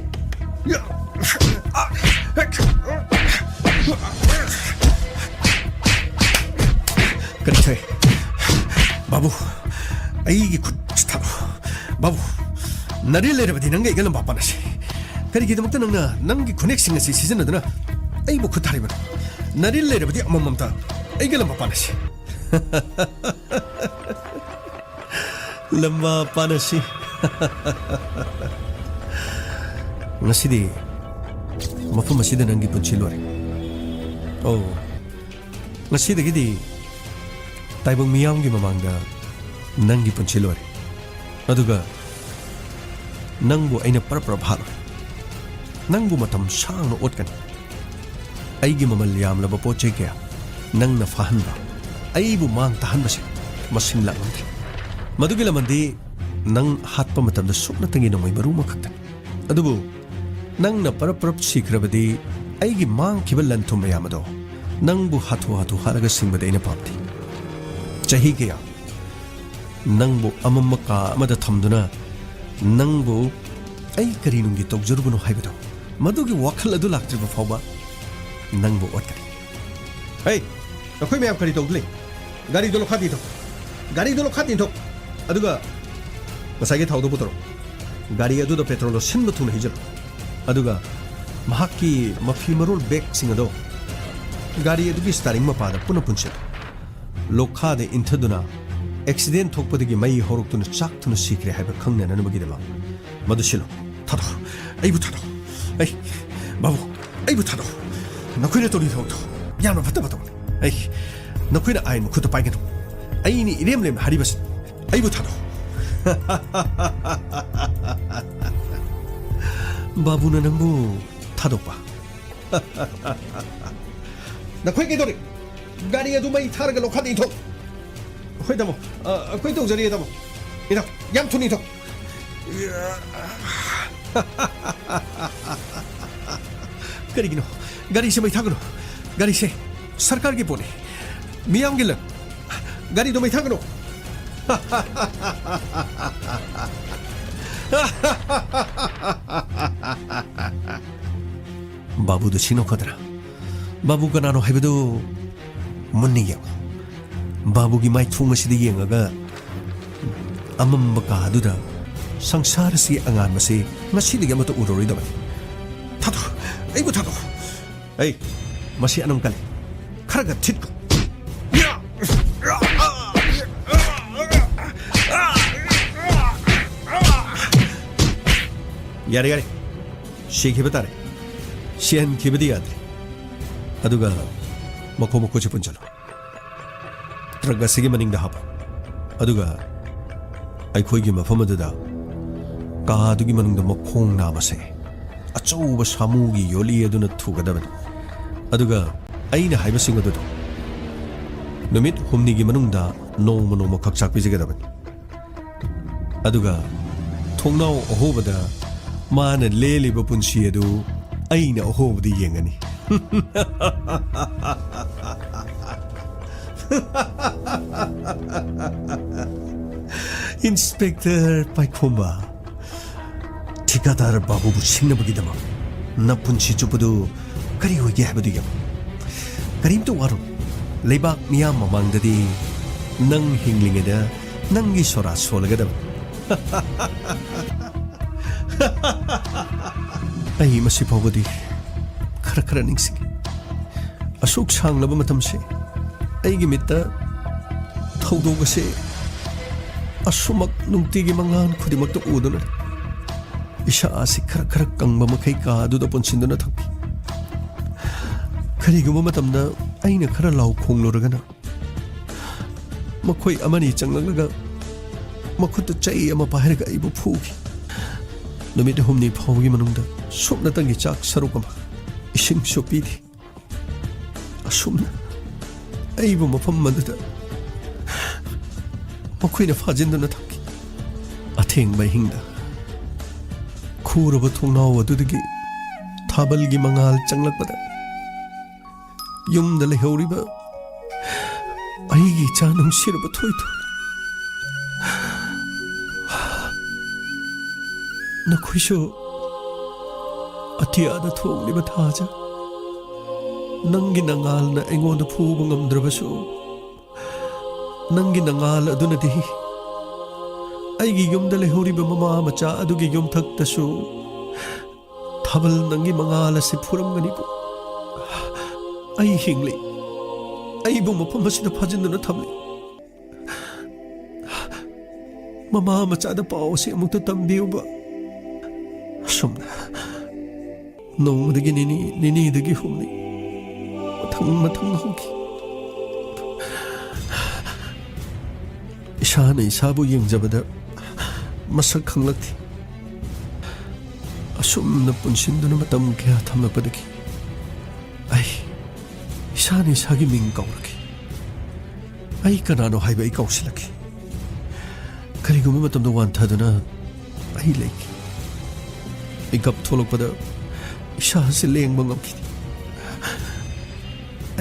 ꯀꯔꯤ ꯊꯣꯛꯑꯦ? ꯕꯥꯕꯨ, ꯑꯩꯒꯤ ꯈꯨꯠ ꯊꯥꯗꯣꯛ꯫ ꯕꯥꯕꯨ, ꯅꯔꯦꯟ ꯂꯩꯔꯕꯗꯤ ꯅꯪꯒ ꯑꯩꯒ ꯂꯝꯕꯥ ꯄꯥꯅꯁꯤ꯫ ꯀꯔꯤꯒꯤꯗꯃꯛꯇ ꯅꯪꯅ ꯅꯪꯒꯤ ꯈꯨꯅꯦꯛꯁꯤꯡ ꯑꯁꯤ ꯁꯤꯖꯤꯟꯅꯗꯨꯅ ꯑꯩꯕꯨ ꯈꯨꯠ ꯊꯥꯔꯤꯕꯅꯣ? ꯅꯔꯤꯜ ꯂꯩꯔꯕꯗꯤ ꯑꯃꯃꯝꯇ ꯑꯩꯒ ꯂꯝꯕꯥ ꯄꯥꯅꯁꯤ꯫ ꯂꯝꯕꯥ ꯄꯥꯅꯁꯤ꯫ ꯉꯁꯤꯗꯤ ꯃꯐꯝ ꯑꯁꯤꯗ ꯅꯪꯒꯤ ꯄꯨꯟꯁꯤ ꯂꯣꯏꯔꯦ꯫ ꯑꯣ, ꯉꯁꯤꯗꯒꯤꯗꯤ ꯇꯥꯏꯕꯪ ꯃꯤꯌꯥꯝꯒꯤ ꯃꯃꯥꯡꯗ ꯅꯪꯒꯤ ꯄꯨꯟꯁꯤ ꯂꯣꯏꯔꯦ꯫ ꯑꯗꯨꯒ ꯅꯪꯕꯨ ꯑꯩꯅ ꯄꯔꯞ ꯄꯔꯞ ꯍꯥꯠꯂꯣꯏ꯫ ꯅꯪꯕꯨ ꯃꯇꯝ ꯁꯥꯡꯅ ꯑꯣꯠꯀꯅꯤ꯫ ꯑꯩꯒꯤ ꯃꯃꯜ ꯌꯥꯝꯂꯕ ꯄꯣꯠ ꯆꯩ ꯀꯌꯥ ꯅꯪꯅ ꯐꯥꯍꯟꯕ, ꯑꯩꯕꯨ ꯃꯥꯡ ꯇꯥꯍꯟꯕꯁꯦ ꯃꯁꯤꯡ ꯂꯥꯛꯂꯝꯗ꯭ꯔꯦ꯫ ꯃꯗꯨꯒꯤ ꯂꯃꯟꯗꯤ ꯅꯪ ꯍꯥꯠꯄ ꯃꯇꯝꯗ ꯁꯨꯞꯅꯇꯒꯤ ꯅꯣꯡꯃꯩ ꯃꯔꯨ ꯑꯃꯈꯛꯇꯅꯤ꯫ ꯑꯗꯨꯕꯨ ꯅꯪꯅ ꯄꯔꯞ ꯄꯔꯞ ꯁꯤꯈ꯭ꯔꯕꯗꯤ ꯑꯩꯒꯤ ꯃꯥꯡꯈꯤꯕ ꯂꯟ ꯊꯨꯝ ꯃꯌꯥꯝ ꯑꯗꯣ ꯅꯪꯕꯨ ꯍꯥꯊꯨ ꯍꯥꯊꯨ ꯍꯥꯠꯂꯒ ꯁꯤꯡꯕꯗꯤ ꯑꯩꯅ ꯄꯥꯝꯗꯦ꯫ ꯆꯍꯤ ꯀꯌꯥ ꯅꯪꯕꯨ ꯑꯃꯝꯕ ꯀꯥ ꯑꯃꯗ ꯊꯝꯗꯨꯅ ꯅꯪꯕꯨ ꯑꯩ ꯀꯔꯤ ꯅꯨꯡꯒꯤ ꯇꯧꯖꯔꯨꯕꯅꯣ ꯍꯥꯏꯕꯗꯣ, ꯃꯗꯨꯒꯤ ꯋꯥꯈꯜ ꯑꯗꯨ ꯂꯥꯛꯇ꯭ꯔꯤꯕ ꯐꯥꯎꯕ ꯅꯪꯕꯨ ꯑꯣꯠꯀꯅꯤ꯫ ꯍꯦ, ꯅꯈꯣꯏ ꯃꯌꯥꯝ ꯀꯔꯤ ꯇꯧꯗꯨꯅ ꯂꯩ? ꯒꯥꯔꯤꯗꯨ ꯂꯣꯈꯥꯗ ꯏꯟꯊꯣꯛ꯫ ꯒꯥꯔꯤꯗꯨ ꯂꯣꯈꯥꯗ ꯏꯟꯊꯣꯛ꯫ ꯑꯗꯨꯒ ꯉꯁꯥꯏꯒꯤ ꯊꯥꯎꯗꯨ ꯄꯨꯊꯣꯔꯛꯎ꯫ ꯒꯥꯔꯤ ꯑꯗꯨꯗ ꯄꯦꯇ꯭ꯔꯣꯜꯗꯣ ꯁꯤꯟꯕ ꯊꯨꯡꯅ ꯍꯩꯖꯤꯜꯂꯨ꯫ ꯑꯗꯨꯒ ꯃꯍꯥꯛꯀꯤ ꯃꯐꯤ ꯃꯔꯣꯜ ꯕꯦꯒꯁꯤꯡ ꯑꯗꯣ ꯒꯥꯔꯤ ꯑꯗꯨꯒꯤ ꯁ꯭ꯇꯥꯔꯤꯡ ꯃꯄꯥꯗ ꯄꯨꯟꯅ ꯄꯨꯟꯁꯤꯜꯂꯨ꯫ ꯂꯣꯈꯥꯗ ꯏꯟꯊꯗꯨꯅ ꯑꯦꯛꯁꯤꯗꯦꯟ ꯊꯣꯛꯄꯗꯒꯤ ꯃꯩ ꯍꯧꯔꯛꯇꯨꯅ ꯆꯥꯛꯇꯨꯅ ꯁꯤꯈ꯭ꯔꯦ ꯍꯥꯏꯕ ꯈꯪꯅꯅꯕꯒꯤꯗꯃꯛ ꯃꯗꯨ ꯁꯤꯜꯂꯨ꯫ ꯊꯥꯗꯣꯛꯎ꯫ ꯑꯩꯕꯨ ꯊꯥꯗꯣꯛꯎ꯫ ꯑꯩ, ꯕꯥꯕꯨ, ꯑꯩꯕꯨ ꯊꯥꯗꯣꯛꯎ꯫ ꯅꯈꯣꯏꯅ ꯇꯧꯔꯤ ꯊꯕꯛꯇꯣ ꯌꯥꯝꯅ ꯐꯠꯇꯕ ꯊꯕꯛꯅꯤ꯫ ꯑꯩ, ꯅꯈꯣꯏꯅ ꯑꯥꯏꯟ ꯃꯈꯨꯠꯇ ꯄꯥꯏꯒꯅꯨ꯫ ꯑꯩꯅ ꯏꯔꯦꯝ ꯂꯦꯝꯅ ꯍꯥꯏꯔꯤꯕꯁꯤ꯫ ꯑꯩꯕꯨ ꯊꯥꯗꯣꯛꯎ꯫ ꯕꯥꯕꯨꯅ ꯅꯪꯕꯨ ꯊꯥꯗꯣꯛꯄ꯫ ꯅꯈꯣꯏ ꯀꯩꯗꯧꯔꯤ? ꯒꯥꯔꯤ ꯑꯗꯨ ꯃꯩ ꯊꯥꯔꯒ ꯂꯧꯈꯠ ꯏꯟꯊꯣꯛ꯫ ꯍꯣꯏ, ꯇꯥꯃꯣ꯫ ꯑ, ꯑꯩꯈꯣꯏ ꯇꯧꯖꯔꯤ, ꯇꯥꯃꯣ꯫ ꯏꯟꯊꯣꯛ, ꯌꯥꯝ ꯊꯨꯅ ꯏꯟꯊꯣꯛ꯫ ꯀꯔꯤꯒꯤꯅꯣ? ꯒꯥꯔꯤꯁꯦ ꯃꯩ ꯊꯥꯒꯅꯨ꯫ ꯒꯥꯔꯤꯁꯦ ꯁꯔꯀꯥꯔꯒꯤ ꯄꯣꯠꯅꯤ꯫ ꯃꯤꯌꯥꯝꯒꯤ ꯂꯟ꯫ ꯒꯥꯔꯤꯗꯣ ꯃꯩ ꯊꯥꯒꯅꯨ꯫ ꯕꯥꯕꯨꯗꯨ ꯁꯤ ꯅꯣꯛꯀꯗ꯭ꯔꯥ? ꯕꯥꯕꯨ ꯀꯅꯥꯅꯣ ꯍꯥꯏꯕꯗꯨ ꯃꯨꯟꯅ ꯌꯦꯡꯉꯨ꯫ ꯕꯥꯕꯨꯒꯤ ꯃꯥꯏꯊꯣꯡ ꯑꯁꯤꯗ ꯌꯦꯡꯉꯒ ꯑꯃꯝꯕ ꯀꯥ ꯑꯗꯨꯗ ꯁꯪꯁꯥꯔ ꯑꯁꯤ ꯑꯉꯥꯟꯕꯁꯤ ꯉꯁꯤꯗꯒꯤ ꯑꯃꯠꯇ ꯎꯔꯔꯣꯏꯗꯕꯅꯤ꯫ ꯑꯩꯕꯨ ꯊꯥꯗꯣꯛ꯫ ꯑꯩ, ꯃꯁꯤ ꯑꯅꯝ ꯀꯜꯂꯤ꯫ ꯈꯔꯒ ꯊꯤꯠꯀꯣ꯫ ꯌꯥꯔꯦ, ꯌꯥꯔꯦ꯫ ꯁꯤꯈꯤꯕ ꯇꯥꯔꯦ꯫ ꯁꯤꯍꯟꯈꯤꯕꯗꯤ ꯌꯥꯗ꯭ꯔꯦ꯫ ꯑꯗꯨꯒ ꯃꯈꯣꯡ ꯃꯈꯨꯠꯁꯦ ꯄꯨꯟꯁꯤꯜꯂꯨ꯫ ꯇ꯭ꯔꯛ ꯑꯁꯤꯒꯤ ꯃꯅꯤꯡꯗ ꯍꯥꯞꯄꯨ꯫ ꯑꯗꯨꯒ ꯑꯩꯈꯣꯏꯒꯤ ꯃꯐꯝ ꯑꯗꯨꯗ ꯀꯥ ꯑꯗꯨꯒꯤ ꯃꯅꯨꯡꯗ ꯃꯈꯣꯡ ꯅꯥꯝꯃꯁꯦ ꯑꯆꯧꯕ ꯁꯥꯃꯨꯒꯤ ꯌꯣꯠꯂꯤ ꯑꯗꯨꯅ ꯊꯨꯒꯗꯕꯅꯤ꯫ ꯑꯗꯨꯒ ꯑꯩꯅ ꯍꯥꯏꯕꯁꯤꯡ ꯑꯗꯨꯗꯣ ꯅꯨꯃꯤꯠ ꯍꯨꯝꯅꯤꯒꯤ ꯃꯅꯨꯡꯗ ꯅꯣꯡꯃ ꯅꯣꯡꯃꯈꯛ ꯆꯥꯛ ꯄꯤꯖꯒꯗꯕꯅꯤ꯫ ꯑꯗꯨꯒ ꯊꯣꯡꯅꯥꯎ ꯑꯍꯣꯕꯗ ꯃꯥꯅ ꯂꯦꯜꯂꯤꯕ ꯄꯨꯟꯁꯤ ꯑꯗꯨ ꯑꯩꯅ ꯑꯍꯣꯕꯗ ꯌꯦꯡꯒꯅꯤ꯫ ꯏꯟꯁꯄꯦꯛꯇꯔ ꯄꯥꯏꯈꯣꯝꯕ, ꯊꯤꯀꯥꯗꯥꯔ ꯕꯥꯕꯨꯕꯨ ꯁꯤꯡꯅꯕꯒꯤꯗꯃꯛ ꯅꯄꯨꯟꯁꯤ ꯆꯨꯞꯄꯗꯨ ꯀꯔꯤ ꯑꯣꯏꯒꯦ ꯍꯥꯏꯕꯗꯨ ꯌꯦꯡꯉꯨ꯫ ꯀꯔꯤꯝꯇ ꯋꯥꯔꯨ꯫ ꯂꯩꯕꯥꯛ ꯃꯤꯌꯥꯝ ꯃꯃꯥꯡꯗꯗꯤ ꯅꯪ ꯍꯤꯡꯂꯤꯉꯩꯗ ꯅꯪꯒꯤ ꯁꯣꯔꯥ ꯁꯣꯜꯂꯒꯗꯕꯅꯤ꯫ ꯑꯩ ꯃꯁꯤ ꯐꯥꯎꯕꯗꯤ ꯈꯔ ꯈꯔ ꯅꯤꯡꯁꯤꯡꯉꯤ꯫ ꯑꯁꯨꯛ ꯁꯥꯡꯂꯕ ꯃꯇꯝꯁꯦ ꯑꯩꯒꯤ ꯃꯤꯠꯇ ꯊꯧꯗꯣꯛ ꯑꯁꯦ ꯑꯁꯨꯃꯛ ꯅꯨꯡꯇꯤꯒꯤ ꯃꯉꯥꯜ ꯈꯨꯗꯤꯡꯃꯛꯇ ꯎꯗꯨꯅ ꯂꯩ꯫ ꯏꯁꯥ ꯑꯁꯤ ꯈꯔ ꯈꯔ ꯀꯪꯕ ꯃꯈꯩ ꯀꯥ ꯑꯗꯨꯗ ꯄꯨꯟꯁꯤꯟꯗꯨꯅ ꯊꯝꯈꯤ꯫ ꯀꯔꯤꯒꯨꯝꯕ ꯃꯇꯝꯗ ꯑꯩꯅ ꯈꯔ ꯂꯥꯎ ꯈꯣꯡꯂꯨꯔꯒꯅ ꯃꯈꯣꯏ ꯑꯃꯅꯤ ꯆꯪꯂꯛꯂꯒ ꯃꯈꯨꯠꯇ ꯆꯩ ꯑꯃ ꯄꯥꯏꯔꯒ ꯑꯩꯕꯨ ꯐꯨꯈꯤ꯫ ꯅꯨꯃꯤꯠ ꯍꯨꯝꯅꯤ ꯐꯥꯎꯕꯒꯤ ꯃꯅꯨꯡꯗ ꯁꯨꯞꯅꯇꯪꯒꯤ ꯆꯥꯛ ꯁꯔꯨꯛ ꯑꯃ, ꯏꯁꯤꯡꯁꯨ ꯄꯤꯗꯦ꯫ ꯑꯁꯨꯝꯅ ꯑꯩꯕꯨ ꯃꯐꯝ ꯑꯗꯨꯗ ꯃꯈꯣꯏꯅ ꯐꯥꯖꯤꯟꯗꯨꯅ ꯊꯝꯈꯤ꯫ ꯑꯊꯦꯡꯕ ꯑꯍꯤꯡꯗ ꯈꯨꯔꯕ ꯊꯣꯡꯅꯥꯎ ꯑꯗꯨꯗꯒꯤ ꯊꯥꯕꯜꯒꯤ ꯃꯉꯥꯜ ꯆꯪꯂꯛꯄꯗ ꯌꯨꯝꯗ ꯂꯩꯍꯧꯔꯤꯕ ꯑꯩꯒꯤ ꯏꯆꯥ ꯅꯨꯡꯁꯤꯔꯕ ꯊꯣꯏꯊꯣꯏ, ꯅꯈꯣꯏꯁꯨ ꯑꯇꯤꯌꯥꯗ ꯊꯣꯡꯂꯤꯕ ꯊꯥꯖ, ꯅꯪꯒꯤ ꯅꯉꯥꯜꯅ ꯑꯩꯉꯣꯟꯗ ꯐꯨꯕ ꯉꯝꯗ꯭ꯔꯕꯁꯨ, ꯅꯪꯒꯤ ꯅꯉꯥꯜ ꯑꯗꯨꯅꯗꯤ ꯑꯩꯒꯤ ꯌꯨꯝꯗ ꯂꯩꯍꯧꯔꯤꯕ ꯃꯃꯥ ꯃꯆꯥ ꯑꯗꯨꯒꯤ ꯌꯨꯝꯊꯛꯇꯁꯨ ꯍꯕꯜ, ꯅꯪꯒꯤ ꯃꯉꯥꯜ ꯑꯁꯤ ꯐꯨꯔꯝꯒꯅꯤꯀꯣ꯫ ꯑꯩ ꯍꯤꯡꯂꯤ꯫ ꯑꯩꯕꯨ ꯃꯐꯝ ꯑꯁꯤꯗ ꯐꯥꯖꯤꯟꯗꯨꯅ ꯊꯝꯂꯤ꯫ ꯃꯃꯥ ꯃꯆꯥꯗ ꯄꯥꯎ ꯑꯁꯤ ꯑꯃꯨꯛꯇ ꯇꯝꯕꯤꯌꯨꯕ꯫ ꯑꯁꯨꯝꯅ ꯅꯣꯡꯃꯗꯒꯤ ꯅꯤꯅꯤ, ꯅꯤꯅꯤꯗꯒꯤ ꯍꯨꯝꯅꯤ, ꯃꯊꯪ ꯃꯊꯪ ꯍꯧꯈꯤ꯫ ꯏꯁꯥꯅ ꯏꯁꯥꯕꯨ ꯌꯦꯡꯖꯕꯗ ꯃꯁꯛ ꯈꯪꯂꯛꯇꯦ꯫ ꯑꯁꯨꯝꯅ ꯄꯨꯟꯁꯤꯟꯗꯨꯅ ꯃꯇꯝ ꯀꯌꯥ ꯊꯝꯂꯛꯄꯗꯒꯤ ꯑꯩ ꯏꯁꯥꯅ ꯏꯁꯥꯒꯤ ꯃꯤꯡ ꯀꯥꯎꯔꯛꯈꯤ꯫ ꯑꯩ ꯀꯅꯥꯅꯣ ꯍꯥꯏꯕ ꯑꯩ ꯀꯥꯎꯁꯤꯜꯂꯛꯈꯤ꯫ ꯀꯔꯤꯒꯨꯝꯕ ꯃꯇꯝꯗ ꯋꯥꯟꯊꯗꯨꯅ ꯑꯩ ꯂꯩꯈꯤ꯫ ꯃꯤꯀꯞ ꯊꯣꯛꯂꯛꯄꯗ ꯏꯁꯥ ꯑꯁꯤ ꯂꯦꯡꯕ ꯉꯝꯈꯤꯗꯦ꯫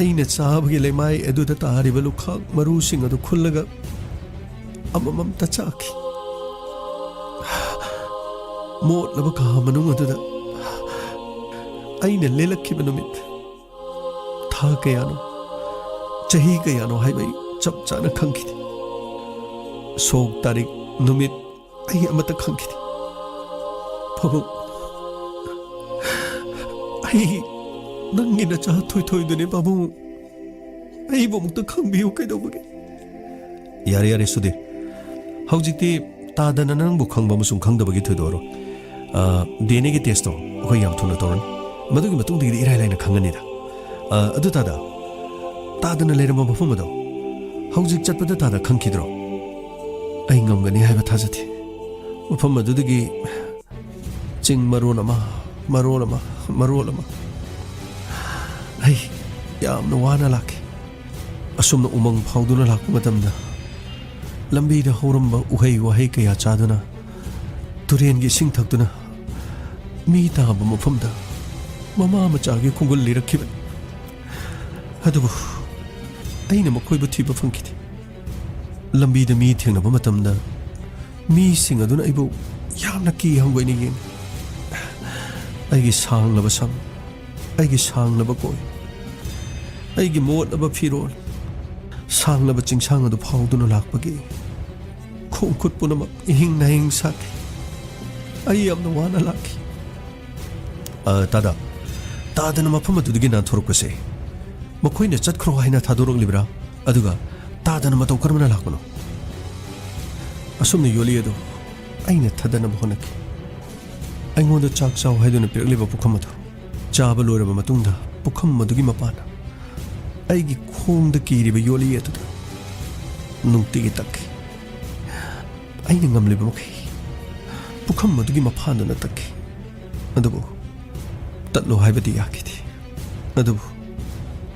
ꯑꯩꯅ ꯆꯥꯕꯒꯤ ꯂꯩꯃꯥꯏ ꯑꯗꯨꯗ ꯇꯥꯔꯤꯕ ꯂꯨꯈꯥꯛ ꯃꯔꯨꯁꯤꯡ ꯑꯗꯨ ꯈꯨꯜꯂꯒ ꯑꯃꯃꯝꯇ ꯆꯥꯈꯤ꯫ ꯃꯣꯠꯂꯕ ꯀꯥ ꯃꯅꯨꯡ ꯑꯗꯨꯗ ꯑꯩꯅ ꯂꯦꯜꯂꯛꯈꯤꯕ ꯅꯨꯃꯤꯠ, ꯊꯥ ꯀꯌꯥꯅꯣ, ꯆꯍꯤ ꯀꯌꯥꯅꯣ ꯍꯥꯏꯕ ꯑꯩ ꯆꯞ ꯆꯥꯅ ꯈꯪꯈꯤꯗꯦ꯫ ꯁꯣꯛ ꯇꯥꯔꯤꯛ, ꯅꯨꯃꯤꯠ ꯑꯩ ꯑꯃꯠꯇ ꯈꯪꯈꯤꯗꯦ꯫ ꯄꯥꯕꯨꯡ, ꯑꯩ ꯅꯪꯒꯤ ꯅꯆꯥ ꯊꯣꯏꯊꯣꯏꯗꯨꯅꯦ ꯄꯥꯕꯨꯡ꯫ ꯑꯩꯕꯨ ꯑꯃꯨꯛꯇ ꯈꯪꯕꯤꯌꯨ ꯀꯩꯗꯧꯕꯒꯦ? ꯌꯥꯔꯦ, ꯌꯥꯔꯦ, ꯁꯨꯙꯤꯔ꯫ ꯍꯧꯖꯤꯛꯇꯤ ꯇꯥꯗꯅ ꯅꯪꯕꯨ ꯈꯪꯕ ꯑꯃꯁꯨꯡ ꯈꯪꯗꯕꯒꯤ ꯊꯣꯏꯗꯣꯛꯑꯔꯣꯏ꯫ ꯑ, ꯗꯤ ꯑꯦꯟ ꯑꯦꯒꯤ ꯇꯦꯁꯇꯣ ꯑꯩꯈꯣꯏ ꯌꯥꯝ ꯊꯨꯅ ꯇꯧꯔꯅꯤ꯫ ꯃꯗꯨꯒꯤ ꯃꯇꯨꯡꯗꯒꯤꯗꯤ ꯏꯔꯥꯏ ꯂꯥꯏꯅ ꯈꯪꯒꯅꯤꯗ꯫ ꯑ, ꯑꯗꯨ ꯇꯥꯗ, ꯇꯥꯗꯅ ꯂꯩꯔꯝꯕ ꯃꯐꯝ ꯑꯗꯣ ꯍꯧꯖꯤꯛ ꯆꯠꯄꯗ ꯇꯥꯗ ꯈꯪꯈꯤꯗ꯭ꯔꯣ? ꯑꯩ ꯉꯝꯒꯅꯤ ꯍꯥꯏꯕ ꯊꯥꯖꯗꯦ꯫ ꯃꯐꯝ ꯑꯗꯨꯗꯒꯤ ꯆꯤꯡ ꯃꯔꯣꯟ ꯑꯃ, ꯃꯔꯣꯟ ꯑꯃ, ꯃꯔꯣꯟ ꯑꯃ꯫ ꯑꯩ ꯌꯥꯝꯅ ꯋꯥꯅ ꯂꯥꯛꯈꯤ꯫ ꯑꯁꯨꯝꯅ ꯎꯃꯪ ꯐꯥꯎꯗꯨꯅ ꯂꯥꯛꯄ ꯃꯇꯝꯗ, ꯂꯝꯕꯤꯗ ꯍꯧꯔꯝꯕ ꯎꯍꯩ ꯋꯥꯍꯩ ꯀꯌꯥ ꯆꯥꯗꯨꯅ, ꯇꯨꯔꯦꯟꯒꯤ ꯏꯁꯤꯡ ꯊꯛꯇꯨꯅ, ꯃꯤ ꯇꯥꯕ ꯃꯐꯝꯗ ꯃꯃꯥ ꯃꯆꯥꯒꯤ ꯈꯣꯡꯒꯨꯜ ꯂꯤꯔꯛꯈꯤꯕꯅꯤ꯫ ꯑꯗꯨꯕꯨ ꯑꯩꯅ ꯃꯈꯣꯏꯕꯨ ꯊꯤꯕ ꯐꯪꯈꯤꯗꯦ꯫ ꯂꯝꯕꯤꯗ ꯃꯤ ꯊꯦꯡꯅꯕ ꯃꯇꯝꯗ, ꯃꯤꯁꯤꯡ ꯑꯗꯨꯅ ꯑꯩꯕꯨ ꯌꯥꯝꯅ ꯀꯤ ꯍꯪꯒꯣꯏꯅ ꯌꯦꯡꯏ꯫ ꯑꯩꯒꯤ ꯁꯥꯡꯂꯕ ꯁꯝ, ꯑꯩꯒꯤ ꯁꯥꯡꯂꯕ ꯀꯣꯏ, ꯑꯩꯒꯤ ꯃꯣꯠꯂꯕ ꯐꯤꯔꯣꯜ, ꯁꯥꯡꯂꯕ ꯆꯤꯡꯁꯥꯡ ꯑꯗꯨ ꯐꯥꯎꯗꯨꯅ ꯂꯥꯛꯄꯒꯤ ꯈꯣꯡ ꯈꯨꯠ ꯄꯨꯝꯅꯃꯛ ꯏꯍꯤꯡ ꯅꯥꯍꯤꯡ ꯁꯥꯈꯤ꯫ ꯑꯩ ꯌꯥꯝꯅ ꯋꯥꯅ ꯂꯥꯛꯈꯤ꯫ ꯑ, ꯇꯥꯗ, ꯇꯥꯗꯅ ꯃꯐꯝ ꯑꯗꯨꯗꯒꯤ ꯅꯥꯟꯊꯣꯔꯛꯄꯁꯦ ꯃꯈꯣꯏꯅ ꯆꯠꯈ꯭ꯔꯣ ꯍꯥꯏꯅ ꯊꯥꯗꯣꯔꯛꯂꯤꯕ꯭ꯔꯥ? ꯑꯗꯨꯒ ꯇꯥꯗꯅ ꯃꯇꯧ ꯀꯔꯝꯅ ꯂꯥꯛꯄꯅꯣ? ꯑꯁꯨꯝꯅ ꯌꯣꯜꯂꯤ ꯑꯗꯨ ꯑꯩꯅ ꯊꯥꯗꯅꯕ ꯍꯣꯠꯅꯈꯤ꯫ ꯑꯩꯉꯣꯟꯗ ꯆꯥꯛ ꯆꯥꯎ ꯍꯥꯏꯗꯨꯅ ꯄꯤꯔꯛꯂꯤꯕ ꯄꯨꯈꯝ ꯑꯗꯨ ꯆꯥꯕ ꯂꯣꯏꯔꯕ ꯃꯇꯨꯡꯗ ꯄꯨꯈꯝ ꯑꯗꯨꯒꯤ ꯃꯄꯥꯟꯅ ꯑꯩꯒꯤ ꯈꯣꯡꯗ ꯀꯤꯔꯤꯕ ꯌꯣꯠꯂꯤ ꯑꯗꯨꯗ ꯅꯨꯡꯇꯤꯒꯤ ꯇꯛꯈꯤ꯫ ꯑꯩꯅ ꯉꯝꯂꯤꯕ ꯃꯈꯩ ꯄꯨꯈꯝ ꯑꯗꯨꯒꯤ ꯃꯄꯥꯟꯗꯨꯅ ꯇꯛꯈꯤ꯫ ꯑꯗꯨꯕꯨ ꯇꯠꯂꯣ ꯍꯥꯏꯕꯗꯤ ꯌꯥꯈꯤꯗꯦ꯫ ꯑꯗꯨꯕꯨ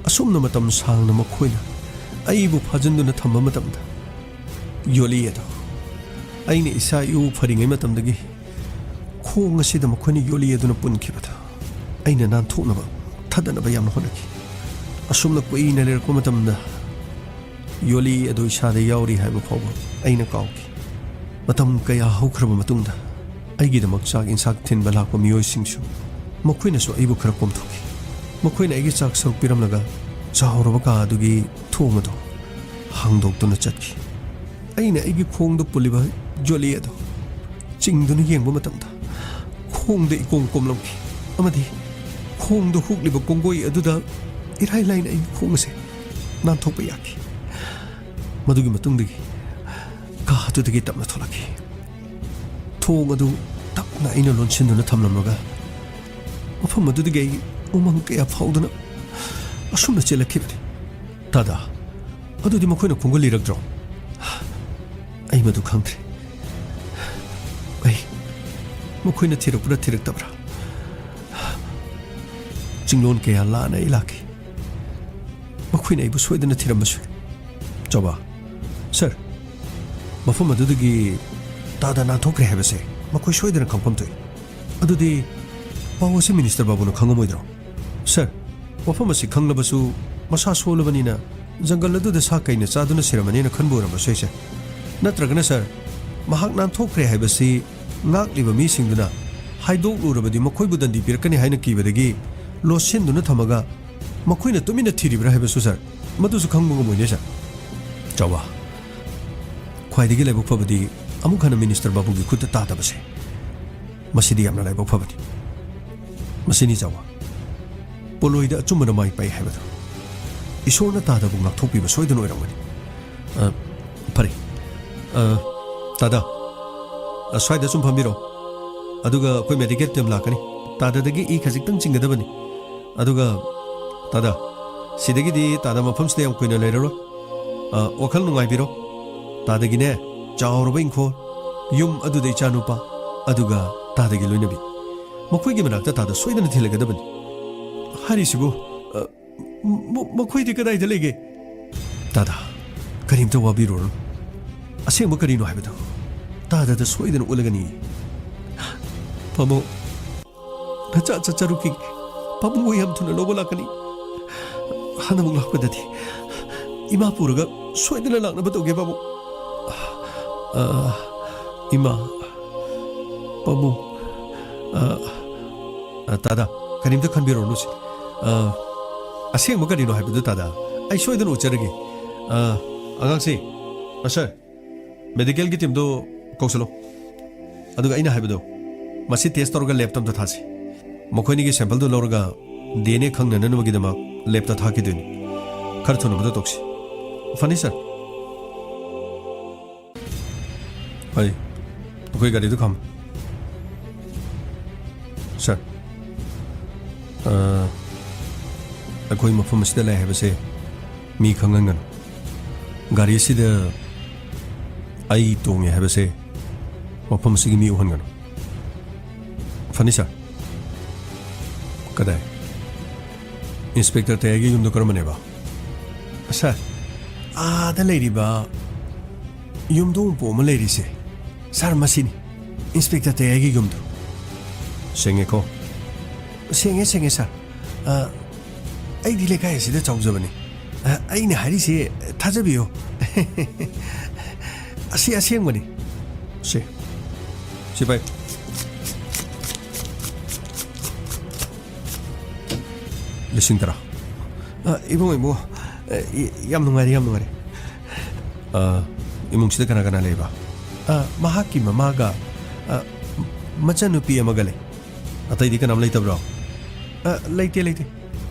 ꯑꯁꯨꯝꯅ ꯃꯇꯝ ꯁꯥꯡꯅ ꯃꯈꯣꯏꯅ ꯑꯩꯕꯨ ꯐꯥꯖꯤꯟꯗꯨꯅ ꯊꯝꯕ ꯃꯇꯝꯗ ꯌꯣꯠꯂꯤ ꯑꯗꯨ ꯑꯩꯅ ꯏꯁꯥ ꯏꯎ ꯐꯔꯤꯉꯩ ꯃꯇꯝꯗꯒꯤ ꯈꯣꯡ ꯑꯁꯤꯗ ꯃꯈꯣꯏꯅ ꯌꯣꯠꯂꯤ ꯑꯗꯨꯅ ꯄꯨꯟꯈꯤꯕꯗ ꯑꯩꯅ ꯅꯥꯟꯊꯣꯛꯅꯕ ꯊꯥꯗꯅꯕ ꯌꯥꯝꯅ ꯍꯣꯠꯅꯈꯤ꯫ ꯑꯁꯨꯝꯅ ꯀꯨꯏꯅ ꯂꯩꯔꯛꯄ ꯃꯇꯝꯗ ꯌꯣꯠꯂꯤ ꯑꯗꯨ ꯏꯁꯥꯗ ꯌꯥꯎꯔꯤ ꯍꯥꯏꯕ ꯐꯥꯎꯕ ꯑꯩꯅ ꯀꯥꯎꯈꯤ꯫ ꯃꯇꯝ ꯀꯌꯥ ꯍꯧꯈ꯭ꯔꯕ ꯃꯇꯨꯡꯗ ꯑꯩꯒꯤꯗꯃꯛ ꯆꯥꯛ ꯏꯟꯁꯥꯡ ꯊꯤꯟꯕ ꯂꯥꯛꯄ ꯃꯤꯑꯣꯏꯁꯤꯡꯁꯨ ꯃꯈꯣꯏꯅꯁꯨ ꯑꯩꯕꯨ ꯈꯔ ꯀꯣꯝꯊꯣꯛꯈꯤ꯫ ꯃꯈꯣꯏꯅ ꯑꯩꯒꯤ ꯆꯥꯛ ꯁꯔꯨꯛ ꯄꯤꯔꯝꯂꯒ ꯆꯥꯎꯔꯕ ꯀꯥ ꯑꯗꯨꯒꯤ ꯊꯣꯡ ꯑꯗꯨ ꯍꯥꯡꯗꯣꯛꯇꯨꯅ ꯆꯠꯈꯤ꯫ ꯑꯩꯅ ꯑꯩꯒꯤ ꯈꯣꯡꯗ ꯄꯨꯜꯂꯤꯕ ꯌꯣꯠꯂꯤ ꯑꯗꯨ ꯆꯤꯡꯗꯨꯅ ꯌꯦꯡꯕ ꯃꯇꯝꯗ ꯈꯣꯡꯗ ꯏꯀꯣꯝ ꯀꯣꯝꯂꯝꯈꯤ ꯑꯃꯗꯤ ꯈꯣꯡꯗ ꯍꯨꯛꯂꯤꯕ ꯀꯣꯡꯒꯣꯏ ꯑꯗꯨꯗ ꯏꯔꯥꯏ ꯂꯥꯏꯅ ꯑꯩꯒꯤ ꯈꯣꯡ ꯑꯁꯦ ꯅꯥꯟꯊꯣꯛꯄ ꯌꯥꯈꯤ꯫ ꯃꯗꯨꯒꯤ ꯃꯇꯨꯡꯗꯒꯤ ꯀꯥ ꯑꯗꯨꯗꯒꯤ ꯇꯞꯅ ꯊꯣꯛꯂꯛꯈꯤ꯫ ꯊꯣꯡ ꯑꯗꯨ ꯇꯞꯅ ꯑꯩꯅ ꯂꯣꯟꯁꯤꯟꯗꯨꯅ ꯊꯝꯂꯝꯂꯒ ꯃꯐꯝ ꯑꯗꯨꯗꯒꯤ ꯑꯩ ꯎꯃꯪ ꯀꯌꯥ ꯐꯥꯎꯗꯨꯅ ꯑꯁꯨꯝꯅ ꯆꯦꯜꯂꯛꯈꯤꯕꯅꯤ꯫ ꯇꯥꯗ, ꯑꯗꯨꯗꯤ ꯃꯈꯣꯏꯅ ꯈꯣꯡꯒꯜꯂꯤꯔꯛꯇ꯭ꯔꯣ? ꯑꯩ ꯃꯗꯨ ꯈꯪꯗ꯭ꯔꯦ꯫ ꯑꯩ ꯃꯈꯣꯏꯅ ꯊꯤꯔꯛꯄ꯭ꯔꯥ ꯊꯤꯔꯛꯇꯕ꯭ꯔꯥ? ꯆꯤꯡꯂꯣꯟ ꯀꯌꯥ ꯂꯥꯟꯅ ꯑꯩ ꯂꯥꯛꯈꯤ꯫ ꯃꯈꯣꯏꯅ ꯑꯩꯕꯨ ꯁꯣꯏꯗꯅ ꯊꯤꯔꯝꯕꯁꯨ ꯌꯥꯏ꯫ ꯆꯥꯎꯕ, ꯁꯔ, ꯃꯐꯝ ꯑꯗꯨꯗꯒꯤ ꯇꯥꯗ ꯅꯥꯟꯊꯣꯛꯈ꯭ꯔꯦ ꯍꯥꯏꯕꯁꯦ ꯃꯈꯣꯏ ꯁꯣꯏꯗꯅ ꯈꯪꯐꯝ ꯊꯣꯛꯏ꯫ ꯑꯗꯨꯗꯤ ꯄꯥꯎ ꯑꯁꯤ ꯃꯤꯅꯤꯁꯇꯔ ꯕꯥꯕꯨꯅ ꯈꯪꯉꯝꯃꯣꯏꯗ꯭ꯔꯣ? ꯁꯔ, ꯋꯥꯐꯝ ꯑꯁꯤ ꯈꯪꯂꯕꯁꯨ ꯃꯁꯥ ꯁꯣꯜꯂꯕꯅꯤꯅ ꯖꯪꯒꯜ ꯑꯗꯨꯗ ꯁꯥ ꯀꯩꯅ ꯆꯥꯗꯨꯅ ꯁꯤꯔꯝꯃꯅꯤꯅ ꯈꯟꯕ ꯑꯣꯏꯔꯝꯕꯁꯨ ꯌꯥꯏ, ꯁꯔ꯫ ꯅꯠꯇ꯭ꯔꯒꯅ, ꯁꯔ, ꯃꯍꯥꯛ ꯅꯥꯟꯊꯣꯛꯈ꯭ꯔꯦ ꯍꯥꯏꯕꯁꯤ ꯉꯥꯛꯂꯤꯕ ꯃꯤꯁꯤꯡꯗꯨꯅ ꯍꯥꯏꯗꯣꯛꯂꯨꯔꯕꯗꯤ ꯃꯈꯣꯏꯕꯨ ꯗꯟꯗꯤ ꯄꯤꯔꯛꯀꯅꯤ ꯍꯥꯏꯅ ꯀꯤꯕꯗꯒꯤ ꯂꯣꯠꯁꯤꯟꯗꯨꯅ ꯊꯝꯃꯒ ꯃꯈꯣꯏꯅ ꯇꯨꯃꯤꯟꯅ ꯊꯤꯔꯤꯕ꯭ꯔꯥ ꯍꯥꯏꯕꯁꯨ, ꯁꯔ, ꯃꯗꯨꯁꯨ ꯈꯪꯕ ꯉꯝꯃꯣꯏꯅꯦ, ꯁꯔ꯫ ꯆꯥꯎꯕ, ꯈ꯭ꯋꯥꯏꯗꯒꯤ ꯂꯥꯏꯕꯛ ꯐꯕꯗꯤ ꯑꯃꯨꯛ ꯍꯟꯅ ꯃꯤꯅꯤꯁꯇꯔ ꯕꯥꯕꯨꯒꯤ ꯈꯨꯠꯇ ꯇꯥꯗꯕꯁꯦ꯫ ꯃꯁꯤꯗꯤ ꯌꯥꯝꯅ ꯂꯥꯏꯕꯛ ꯐꯕꯅꯤ꯫ ꯃꯁꯤꯅꯤ ꯆꯥꯎꯕ, ꯄꯣꯂꯣꯏꯗ ꯑꯆꯨꯝꯕꯅ ꯃꯥꯏ ꯄꯥꯛꯏ ꯍꯥꯏꯕꯗꯣ꯫ ꯏꯁꯣꯔꯅ ꯇꯥꯗꯕꯨ ꯉꯥꯛꯊꯣꯛꯄꯤꯕ ꯁꯣꯏꯗꯅ ꯑꯣꯏꯔꯝꯒꯅꯤ꯫ ꯑ, ꯐꯔꯦ꯫ ꯑ, ꯇꯥꯗ, ꯑ, ꯁ꯭ꯋꯥꯏꯗ ꯁꯨꯝ ꯐꯝꯕꯤꯔꯣ꯫ ꯑꯗꯨꯒ ꯑꯩꯈꯣꯏ ꯃꯦꯗꯤꯀꯦꯜ ꯇꯤꯝ ꯂꯥꯛꯀꯅꯤ꯫ ꯇꯥꯗꯗꯒꯤ ꯏ ꯈꯖꯤꯛꯇꯪ ꯆꯤꯡꯒꯗꯕꯅꯤ꯫ ꯑꯗꯨꯒ ꯇꯥꯗ, ꯁꯤꯗꯒꯤꯗꯤ ꯇꯥꯗ ꯃꯐꯝꯁꯤꯗ ꯌꯥꯝ ꯀꯨꯏꯅ ꯂꯩꯔꯔꯣꯏ꯫ ꯑ, ꯋꯥꯈꯜ ꯅꯨꯡꯉꯥꯏꯕꯤꯔꯣ꯫ ꯇꯥꯗꯒꯤꯅꯦ, ꯆꯥꯎꯔꯕ ꯏꯪꯈꯣꯜ, ꯌꯨꯝ ꯑꯗꯨꯗ ꯏꯆꯥꯅꯨꯄꯥ, ꯑꯗꯨꯒ ꯇꯥꯗꯒꯤ ꯂꯣꯏꯅꯕꯤ꯫ ꯃꯈꯣꯏꯒꯤ ꯃꯅꯥꯛꯇ ꯇꯥꯗ ꯁꯣꯏꯗꯅ ꯊꯤꯜꯂꯒꯗꯕꯅꯤ꯫ ꯍꯥꯏꯔꯤꯁꯤꯕꯨ, ꯑ, ꯃ-, ꯃꯈꯣꯏꯗꯤ ꯀꯗꯥꯏꯗ ꯂꯩꯒꯦ? ꯇꯥꯗ, ꯀꯔꯤꯝꯇ ꯋꯥꯕꯤꯔꯨꯔꯅꯨ꯫ ꯑꯁꯦꯡꯕ ꯀꯔꯤꯅꯣ ꯍꯥꯏꯕꯗꯨ ꯇꯥꯗꯗ ꯁꯣꯏꯗꯅ ꯎꯠꯂꯒꯅꯤ꯫ ꯄꯥꯕꯨꯡ, ꯅꯆꯥ ꯆꯠꯆꯔꯨꯈꯤ꯫ ꯄꯥꯕꯨꯡꯕꯨ ꯌꯥꯝ ꯊꯨꯅ ꯂꯧꯕ ꯂꯥꯛꯀꯅꯤ꯫ ꯍꯟꯗꯃꯨꯛ ꯂꯥꯛꯄꯗꯗꯤ ꯏꯃꯥ ꯄꯨꯔꯒ ꯁꯣꯏꯗꯅ ꯂꯥꯛꯅꯕ ꯇꯧꯒꯦ, ꯄꯥꯕꯨꯡ꯫ ꯑ, ꯏꯃꯥ, ꯄꯥꯕꯨꯡ, ꯑ, ꯑ, ꯇꯥꯗ, ꯀꯔꯤꯝꯇ ꯈꯟꯕꯤꯔꯨꯔꯅꯨꯁꯦ꯫ ꯑ, ꯑꯁꯦꯡꯕ ꯀꯔꯤꯅꯣ ꯍꯥꯏꯕꯗꯨ, ꯇꯥꯗ, ꯑꯩ ꯁꯣꯏꯗꯅ ꯎꯠꯆꯔꯒꯦ꯫ ꯑ, ꯑꯉꯥꯡꯁꯦ, ꯑ, ꯁꯥꯔ, ꯃꯦꯗꯤꯀꯦꯜꯒꯤ ꯇꯤꯝꯗꯣ ꯀꯧꯁꯜꯂꯣ꯫ ꯑꯗꯨꯒ ꯑꯩꯅ ꯍꯥꯏꯕꯗꯣ, ꯃꯁꯤ ꯇꯦꯁ ꯇꯧꯔꯒ ꯂꯦꯕꯇ ꯑꯝꯇ ꯊꯥꯁꯤ꯫ ꯃꯈꯣꯏꯅꯤꯒꯤ ꯁꯦꯝꯄꯜꯗꯨ ꯂꯧꯔꯒ ꯗꯤ ꯑꯦꯟ ꯑꯦ ꯈꯪꯅꯅꯕꯒꯤꯗꯃꯛ ꯂꯦꯕꯇ ꯊꯥꯈꯤꯗꯣꯏꯅꯤ꯫ ꯈꯔ ꯊꯨꯅ ꯃꯗꯨ ꯇꯧꯁꯤ꯫ ꯐꯅꯤ, ꯁꯥꯔ꯫ ꯍꯣꯏ, ꯑꯩꯈꯣꯏ ꯒꯥꯔꯤꯗꯨ ꯈꯥꯝꯃꯨ꯫ ꯁꯥꯔ, ꯑ, ꯑꯩꯈꯣꯏ ꯃꯐꯝ ꯑꯁꯤꯗ ꯂꯩ ꯍꯥꯏꯕꯁꯦ ꯃꯤ ꯈꯪꯍꯟꯒꯅꯨ꯫ ꯒꯥꯔꯤ ꯑꯁꯤꯗ ꯑꯩ ꯇꯣꯡꯉꯦ ꯍꯥꯏꯕꯁꯦ ꯃꯐꯝ ꯑꯁꯤꯒꯤ ꯃꯤ ꯎꯍꯟꯒꯅꯨ꯫ ꯐꯅꯤ, ꯁꯥꯔ꯫ ꯀꯗꯥꯏ? ꯏꯟꯁꯄꯦꯛꯇꯔ ꯇꯌꯥꯏꯒꯤ ꯌꯨꯝꯗꯣ ꯀꯔꯝꯕꯅꯦꯕ? ꯁꯥꯔ, ꯑꯥꯗ ꯂꯩꯔꯤꯕ ꯌꯨꯝꯗꯣꯡ ꯎꯄꯨ ꯑꯃ ꯂꯩꯔꯤꯁꯦ, ꯁꯥꯔ, ꯃꯁꯤꯅꯤ ꯏꯟꯁꯄꯦꯛꯇꯔ ꯇꯌꯥꯏꯒꯤ ꯌꯨꯝꯗꯣ꯫ ꯁꯦꯡꯉꯦꯀꯣ? ꯁꯦꯡꯉꯦ, ꯁꯦꯡꯉꯦ, ꯁꯥꯔ꯫ ꯑ, ꯑꯩꯗꯤ ꯂꯩꯀꯥꯏ ꯑꯁꯤꯗ ꯆꯥꯎꯖꯕꯅꯤ꯫ ꯑ, ꯑꯩꯅ ꯍꯥꯏꯔꯤꯁꯦ ꯊꯥꯖꯕꯤꯌꯨ꯫ ꯑꯁꯤ ꯑꯁꯦꯡꯕꯅꯤ꯫ ꯁꯦ, ꯁꯤ ꯄꯥꯏ꯫ ꯂꯤꯁꯤꯡ ꯇꯔꯥ꯫ ꯑ, ꯏꯕꯨꯡꯉꯣ, ꯏꯕꯨꯡꯉꯣ, ꯑ, ꯏ-, ꯌꯥꯝ ꯅꯨꯡꯉꯥꯏꯔꯦ, ꯌꯥꯝ ꯅꯨꯡꯉꯥꯏꯔꯦ꯫ ꯑ, ꯏꯃꯨꯡꯁꯤꯗ ꯀꯅꯥ ꯀꯅꯥ ꯂꯩꯕ? ꯑ, ꯃꯍꯥꯛꯀꯤ ꯃꯃꯥꯒ, ꯑ, ꯃꯆꯟꯅꯨꯄꯤ ꯑꯃꯒ ꯂꯩ꯫ ꯑꯇꯩꯗꯤ ꯀꯅꯥꯝ ꯂꯩꯇꯕ꯭ꯔꯣ? ꯑ, ꯂꯩꯇꯦ, ꯂꯩꯇꯦ꯫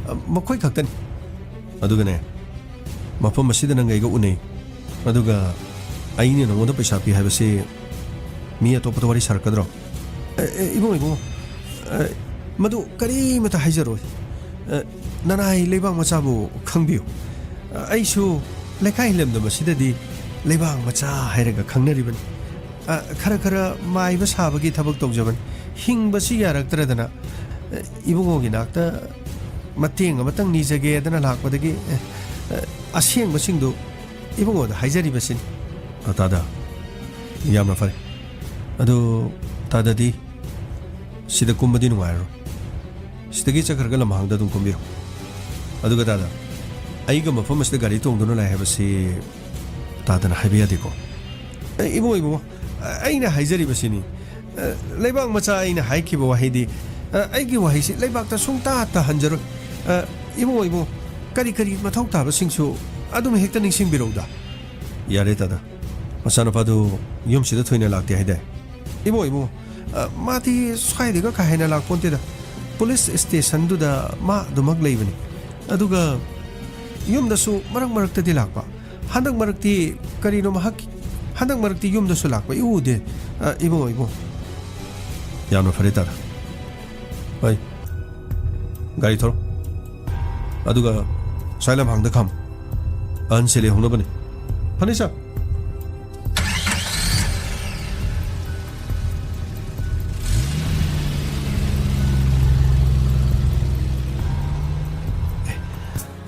ꯑ, ꯃꯈꯣꯏ ꯈꯛꯇꯅꯤ꯫ ꯑꯗꯨꯒꯅꯦ, ꯃꯐꯝ ꯑꯁꯤꯗ ꯅꯪ ꯑꯩꯒ ꯎꯅꯩ꯫ ꯑꯗꯨꯒ ꯑꯩꯅ ꯅꯉꯣꯟꯗ ꯄꯩꯁꯥ ꯄꯤ ꯍꯥꯏꯕꯁꯤ ꯃꯤ ꯑꯇꯣꯞꯄꯗ ꯋꯥꯔꯤ ꯁꯥꯔꯛꯀꯗ꯭ꯔꯣ? ꯑ, ꯑ, ꯏꯕꯨꯡꯉꯣ, ꯏꯕꯨꯡꯉꯣ, ꯑ, ꯃꯗꯨ ꯀꯔꯤꯃꯇ ꯍꯥꯏꯖꯔꯣꯏ꯫ ꯑ, ꯅꯅꯥꯏ ꯂꯩꯕꯥꯛ ꯃꯆꯥꯕꯨ ꯈꯪꯕꯤꯌꯨ꯫ ꯑ, ꯑꯩꯁꯨ ꯂꯩꯀꯥꯏ ꯂꯝꯗꯝ ꯑꯁꯤꯗꯗꯤ ꯂꯩꯕꯥꯛ ꯃꯆꯥ ꯍꯥꯏꯔꯒ ꯈꯪꯅꯔꯤꯕꯅꯤ꯫ ꯑ, ꯈꯔ ꯈꯔ ꯃꯥꯏꯕ ꯁꯥꯕꯒꯤ ꯊꯕꯛ ꯇꯧꯖꯕꯅꯤ꯫ ꯍꯤꯡꯕꯁꯤ ꯌꯥꯔꯛꯇ꯭ꯔꯗꯅ, ꯑ, ꯏꯕꯨꯡꯉꯣꯒꯤ ꯅꯥꯛꯇ ꯃꯇꯦꯡ ꯑꯃꯇꯪ ꯅꯤꯖꯒꯦꯗꯅ ꯂꯥꯛꯄꯗꯒꯤ, ꯑ, ꯑ, ꯑꯁꯦꯡꯕꯁꯤꯡꯗꯨ ꯏꯕꯨꯡꯉꯣꯗ ꯍꯥꯏꯖꯔꯤꯕꯁꯤꯅꯤ꯫ ꯑ, ꯇꯥꯗ, ꯌꯥꯝꯅ ꯐꯔꯦ꯫ ꯑꯗꯨ ꯇꯥꯗꯗꯤ ꯁꯤꯗ ꯀꯨꯝꯕꯗꯤ ꯅꯨꯡꯉꯥꯏꯔꯔꯣꯏ꯫ ꯁꯤꯗꯒꯤ ꯆꯠꯈ꯭ꯔꯒ ꯂꯝꯍꯥꯡꯗ ꯑꯗꯨꯝ ꯀꯨꯝꯕꯤꯔꯣ꯫ ꯑꯗꯨꯒ ꯇꯥꯗ, ꯑꯩꯒ ꯃꯐꯝ ꯑꯁꯤꯗ ꯒꯥꯔꯤ ꯇꯣꯡꯗꯨꯅ ꯂꯥꯛꯑꯦ ꯍꯥꯏꯕꯁꯤ ꯇꯥꯗꯅ ꯍꯥꯏꯕ ꯌꯥꯗꯦꯀꯣ꯫ ꯑꯦ, ꯏꯕꯨꯡꯉꯣ, ꯏꯕꯨꯡꯉꯣ, ꯑ, ꯑꯩꯅ ꯍꯥꯏꯖꯔꯤꯕꯁꯤꯅꯤ꯫ ꯑ, ꯂꯩꯕꯥꯛ ꯃꯆꯥ ꯑꯩꯅ ꯍꯥꯏꯈꯤꯕ ꯋꯥꯍꯩꯗꯤ, ꯑ, ꯑꯩꯒꯤ ꯋꯥꯍꯩꯁꯤ ꯂꯩꯕꯥꯛꯇ ꯁꯨꯡꯇꯥ ꯇꯥꯍꯟꯖꯔꯣꯏ꯫ ꯑ, ꯏꯕꯨꯡꯉꯣ, ꯏꯕꯨꯡꯉꯣ, ꯀꯔꯤ ꯀꯔꯤ ꯃꯊꯧ ꯇꯥꯕꯁꯤꯡꯁꯨ ꯑꯗꯨꯝ ꯍꯦꯛꯇ ꯅꯤꯡꯁꯤꯡꯕꯤꯔꯧꯗ꯫ ꯌꯥꯔꯦ ꯇꯥꯗ, ꯃꯆꯥꯅꯨꯄꯥꯗꯨ ꯌꯨꯝꯁꯤꯗ ꯊꯣꯏꯅ ꯂꯥꯛꯇꯦ ꯍꯥꯏꯗꯥꯏ? ꯏꯕꯨꯡꯉꯣ, ꯏꯕꯨꯡꯉꯣ, ꯑ, ꯃꯥꯗꯤ ꯁ꯭ꯋꯥꯏꯗꯒ ꯀꯥ ꯍꯦꯟꯅ ꯂꯥꯛꯄꯣꯟꯇꯦꯗ꯫ ꯄꯨꯂꯤꯁ ꯁ꯭ꯇꯦꯁꯟꯗꯨꯗ ꯃꯥ ꯑꯗꯨꯃꯛ ꯂꯩꯕꯅꯤ꯫ ꯑꯗꯨꯒ ꯌꯨꯝꯗꯁꯨ ꯃꯔꯛ ꯃꯔꯛꯇꯗꯤ ꯂꯥꯛꯄ꯫ ꯍꯟꯗꯛ ꯃꯔꯛꯇꯤ ꯀꯔꯤꯅꯣ ꯃꯍꯥꯛ, ꯍꯟꯗꯛ ꯃꯔꯛꯇꯤ ꯌꯨꯝꯗꯁꯨ ꯂꯥꯛꯄ ꯏꯎ ꯎꯗꯦ꯫ ꯑ, ꯏꯕꯨꯡꯉꯣ, ꯏꯕꯨꯡꯉꯣ꯫ ꯌꯥꯝꯅ ꯐꯔꯦ ꯇꯥꯗ꯫ ꯍꯣꯏ, ꯒꯥꯔꯤ ꯊꯧꯔꯣ꯫ ꯑꯗꯨꯒ ꯁ꯭ꯋꯥꯏ ꯂꯝꯍꯥꯡꯗ ꯈꯥꯝꯃꯨ꯫ ꯑꯍꯟꯁꯦ ꯂꯩꯍꯧꯅꯕꯅꯤ꯫ ꯐꯅꯤ ꯁꯥꯔ꯫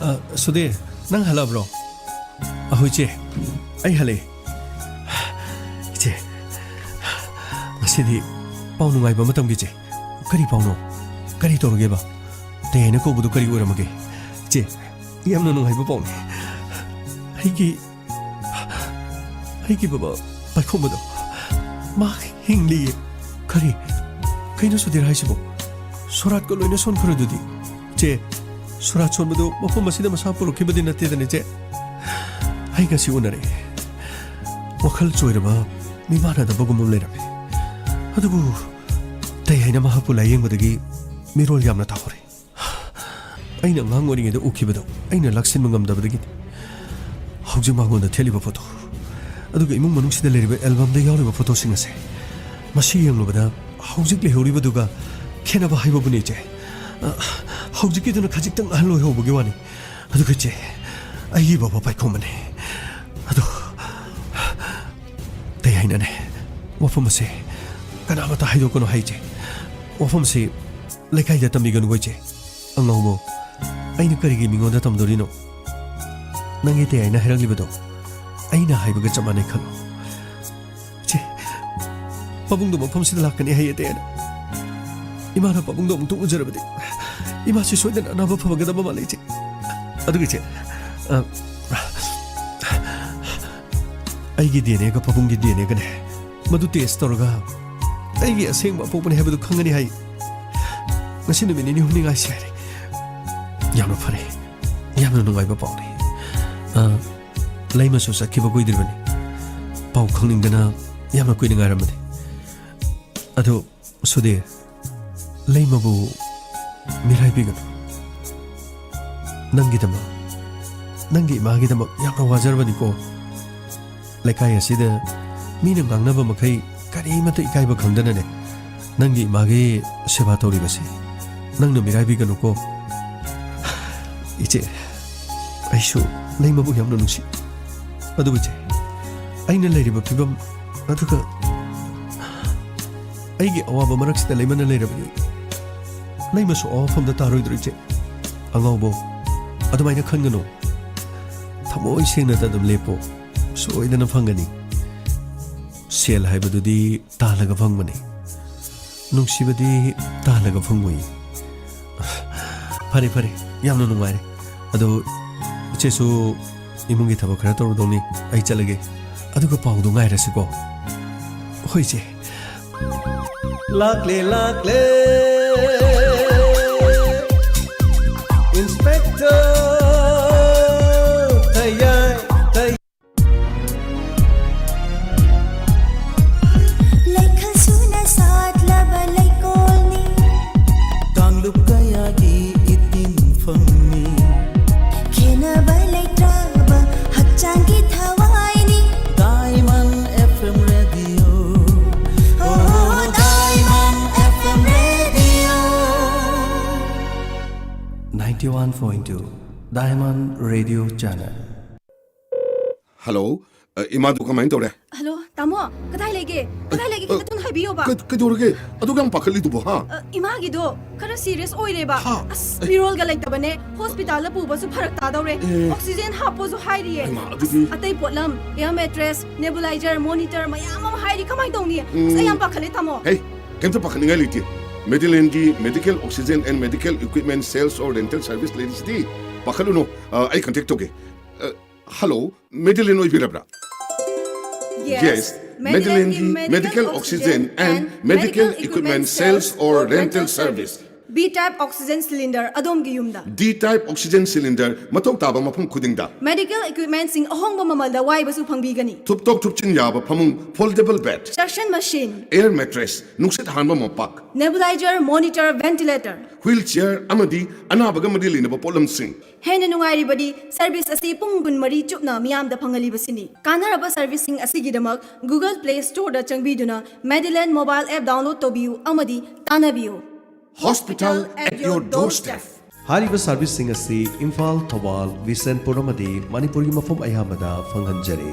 ꯑ, ꯁꯨꯙꯤꯔ, ꯅꯪ ꯍꯜꯂꯛꯑꯕ꯭ꯔꯣ? ꯑꯍꯣꯏ, ꯏꯆꯦ, ꯑꯩ ꯍꯜꯂꯛꯑꯦ꯫ ꯏꯆꯦ, ꯉꯁꯤꯗꯤ ꯄꯥꯎ ꯅꯨꯡꯉꯥꯏꯕ ꯑꯃ ꯇꯝꯒꯦ, ꯏꯆꯦ꯫ ꯀꯔꯤ ꯄꯥꯎꯅꯣ? ꯀꯔꯤ ꯇꯧꯔꯒꯦꯕ? ꯇꯦ ꯍꯥꯏꯅ ꯀꯧꯕꯗꯨ ꯀꯔꯤ ꯑꯣꯏꯔꯝꯃꯒꯦ? ꯏꯆꯦ, ꯌꯥꯝꯅ ꯅꯨꯡꯉꯥꯏꯕ ꯄꯥꯎꯅꯤ꯫ ꯑꯩꯒꯤ, ꯑꯩꯒꯤ ꯕꯕꯥ ꯄꯥꯏꯈꯣꯝꯕꯗꯣ, ꯃꯥ ꯍꯤꯡꯂꯤꯌꯦ꯫ ꯀꯔꯤ? ꯀꯩꯅꯣ ꯁꯨꯙꯤꯔ ꯍꯥꯏꯁꯤꯕꯣ? ꯁꯣꯔꯥꯠꯀ ꯂꯣꯏꯅ ꯁꯣꯟꯈ꯭ꯔꯗꯨꯗꯤ? ꯆꯦ, ꯁꯣꯔꯥꯠ ꯁꯣꯟꯕꯗꯨ ꯃꯐꯝ ꯑꯁꯤꯗ ꯃꯁꯥ ꯄꯨꯔꯛꯈꯤꯕꯗꯤ ꯅꯠꯇꯦꯗꯅ, ꯏꯆꯦ? ꯑꯩ ꯉꯁꯤ ꯎꯅꯔꯦ꯫ ꯋꯥꯈꯜ ꯆꯣꯏꯔꯕ, ꯃꯤꯃꯥꯟꯅꯗꯕꯒꯨꯝ ꯑꯃ ꯂꯩꯔꯝꯃꯤ꯫ ꯑꯗꯨꯕꯨ ꯇꯦ ꯍꯥꯏꯅ ꯃꯍꯥꯛꯄꯨ ꯂꯥꯌꯦꯡꯕꯗꯒꯤ ꯃꯤꯔꯣꯜ ꯌꯥꯝꯅ ꯇꯥꯍꯧꯔꯦ꯫ ꯑꯩꯅ ꯑꯉꯥꯡ ꯑꯣꯏꯔꯤꯉꯩꯗ ꯎꯈꯤꯕꯗꯣ ꯑꯩꯅ ꯂꯥꯛꯁꯤꯟꯕ ꯉꯝꯗꯕꯗꯒꯤꯅꯤ꯫ ꯍꯧꯖꯤꯛ ꯃꯉꯣꯟꯗ ꯊꯦꯠꯂꯤꯕ ꯐꯣꯇꯣ, ꯑꯗꯨꯒ ꯏꯃꯨꯡ ꯃꯅꯨꯡꯁꯤꯗ ꯂꯩꯔꯤꯕ ꯑꯦꯜꯕꯝꯗ ꯌꯥꯎꯔꯤꯕ ꯐꯣꯇꯣꯁꯤꯡ ꯑꯁꯦ, ꯃꯁꯤ ꯌꯦꯡꯂꯨꯕꯗ ꯍꯧꯖꯤꯛ ꯂꯩꯍꯧꯔꯤꯕꯗꯨꯒ ꯈꯦꯠꯅꯕ ꯍꯥꯏꯕꯕꯨꯅꯤ, ꯏꯆꯦ꯫ ꯑ, ꯍꯧꯖꯤꯛꯀꯤꯗꯨꯅ ꯈꯖꯤꯛꯇꯪ ꯑꯍꯜ ꯑꯣꯏꯍꯧꯕꯒꯤ ꯋꯥꯅꯤ꯫ ꯑꯗꯨꯒ ꯏꯆꯦ, ꯑꯩꯒꯤ ꯕꯕꯥ ꯄꯥꯏꯈꯣꯝꯕꯅꯤ꯫ ꯑꯗꯣ ꯇꯩ ꯍꯥꯏꯅꯅꯦ, ꯋꯥꯐꯝ ꯑꯁꯦ ꯀꯅꯥꯃꯠꯇ ꯍꯥꯏꯗꯣꯛꯀꯅꯨ ꯍꯥꯏ, ꯏꯆꯦ꯫ ꯋꯥꯐꯝꯁꯤ ꯂꯩꯀꯥꯏꯗ ꯇꯝꯕꯤꯒꯅꯨꯀꯣ, ꯏꯆꯦ꯫ ꯑꯉꯧꯕ, ꯑꯩꯅ ꯀꯔꯤꯒꯤ ꯃꯤꯉꯣꯟꯗ ꯇꯝꯗꯣꯔꯤꯅꯣ? ꯅꯪꯒꯤ ꯇꯌꯥꯏꯅ ꯍꯥꯏꯔꯛꯂꯤꯕꯗꯣ ꯑꯩꯅ ꯍꯥꯏꯕꯒ ꯆꯞ ꯃꯥꯟꯅꯩ ꯈꯜꯂꯣ꯫ ꯏꯆꯦ, ꯄꯥꯕꯨꯡꯗꯣ ꯃꯐꯝꯁꯤꯗ ꯂꯥꯛꯀꯅꯤ ꯍꯥꯏꯌꯦ, ꯇꯌꯥꯏꯅ꯫ ꯏꯃꯥꯅ ꯄꯥꯕꯨꯡꯗꯣ ꯑꯃꯨꯛꯇꯪ ꯎꯖꯔꯕꯗꯤ ꯏꯃꯥꯁꯤ ꯁꯣꯏꯗꯅ ꯑꯅꯥꯕ ꯐꯕꯒꯗꯕ ꯃꯥꯜꯂꯦ, ꯏꯆꯦ꯫ ꯑꯗꯨꯒ ꯏꯆꯦ, ꯑ, ꯑꯩꯒꯤ ꯗꯤ ꯑꯦꯟ ꯑꯦꯒ ꯄꯥꯕꯨꯡꯒꯤ ꯗꯤ ꯑꯦꯟ ꯑꯦꯒꯅꯦ, ꯃꯗꯨ ꯇꯦꯁ ꯇꯧꯔꯒ ꯑꯩꯒꯤ ꯑꯁꯦꯡꯕ ꯑꯄꯣꯛꯄꯅꯤ ꯍꯥꯏꯕꯗꯨ ꯈꯪꯒꯅꯤ ꯍꯥꯏ꯫ ꯉꯁꯤ ꯅꯨꯃꯤꯠ ꯅꯤꯅꯤ ꯍꯨꯝꯅꯤ ꯉꯥꯏꯁꯤ ꯍꯥꯏꯔꯦ꯫ ꯌꯥꯝꯅ ꯐꯔꯦ꯫ ꯌꯥꯝꯅ ꯅꯨꯡꯉꯥꯏꯕ ꯄꯥꯎꯅꯤ꯫ ꯑ, ꯂꯩꯃꯁꯨ ꯆꯠꯈꯤꯕ ꯀꯨꯏꯗ꯭ꯔꯤꯕꯅꯤ꯫ ꯄꯥꯎ ꯈꯪꯅꯤꯡꯗꯅ ꯌꯥꯝꯅ ꯀꯨꯏꯅ ꯉꯥꯏꯔꯝꯕꯅꯤ꯫ ꯑꯗꯨ ꯁꯨꯗꯤꯔ, ꯂꯩꯃꯕꯨ ꯃꯤꯔꯥꯏꯕꯤꯒꯅꯨ꯫ ꯅꯪꯒꯤꯗꯃꯛ, ꯅꯪꯒꯤ ꯏꯃꯥꯒꯤꯗꯃꯛ ꯌꯥꯝꯅ ꯋꯥꯖꯔꯕꯅꯤꯀꯣ꯫ ꯂꯩꯀꯥꯏ ꯑꯁꯤꯗ ꯃꯤꯅ ꯉꯥꯡꯅꯕ ꯃꯈꯩ ꯀꯔꯤꯃꯠꯇ ꯏꯀꯥꯏꯕ ꯈꯪꯗꯅꯅꯦ, ꯅꯪꯒꯤ ꯏꯃꯥꯒꯤ ꯁꯦꯕꯥ ꯇꯧꯔꯤꯕꯁꯦ ꯅꯪꯅ ꯃꯤꯔꯥꯏꯕꯤꯒꯅꯨꯀꯣ꯫ ꯏꯆꯦ, ꯑꯩꯁꯨ ꯂꯩꯃꯕꯨ ꯌꯥꯝꯅ ꯅꯨꯡꯁꯤ꯫ ꯑꯗꯨꯕꯨ ꯏꯆꯦ, ꯑꯩꯅ ꯂꯩꯔꯤꯕ ꯐꯤꯕꯝ, ꯑꯗꯨꯒ ꯑꯩꯒꯤ ꯑꯋꯥꯕ ꯃꯔꯛꯁꯤꯗ ꯂꯩꯃꯅ ꯂꯩꯔꯕꯗꯤ ꯂꯩꯃꯁꯨ ꯑꯋꯥꯐꯝꯗ ꯇꯥꯔꯣꯏꯗ꯭ꯔꯣ, ꯏꯆꯦ? ꯑꯉꯥꯎꯕ, ꯑꯗꯨꯃꯥꯏꯅ ꯈꯟꯒꯅꯨ꯫ ꯊꯃꯣꯏ ꯁꯦꯡꯅ ꯑꯗꯨꯝ ꯂꯦꯞꯄꯣ꯫ ꯁꯣꯏꯗꯅ ꯐꯪꯒꯅꯤ꯫ ꯁꯦꯜ ꯍꯥꯏꯕꯗꯨꯗꯤ ꯇꯥꯜꯂꯒ ꯐꯪꯕꯅꯤ꯫ ꯅꯨꯡꯁꯤꯕꯗꯤ ꯇꯥꯜꯂꯒ ꯐꯪꯉꯣꯏ꯫ ꯐꯔꯦ, ꯐꯔꯦ, ꯌꯥꯝꯅ ꯅꯨꯡꯉꯥꯏꯔꯦ꯫ ꯑꯗꯣ ꯏꯆꯦꯁꯨ ꯏꯃꯨꯡꯒꯤ ꯊꯕꯛ ꯈꯔ ꯇꯧꯔꯨꯗꯧꯅꯤ, ꯑꯩ ꯆꯠꯂꯒꯦ꯫ ꯑꯗꯨꯒ ꯄꯥꯎꯗꯣ ꯉꯥꯏꯔꯁꯤꯀꯣ꯫ ꯍꯣꯏ, ꯏꯆꯦ꯫ ꯂꯥꯛꯂꯦ, ꯂꯥꯛꯂꯦ, Inspector ꯊꯌꯥꯏ, ꯊꯌꯥꯏ꯫ ꯂꯩꯈꯜ ꯁꯨꯅ ꯁꯥꯠꯂꯕ ꯂꯩꯀꯣꯜꯅꯤ꯫ ꯀꯥꯡꯂꯨꯞ ꯀꯌꯥꯒꯤ ꯏꯇꯤꯟꯐꯝ꯫ ninety one point two Diamond Radio Channel. Hello. ꯑ, ꯏꯃꯥꯗꯨ ꯀꯃꯥꯏꯅ ꯇꯧꯔꯦ? ꯍꯜꯂꯣ, ꯇꯥꯃꯣ꯫ ꯀꯗꯥꯏ ꯂꯩꯒꯦ? ꯀꯗꯥꯏ ꯂꯩꯒꯦ? ꯈꯤꯇ ꯊꯨꯅ ꯍꯥꯏꯕꯤꯌꯣꯕ꯫ ꯀ- ꯀꯩꯗꯧꯔꯒꯦ? ꯑꯗꯨꯛ ꯌꯥꯝ ꯄꯥꯈꯠꯂꯤꯗꯨꯕꯣ, ꯍꯥ? ꯑ, ꯏꯃꯥꯒꯤꯗꯣ ꯈꯔ ꯁꯤꯔꯤꯌꯁ ꯑꯣꯏꯔꯦꯕ꯫ ꯍꯥ? ꯑꯁ, ꯃꯤꯔꯣꯜꯒ ꯂꯩꯇꯕꯅꯦ꯫ ꯍꯣꯁꯄꯤꯇꯥꯜꯗ ꯄꯨꯕꯁꯨ ꯐꯔꯛ ꯇꯥꯗꯧꯔꯦ꯫ ꯑꯦ꯫ ꯑꯣꯛꯁꯤꯖꯦꯟ ꯍꯥꯞꯄꯣꯁꯨ ꯍꯥꯏꯔꯤꯌꯦ꯫ ꯍꯩꯃꯥ, ꯑꯗꯨꯗꯤ ꯑꯁ, ꯑꯇꯩ ꯄꯣꯠꯂꯝ, ꯑꯦꯌꯔ ꯃꯦꯇ꯭ꯔꯦꯁ, ꯅꯦꯕꯨꯂꯥꯏꯖꯔ, ꯃꯣꯅꯤꯇꯔ ꯃꯌꯥꯝ ꯑꯃ ꯍꯥꯏꯔꯤ꯫ ꯀꯃꯥꯏꯅ ꯇꯧꯅꯤ? ꯑꯁ, ꯑꯩ ꯌꯥꯝ ꯄꯥꯈꯠꯂꯦ, ꯇꯥꯃꯣ꯫ ꯍꯦ, ꯀꯩꯝꯇ ꯄꯥꯈꯠꯅꯤꯡꯉꯥꯏ ꯂꯩꯇꯦ꯫ ꯃꯦꯗꯤꯂꯦꯟꯒꯤ medical oxygen and medical equipment sales or rental service ꯂꯩꯔꯤꯁꯤꯗꯤ꯫ ꯄꯥꯈꯠꯂꯨꯅꯨ, ꯑ, ꯑꯩ ꯀꯟꯇꯦꯛ ꯇꯧꯒꯦ꯫ ꯑ, ꯍꯜꯂꯣ, ꯃꯦꯗꯤꯂꯦꯟ ꯑꯣꯏꯕꯤꯔꯕ꯭ꯔꯥ? ꯌꯦꯁ, ꯃꯦꯗꯤꯂꯦꯟꯒꯤ medical oxygen and medical equipment sales or rental service. B type oxygen cylinder ꯑꯗꯣꯝꯒꯤ ꯌꯨꯝꯗ꯫ D type oxygen cylinder ꯃꯊꯧ ꯇꯥꯕ ꯃꯐꯝ ꯈꯨꯗꯤꯡꯗ꯫ Medical equipmentꯁꯤꯡ ꯑꯍꯣꯡꯕ ꯃꯃꯜꯗ ꯋꯥꯏꯕꯁꯨ ꯐꯪꯕꯤꯒꯅꯤ꯫ ꯊꯨꯞꯇꯣꯛ ꯊꯨꯞꯆꯤꯟ ꯌꯥꯕ ꯐꯃꯨꯡ, foldable bed, Suction machine, air mattress, ꯅꯨꯡꯁꯤꯠ ꯍꯥꯟꯕ ꯃꯣꯝꯄꯥꯛ, nebulizer, monitor, ventilator, wheelchair ꯑꯃꯗꯤ ꯑꯅꯥꯕꯒ ꯃꯔꯤ ꯂꯩꯅꯕ ꯄꯣꯠꯂꯝꯁꯤꯡ꯫ ꯍꯦꯟꯅ ꯅꯨꯡꯉꯥꯏꯔꯤꯕꯗꯤ, ꯁꯔꯚꯤꯁ ꯑꯁꯤ ꯄꯨꯡ ꯀꯨꯟꯃꯔꯤ ꯆꯨꯞꯅ ꯃꯤꯌꯥꯝꯗ ꯐꯪꯍꯜꯂꯤꯕꯁꯤꯅꯤ꯫ ꯀꯥꯟꯅꯔꯕ ꯁꯔꯚꯤꯁꯁꯤꯡ ꯑꯁꯤꯒꯤꯗꯃꯛ Google Play Storeꯗ ꯆꯪꯕꯤꯗꯨꯅ Medilane mobile app download ꯇꯧꯕꯤꯌꯨ ꯑꯃꯗꯤ ꯇꯥꯟꯅꯕꯤꯌꯨ꯫ Hospital at your doorstep. ꯍꯥꯏꯔꯤꯕ ꯁꯔꯚꯤꯁꯁꯤꯡ ꯑꯁꯤ ꯏꯝꯐꯥꯜ, ꯊꯧꯕꯥꯜ, ꯕꯤꯁꯦꯟꯄꯨꯔ ꯑꯃꯗꯤ ꯃꯅꯤꯄꯨꯔꯒꯤ ꯃꯐꯝ ꯑꯌꯥꯝꯕꯗ ꯐꯪꯍꯟꯖꯔꯤ꯫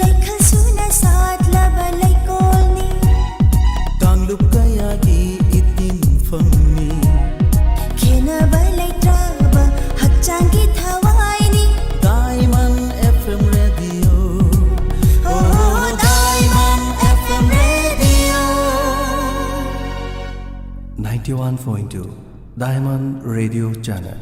ꯂꯩꯈꯜ ꯁꯨꯅ ꯁꯥꯠꯂꯕ ꯂꯩꯀꯣꯜꯅꯤ꯫ ꯀꯥꯡꯂꯨꯞ ꯀꯌꯥꯒꯤ ꯏꯇꯤꯟꯐꯝꯅꯤ꯫ ꯈꯦꯅꯕ ꯂꯩꯇ꯭ꯔꯕ ꯍꯛꯆꯥꯡꯒꯤ ꯊꯋꯥꯏꯅꯤ꯫ Diamond F M Radio. Oh, Diamond F M Radio. ninety one point two Diamond Radio Channel.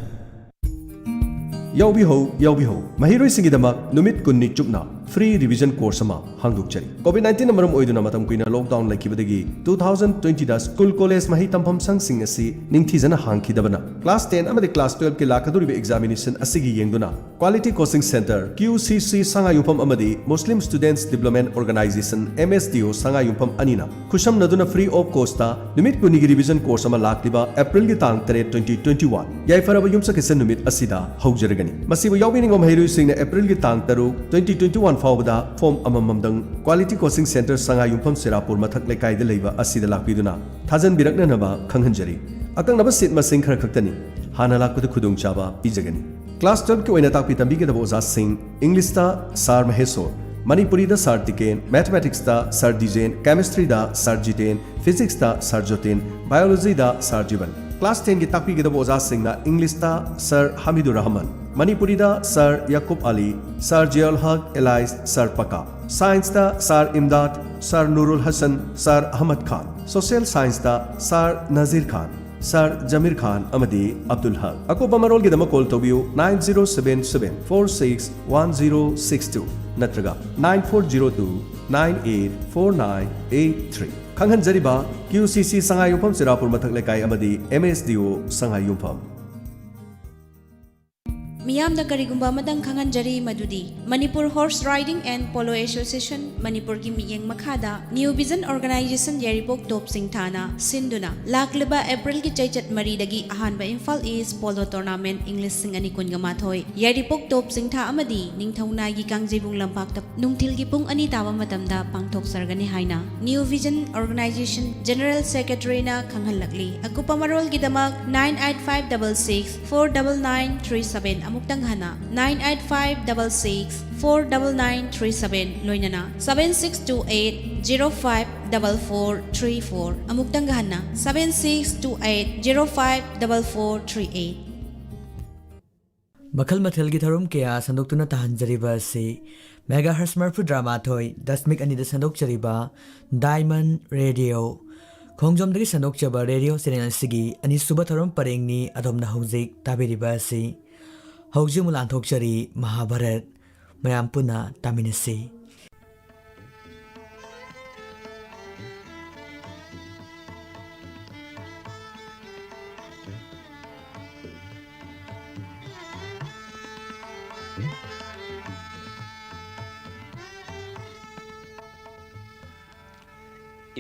ꯌꯥꯎꯕꯤꯍꯧ, ꯌꯥꯎꯕꯤꯍꯧ꯫ ꯃꯍꯩꯔꯣꯏꯁꯤꯡꯒꯤꯗꯃꯛ ꯅꯨꯃꯤꯠ ꯀꯨꯟꯅꯤ ꯆꯨꯞꯅ free revision course ꯑꯃ ꯍꯥꯡꯗꯣꯛꯆꯔꯤ꯫ COVID nineteen ꯅ ꯃꯔꯝ ꯑꯣꯏꯗꯨꯅ ꯃꯇꯝ ꯀꯨꯏꯅ lockdown ꯂꯩꯈꯤꯕꯗꯒꯤ two thousand twenty ꯗ school college ꯃꯍꯩ ꯇꯝꯐꯝ ꯁꯪꯁꯤꯡ ꯑꯁꯤ ꯅꯤꯡꯊꯤꯖꯅ ꯍꯥꯡꯈꯤꯗꯕꯅ, class ten ꯑꯃꯗꯤ class twelve ꯀꯤ ꯂꯥꯛꯀꯗꯧꯔꯤꯕ examination ꯑꯁꯤꯒꯤ ꯌꯦꯡꯗꯨꯅ Quality Coaching Centre, Q C C, ꯁꯉꯥꯏꯌꯨꯝꯐꯝ ꯑꯃꯗꯤ Muslim Students Development Organisation, M S D O, ꯁꯉꯥꯏꯌꯨꯝꯐꯝ ꯑꯅꯤꯅ ꯈꯨꯠꯁꯝꯅꯗꯨꯅ free of cost ꯇ ꯅꯨꯃꯤꯠ ꯀꯨꯟꯅꯤꯒꯤ revision course ꯑꯃ ꯂꯥꯛꯂꯤꯕ April ꯒꯤ ꯇꯥꯡ ꯇꯔꯦꯠ, twenty twenty one, ꯌꯥꯏꯐꯔꯕ ꯌꯨꯝꯁꯀꯩꯁ ꯅꯨꯃꯤꯠ ꯑꯁꯤꯗ ꯍꯧꯖꯔꯒꯅꯤ꯫ ꯃꯁꯤꯕꯨ ꯌꯥꯎꯕꯤꯅꯤꯡꯕ ꯃꯍꯩꯔꯣꯏꯁꯤꯡꯅ April ꯒꯤ ꯇꯥꯡ ꯇꯔꯨꯛ, twenty twenty one ꯐꯥꯎꯕꯗ ꯐꯣꯝ ꯑꯃꯃꯝꯗꯪ ꯀ꯭ꯋꯥꯂꯤꯇꯤ ꯀꯣꯆꯤꯡ ꯁꯦꯟꯇꯔ ꯁꯉꯥꯏꯌꯨꯝꯐꯝ ꯁꯤꯔꯥꯄꯨꯔ ꯃꯊꯛ ꯂꯩꯀꯥꯏꯗ ꯂꯩꯕ ꯑꯁꯤꯗ ꯂꯥꯛꯄꯤꯗꯨꯅ ꯊꯥꯖꯟꯕꯤꯔꯛꯅꯅꯕ ꯈꯪꯍꯟꯖꯔꯤ꯫ ꯑꯀꯛꯅꯕ ꯁꯤꯠ ꯃꯁꯤꯡ ꯈꯔ ꯈꯛꯇꯅꯤ꯫ ꯍꯥꯟꯅ ꯂꯥꯛꯄꯗ ꯈꯨꯗꯣꯡꯆꯥꯕ ꯄꯤꯖꯒꯅꯤ꯫ ꯀ꯭ꯂꯥꯁ ꯇꯨꯌꯦꯜꯐꯀꯤ ꯑꯣꯏꯅ ꯇꯥꯛꯄꯤ ꯇꯝꯕꯤꯒꯗꯕ ꯑꯣꯖꯥꯁꯤꯡ: ꯏꯪꯂꯤꯁꯇ ꯁꯥꯔ ꯃꯍꯦꯁꯣꯔ, ꯃꯅꯤꯄꯨꯔꯤꯗ ꯁꯥꯔ ꯇꯤꯀꯦꯟ, ꯃꯦꯊꯃꯦꯇꯤꯛꯁꯇ ꯁꯥꯔ ꯗꯤꯖꯦꯟ, ꯀꯦꯃꯤꯁꯇ꯭ꯔꯤꯗ ꯁꯥꯔ ꯖꯤꯇꯦꯟ, ꯐꯤꯖꯤꯛꯁꯇ ꯁꯥꯔ ꯖꯣꯇꯤꯟ, ꯕꯥꯏꯑꯣꯂꯣꯖꯤꯗ ꯁꯥꯔ ꯖꯤꯕꯟ꯫ ꯀ꯭ꯂꯥꯁ ꯇꯦꯟꯒꯤ ꯇꯥꯛꯄꯤꯒꯗꯕ ꯑꯣꯖꯥꯁꯤꯡꯅ ꯏꯪꯂꯤꯁꯇ ꯁꯥꯔ ꯍꯃꯤꯗꯨꯔ ꯔꯍꯃꯟ, ꯃꯅꯤꯄꯨꯔꯤꯗ ꯁꯥꯔ ꯌꯥꯀꯨꯕ ꯑꯂꯤ, ꯁꯥꯔ ꯖꯤꯌꯥꯎꯜ ꯍꯛ, ꯑꯦꯂꯥꯏꯁ, ꯁꯥꯔ ꯄꯀꯥ꯫ ꯁꯥꯏꯟꯁꯇ ꯁꯥꯔ ꯏꯝꯗꯥꯗ, ꯁꯥꯔ ꯅꯨꯔꯨꯜ ꯍꯁꯟ, ꯁꯥꯔ ꯑꯍꯃꯗ ꯈꯥꯟ꯫ ꯁꯣꯁꯤꯌꯦꯜ ꯁꯥꯏꯟꯁꯇ ꯁꯥꯔ ꯅꯖꯤꯔ ꯈꯥꯟ, ꯁꯥꯔ ꯖꯃꯤꯔ ꯈꯥꯟ ꯑꯃꯗꯤ ꯑꯕꯗꯨꯜ ꯍꯛ꯫ ꯑꯀꯨꯞꯄ ꯃꯔꯣꯜꯒꯤꯗꯃꯛ ꯀꯣꯜ ꯇꯧꯕꯤꯌꯨ nine zero seven seven four six one zero six two ꯅꯠꯇ꯭ꯔꯒ nine four zero two nine eight four nine eight three꯫ ꯈꯪꯍꯟꯖꯔꯤꯕ ꯀ꯭ꯌꯨ ꯁꯤ ꯁꯤ ꯁꯉꯥꯏꯌꯨꯝꯐꯝ ꯆꯤꯔꯥꯄꯨꯔ ꯃꯊꯛ ꯂꯩꯀꯥꯏ ꯑꯃꯗꯤ ꯑꯦꯝ ꯑꯦꯁ ꯗꯤ ꯑꯣ ꯁꯉꯥꯏꯌꯨꯝꯐꯝ꯫ ꯃꯤꯌꯥꯝꯗ ꯀꯔꯤꯒꯨꯝꯕ ꯑꯃꯇꯪ ꯈꯪꯍꯟꯖꯔꯤ, ꯃꯗꯨꯗꯤ Manipur horse riding and polo association ꯃꯅꯤꯄꯨꯔꯒꯤ ꯃꯤꯠꯌꯦꯡ ꯃꯈꯥꯗ ꯅ꯭ꯌꯨ ꯚꯤꯖꯟ ꯑꯣꯔꯒꯅꯥꯏꯖꯦꯁꯟ ꯌꯥꯏꯔꯤꯄꯣꯛ ꯇꯣꯞ ꯁꯤꯡꯊꯥꯅ ꯁꯤꯟꯗꯨꯅ ꯂꯥꯛꯂꯤꯕ ꯑꯦꯄ꯭ꯔꯤꯜꯒꯤ ꯆꯩꯆꯠ ꯃꯔꯤꯗꯒꯤ ꯑꯍꯥꯟꯕ ꯏꯝꯐꯥꯜ ꯏꯁ ꯄꯣꯂꯣ ꯇꯣꯔꯅꯥꯃꯦꯟꯠ ꯏꯪ ꯂꯤꯁꯤꯡ ꯑꯅꯤ ꯀꯨꯟꯒ ꯃꯥꯊꯣꯏ ꯌꯥꯏꯔꯤꯄꯣꯛ ꯇꯣꯞ ꯁꯤꯡꯊꯥ ꯑꯃꯗꯤ ꯅꯤꯡꯊꯧꯅꯥꯒꯤ ꯀꯥꯡꯖꯩꯕꯨꯡ ꯂꯝꯄꯥꯛꯇ ꯅꯨꯡꯊꯤꯜꯒꯤ ꯄꯨꯡ ꯑꯅꯤ ꯇꯥꯕ ꯃꯇꯝꯗ ꯄꯥꯡꯊꯣꯛꯆꯔꯒꯅꯤ ꯍꯥꯏꯅ ꯅ꯭ꯌꯨ ꯚꯤꯖꯟ ꯑꯣꯔꯒꯅꯥꯏꯖꯦꯁꯟ ꯖꯦꯅꯔꯦꯜ ꯁꯦꯀ꯭ꯔꯦꯇꯔꯤꯅ ꯈꯪꯍꯜꯂꯛꯂꯤ꯫ ꯑꯀꯨꯞꯄ ꯃꯔꯣꯜꯒꯤꯗꯃꯛ nine eight five double six four double nine three seven, ꯑꯃꯨꯛꯇꯪ ꯍꯟꯅ nine eight five double six four double nine three seven, ꯂꯣꯏꯅꯅ seven six two eight zero five double four three four, ꯑꯃꯨꯛꯇꯪꯒ ꯍꯟꯅ seven six two eight zero five double four three eight꯫ ꯃꯈꯜ ꯃꯊꯦꯜꯒꯤ ꯊꯧꯔꯝ ꯀꯌꯥ ꯁꯟꯗꯣꯛꯇꯨꯅ ꯇꯥꯍꯟꯖꯔꯤꯕ ꯑꯁꯤ ꯃꯦꯒꯥꯍꯔꯁ ꯃꯔꯐꯨꯇꯔꯥꯃꯥꯊꯣꯏ ꯗꯁꯃꯤꯛ ꯑꯅꯤꯗ ꯁꯟꯗꯣꯛꯆꯔꯤꯕ ꯗꯥꯏꯃꯟ ꯔꯦꯗꯤꯑꯣ꯫ ꯈꯣꯡꯖꯣꯝꯗꯒꯤ ꯁꯟꯗꯣꯛꯆꯕ ꯔꯦꯗꯤꯑꯣ ꯆꯦꯅꯦꯜ ꯑꯁꯤꯒꯤ ꯑꯅꯤꯁꯨꯕ ꯊꯧꯔꯝ ꯄꯔꯦꯡꯅꯤ ꯑꯗꯣꯝꯅ ꯍꯧꯖꯤꯛ ꯇꯥꯕꯤꯔꯤꯕ ꯑꯁꯤ꯫ ꯍꯧꯖꯤꯛ ꯑꯃꯨꯛ ꯂꯥꯟꯊꯣꯛꯆꯔꯤ ꯃꯍꯥꯚꯥꯔꯠ꯫ ꯃꯌꯥꯝ ꯄꯨꯟꯅ ꯇꯥꯃꯤꯟꯅꯁꯤ꯫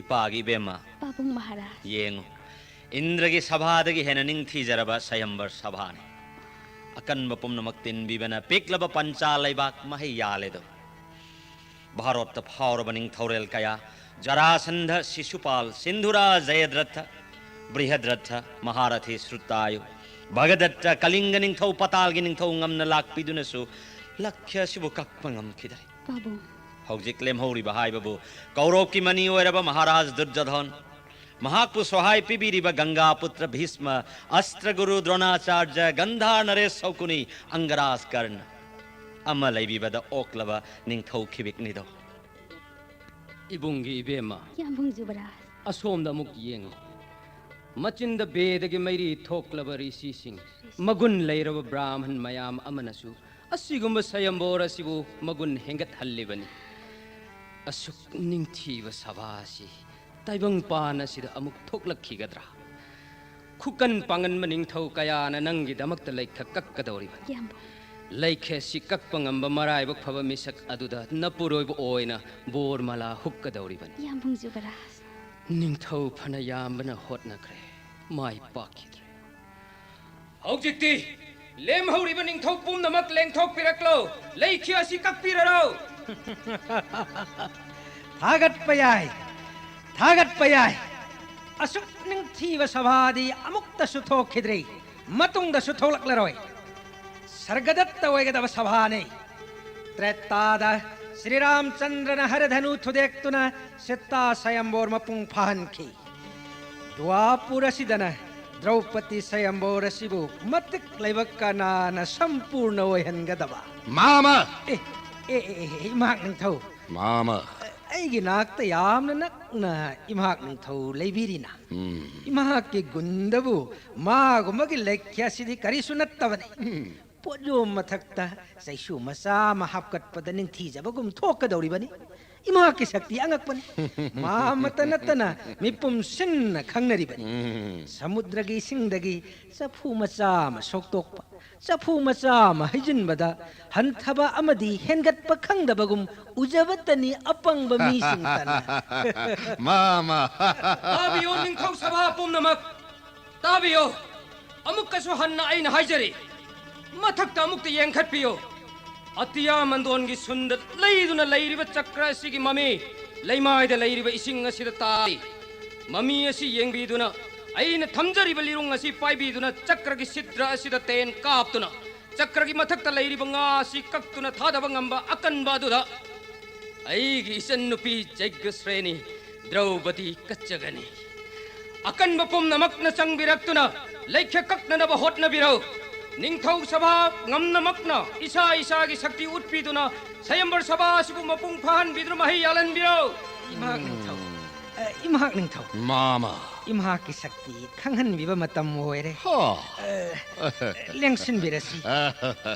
ꯏꯄꯥꯒꯤ ꯏꯕꯦꯝꯃ, ꯄꯥꯕꯨꯡ ꯃꯍꯥꯔꯥꯖ꯫ ꯌꯦꯡꯉꯨ, ꯏꯟꯗ꯭ꯔꯒꯤ ꯁꯚꯥꯗꯒꯤ ꯍꯦꯟꯅ ꯅꯤꯡꯊꯤꯖꯔꯕ ꯁꯌꯝꯕꯔ ꯁꯚꯥꯅꯤ꯫ ꯑꯀꯟꯕ ꯄꯨꯝꯅꯃꯛ ꯇꯤꯟꯕꯤꯕꯅ ꯄꯤꯛꯂꯕ ꯄꯟꯆꯥ ꯂꯩꯕꯥꯛ ꯃꯍꯩ ꯌꯥꯜꯂꯦꯗꯣ꯫ ꯚꯥꯔꯣꯠꯇ ꯐꯥꯎꯔꯕ ꯅꯤꯡꯊꯧꯔꯦꯜ ꯀꯌꯥ, ꯖꯔꯥꯁꯟꯙ, ꯁꯤꯁꯨꯄꯥꯜ, ꯁꯤꯟꯙꯨꯔꯥ, ꯖꯌꯗ꯭ꯔꯊ, ꯕ꯭ꯔꯤꯍꯗ꯭ꯔꯊ, ꯃꯍꯥꯔꯊꯤ, ꯁ꯭ꯔꯨꯇꯥꯌꯨ, ꯚꯒꯗꯠꯇ, ꯀꯂꯤꯡꯒ ꯅꯤꯡꯊꯧ, ꯄꯇꯥꯜꯒꯤ ꯅꯤꯡꯊꯧ ꯉꯝꯅ ꯂꯥꯛꯄꯤꯗꯨꯅꯁꯨ ꯂꯛꯈ꯭ꯌ ꯑꯁꯤꯕꯨ ꯀꯛꯄ ꯉꯝꯈꯤꯗꯔꯦ꯫ ꯄꯥꯕꯨꯡ꯫ ꯍꯧꯖꯤꯛ ꯂꯦꯝꯍꯧꯔꯤꯕ ꯍꯥꯏꯕꯕꯨ ꯀꯧꯔꯧꯀꯤ ꯃꯅꯤ ꯑꯣꯏꯔꯕ ꯃꯍꯥꯔꯥꯖ ꯗꯨꯔꯖꯣꯙꯟ, ꯃꯍꯥꯛꯄꯨ ꯁꯣꯍꯥꯏ ꯄꯤꯕꯤꯔꯤꯕ ꯒꯪꯒꯥ ꯄꯨꯇ꯭ꯔ ꯚꯤꯁꯃ, ꯑꯁꯇ꯭ꯔꯒꯨꯔꯨ ꯗ꯭ꯔꯣꯅꯥꯆꯥꯔꯖ, ꯒꯟꯙꯥꯔ ꯅꯔꯦꯁ ꯁꯧꯀꯨꯅꯤ, ꯑꯪꯒꯔꯥꯖ ꯀꯔꯅ ꯑꯃ ꯂꯩꯕꯤꯕꯗ ꯑꯣꯛꯂꯕ ꯅꯤꯡꯊꯧ ꯈꯤꯕꯤꯛꯅꯤꯗꯣ꯫ ꯏꯕꯨꯡꯒꯤ ꯏꯕꯦꯝꯃ, ꯌꯥꯝꯕꯨꯡ ꯖꯨꯕꯔꯥꯖ꯫ ꯑꯁꯣꯝꯗ ꯑꯃꯨꯛ ꯌꯦꯡꯉꯨ꯫ ꯃꯆꯤꯟꯗ ꯕꯦꯗꯒꯤ ꯃꯩꯔꯤ ꯊꯣꯛꯂꯕ ꯔꯤꯁꯤꯁꯤꯡ, ꯃꯒꯨꯟ ꯂꯩꯔꯕ ꯕ꯭ꯔꯥꯍꯃꯟ ꯃꯌꯥꯝ ꯑꯃꯅꯁꯨ ꯑꯁꯤꯒꯨꯝꯕ ꯁꯌꯝꯕꯣꯔ ꯑꯁꯤꯕꯨ ꯃꯒꯨꯟ ꯍꯦꯟꯒꯠꯍꯜꯂꯤꯕꯅꯤ꯫ ꯑꯁꯨꯛ ꯅꯤꯡꯊꯤꯕ ꯁꯚꯥ ꯑꯁꯤ ꯇꯥꯏꯕꯪꯄꯥꯟ ꯑꯁꯤꯗ ꯑꯃꯨꯛ ꯊꯣꯛꯂꯛꯈꯤꯒꯗ꯭ꯔꯥ? ꯈꯨꯀꯟ ꯄꯥꯡꯒꯟꯕ ꯅꯤꯡꯊꯧ ꯀꯌꯥꯅ ꯅꯪꯒꯤꯗꯃꯛꯇ ꯂꯩꯈ ꯀꯛꯀꯗꯧꯔꯤꯕꯅꯤ꯫ ꯏꯌꯥꯝꯕ꯫ ꯂꯩꯈ ꯑꯁꯤ ꯀꯛꯄ ꯉꯝꯕ ꯃꯔꯥꯏꯕꯛ ꯐꯕ ꯃꯤꯁꯛ ꯑꯗꯨꯗ ꯅꯄꯨꯔꯣꯏꯕ ꯑꯣꯏꯅ ꯕꯣꯔ ꯃꯂꯥ ꯍꯨꯛꯀꯗꯧꯔꯤꯕꯅꯤ꯫ ꯏꯌꯥꯝꯕꯨꯡ ꯖꯨꯕꯔꯥꯖ꯫ ꯅꯤꯡꯊꯧ ꯐꯅ ꯌꯥꯝꯕꯅ ꯍꯣꯠꯅꯈ꯭ꯔꯦ, ꯃꯥꯏ ꯄꯥꯛꯈꯤꯗ꯭ꯔꯦ꯫ ꯍꯧꯖꯤꯛꯇꯤ ꯂꯦꯝꯍꯧꯔꯤꯕ ꯅꯤꯡꯊꯧ ꯄꯨꯝꯅꯃꯛ ꯂꯦꯡꯊꯣꯛꯄꯤꯔꯛꯂꯣ, ꯂꯩꯈꯤ ꯑꯁꯤ ꯀꯛꯄꯤꯔꯔꯣ꯫ ꯊꯥꯒꯠꯄ ꯌꯥꯏ, ꯊꯥꯒꯠꯄ ꯌꯥꯏ꯫ ꯑꯁꯨꯛ ꯅꯤꯡꯊꯤꯕ ꯁꯚꯥꯗꯤ ꯑꯃꯨꯛꯇꯁꯨ ꯊꯣꯛꯈꯤꯗ꯭ꯔꯤ, ꯃꯇꯨꯡꯗꯁꯨ ꯊꯣꯛꯂꯛꯂꯔꯣꯏ꯫ ꯁꯔꯒꯗꯠꯇ ꯑꯣꯏꯒꯗꯕ ꯁꯚꯥꯅꯤ꯫ ꯇ꯭ꯔꯦꯇꯥꯗ ꯁ꯭ꯔꯤꯔꯥꯝꯆꯟꯗ꯭ꯔꯅ ꯍꯔꯙꯅꯨ ꯊꯨꯗꯦꯛꯇꯨꯅ ꯁꯤꯇꯥ ꯁꯌꯝꯕꯣꯔ ꯃꯄꯨꯡ ꯐꯥꯍꯟꯈꯤ꯫ ꯗ꯭ꯋꯥꯄꯨꯔ ꯑꯁꯤꯗꯅ ꯗ꯭ꯔꯧꯄꯗꯤ ꯁꯌꯝꯕꯣꯔ ꯑꯁꯤꯕꯨ ꯃꯇꯤꯛ ꯂꯩꯕ ꯀꯅꯥꯅ ꯁꯝꯄꯨꯔꯅ ꯑꯣꯏꯍꯟꯒꯗꯕ? ꯃꯥꯃ! ꯑꯦ, ꯑꯦ, ꯑꯦ, ꯑꯦ, ꯏꯃꯥꯛ ꯅꯤꯡꯊꯧ꯫ ꯃꯥꯃ! ꯑꯩꯒꯤ ꯅꯥꯛꯇ ꯌꯥꯝꯅ ꯅꯛꯅ ꯏꯃꯥꯛ ꯅꯤꯡꯊꯧ ꯂꯩꯕꯤꯔꯤꯅ꯫ ꯎꯝ꯫ ꯏꯃꯥꯛꯀꯤ ꯒꯨꯟꯗꯕꯨ ꯃꯥꯒꯨꯝꯕꯒꯤ ꯂꯩꯈ꯭ꯌ ꯑꯁꯤꯗꯤ ꯀꯔꯤꯁꯨ ꯅꯠꯇꯕꯅꯤ꯫ ꯎꯝ꯫ ꯄꯣꯠꯌꯣꯝ ꯃꯊꯛꯇ ꯆꯩꯁꯨ ꯃꯆꯥ ꯑꯃ ꯍꯥꯞꯀꯠꯄꯗ ꯅꯤꯡꯊꯤꯖꯕꯒꯨꯝ ꯊꯣꯛꯀꯗꯧꯔꯤꯕꯅꯤ꯫ ꯏꯃꯥꯛꯀꯤ ꯁꯛꯇꯤ ꯑꯉꯛꯄꯅꯤ꯫ ꯃꯥ ꯑꯃꯠꯇ ꯅꯠꯇꯅ ꯃꯤꯄꯨꯝ ꯁꯤꯟꯅ ꯈꯪꯅꯔꯤꯕꯅꯤ꯫ ꯎꯝ꯫ ꯁꯃꯨꯗ꯭ꯔꯒꯤ ꯏꯁꯤꯡꯗꯒꯤ ꯆꯐꯨ ꯃꯆꯥ ꯑꯃ ꯁꯣꯛꯇꯣꯛꯄ, ꯆꯐꯨ ꯃꯆꯥ ꯑꯃ ꯍꯩꯖꯤꯟꯕꯗ ꯍꯟꯊꯕ ꯑꯃꯗꯤ ꯍꯦꯟꯒꯠꯄ ꯈꯪꯗꯕꯒꯨꯝ ꯎꯖꯕꯇꯅꯤ ꯑꯄꯪꯕ ꯃꯤꯁꯤꯡꯇꯅ꯫ ꯃꯥꯃ! ꯇꯥꯕꯤꯌꯨ, ꯅꯤꯡꯊꯧ ꯁꯚꯥ ꯄꯨꯝꯅꯃꯛ! ꯇꯥꯕꯤꯌꯨ! ꯑꯃꯨꯛꯀꯁꯨ ꯍꯟꯅ ꯑꯩꯅ ꯍꯥꯏꯖꯔꯤ, ꯃꯊꯛꯇ ꯑꯃꯨꯛꯇ ꯌꯦꯡꯈꯠꯄꯤꯌꯨ꯫ ꯑꯇꯤꯌꯥ ꯃꯟꯗꯣꯟꯒꯤ ꯁꯨꯟꯗ ꯂꯩꯗꯨꯅ ꯂꯩꯔꯤꯕ ꯆꯀ꯭ꯔ ꯑꯁꯤꯒꯤ ꯃꯃꯤ ꯂꯩꯃꯥꯏꯗ ꯂꯩꯔꯤꯕ ꯏꯁꯤꯡ ꯑꯁꯤꯗ ꯇꯥꯔꯤ꯫ ꯃꯃꯤ ꯑꯁꯤ ꯌꯦꯡꯕꯤꯗꯨꯅ ꯑꯩꯅ ꯊꯝꯖꯔꯤꯕ ꯂꯤꯔꯨꯡ ꯑꯁꯤ ꯄꯥꯏꯕꯤꯗꯨꯅ ꯆꯀ꯭ꯔꯒꯤ ꯁꯤꯗ꯭ꯔ ꯑꯁꯤꯗ ꯇꯦꯟ ꯀꯥꯞꯇꯨꯅ ꯆꯀ꯭ꯔꯒꯤ ꯃꯊꯛꯇ ꯂꯩꯔꯤꯕ ꯉꯥ ꯑꯁꯤ ꯀꯛꯇꯨꯅ ꯊꯥꯗꯕ ꯉꯝꯕ ꯑꯀꯟꯕ ꯑꯗꯨꯗ ꯑꯩꯒꯤ ꯏꯆꯟꯅꯨꯄꯤ ꯖꯩꯒ꯭ꯔꯁ꯭ꯔꯦꯅꯤ ꯗ꯭ꯔꯧꯄꯗꯤ ꯀꯠꯆꯒꯅꯤ꯫ ꯑꯀꯟꯕ ꯄꯨꯝꯅꯃꯛꯅ ꯆꯪꯕꯤꯔꯛꯇꯨꯅ ꯂꯩꯈꯦ ꯀꯛꯅꯅꯕ ꯍꯣꯠꯅꯕꯤꯔꯧ꯫ ꯅꯤꯡꯊꯧ ꯁꯚꯥ ꯉꯝꯅꯃꯛꯅ ꯏꯁꯥ ꯏꯁꯥꯒꯤ ꯁꯛꯇꯤ ꯎꯠꯄꯤꯗꯨꯅ ꯁꯌꯝꯕꯔ ꯁꯚꯥ ꯑꯁꯤꯕꯨ ꯃꯄꯨꯡ ꯐꯥꯍꯟꯕꯤꯗꯨꯅ ꯃꯍꯩ ꯌꯥꯜꯍꯟꯕꯤꯔꯧ꯫ ꯏꯃꯥꯛ ꯅꯤꯡꯊꯧ, ꯑ, ꯏꯃꯥꯛ ꯅꯤꯡꯊꯧ꯫ ꯃꯥꯃ꯫ ꯏꯃꯥꯛꯀꯤ ꯁꯛꯇꯤ ꯈꯪꯍꯟꯕꯤꯕ ꯃꯇꯝ ꯑꯣꯏꯔꯦ꯫ ꯍꯥ꯫ ꯑ, ꯂꯦꯡꯁꯤꯟꯕꯤꯔꯁꯤ꯫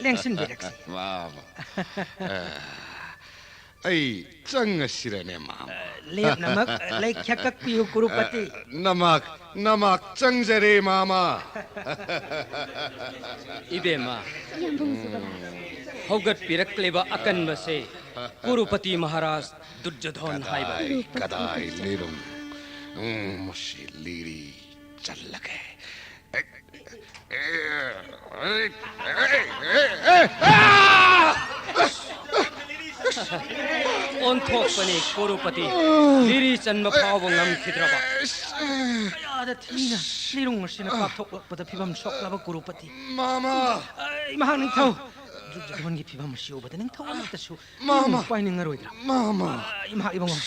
ꯂꯦꯡꯁꯤꯟꯕꯤꯔꯛꯁꯤ꯫ ꯃꯥꯃ꯫ ꯑ, ꯑꯩ ꯆꯪꯉꯁꯤꯔꯅꯦ, ꯃꯥꯃ? ꯂꯦꯞꯅꯃꯛ ꯂꯩꯈ꯭ꯌ ꯀꯛꯄꯤꯌꯨ, ꯀꯨꯔꯨꯄꯇꯤ꯫ ꯅꯃꯥꯛ, ꯅꯃꯥꯛ ꯆꯪꯖꯔꯦ, ꯃꯥꯃ꯫ ꯏꯕꯦꯝꯃ, ꯌꯥꯝꯕꯨꯡ ꯖꯨꯒꯂꯥ꯫ ꯍꯧꯒꯠꯄꯤꯔꯛꯂꯤꯕ ꯑꯀꯟꯕꯁꯦ ꯀꯨꯔꯨꯄꯇꯤ ꯃꯍꯥꯔꯥꯖ ꯗꯨꯔꯖꯣꯙꯣꯟ ꯍꯥꯏꯕ꯫ ꯀꯗꯥꯏ, ꯀꯗꯥꯏ ꯂꯤꯔꯨꯝ? ꯎꯝ, ꯃꯁꯤ ꯂꯤꯔꯤ ꯆꯜꯂꯒꯦ꯫ ꯑꯣꯟꯊꯣꯛꯄꯅꯤ ꯀꯣꯔꯨꯄꯇꯤ, ꯂꯤꯔꯤ ꯆꯟꯕ ꯐꯥꯎꯕ ꯉꯝꯈꯤꯗ꯭ꯔꯕ꯫ ꯀꯌꯥꯗ ꯊꯤꯅ ꯂꯤꯔꯨꯡ ꯑꯁꯤꯅ ꯀꯥꯞꯊꯣꯛꯂꯛꯄꯗ ꯐꯤꯕꯝ ꯁꯣꯛꯂꯕ ꯀꯣꯔꯨꯄꯇꯤ꯫ ꯃꯥꯃ! ꯑꯩ ꯃꯍꯥꯛ ꯅꯤꯡꯊꯧ ꯗꯨꯔꯖꯣꯙꯣꯟꯒꯤ ꯐꯤꯕꯝ ꯑꯁꯤ ꯎꯕꯗ ꯅꯤꯡꯊꯧ ꯑꯃꯠꯇꯁꯨ ꯃꯥꯃ! ꯄꯥꯏꯅꯤꯡꯉꯔꯣꯏꯗ꯭ꯔꯥ? ꯃꯥꯃ! ꯑꯩ ꯃꯍꯥꯛ ꯏꯕꯨꯡꯉꯣ꯫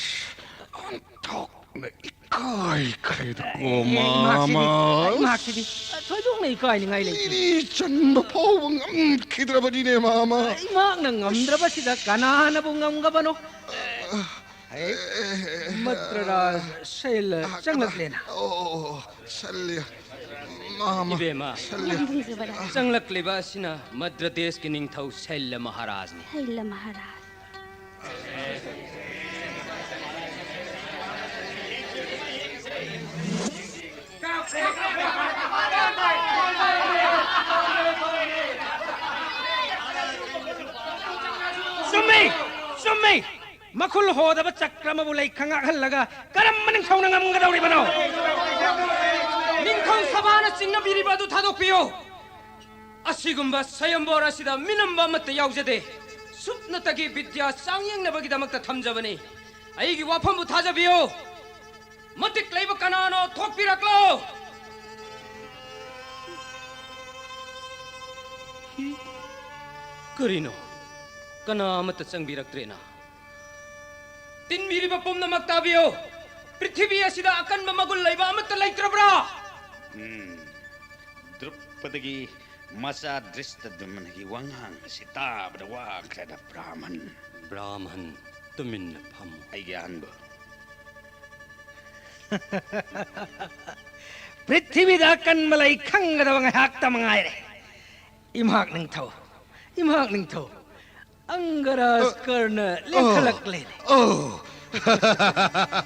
ꯑꯣꯟꯊꯣꯛꯅ ꯏꯀꯥꯏꯈ꯭ꯔꯦꯗꯀꯣ, ꯑꯦ, ꯏꯃꯥꯛꯁꯤꯗꯤ, ꯃꯥꯃ꯫ ꯏꯃꯥꯛꯁꯤꯗꯤ ꯊꯣꯏꯗꯣꯛꯅ ꯏꯀꯥꯏꯅꯤꯡꯉꯥꯏ ꯂꯩꯇꯦ꯫ ꯂꯤꯔꯤ ꯆꯟꯕ ꯐꯥꯎꯕ ꯉꯝꯈꯤꯗ꯭ꯔꯕꯅꯤꯅꯦ, ꯃꯥꯃ꯫ ꯏꯃꯥꯛꯅ ꯉꯝꯗ꯭ꯔꯕꯁꯤꯗ ꯀꯅꯥꯅꯕꯨ ꯉꯝꯒꯕꯅꯣ? ꯍꯦ, ꯃꯗ꯭ꯔꯔꯥꯖ ꯁꯩꯂ ꯑ, ꯆꯪꯂꯛꯂꯦꯅ꯫ ꯑꯣ, ꯁꯜꯂꯤ꯫ ꯃꯥꯃ, ꯏꯕꯦꯝꯃ, ꯁꯜꯂꯤ꯫ ꯆꯪꯂꯛꯂꯤꯕ ꯑꯁꯤꯅ ꯃꯗ꯭ꯔ ꯗꯦꯁꯀꯤ ꯅꯤꯡꯊꯧ ꯁꯩꯂ ꯃꯍꯥꯔꯥꯖꯅꯤ꯫ ꯁꯩꯂ ꯃꯍꯥꯔꯥꯖ꯫ ꯆꯨꯝꯃꯤ! ꯆꯨꯝꯃꯤ! ꯃꯈꯨꯜ ꯍꯣꯗꯕ ꯆꯀ꯭ꯔ ꯑꯃꯕꯨ ꯂꯩ ꯈꯉꯥꯛꯍꯜꯂꯒ ꯀꯔꯝꯕ ꯅꯤꯡꯊꯧꯅ ꯉꯝꯒꯗꯧꯔꯤꯕꯅꯣ? ꯅꯤꯡꯊꯧ ꯁꯚꯥꯅ ꯆꯤꯡꯅꯕꯤꯔꯤꯕ ꯑꯗꯨ ꯊꯥꯗꯣꯛꯄꯤꯌꯨ꯫ ꯑꯁꯤꯒꯨꯝꯕ ꯁꯌꯝꯕꯣꯔ ꯑꯁꯤꯗ ꯃꯤꯅꯝꯕ ꯑꯃꯠꯇ ꯌꯥꯎꯖꯗꯦ꯫ ꯁꯨꯞꯅꯇꯒꯤ ꯕꯤꯗ꯭ꯌꯥ ꯆꯥꯡꯌꯦꯡꯅꯕꯒꯤꯗꯃꯛꯇ ꯊꯝꯖꯕꯅꯤ꯫ ꯑꯩꯒꯤ ꯋꯥꯐꯝꯕꯨ ꯊꯥꯖꯕꯤꯌꯨ꯫ ꯃꯇꯤꯛ ꯂꯩꯕ ꯀꯅꯥꯅꯣ, ꯊꯣꯛꯄꯤꯔꯛꯂꯣ꯫ ꯀꯔꯤꯅꯣ? ꯀꯅꯥ ꯑꯃꯠꯇ ꯆꯪꯕꯤꯔꯛꯇ꯭ꯔꯦꯅ? ꯇꯤꯟꯕꯤꯔꯤꯕ ꯄꯨꯝꯅꯃꯛ ꯇꯥꯕꯤꯌꯨ꯫ ꯄ꯭ꯔꯤꯊꯤꯕꯤ ꯑꯁꯤꯗ ꯑꯀꯟꯕ ꯃꯒꯨꯟ ꯂꯩꯕ ꯑꯃꯠꯇ ꯂꯩꯇ꯭ꯔꯕ꯭ꯔꯥ? ꯎꯝ, ꯗ꯭ꯔꯨꯄꯗꯒꯤ ꯃꯆꯥ ꯗ꯭ꯔꯤꯁꯇꯗꯨꯝꯅꯒꯤ ꯋꯥꯉꯥꯡ ꯑꯁꯤ ꯇꯥꯕꯗ ꯋꯥꯈ꯭ꯔꯦꯗ, ꯕ꯭ꯔꯥꯍꯃꯟ꯫ ꯕ꯭ꯔꯥꯍꯃꯟ, ꯇꯨꯃꯤꯟꯅ ꯐꯝꯃꯨ꯫ ꯑꯩꯒꯤ ꯑꯍꯟꯕ꯫ ꯄ꯭ꯔꯤꯊꯤꯕꯤꯗ ꯑꯀꯟꯕ ꯂꯩ ꯈꯪꯒꯗꯕ ꯉꯥꯏꯍꯥꯛꯇ ꯃꯉꯥꯏꯔꯦ꯫ ꯏꯃꯥꯛ ꯅꯤꯡꯊꯧ, ꯏꯃꯥꯛ ꯅꯤꯡꯊꯧ, ꯑꯪꯒꯔꯥꯖ ꯀꯔꯅ ꯂꯦꯡꯈꯠꯂꯛꯂꯦꯅꯦ꯫ ꯑꯣ꯫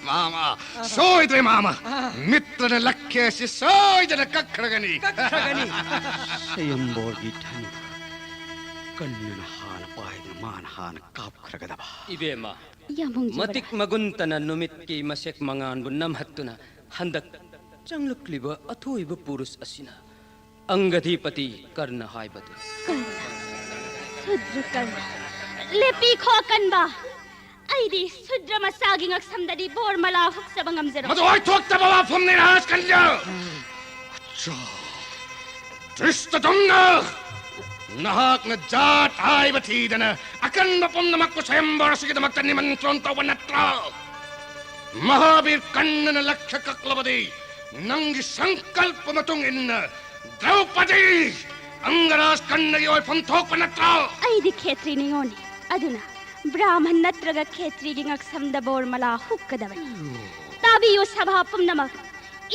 ꯃꯥꯃ, ꯁꯣꯏꯗ꯭ꯔꯦ ꯃꯥꯃ꯫ ꯑꯥ꯫ ꯃꯤꯇ꯭ꯔꯅ ꯂꯛꯈ꯭ꯌ ꯑꯁꯤ ꯁꯣꯏꯗꯅ ꯀꯛꯈ꯭ꯔꯒꯅꯤ꯫ ꯀꯛꯈ꯭ꯔꯒꯅꯤ꯫ ꯁ꯭ꯋꯌꯝꯕꯣꯔꯒꯤ ꯙꯅꯨ ꯀꯔꯅꯅ ꯍꯥꯟꯅ ꯄꯥꯏꯗꯨꯅ ꯃꯥꯅ ꯍꯥꯟꯅ ꯀꯥꯞꯈ꯭ꯔꯒꯗꯕ꯫ ꯏꯕꯦꯝꯃ, ꯌꯥꯝ ꯃꯨꯡꯖꯕꯔꯥ? ꯃꯇꯤꯛ ꯃꯒꯨꯟ ꯇꯅ ꯅꯨꯃꯤꯠꯀꯤ ꯃꯁꯦꯛ ꯃꯉꯥꯟꯕꯨ ꯅꯝꯍꯠꯇꯨꯅ ꯍꯟꯗꯛ ꯆꯪꯂꯛꯂꯤꯕ ꯑꯊꯣꯏꯕ ꯄꯨꯔꯨꯁ ꯑꯁꯤꯅ ꯑꯪꯒꯙꯤꯄꯇꯤ ꯀꯔꯅ ꯍꯥꯏꯕꯗꯨ꯫ ꯀꯔꯅ, ꯁꯨꯗ꯭ꯔ ꯀꯔꯅ, ꯂꯦꯞꯄꯤꯈꯣ ꯑꯀꯟꯕ꯫ ꯑꯩꯗꯤ ꯁꯨꯗ꯭ꯔ ꯃꯆꯥꯒꯤ ꯉꯛꯁꯝꯗꯗꯤ ꯕꯣꯔ ꯃꯂꯥ ꯍꯨꯛꯆꯕ ꯉꯝꯖꯔꯣꯏ꯫ ꯃꯗꯨ ꯑꯣꯏꯊꯣꯛꯇꯕ ꯋꯥꯐꯝꯅꯤ, ꯔꯥꯖꯀꯟꯌꯥ꯫ ꯑꯆꯥ, ꯗ꯭ꯔꯤꯁꯇꯗꯨꯝꯅ, ꯅꯍꯥꯛꯅ ꯖꯥꯠ ꯍꯥꯏꯕ ꯊꯤꯗꯅ ꯑꯀꯟꯕ ꯄꯨꯝꯅꯃꯛꯄꯨ ꯁ꯭ꯋꯌꯝꯕꯔ ꯑꯁꯤꯒꯤꯗꯃꯛꯇ ꯅꯤꯃꯟꯇ꯭ꯔꯣꯟ ꯇꯧꯕ ꯅꯠꯇ꯭ꯔꯣ? ꯃꯍꯥꯕꯤꯔ ꯀꯟꯅꯅ ꯂꯛꯈ꯭ꯌ ꯀꯛꯂꯕꯗꯤ ꯅꯪꯒꯤ ꯁꯪꯀꯜꯄ ꯃꯇꯨꯡ ꯏꯟꯅ ꯗ꯭ꯔꯧꯄꯗꯤ ꯑꯪꯒꯔꯥꯖ ꯀꯟꯅꯒꯤ ꯑꯣꯏꯐꯝ ꯊꯣꯛꯄ ꯅꯠꯇ꯭ꯔꯣ? ꯑꯩꯗꯤ ꯈꯦꯇ꯭ꯔꯤ ꯅꯤꯉꯣꯜꯅꯤ꯫ ꯑꯗꯨꯅ ꯕ꯭ꯔꯥꯍꯃꯟ ꯅꯠꯇ꯭ꯔꯒ ꯈꯦꯇ꯭ꯔꯤꯒꯤ ꯉꯛꯁꯝꯗ ꯕꯣꯔ ꯃꯂꯥ ꯍꯨꯛꯀꯗꯕꯅꯤ꯫ ꯇꯥꯕꯤꯌꯨ ꯁꯚꯥ ꯄꯨꯝꯅꯃꯛ꯫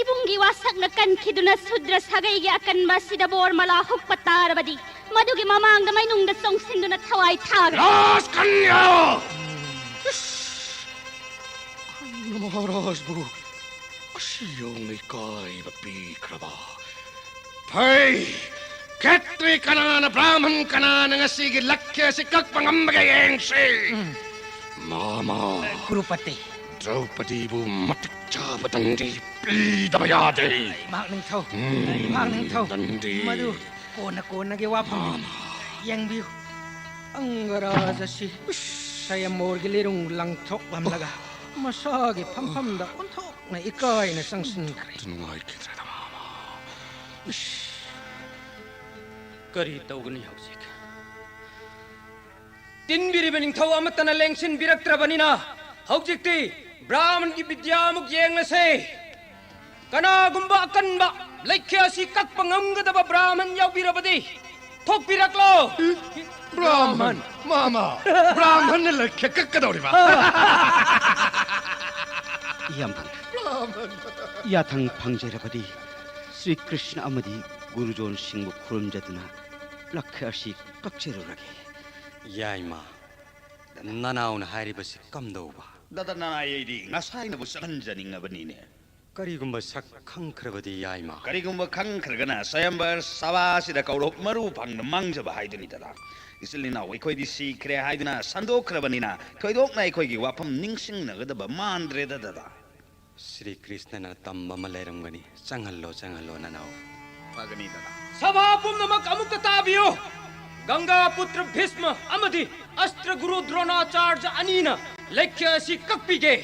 ꯏꯕꯨꯡꯒꯤ ꯋꯥꯁꯛꯅ ꯀꯟꯈꯤꯗꯨꯅ ꯁꯨꯗ꯭ꯔ ꯁꯥꯒꯩꯒꯤ ꯑꯀꯟꯕ ꯑꯁꯤꯗ ꯕꯣꯔ ꯃꯂꯥ ꯍꯨꯛꯄ ꯇꯥꯔꯕꯗꯤ ꯃꯗꯨꯒꯤ ꯃꯃꯥꯡꯗ ꯃꯩꯅꯨꯡꯗ ꯆꯣꯡꯁꯤꯟꯗꯨꯅ ꯊꯋꯥꯏ ꯊꯥꯒꯅꯤ꯫ ꯔꯥꯖꯀꯟꯌꯥ! ꯏꯁ! ꯀꯔꯤꯅꯣ ꯃꯍꯥꯔꯥꯖꯕꯨ ꯑꯁꯤ ꯌꯧꯅ ꯏꯀꯥꯏꯕ ꯄꯤꯈ꯭ꯔꯕ? ꯐꯩ! ꯈꯦꯇ꯭ꯔꯤ ꯀꯅꯥꯅ, ꯕ꯭ꯔꯥꯍꯃꯟ ꯀꯅꯥꯅ ꯉꯁꯤꯒꯤ ꯂꯛꯈ꯭ꯌ ꯑꯁꯤ ꯀꯛꯄ ꯉꯝꯕꯒꯦ ꯌꯦꯡꯁꯤ꯫ ꯎꯝ꯫ ꯃꯥꯃ꯫ ꯀ꯭ꯔꯨꯄꯇꯤ꯫ ꯗ꯭ꯔꯧꯄꯗꯤꯕꯨ ꯃꯇꯤꯛ ꯆꯥꯕ ꯗꯟꯗꯤ ꯄꯤꯗꯕ ꯌꯥꯗꯦ꯫ ꯏꯃꯥꯛ ꯅꯤꯡꯊꯧ꯫ ꯎꯝ, ꯏꯃꯥꯛ ꯅꯤꯡꯊꯧ꯫ ꯗꯟꯗꯤ꯫ ꯃꯗꯨ ꯀꯣꯟꯅ ꯀꯣꯟꯅꯒꯤ ꯋꯥꯐꯝꯅꯤ꯫ ꯃꯥꯃ꯫ ꯌꯦꯡꯕꯤꯌꯨ꯫ ꯑꯪꯒꯔꯥꯖ ꯑꯁꯤ ꯁꯌꯃꯣꯔꯒꯤ ꯂꯤꯔꯨꯡ ꯂꯪꯊꯣꯛꯂꯝꯂꯒ ꯃꯁꯥꯒꯤ ꯐꯝꯐꯝꯗ ꯑꯣꯟꯊꯣꯛꯅ ꯏꯀꯥꯏꯅ ꯆꯪꯁꯤꯟꯈ꯭ꯔꯦ꯫ ꯅꯨꯡꯉꯥꯏꯈꯤꯗ꯭ꯔꯦꯗ, ꯃꯥꯃ꯫ ꯏꯁ꯫ ꯀꯔꯤ ꯇꯧꯒꯅꯤ ꯍꯧꯖꯤꯛ? ꯇꯤꯟꯕꯤꯔꯤꯕ ꯅꯤꯡꯊꯧ ꯑꯃꯠꯇꯅ ꯂꯦꯡꯁꯤꯟꯕꯤꯔꯛꯇ꯭ꯔꯕꯅꯤꯅ ꯍꯧꯖꯤꯛꯇꯤ ꯕ꯭ꯔꯥꯍꯃꯟꯒꯤ ꯕꯤꯗ꯭ꯌꯥ ꯑꯃꯨꯛ ꯌꯦꯡꯂꯁꯦ꯫ ꯀꯅꯥꯒꯨꯝꯕ ꯑꯀꯟꯕ ꯂꯩꯈꯦ ꯑꯁꯤ ꯀꯛꯄ ꯉꯝꯒꯗꯕ ꯕ꯭ꯔꯥꯍꯃꯟ ꯌꯥꯎꯕꯤꯔꯕꯗꯤ ꯊꯣꯛꯄꯤꯔꯛꯂꯣ꯫ ꯕ꯭ꯔꯥꯍꯃꯟ, ꯃꯥꯃ, ꯕ꯭ꯔꯥꯍꯃꯟꯅ ꯂꯩꯈꯦ ꯀꯛꯀꯗꯧꯔꯤꯕ? ꯏꯌꯥꯝꯕ, ꯕ꯭ꯔꯥꯍꯃꯟ꯫ ꯌꯥꯊꯪ ꯐꯪꯖꯔꯕꯗꯤ ꯁ꯭ꯔꯤ ꯀ꯭ꯔꯤꯁꯅ ꯑꯃꯗꯤ ꯒꯨꯔꯨ ꯗ꯭ꯔꯣꯟ ꯁꯤꯡꯕꯨ ꯈꯨꯔꯨꯝꯖꯗꯨꯅ ꯂꯩꯈꯦ ꯑꯁꯤ ꯀꯛꯆꯔꯨꯔꯒꯦ꯫ ꯌꯥꯏꯃ, ꯅꯅꯥꯎꯅ ꯍꯥꯏꯔꯤꯕꯁꯤ ꯀꯝꯗꯧꯕ? ꯗꯥꯗꯥ ꯅꯅꯥꯏ, ꯑꯩꯗꯤ ꯉꯁꯥꯏꯅꯕꯨ ꯆꯠꯍꯟꯖꯅꯤꯡꯉꯕꯅꯤꯅꯦ꯫ ꯀꯔꯤꯒꯨꯝꯕ ꯁꯛ ꯈꯪꯈ꯭ꯔꯕꯗꯤ ꯌꯥꯏꯃ꯫ ꯀꯔꯤꯒꯨꯝꯕ ꯈꯪꯈ꯭ꯔꯒꯅ ꯁ꯭ꯋꯌꯝꯕꯔ ꯁꯚꯥꯁꯤꯗ ꯀꯧꯔꯣꯞ ꯃꯔꯨ ꯐꯪꯅ ꯃꯥꯡꯖꯕ ꯍꯥꯏꯗꯨꯅꯤ ꯗꯥꯗꯥ꯫ ꯏꯆꯤꯜ ꯏꯅꯥꯎ ꯑꯩꯈꯣꯏꯗꯤ ꯁꯤꯈ꯭ꯔꯦ ꯍꯥꯏꯗꯨꯅ ꯁꯟꯗꯣꯛꯈ꯭ꯔꯕꯅꯤꯅ ꯊꯣꯏꯗꯣꯛꯅ ꯑꯩꯈꯣꯏꯒꯤ ꯋꯥꯐꯝ ꯅꯤꯡꯁꯤꯡꯅꯒꯗꯕ ꯃꯥꯟꯗ꯭ꯔꯦꯗ ꯗꯥꯗꯥ꯫ ꯁ꯭ꯔꯤ ꯀ꯭ꯔꯤꯁꯅꯅ ꯇꯝꯕ ꯑꯃ ꯂꯩꯔꯝꯒꯅꯤ꯫ ꯆꯪꯍꯜꯂꯣ, ꯆꯪꯍꯜꯂꯣ ꯅꯅꯥꯎ꯫ ꯐꯒꯅꯤ ꯗꯥꯗꯥ꯫ ꯁꯚꯥ ꯄꯨꯝꯅꯃꯛ ꯑꯃꯨꯛꯇ ꯇꯥꯕꯤꯌꯨ꯫ ꯒꯪꯒꯥ ꯄꯨꯇ꯭ꯔ ꯚꯤꯁꯃ ꯑꯃꯗꯤ ꯑꯁꯇ꯭ꯔ ꯒꯨꯔꯨ ꯗ꯭ꯔꯣꯅꯥꯆꯥꯔꯖ ꯑꯅꯤꯅ ꯂꯩꯈꯦ ꯑꯁꯤ ꯀꯛꯄꯤꯒꯦ꯫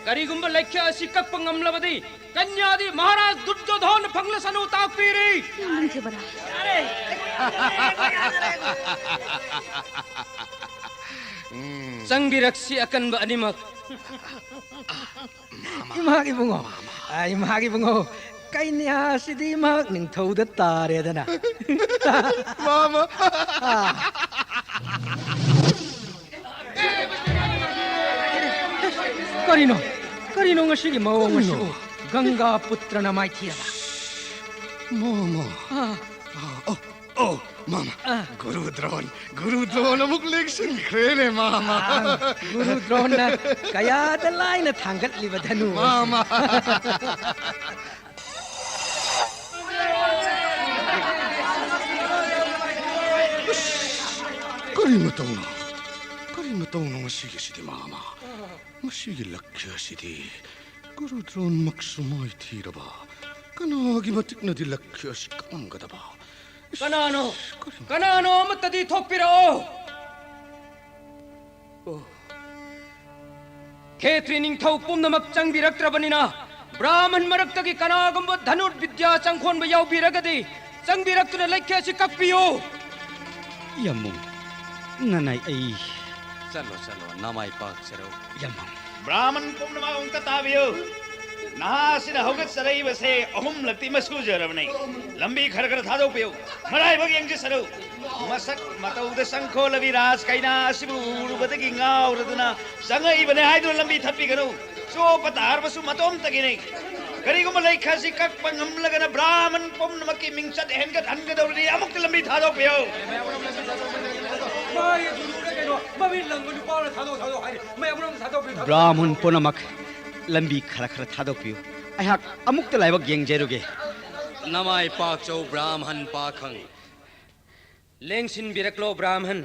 ꯀꯔꯤꯒꯨꯝꯕ ꯂꯩꯈꯦ ꯑꯁꯤ ꯀꯛꯄ ꯉꯝꯂꯕꯗꯤ ꯀꯟꯌꯥꯗꯤ ꯃꯍꯥꯔꯥꯖ ꯗꯨꯔꯖꯣꯙꯣꯟ ꯐꯪꯂꯁꯅꯨ ꯇꯥꯛꯄꯤꯔꯤ꯫ ꯅꯤꯡꯊꯤꯕꯔꯥ꯫ ꯎꯝ꯫ ꯆꯪꯕꯤꯔꯛꯁꯤ ꯑꯀꯟꯕ ꯑꯅꯤꯃꯛ꯫ ꯏꯃꯥꯒꯤ ꯏꯕꯨꯡꯉꯣ, ꯑ, ꯏꯃꯥꯒꯤ ꯏꯕꯨꯡꯉꯣ, ꯀꯩꯅ꯭ꯌꯥꯁꯤꯗꯤ ꯃꯍꯥꯛ ꯅꯤꯡꯊꯧꯗ ꯇꯥꯔꯦꯗꯅ꯫ ꯃꯥꯃ꯫ ꯑ꯫ ꯀꯔꯤꯅꯣ? ꯀꯔꯤꯅꯣ ꯉꯁꯤꯒꯤ ꯃꯑꯣꯡ ꯀꯔꯤꯅꯣ? ꯑꯁꯤꯕꯨ? ꯒꯪꯒꯥ ꯄꯨꯇ꯭ꯔꯅ ꯃꯥꯏꯊꯤꯔꯕ? ꯃꯥꯃ꯫ ꯑ꯫ ꯑ, ꯑꯣ, ꯑꯣ, ꯃꯥꯃ꯫ ꯑ꯫ ꯒꯨꯔꯨ ꯗ꯭ꯔꯣꯟ, ꯒꯨꯔꯨ ꯗ꯭ꯔꯣꯟ ꯑꯃꯨꯛ ꯂꯦꯡꯁꯤꯟꯈ꯭ꯔꯦꯅꯦ, ꯃꯥꯃ꯫ ꯑ, ꯒꯨꯔꯨ ꯗ꯭ꯔꯣꯟꯅ ꯀꯌꯥꯗ ꯂꯥꯏꯅ ꯊꯥꯡꯒꯠꯂꯤꯕ ꯙꯅꯨ ꯑꯁꯤ꯫ ꯃꯥꯃ꯫ ꯀꯔꯤ ꯃꯇꯧꯅꯣ? ꯀꯔꯤ ꯃꯇꯧꯅꯣ ꯉꯁꯤꯒꯤꯁꯤꯗꯤ, ꯃꯥꯃ? ꯉꯁꯤꯒꯤ ꯂꯩꯈꯦ ꯑꯁꯤꯗꯤ ꯒꯨꯔꯨ ꯗ꯭ꯔꯣꯟꯃꯛꯁꯨ ꯃꯥꯏꯊꯤꯔꯕ, ꯀꯅꯥꯒꯤ ꯃꯇꯤꯛꯅꯗꯤ ꯂꯩꯈꯦ ꯑꯁꯤ ꯀꯛꯉꯝꯒꯗꯕ? ꯏꯁ, ꯀꯅꯥꯅꯣ? ꯀꯔꯤ? ꯀꯅꯥꯅꯣ ꯑꯃꯠꯇꯗꯤ ꯊꯣꯛꯄꯤꯔꯛꯑꯣ꯫ ꯑꯣ꯫ ꯈꯦꯇ꯭ꯔꯤ ꯅꯤꯡꯊꯧ ꯄꯨꯝꯅꯃꯛ ꯆꯪꯕꯤꯔꯛꯇ꯭ꯔꯕꯅꯤꯅ, ꯕ꯭ꯔꯥꯍꯃꯟ ꯃꯔꯛꯇꯒꯤ ꯀꯅꯥꯒꯨꯝꯕ ꯙꯅꯨꯔ ꯕꯤꯗ꯭ꯌꯥ ꯆꯪꯈꯣꯟꯕ ꯌꯥꯎꯕꯤꯔꯒꯗꯤ, ꯆꯪꯕꯤꯔꯛꯇꯨꯅ ꯂꯩꯈꯦ ꯑꯁꯤ ꯀꯛꯄꯤꯌꯨ꯫ ꯌꯥꯝꯕꯨꯡ, ꯅꯅꯥꯏ ꯑꯩ ꯆꯠꯂꯣ, ꯆꯠꯂꯣ, ꯅꯃꯥꯏ ꯄꯥꯛꯆꯔꯣ꯫ ꯌꯥꯝꯕꯨꯡ꯫ ꯕ꯭ꯔꯥꯍꯃꯟ ꯄꯨꯝꯅꯃꯛ ꯑꯃꯨꯛꯇ ꯇꯥꯕꯤꯌꯨ꯫ ꯅꯍꯥ ꯑꯁꯤꯅ ꯍꯧꯒꯠꯆꯔꯛꯏꯕꯁꯦ ꯑꯍꯨꯝꯂꯛꯇꯤ ꯃꯁꯨꯖꯔꯕꯅꯤ꯫ ꯂꯝꯕꯤ ꯈꯔ ꯈꯔ ꯊꯥꯗꯣꯛꯄꯤꯌꯨ꯫ ꯃꯔꯥꯏꯕꯛ ꯌꯦꯡꯖꯁꯅꯨ꯫ ꯃꯁꯛ ꯃꯇꯧꯗ ꯆꯪꯈꯣꯜꯂꯕꯤ ꯔꯥꯖ ꯀꯩꯅꯥ ꯑꯁꯤꯕꯨ ꯎꯔꯨꯕꯗꯒꯤ ꯉꯥꯎꯔꯗꯨꯅ ꯆꯪꯉꯛꯏꯕꯅꯦ ꯍꯥꯏꯗꯨꯅ ꯂꯝꯕꯤ ꯊꯠꯄꯤꯒꯅꯨ꯫ ꯆꯣꯞꯄ ꯇꯥꯔꯕꯁꯨ ꯃꯇꯣꯝꯇꯒꯤꯅꯤ꯫ ꯀꯔꯤꯒꯨꯝꯕ ꯂꯩꯈꯥꯁꯤ ꯀꯛꯄ ꯉꯝꯂꯒꯅ ꯕ꯭ꯔꯥꯍꯃꯟ ꯄꯨꯝꯅꯃꯛꯀꯤ ꯃꯤꯡꯆꯠ ꯍꯦꯟꯒꯠꯍꯟꯒꯗꯧꯔꯤꯅꯤ꯫ ꯑꯃꯨꯛꯇ ꯂꯝꯕꯤ ꯊꯥꯗꯣꯛꯄꯤꯌꯨ꯫ ꯃꯥꯒꯤ ꯒꯨꯔꯨꯅ ꯀꯩꯅꯣ, ꯃꯃꯤꯠ ꯂꯪꯕ ꯅꯨꯄꯥ ꯑꯃ ꯊꯥꯗꯣꯛ, ꯊꯥꯗꯣꯛ ꯍꯥꯏꯔꯤ꯫ ꯃꯌꯥꯝ ꯄꯨꯝꯅꯃꯛ ꯊꯥꯗꯣꯛꯄꯤꯌꯨ, ꯊꯥꯗꯣꯛꯄꯤꯌꯨ꯫ ꯕ꯭ꯔꯥꯍꯃꯟ ꯄꯨꯝꯅꯃꯛ ꯂꯝꯕꯤ ꯈꯔ ꯈꯔ ꯊꯥꯗꯣꯛꯄꯤꯌꯨ꯫ ꯑꯩꯍꯥꯛ ꯑꯃꯨꯛꯇ ꯂꯥꯏꯕꯛ ꯌꯦꯡꯖꯔꯨꯒꯦ꯫ ꯅꯃꯥꯏ ꯄꯥꯛꯆꯧ ꯕ꯭ꯔꯥꯍꯃꯟ ꯄꯥꯈꯪ꯫ ꯂꯦꯡꯁꯤꯟꯕꯤꯔꯛꯂꯣ ꯕ꯭ꯔꯥꯍꯃꯟ꯫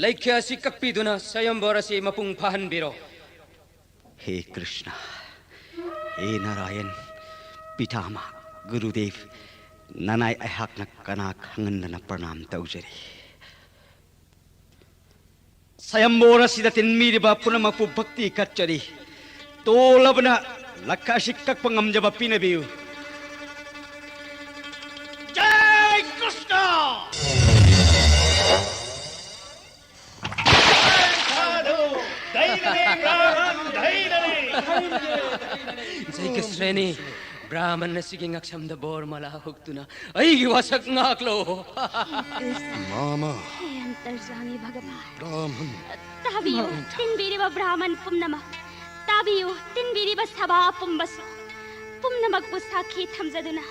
ꯂꯩꯈꯦ ꯑꯁꯤ ꯀꯛꯄꯤꯗꯨꯅ ꯁ꯭ꯋꯌꯝꯕꯣꯔ ꯑꯁꯤ ꯃꯄꯨꯡ ꯐꯥꯍꯟꯕꯤꯔꯣ꯫ ꯍꯦ ꯀ꯭ꯔꯤꯁꯅ, ꯍꯦ ꯅꯥꯔꯥꯌꯟ, ꯄꯤꯇꯥꯃꯍ, ꯒꯨꯔꯨꯗꯦꯕ, ꯅꯅꯥꯏ ꯑꯩꯍꯥꯛꯅ ꯀꯅꯥ ꯈꯪꯍꯟꯗꯅ ꯄ꯭ꯔꯅꯥꯝ ꯇꯧꯖꯔꯤ꯫ ꯁ꯭ꯋꯌꯝꯕꯣꯔ ꯑꯁꯤꯗ ꯇꯤꯟꯕꯤꯔꯤꯕ ꯄꯨꯝꯅꯃꯛꯄꯨ ꯚꯛꯇꯤ ꯀꯠꯆꯔꯤ꯫ ꯇꯣꯜꯂꯕꯅ ꯂꯛꯈ ꯑꯁꯤ ꯀꯛꯄ ꯉꯝꯖꯕ ꯄꯤꯅꯕꯤꯌꯨ꯫ ꯖꯥꯏ ꯀ꯭ꯔꯤꯁꯅ! ꯁꯥꯙꯨ! ꯙꯩꯔꯅꯤ, ꯕ꯭ꯔꯥꯍꯃꯟ, ꯙꯩꯔꯅꯤ! ꯖꯥꯏ ꯀ꯭ꯔꯤꯁꯅꯅꯤ꯫ ꯕ꯭ꯔꯥꯍꯃꯟ ꯑꯁꯤꯒꯤ ꯉꯛꯁꯝꯗ ꯕꯣꯔꯃꯂꯥ ꯍꯨꯛꯇꯨꯅ ꯑꯩꯒꯤ ꯋꯥꯁꯛ ꯉꯥꯛꯂꯣ꯫ ꯃꯥꯃꯥ꯫ ꯍꯦ ꯑꯟꯇꯔꯖꯥꯃꯤ ꯚꯒꯕꯥꯟ꯫ ꯕ꯭ꯔꯥꯍꯃꯟ꯫ ꯇꯥꯕꯤꯌꯨ, ꯇꯤꯟꯕꯤꯔꯤꯕ ꯕ꯭ꯔꯥꯍꯃꯟ ꯄꯨꯝꯅꯃꯛ꯫ ꯇꯥꯕꯤꯌꯨ, ꯇꯤꯟꯕꯤꯔꯤꯕ ꯁꯚꯥ ꯄꯨꯝꯕꯁꯨ꯫ ꯄꯨꯝꯅꯃꯛꯄꯨ ꯁꯥꯈꯤ ꯊꯝꯖꯗꯨꯅ,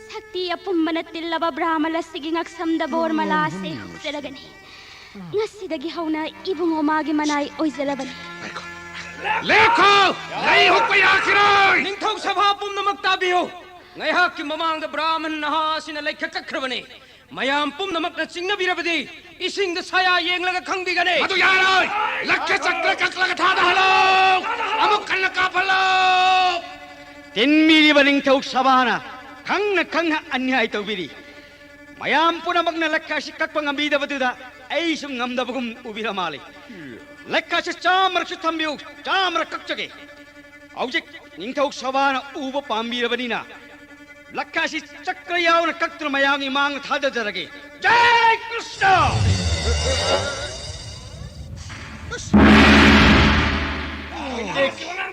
ꯁꯛꯇꯤ ꯑꯄꯨꯝꯕꯅ ꯇꯤꯜꯂꯕ ꯕ꯭ꯔꯥꯍꯃꯟ ꯑꯁꯤꯒꯤ ꯉꯛꯁꯝꯗ ꯕꯣꯔꯃꯂꯥ ꯑꯁꯤ ꯍꯨꯛꯆꯔꯒꯅꯤ꯫ ꯉꯁꯤꯗꯒꯤ ꯍꯧꯅ ꯏꯕꯨꯡꯉꯣ ꯃꯥꯒꯤ ꯃꯅꯥꯏ ꯑꯣꯏꯖꯔꯕꯅꯤ꯫ ꯂꯦꯞꯈꯣ! ꯂꯩ ꯍꯨꯛꯄ ꯌꯥꯈꯤꯔꯣꯏ! ꯅꯤꯡꯊꯧ ꯁꯚꯥ ꯄꯨꯝꯅꯃꯛ ꯇꯥꯕꯤꯌꯨ! ꯉꯥꯏꯍꯥꯛꯀꯤ ꯃꯃꯥꯡꯗ ꯕ꯭ꯔꯥꯍꯃꯟ ꯅꯍꯥ ꯑꯁꯤꯅ ꯂꯩꯈꯦ ꯀꯛꯈ꯭ꯔꯕꯅꯤ꯫ ꯃꯌꯥꯝ ꯄꯨꯝꯅꯃꯛꯅ ꯆꯤꯡꯅꯕꯤꯔꯕꯗꯤ ꯏꯁꯤꯡꯗ ꯁꯥꯌꯥ ꯌꯦꯡꯂꯒ ꯈꯪꯕꯤꯒꯅꯤ꯫ ꯃꯗꯨ ꯌꯥꯔꯣꯏ! ꯂꯛꯈꯦ ꯆꯀ꯭ꯔ ꯀꯛꯂꯒ ꯊꯥꯗꯍꯜꯂꯣ! ꯑꯃꯨꯛ ꯀꯟꯅ ꯀꯥꯞꯍꯜꯂꯣ! ꯇꯤꯟꯕꯤꯔꯤꯕ ꯅꯤꯡꯊꯧ ꯁꯚꯥꯅ ꯈꯪꯅ ꯈꯪꯅ ꯑꯟꯌꯥꯏ ꯇꯧꯕꯤꯔꯤ꯫ ꯃꯌꯥꯝ ꯄꯨꯝꯅꯃꯛꯅ ꯂꯛꯈꯦ ꯑꯁꯤ ꯀꯛꯄ ꯉꯝꯕꯤꯗꯕꯗꯨꯗ ꯑꯩꯁꯨ ꯉꯝꯗꯕꯒꯨꯝ ꯎꯕꯤꯔ ꯃꯥꯜꯂꯤ꯫ ꯂꯩꯈꯥꯁꯦ ꯆꯥꯝꯃꯔꯛꯁꯨ ꯊꯝꯕꯤꯌꯨ, ꯆꯥꯝꯃꯔꯛ ꯀꯛꯆꯒꯦ꯫ ꯍꯧꯖꯤꯛ ꯅꯤꯡꯊꯧ ꯁꯚꯥꯅ ꯎꯕ ꯄꯥꯝꯕꯤꯔꯕꯅꯤꯅ, ꯂꯩꯈꯥꯁꯤ ꯆꯀ꯭ꯔ ꯌꯥꯎꯅ ꯀꯛꯇꯨꯅ ꯃꯌꯥꯝꯒꯤ ꯃꯥꯡꯗ ꯊꯥꯗꯖꯔꯒꯦ꯫ ꯖꯥꯏ ꯀ꯭ꯔꯤꯁꯅ!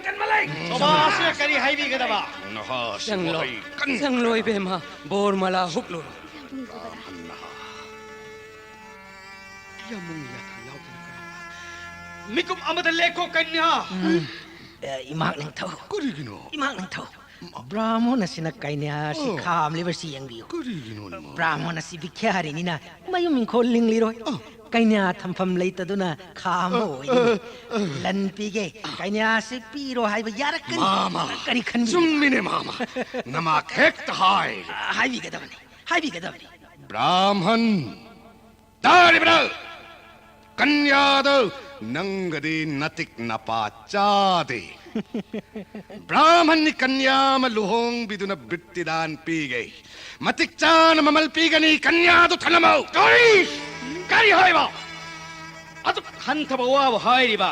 ꯁꯚꯥꯁꯤꯅ ꯀꯔꯤ ꯍꯥꯏꯕꯤꯒꯗꯕ? ꯅꯍꯥꯁꯤ ꯆꯪꯂꯣ, ꯋꯥꯍꯩ ꯀꯟꯅ ꯆꯪꯂꯣ ꯏꯕꯦꯝꯃ, ꯕꯣꯔ ꯃꯂꯥ ꯍꯨꯛꯂꯨꯔꯣ꯫ ꯌꯥꯃꯨꯡ ꯌꯥꯊꯪ ꯌꯥꯎꯗꯅ ꯀꯔꯝꯕ? ꯃꯤꯀꯨꯞ ꯑꯃꯗ ꯂꯦꯞꯈꯣ, ꯀꯟꯌꯥ! ꯎꯝ꯫ ꯑꯦ, ꯏꯃꯥꯛ ꯅꯤꯡꯊꯧ꯫ ꯀꯔꯤꯒꯤꯅꯣ? ꯏꯃꯥꯛ ꯅꯤꯡꯊꯧ꯫ ꯕ꯭ꯔꯥꯍꯃꯣꯟ ꯑꯁꯤꯅ ꯀꯟꯌꯥ ꯑꯁꯤ ꯑꯣ꯫ ꯈꯥꯝꯂꯤꯕꯁꯤ ꯌꯦꯡꯕꯤꯌꯨ꯫ ꯀꯔꯤꯒꯤꯅꯣꯅꯦ, ꯃꯥ? ꯕ꯭ꯔꯥꯍꯃꯣꯟ ꯑꯁꯤ ꯚꯤꯈ꯭ꯌꯥꯔꯤꯅꯤꯅ ꯃꯌꯨꯝ ꯏꯪꯈꯣꯜ ꯂꯤꯡꯂꯤꯔꯣꯏ꯫ ꯑ꯫ ꯀꯟꯌꯥ ꯊꯝꯐꯝ ꯂꯩꯇꯗꯨꯅ ꯈꯥꯝꯕ ꯑ, ꯑꯣꯏꯒꯅꯤ꯫ ꯑ, ꯑ꯫ ꯂꯟ ꯄꯤꯒꯦ꯫ ꯀꯟꯌꯥ ꯑꯁꯤ ꯄꯤꯔꯣ ꯍꯥꯏꯕ ꯌꯥꯔꯛꯀꯅꯤ꯫ ꯃꯥꯃ, ꯀꯔꯤ ꯈꯟꯕꯤꯔꯤ? ꯆꯨꯝꯃꯤꯅꯦ, ꯃꯥꯃ꯫ ꯅꯃꯥꯛ ꯍꯦꯛꯇ ꯍꯥꯏ꯫ ꯑ, ꯍꯥꯏꯕꯤꯒꯗꯕꯅꯤ꯫ ꯍꯥꯏꯕꯤꯒꯗꯕꯅꯤ꯫ ꯕ꯭ꯔꯥꯍꯃꯟ! ꯇꯥꯔꯤꯕ꯭ꯔꯥ? ꯀꯟꯌꯥꯗꯣ ꯅꯪꯒꯗꯤ ꯅꯇꯤꯛ ꯅꯄꯥ ꯆꯥꯗꯦ꯫ ꯕ꯭ꯔꯥꯍꯃꯟꯅꯤ ꯀꯟꯌꯥ ꯑꯃ ꯂꯨꯍꯣꯡꯕꯤꯗꯨꯅ ꯕꯤꯔꯇꯤꯗꯥꯟ ꯄꯤꯒꯦ꯫ ꯃꯇꯤꯛ ꯆꯥꯅ ꯃꯃꯜ ꯄꯤꯒꯅꯤ, ꯀꯟꯌꯥꯗꯨ ꯊꯅꯝꯃꯨ꯫ ꯀꯔꯤ? ꯀꯔꯤ ꯍꯥꯏꯕ? ꯑꯗꯨꯛ ꯍꯟꯊꯕ ꯋꯥꯕ ꯍꯥꯏꯔꯤꯕ?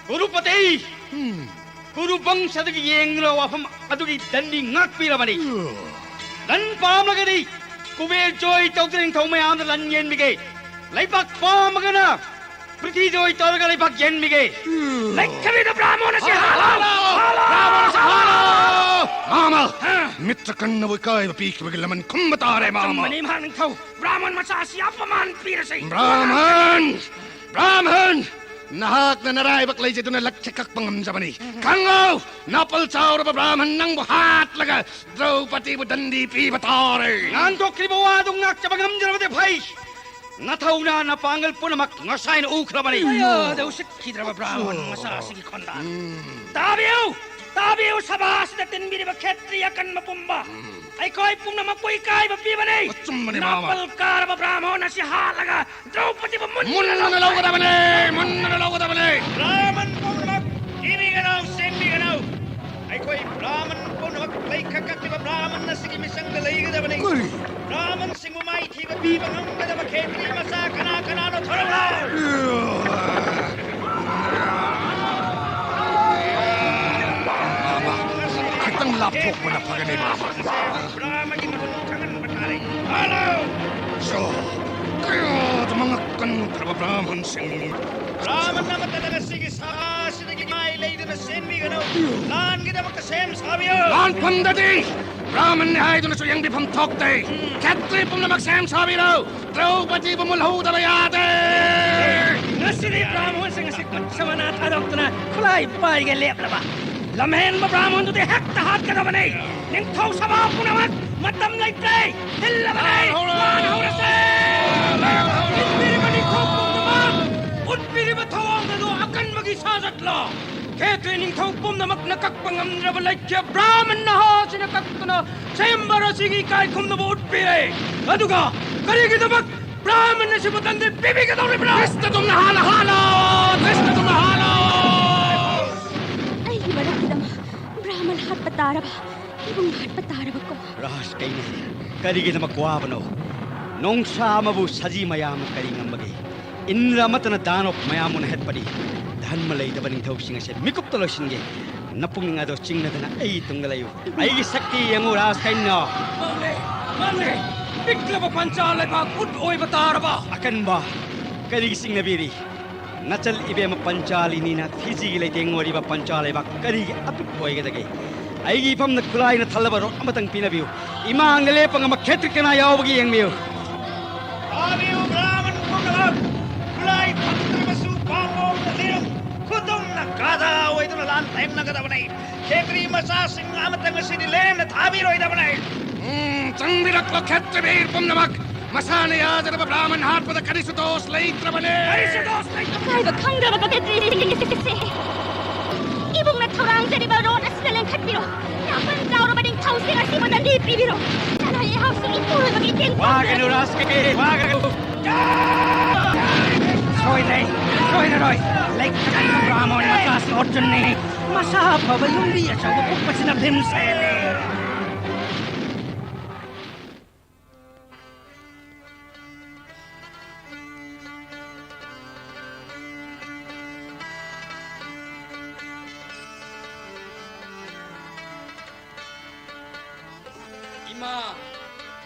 ꯀꯨꯔꯨꯄꯇꯤ! ꯎꯝ꯫ ꯀꯨꯔꯨ ꯕꯪꯁ ꯑꯗꯨꯒꯤ ꯌꯦꯡꯗꯨꯅ ꯋꯥꯐꯝ ꯑꯗꯨꯒꯤ ꯂꯟꯗꯤ ꯉꯥꯛꯄꯤꯔꯕꯅꯤ꯫ ꯎꯝ꯫ ꯂꯟ ꯄꯥꯝꯂꯒꯗꯤ ꯀꯨꯕꯦꯔ ꯖꯣꯏ ꯇꯧꯗꯨꯅ ꯅꯤꯡꯊꯧ ꯃꯌꯥꯝꯗ ꯂꯟ ꯌꯦꯟꯕꯤꯒꯦ꯫ ꯂꯩꯕꯥꯛ ꯄꯥꯝꯃꯒꯅ ꯄ꯭ꯔꯤꯊꯤ ꯖꯣꯏ ꯇꯧꯔꯒ ꯂꯩꯕꯥꯛ ꯌꯦꯟꯕꯤꯒꯦ꯫ ꯎꯝ꯫ ꯂꯩꯈꯕꯤꯗ ꯕ꯭ꯔꯥꯍꯃꯣꯟ ꯑꯁꯤ ꯍꯥꯠꯂꯣ! ꯍꯥꯠꯂꯣ! ꯕ꯭ꯔꯥꯍꯃꯣꯟ ꯑꯁꯤ ꯍꯥꯠꯂꯣ! ꯃꯥꯃ! ꯍꯥ? ꯃꯤꯇ꯭ꯔꯀꯟꯅꯕꯨ ꯏꯀꯥꯏꯕ ꯄꯤꯈꯤꯕꯒꯤ ꯂꯃꯟ ꯈꯨꯝꯕ ꯇꯥꯔꯦ, ꯃꯥꯃ꯫ ꯑꯆꯨꯝꯕꯅꯤ, ꯏꯃꯥ ꯅꯤꯡꯊꯧ꯫ ꯕ꯭ꯔꯥꯍꯃꯣꯟ ꯃꯆꯥ ꯑꯁꯤ ꯑꯄꯃꯥꯟ ꯄꯤꯔꯁꯤ꯫ ꯕ꯭ꯔꯥꯍꯃꯟ! ꯕ꯭ꯔꯥꯍꯃꯟ! ꯅꯍꯥꯛꯅ ꯅꯔꯥꯏꯕꯛ ꯂꯩꯖꯗꯨꯅ ꯂꯛꯁꯦ ꯀꯛꯄ ꯉꯝꯖꯕꯅꯤ꯫ ꯈꯪꯉꯨ! ꯅꯥꯄꯜ ꯆꯥꯎꯔꯕ ꯕ꯭ꯔꯥꯍꯃꯟ ꯅꯪꯕꯨ ꯍꯥꯠꯂꯒ ꯗ꯭ꯔꯧꯄꯗꯤꯕꯨ ꯗꯟꯗꯤ ꯄꯤꯕ ꯇꯥꯔꯦ꯫ ꯉꯥꯡꯊꯣꯛꯈ꯭ꯔꯤꯕ ꯋꯥꯗꯨ ꯉꯥꯛꯆꯕ ꯉꯝꯖꯔꯕꯗꯤ ꯐꯩ꯫ ꯅꯊꯧꯅꯥ ꯅꯄꯥꯡꯒꯜ ꯄꯨꯝꯅꯃꯛ ꯉꯁꯥꯏꯅ ꯎꯈ꯭ꯔꯕꯅꯤ꯫ ꯑꯌꯥꯗ ꯎꯁꯤꯠꯈꯤꯗ꯭ꯔꯕ ꯕ꯭ꯔꯥꯍꯃꯟ ꯃꯆꯥ ꯑꯁꯤꯒꯤ ꯈꯣꯟꯗꯥ꯫ ꯎꯝ꯫ ꯇꯥꯕꯤꯌꯨ! ꯇꯥꯕꯤꯌꯨ! ꯁꯚꯥ ꯑꯁꯤꯗ ꯇꯤꯟꯕꯤꯔꯤꯕ ꯈꯦꯇ꯭ꯔꯤ ꯑꯀꯟꯕ ꯄꯨꯝꯕ꯫ ꯎꯝ꯫ ꯑꯩꯈꯣꯏ ꯄꯨꯝꯅꯃꯛꯄꯨ ꯏꯀꯥꯏꯕ ꯄꯤꯕꯅꯤ꯫ ꯑꯆꯨꯝꯕꯅꯤ, ꯃꯥꯃ꯫ ꯅꯥꯄꯜ ꯀꯥꯔꯕ ꯕ꯭ꯔꯥꯍꯃꯣꯟ ꯑꯁꯤ ꯍꯥꯠꯂꯒ ꯗ꯭ꯔꯧꯄꯗꯤꯕꯨ ꯃꯨꯟꯅ ꯃꯨꯟꯅ ꯂꯧ- ꯂꯧꯒꯗꯕꯅꯤ, ꯃꯨꯟꯅ ꯂꯧꯒꯗꯕꯅꯤ꯫ ꯕ꯭ꯔꯥꯍꯃꯟ ꯄꯨꯝꯅꯃꯛ ꯀꯤꯕꯤꯒꯅꯨ, ꯆꯦꯟꯕꯤꯒꯅꯨ꯫ ꯑꯩꯈꯣꯏ ꯕ꯭ꯔꯥꯍꯃꯟ ꯄꯨꯝꯅꯃꯛ ꯂꯩꯈ ꯀꯛꯂꯤꯕ ꯕ꯭ꯔꯥꯍꯃꯟ ꯑꯁꯤꯒꯤ ꯃꯤꯆꯪꯗ ꯂꯩꯒꯗꯕꯅꯤ꯫ ꯀꯔꯤ? ꯕ꯭ꯔꯥꯍꯃꯟꯁꯤꯡꯕꯨ ꯃꯥꯏꯊꯤꯕ ꯄꯤꯕ ꯉꯝꯒꯗꯕ ꯈꯦꯇ꯭ꯔꯤ ꯃꯆꯥ ꯀꯅꯥ ꯀꯅꯥꯅꯣ ꯊꯣꯔꯛꯂꯣ꯫ ꯐꯒꯅꯤ, ꯕꯥꯕꯥ꯫ ꯕ꯭ꯔꯥꯍꯃꯟꯒꯤ ꯃꯔꯣꯜ ꯈꯪꯍꯟꯕ ꯇꯥꯔꯦ꯫ ꯍꯜꯂꯣ! ꯁꯣ, ꯀꯌꯥꯗ ꯃꯉꯛ ꯀꯟꯈ꯭ꯔꯕ ꯕ꯭ꯔꯥꯍꯃꯟꯁꯤꯡ! ꯕ꯭ꯔꯥꯍꯃꯟ ꯑꯃꯠꯇꯅ ꯉꯁꯤꯒꯤ ꯁꯚꯥ ꯑꯁꯤꯗꯒꯤ ꯃꯥꯏ ꯂꯩꯗꯨꯅ ꯆꯦꯟꯕꯤꯒꯅꯨ꯫ ꯂꯥꯟꯒꯤꯗꯃꯛꯇ ꯁꯦꯝ ꯁꯥꯕꯤꯌꯨ꯫ ꯂꯥꯟꯐꯝꯗꯗꯤ ꯕ꯭ꯔꯥꯍꯃꯟꯅꯤ ꯍꯥꯏꯗꯨꯅꯁꯨ ꯌꯦꯡꯕꯤꯐꯝ ꯊꯣꯛꯇꯦ꯫ ꯈꯦꯇ꯭ꯔꯤ ꯄꯨꯝꯅꯃꯛ ꯁꯦꯝ ꯁꯥꯕꯤꯔꯣ꯫ ꯗ꯭ꯔꯧꯄꯗꯤꯕꯨ ꯃꯨꯜꯍꯧꯗꯕ ꯌꯥꯗꯦ꯫ ꯉꯁꯤꯗꯤ ꯕ꯭ꯔꯥꯍꯃꯟꯁꯤꯡ ꯑꯁꯤ ꯈꯨꯠ ꯁꯃꯅ ꯊꯥꯗꯣꯛꯇꯨꯅ ꯈꯨꯠꯂꯥꯏ ꯄꯥꯏꯒꯦ ꯂꯦꯞꯂꯕ ꯂꯝꯍꯦꯟꯕ ꯕ꯭ꯔꯥꯍꯃꯟꯗꯨꯗꯤ ꯍꯦꯛꯇ ꯍꯥꯠꯀꯗꯕꯅꯤ꯫ ꯅꯤꯡꯊꯧ ꯁꯚꯥ ꯄꯨꯝꯅꯃꯛ ꯃꯇꯝ ꯂꯩꯇ꯭ꯔꯦ꯫ ꯊꯤꯜꯂꯕꯅꯤ꯫ ꯂꯥꯟ ꯍꯧꯔꯁꯦ꯫ ꯊꯤꯟꯕꯤꯔꯤꯕ ꯅꯤꯡꯊꯧ ꯄꯨꯝꯅꯃꯛ ꯎꯠꯄꯤꯔꯤꯕ ꯊꯧꯑꯣꯡ ꯑꯗꯨ ꯑꯀꯟꯕꯒꯤ ꯁꯥꯖꯠꯂꯣ? ꯈꯦꯇ꯭ꯔꯤ ꯅꯤꯡꯊꯧ ꯄꯨꯝꯅꯃꯛꯅ ꯀꯛꯄ ꯉꯝꯗ꯭ꯔꯕ ꯂꯩꯈ꯭ꯌ ꯕ꯭ꯔꯥꯍꯃꯟ ꯅꯍꯥ ꯑꯁꯤꯅ ꯀꯛꯇꯨꯅ ꯁ꯭ꯋꯌꯝꯕꯔ ꯑꯁꯤꯒꯤ ꯏꯀꯥꯏ ꯈꯨꯝꯅꯕ ꯎꯠꯄꯤꯔꯦ꯫ ꯑꯗꯨꯒ ꯀꯔꯤꯒꯤꯗꯃꯛ ꯕ꯭ꯔꯥꯍꯃꯟ ꯑꯁꯤꯕꯨ ꯇꯟꯗꯤ ꯄꯤꯕꯤꯒꯗꯧꯔꯤꯕ꯭ꯔꯥ? ꯈ꯭ꯔꯤꯁꯇ ꯑꯗꯨꯝꯅ ꯍꯥꯜꯂꯣ, ꯍꯥꯜꯂꯣ! ꯈ꯭ꯔꯤꯁꯇ ꯑꯗꯨꯝꯅ ꯍꯥꯜꯂꯣ! ꯑꯩꯒꯤ ꯃꯔꯛꯀꯤꯗꯃꯛ ꯕ꯭ꯔꯥꯍꯃꯟ ꯍꯥꯠꯄ ꯇꯥꯔꯕ? ꯏꯕꯨꯡ ꯍꯥꯠꯄ ꯇꯥꯔꯕꯀꯣ? ꯔꯥꯖ ꯀꯩꯅꯤ, ꯀꯔꯤꯒꯤꯗꯃꯛ ꯋꯥꯕꯅꯣ? ꯅꯣꯡꯁꯥ ꯑꯃꯕꯨ ꯁꯖꯤ ꯃꯌꯥꯝꯅ ꯀꯔꯤ ꯉꯝꯕꯒꯦ? ꯏꯟꯗ꯭ꯔ ꯑꯃꯠꯇꯅ ꯗꯥꯅꯕ ꯃꯌꯥꯝꯕꯨ ꯅꯦꯠꯄꯅꯤ꯫ ꯙꯔꯃ ꯂꯩꯇꯕ ꯅꯤꯡꯊꯧꯁꯤꯡ ꯑꯁꯦ ꯃꯤꯀꯨꯞꯇ ꯂꯣꯏꯁꯤꯟꯒꯦ꯫ ꯅꯄꯨꯛꯅꯤꯡ ꯑꯗꯣ ꯆꯤꯡꯅꯗꯅ ꯑꯩ ꯇꯨꯡꯗ ꯂꯩꯌꯨ꯫ ꯑꯩꯒꯤ ꯁꯛꯇꯤ ꯌꯦꯡꯉꯨ, ꯔꯥꯖ ꯀꯩꯅꯣ꯫ ꯃꯥꯅꯦ, ꯃꯥꯅꯦ꯫ ꯄꯤꯛꯂꯕ ꯄꯟꯆꯥ ꯂꯩꯕꯥꯛ ꯎꯠ ꯑꯣꯏꯕ ꯇꯥꯔꯕ? ꯑꯀꯟꯕ, ꯀꯔꯤꯒꯤ ꯆꯤꯡꯅꯕꯤꯔꯤ? ꯅꯆꯜ ꯏꯕꯦꯝꯃ ꯄꯟꯆꯥꯂꯤꯅꯤꯅ ꯐꯤꯖꯤꯒꯤ ꯂꯩꯇꯦꯡ ꯑꯣꯏꯔꯤꯕ ꯄꯟꯆꯥ ꯂꯩꯕꯥꯛ ꯀꯔꯤꯒꯤ ꯑꯄꯤꯛꯄ ꯑꯣꯏꯒꯗꯒꯦ? ꯑꯩꯒꯤ ꯏꯐꯝꯗ ꯈꯨꯠꯂꯥꯏꯅ ꯊꯜꯂꯕ ꯔꯣꯠ ꯑꯃꯇꯪ ꯄꯤꯅꯕꯤꯌꯨ꯫ ꯏꯃꯥꯡꯗ ꯂꯦꯞꯄ ꯉꯝꯕ ꯈꯦꯇ꯭ꯔꯤ ꯀꯅꯥ ꯌꯥꯎꯕꯒꯦ ꯌꯦꯡꯕꯤꯌꯨ꯫ ꯇꯥꯕꯤꯌꯨ, ꯕ꯭ꯔꯥꯍꯃꯟ ꯄꯨꯝꯅꯃꯛ! ꯈꯨꯠꯂꯥꯏ ꯐꯪꯗ꯭ꯔꯕꯁꯨ ꯄꯥꯡꯂꯣꯝꯗ ꯂꯦꯞ, ꯈꯨꯗꯨꯝꯅ ꯒꯥꯗꯥ ꯑꯣꯏꯗꯨꯅ ꯂꯥꯟ ꯊꯦꯡꯅꯒꯗꯕꯅꯤ꯫ ꯈꯦꯇ꯭ꯔꯤ ꯃꯆꯥꯁꯤꯡ ꯑꯃꯠꯇ ꯉꯁꯤꯗꯤ ꯂꯦꯝꯅ ꯊꯥꯕꯤꯔꯣꯏꯗꯕꯅꯤ꯫ ꯎꯝ, ꯆꯪꯕꯤꯔꯛꯂꯣ, ꯈꯦꯇ꯭ꯔꯤꯕꯤꯔ ꯄꯨꯝꯅꯃꯛ! ꯃꯁꯥꯅ ꯌꯥꯖꯔꯕ ꯕ꯭ꯔꯥꯍꯃꯟ ꯍꯥꯠꯄꯗ ꯀꯔꯤꯁꯨ ꯗꯣꯁ ꯂꯩꯇ꯭ꯔꯕꯅꯦ꯫ ꯀꯔꯤꯁꯨ ꯗꯣꯁ ꯂꯩꯇ꯭ꯔꯕꯅꯦ꯫ ꯏꯀꯥꯏꯕ ꯈꯪꯗ꯭ꯔꯕ ꯈꯦꯇ꯭ꯔꯤꯁꯦ, ꯏꯕꯨꯡꯅ ꯊꯧꯔꯥꯡꯖꯔꯤꯕ ꯔꯣꯠ ꯑꯁꯤꯗ ꯂꯦꯡꯈꯠꯄꯤꯔꯣ꯫ ꯌꯥꯝꯃꯟ ꯆꯥꯎꯔꯕ ꯅꯤꯡꯊꯧꯁꯤꯡ ꯑꯁꯤꯕꯨ ꯇꯟꯗꯤ ꯄꯤꯕꯤꯔꯣ꯫ ꯆꯔꯥ ꯏꯍꯥꯎꯁꯤꯡ ꯏꯄꯨꯔꯣꯏꯕꯒꯤ ꯏꯇꯦꯟ ꯋꯥꯒꯅꯨ, ꯔꯥꯖꯀꯦ, ꯋꯥꯒꯅꯨ꯫ ꯁꯣꯏꯗ꯭ꯔꯦ, ꯁꯣꯏꯔꯔꯣꯏ꯫ ꯂꯩꯈꯠꯂꯤꯕ ꯕ꯭ꯔꯥꯍꯃꯣꯟ ꯃꯆꯥꯁꯤ ꯑꯣꯔꯖꯨꯟꯅꯤ꯫ ꯃꯁꯥ ꯐꯕ ꯌꯨꯝꯕꯤ ꯑꯆꯧꯕ ꯀꯨꯞꯄꯁꯤꯅ ꯚꯤꯝꯁꯦꯟꯅꯤ꯫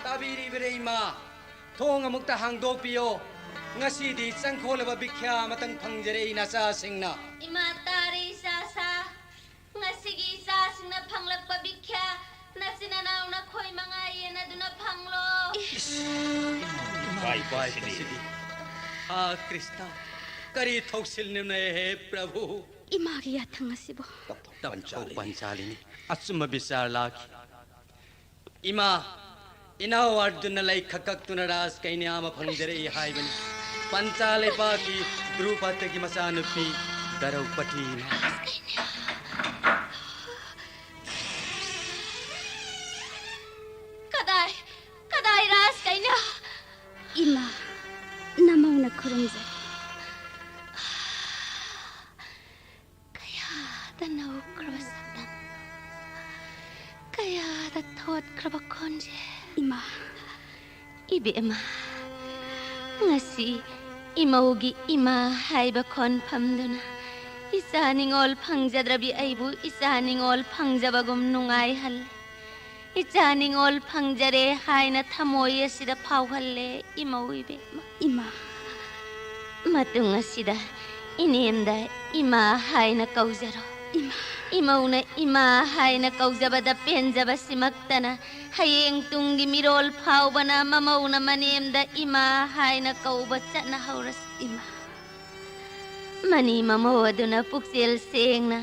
ꯇꯥꯕꯤꯔꯤꯕꯔꯦ ꯏꯃꯥ? ꯊꯣꯡ ꯑꯃꯨꯛꯇ ꯍꯥꯡꯗꯣꯛꯄꯤꯌꯣ꯫ ꯉꯁꯤꯗꯤ ꯆꯪꯈꯣꯜꯂꯕ ꯚꯤꯈ꯭ꯌꯥ ꯑꯃꯇꯪ ꯐꯪꯖꯔꯦ ꯏꯅꯥꯆꯥꯁꯤꯡꯅ꯫ ꯏꯃꯥ ꯇꯥꯔꯦ ꯏꯆꯥꯁꯥ꯫ ꯉꯁꯤꯒꯤ ꯏꯆꯥꯁꯤꯡꯅ ꯐꯪꯂꯛꯄ ꯚꯤꯈ꯭ꯌꯥ ꯅꯆꯤꯟ ꯅꯅꯥꯎ ꯅꯈꯣꯏ ꯃꯉꯥ ꯌꯦꯟꯅꯗꯨꯅ ꯐꯪꯂꯣ꯫ ꯏꯃꯥ ꯏꯀꯥꯏꯕꯁꯤꯗꯤ꯫ ꯍꯥ ꯀ꯭ꯔꯤꯁꯅ, ꯀꯔꯤ ꯊꯧꯁꯤꯜꯅꯣꯅꯦ ꯍꯦ ꯄ꯭ꯔꯚꯨ? ꯏꯃꯥꯒꯤ ꯌꯥꯊꯪ ꯑꯁꯤꯕꯨ꯫ ꯇꯞꯊꯧ ꯄꯟꯆꯥꯂꯤꯅꯤ꯫ ꯑꯆꯨꯝꯕ ꯕꯤꯆꯥꯔ ꯂꯥꯛꯈꯤ꯫ ꯏꯃꯥ, ꯏꯅꯥꯎ ꯑꯔꯖꯨꯟꯅ ꯂꯩ ꯈꯛꯀꯛꯇꯨꯅ ꯔꯥꯖ ꯀꯩꯅ꯭ꯌꯥ ꯑꯃ ꯐꯪꯖꯔꯛꯏ ꯍꯥꯏꯕꯅꯤ꯫ ꯄꯟꯆꯥ ꯂꯩꯕꯥꯛꯀꯤ ꯗ꯭ꯔꯨꯄꯗꯒꯤ ꯃꯆꯥꯅꯨꯄꯤ ꯗ꯭ꯔꯧꯄꯗꯤꯅ꯫ ꯀꯗꯥꯏ, ꯀꯗꯥꯏ ꯔꯥꯖ ꯀꯩꯅ꯭ꯌꯥ? ꯏꯃꯥ, ꯅꯃꯧꯅ ꯈꯨꯔꯨꯝꯖꯔꯤ꯫ ꯀꯌꯥꯗ ꯅꯧꯈ꯭ꯔꯕ ꯁꯛꯇꯝ, ꯀꯌꯥꯗ ꯊꯣꯠꯈ꯭ꯔꯕ ꯈꯣꯟꯖꯦꯜ꯫ ꯏꯃꯥ꯫ ꯏꯕꯦꯝꯃ, ꯉꯁꯤ ꯏꯃꯧꯒꯤ ꯏꯃꯥ ꯍꯥꯏꯕ ꯈꯣꯟꯐꯝꯗꯨꯅ ꯏꯆꯥ ꯅꯤꯉꯣꯜ ꯐꯪꯖꯗ꯭ꯔꯕꯤ ꯑꯩꯕꯨ ꯏꯆꯥ ꯅꯤꯉꯣꯜ ꯐꯪꯖꯕꯒꯨꯝ ꯅꯨꯡꯉꯥꯏꯍꯜꯂꯦ꯫ ꯏꯆꯥ ꯅꯤꯉꯣꯜ ꯐꯪꯖꯔꯦ ꯍꯥꯏꯅ ꯊꯃꯣꯏ ꯑꯁꯤꯗ ꯐꯥꯎꯍꯜꯂꯦ ꯏꯃꯧ ꯏꯕꯦꯝꯃ꯫ ꯏꯃꯥ꯫ ꯃꯇꯨꯡ ꯑꯁꯤꯗ ꯏꯅꯦꯝꯗ ꯏꯃꯥ ꯍꯥꯏꯅ ꯀꯧꯖꯔꯣ꯫ ꯏꯃꯥ꯫ ꯏꯃꯧꯅ ꯏꯃꯥ ꯍꯥꯏꯅ ꯀꯧꯖꯕꯗ ꯄꯦꯟꯖꯕꯁꯤꯃꯛꯇꯅ ꯍꯌꯦꯡ ꯇꯨꯡꯒꯤ ꯃꯤꯔꯣꯜ ꯐꯥꯎꯕꯅ ꯃꯃꯧꯅ ꯃꯅꯦꯝꯗ ꯏꯃꯥ ꯍꯥꯏꯅ ꯀꯧꯕ ꯆꯠꯅꯍꯧꯔꯁꯤ꯫ ꯏꯃꯥ꯫ ꯃꯅꯤ ꯃꯃꯧ ꯑꯗꯨꯅ ꯄꯨꯛꯆꯦꯜ ꯁꯦꯡꯅ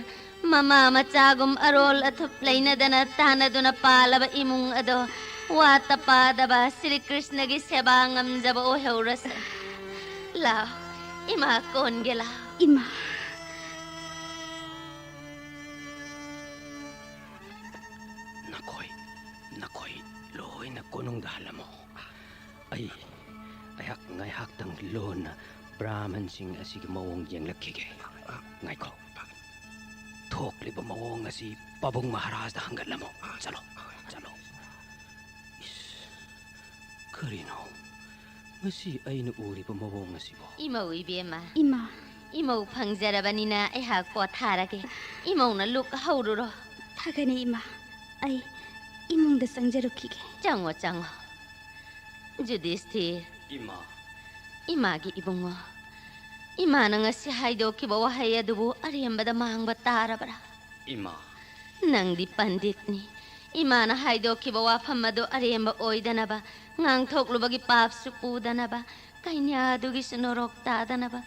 ꯃꯃꯥ ꯃꯆꯥꯒꯨꯝ ꯑꯔꯣꯜ ꯑꯊꯨꯞ ꯂꯩꯅꯗꯅ ꯇꯥꯟꯅꯗꯨꯅ ꯄꯥꯜꯂꯕ ꯏꯃꯨꯡ ꯑꯗꯣ ꯋꯥꯠꯇ ꯄꯥꯗꯕ ꯁ꯭ꯔꯤ ꯀ꯭ꯔꯤꯁꯅꯒꯤ ꯁꯦꯕꯥ ꯉꯝꯖꯕ ꯑꯣꯏꯍꯧꯔꯁꯅꯨ꯫ ꯂꯥꯎ, ꯏꯃꯥ ꯀꯣꯟꯒꯦ ꯂꯥꯎ꯫ ꯏꯃꯥ꯫ ꯅꯈꯣꯏ, ꯅꯈꯣꯏ ꯂꯣꯏꯅ ꯀꯣꯅꯨꯡꯗ ꯍꯜꯂꯝꯃꯣ꯫ ꯑꯩ, ꯑꯩꯍꯥꯛ ꯉꯥꯏꯍꯥꯛꯇꯪ ꯂꯣꯟꯅ ꯕ꯭ꯔꯥꯍꯃꯟꯁꯤꯡ ꯑꯁꯤꯒꯤ ꯃꯑꯣꯡ ꯌꯦꯡꯂꯛꯈꯤꯒꯦ꯫ ꯉꯥꯏꯈꯣ꯫ ꯊꯣꯛꯂꯤꯕ ꯃꯑꯣꯡ ꯑꯁꯤ ꯄꯥꯕꯨꯡ ꯃꯍꯥꯔꯥꯖꯗ ꯍꯪꯒꯠꯂꯝꯃꯣ꯫ ꯆꯠꯂꯣ, ꯆꯠꯂꯣ꯫ ꯏꯁ, ꯀꯔꯤꯅꯣ? ꯉꯁꯤ ꯑꯩꯅ ꯎꯔꯤꯕ ꯃꯑꯣꯡ ꯑꯁꯤꯕꯣ? ꯏꯃꯧ ꯏꯕꯦꯝꯃ꯫ ꯏꯃꯥ꯫ ꯏꯃꯧ ꯐꯪꯖꯔꯕꯅꯤꯅ ꯑꯩꯍꯥꯛ ꯄꯣꯊꯥꯔꯒꯦ꯫ ꯏꯃꯧꯅ ꯂꯨꯛ ꯍꯧꯔꯨꯔꯣ꯫ ꯐꯒꯅꯤ ꯏꯃꯥ꯫ ꯑꯩ ꯏꯃꯨꯡꯗ ꯆꯪꯖꯔꯨꯈꯤꯒꯦ꯫ ꯆꯪꯉꯣ, ꯆꯪꯉꯣ꯫ ꯌꯨꯙꯤꯁꯊꯤꯔ꯫ ꯏꯃꯥ꯫ ꯏꯃꯥꯒꯤ ꯏꯕꯨꯡꯉꯣ, ꯏꯃꯥꯅ ꯉꯁꯤ ꯍꯥꯏꯗꯣꯛꯈꯤꯕ ꯋꯥꯍꯩ ꯑꯗꯨꯕꯨ ꯑꯔꯦꯝꯕꯗ ꯃꯥꯡꯕ ꯇꯥꯔꯕ꯭ꯔꯥ? ꯏꯃꯥ꯫ ꯅꯪꯗꯤ ꯄꯟꯗꯤꯠꯅꯤ꯫ ꯏꯃꯥꯅ ꯍꯥꯏꯗꯣꯛꯈꯤꯕ ꯋꯥꯐꯝ ꯑꯗꯨ ꯑꯔꯦꯝꯕ ꯑꯣꯏꯗꯅꯕ, ꯉꯥꯡꯊꯣꯛꯂꯨꯕꯒꯤ ꯄꯥꯞꯁꯨ ꯄꯨꯗꯅꯕ, ꯀꯩꯅ꯭ꯌꯥ ꯑꯗꯨꯒꯤꯁꯨ ꯅꯣꯔꯣꯛ ꯇꯥꯗꯅꯕ,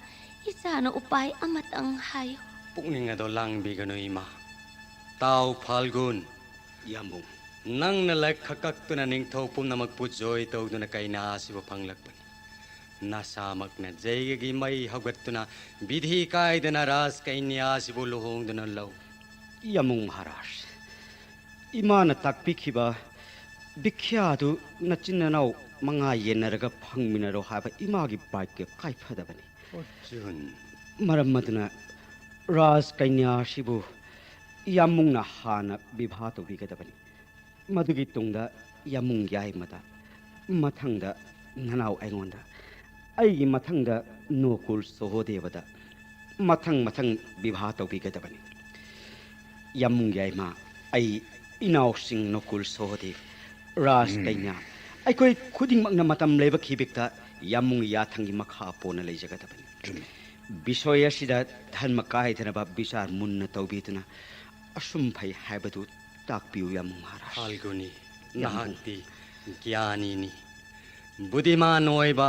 ꯏꯆꯥꯅ ꯎꯄꯥꯏ ꯑꯃꯇꯪ ꯍꯥꯏꯌꯨ꯫ ꯄꯨꯛꯅꯤꯡ ꯑꯗꯣ ꯂꯥꯡꯕꯤꯒꯅꯨ, ꯏꯃꯥ꯫ ꯇꯥꯎ, ꯐꯥꯜꯒꯨꯟ꯫ ꯌꯥꯝꯕꯨꯡ꯫ ꯅꯪꯅ ꯂꯥꯏꯈ ꯀꯛꯇꯨꯅ ꯅꯤꯡꯊꯧ ꯄꯨꯝꯅꯃꯛꯄꯨ ꯖꯣꯏ ꯇꯧꯗꯨꯅ ꯀꯩꯅꯥ ꯑꯁꯤꯕꯨ ꯐꯪꯂꯛꯄꯅꯤ꯫ ꯅꯁꯥꯃꯛꯅ ꯖꯩꯒꯒꯤ ꯃꯩ ꯍꯧꯒꯠꯇꯨꯅ ꯕꯤꯙꯤ ꯀꯥꯏꯗꯅ ꯔꯥꯖ ꯀꯩꯅ꯭ꯌꯥ ꯑꯁꯤꯕꯨ ꯂꯨꯍꯣꯡꯗꯨꯅ ꯂꯧ꯫ ꯌꯥꯝꯕꯨꯡ ꯃꯍꯥꯔꯥꯖ, ꯏꯃꯥꯅ ꯇꯥꯛꯄꯤꯈꯤꯕ ꯚꯤꯈ꯭ꯌꯥꯗꯨ ꯅꯆꯤꯟ ꯅꯅꯥꯎ ꯃꯉꯥ ꯌꯦꯟꯅꯔꯒ ꯐꯪꯃꯤꯟꯅꯔꯣ ꯍꯥꯏꯕ ꯏꯃꯥꯒꯤ ꯕꯥꯏꯛꯀ ꯀꯥꯏꯐꯗꯕꯅꯤ꯫ ꯑꯔꯖꯨꯟ꯫ ꯃꯔꯝ ꯑꯗꯨꯅ ꯔꯥꯖ ꯀꯩꯅ꯭ꯌꯥ ꯑꯁꯤꯕꯨ ꯌꯥꯝꯕꯨꯡꯅ ꯍꯥꯟꯅ ꯕꯤꯚꯥ ꯇꯧꯕꯤꯒꯗꯕꯅꯤ꯫ ꯃꯗꯨꯒꯤ ꯇꯨꯡꯗ ꯌꯥꯝꯕꯨꯡ ꯌꯥꯏꯃꯗ, ꯃꯊꯪꯗ ꯅꯅꯥꯎ ꯑꯩꯉꯣꯟꯗ, ꯑꯩꯒꯤ ꯃꯊꯪꯗ ꯅꯣꯀꯨꯜ ꯁꯣꯍꯣꯗꯦꯕꯗ, ꯃꯊꯪ ꯃꯊꯪ ꯕꯤꯚꯥ ꯇꯧꯕꯤꯒꯗꯕꯅꯤ꯫ ꯌꯥꯝꯕꯨꯡ ꯌꯥꯏꯃ, ꯑꯩ, ꯏꯅꯥꯎꯁꯤꯡ ꯅꯣꯀꯨꯜ ꯁꯣꯍꯣꯗꯦꯕ, ꯔꯥꯖ ꯎꯝ꯫ ꯀꯩꯅ꯭ꯌꯥ, ꯑꯩꯈꯣꯏ ꯈꯨꯗꯤꯡꯃꯛꯅ ꯃꯇꯝ ꯂꯩꯕ ꯈꯤꯕꯤꯛꯇ ꯌꯥꯝꯕꯨꯡ ꯌꯥꯊꯪꯒꯤ ꯃꯈꯥ ꯄꯣꯟꯅ ꯂꯩꯖꯒꯗꯕꯅꯤ꯫ ꯆꯨꯝꯃꯤ꯫ ꯕꯤꯁꯣꯏ ꯑꯁꯤꯗ ꯙꯔꯃ ꯀꯥꯏꯗꯅꯕ ꯕꯤꯆꯥꯔ ꯃꯨꯟꯅ ꯇꯧꯕꯤꯗꯨꯅ ꯑꯁꯨꯝ ꯐꯩ ꯍꯥꯏꯕꯗꯨ ꯇꯥꯛꯄꯤꯌꯨ, ꯌꯥꯝꯕꯨꯡ ꯃꯍꯥꯔꯥꯖ꯫ ꯐꯥꯜꯒꯨꯅꯤ, ꯌꯥꯝꯕꯨꯡ꯫ ꯅꯍꯥꯛꯇꯤ ꯒ꯭ꯌꯥꯅꯤꯅꯤ, ꯕꯨꯙꯤꯃꯥꯟ ꯑꯣꯏꯕ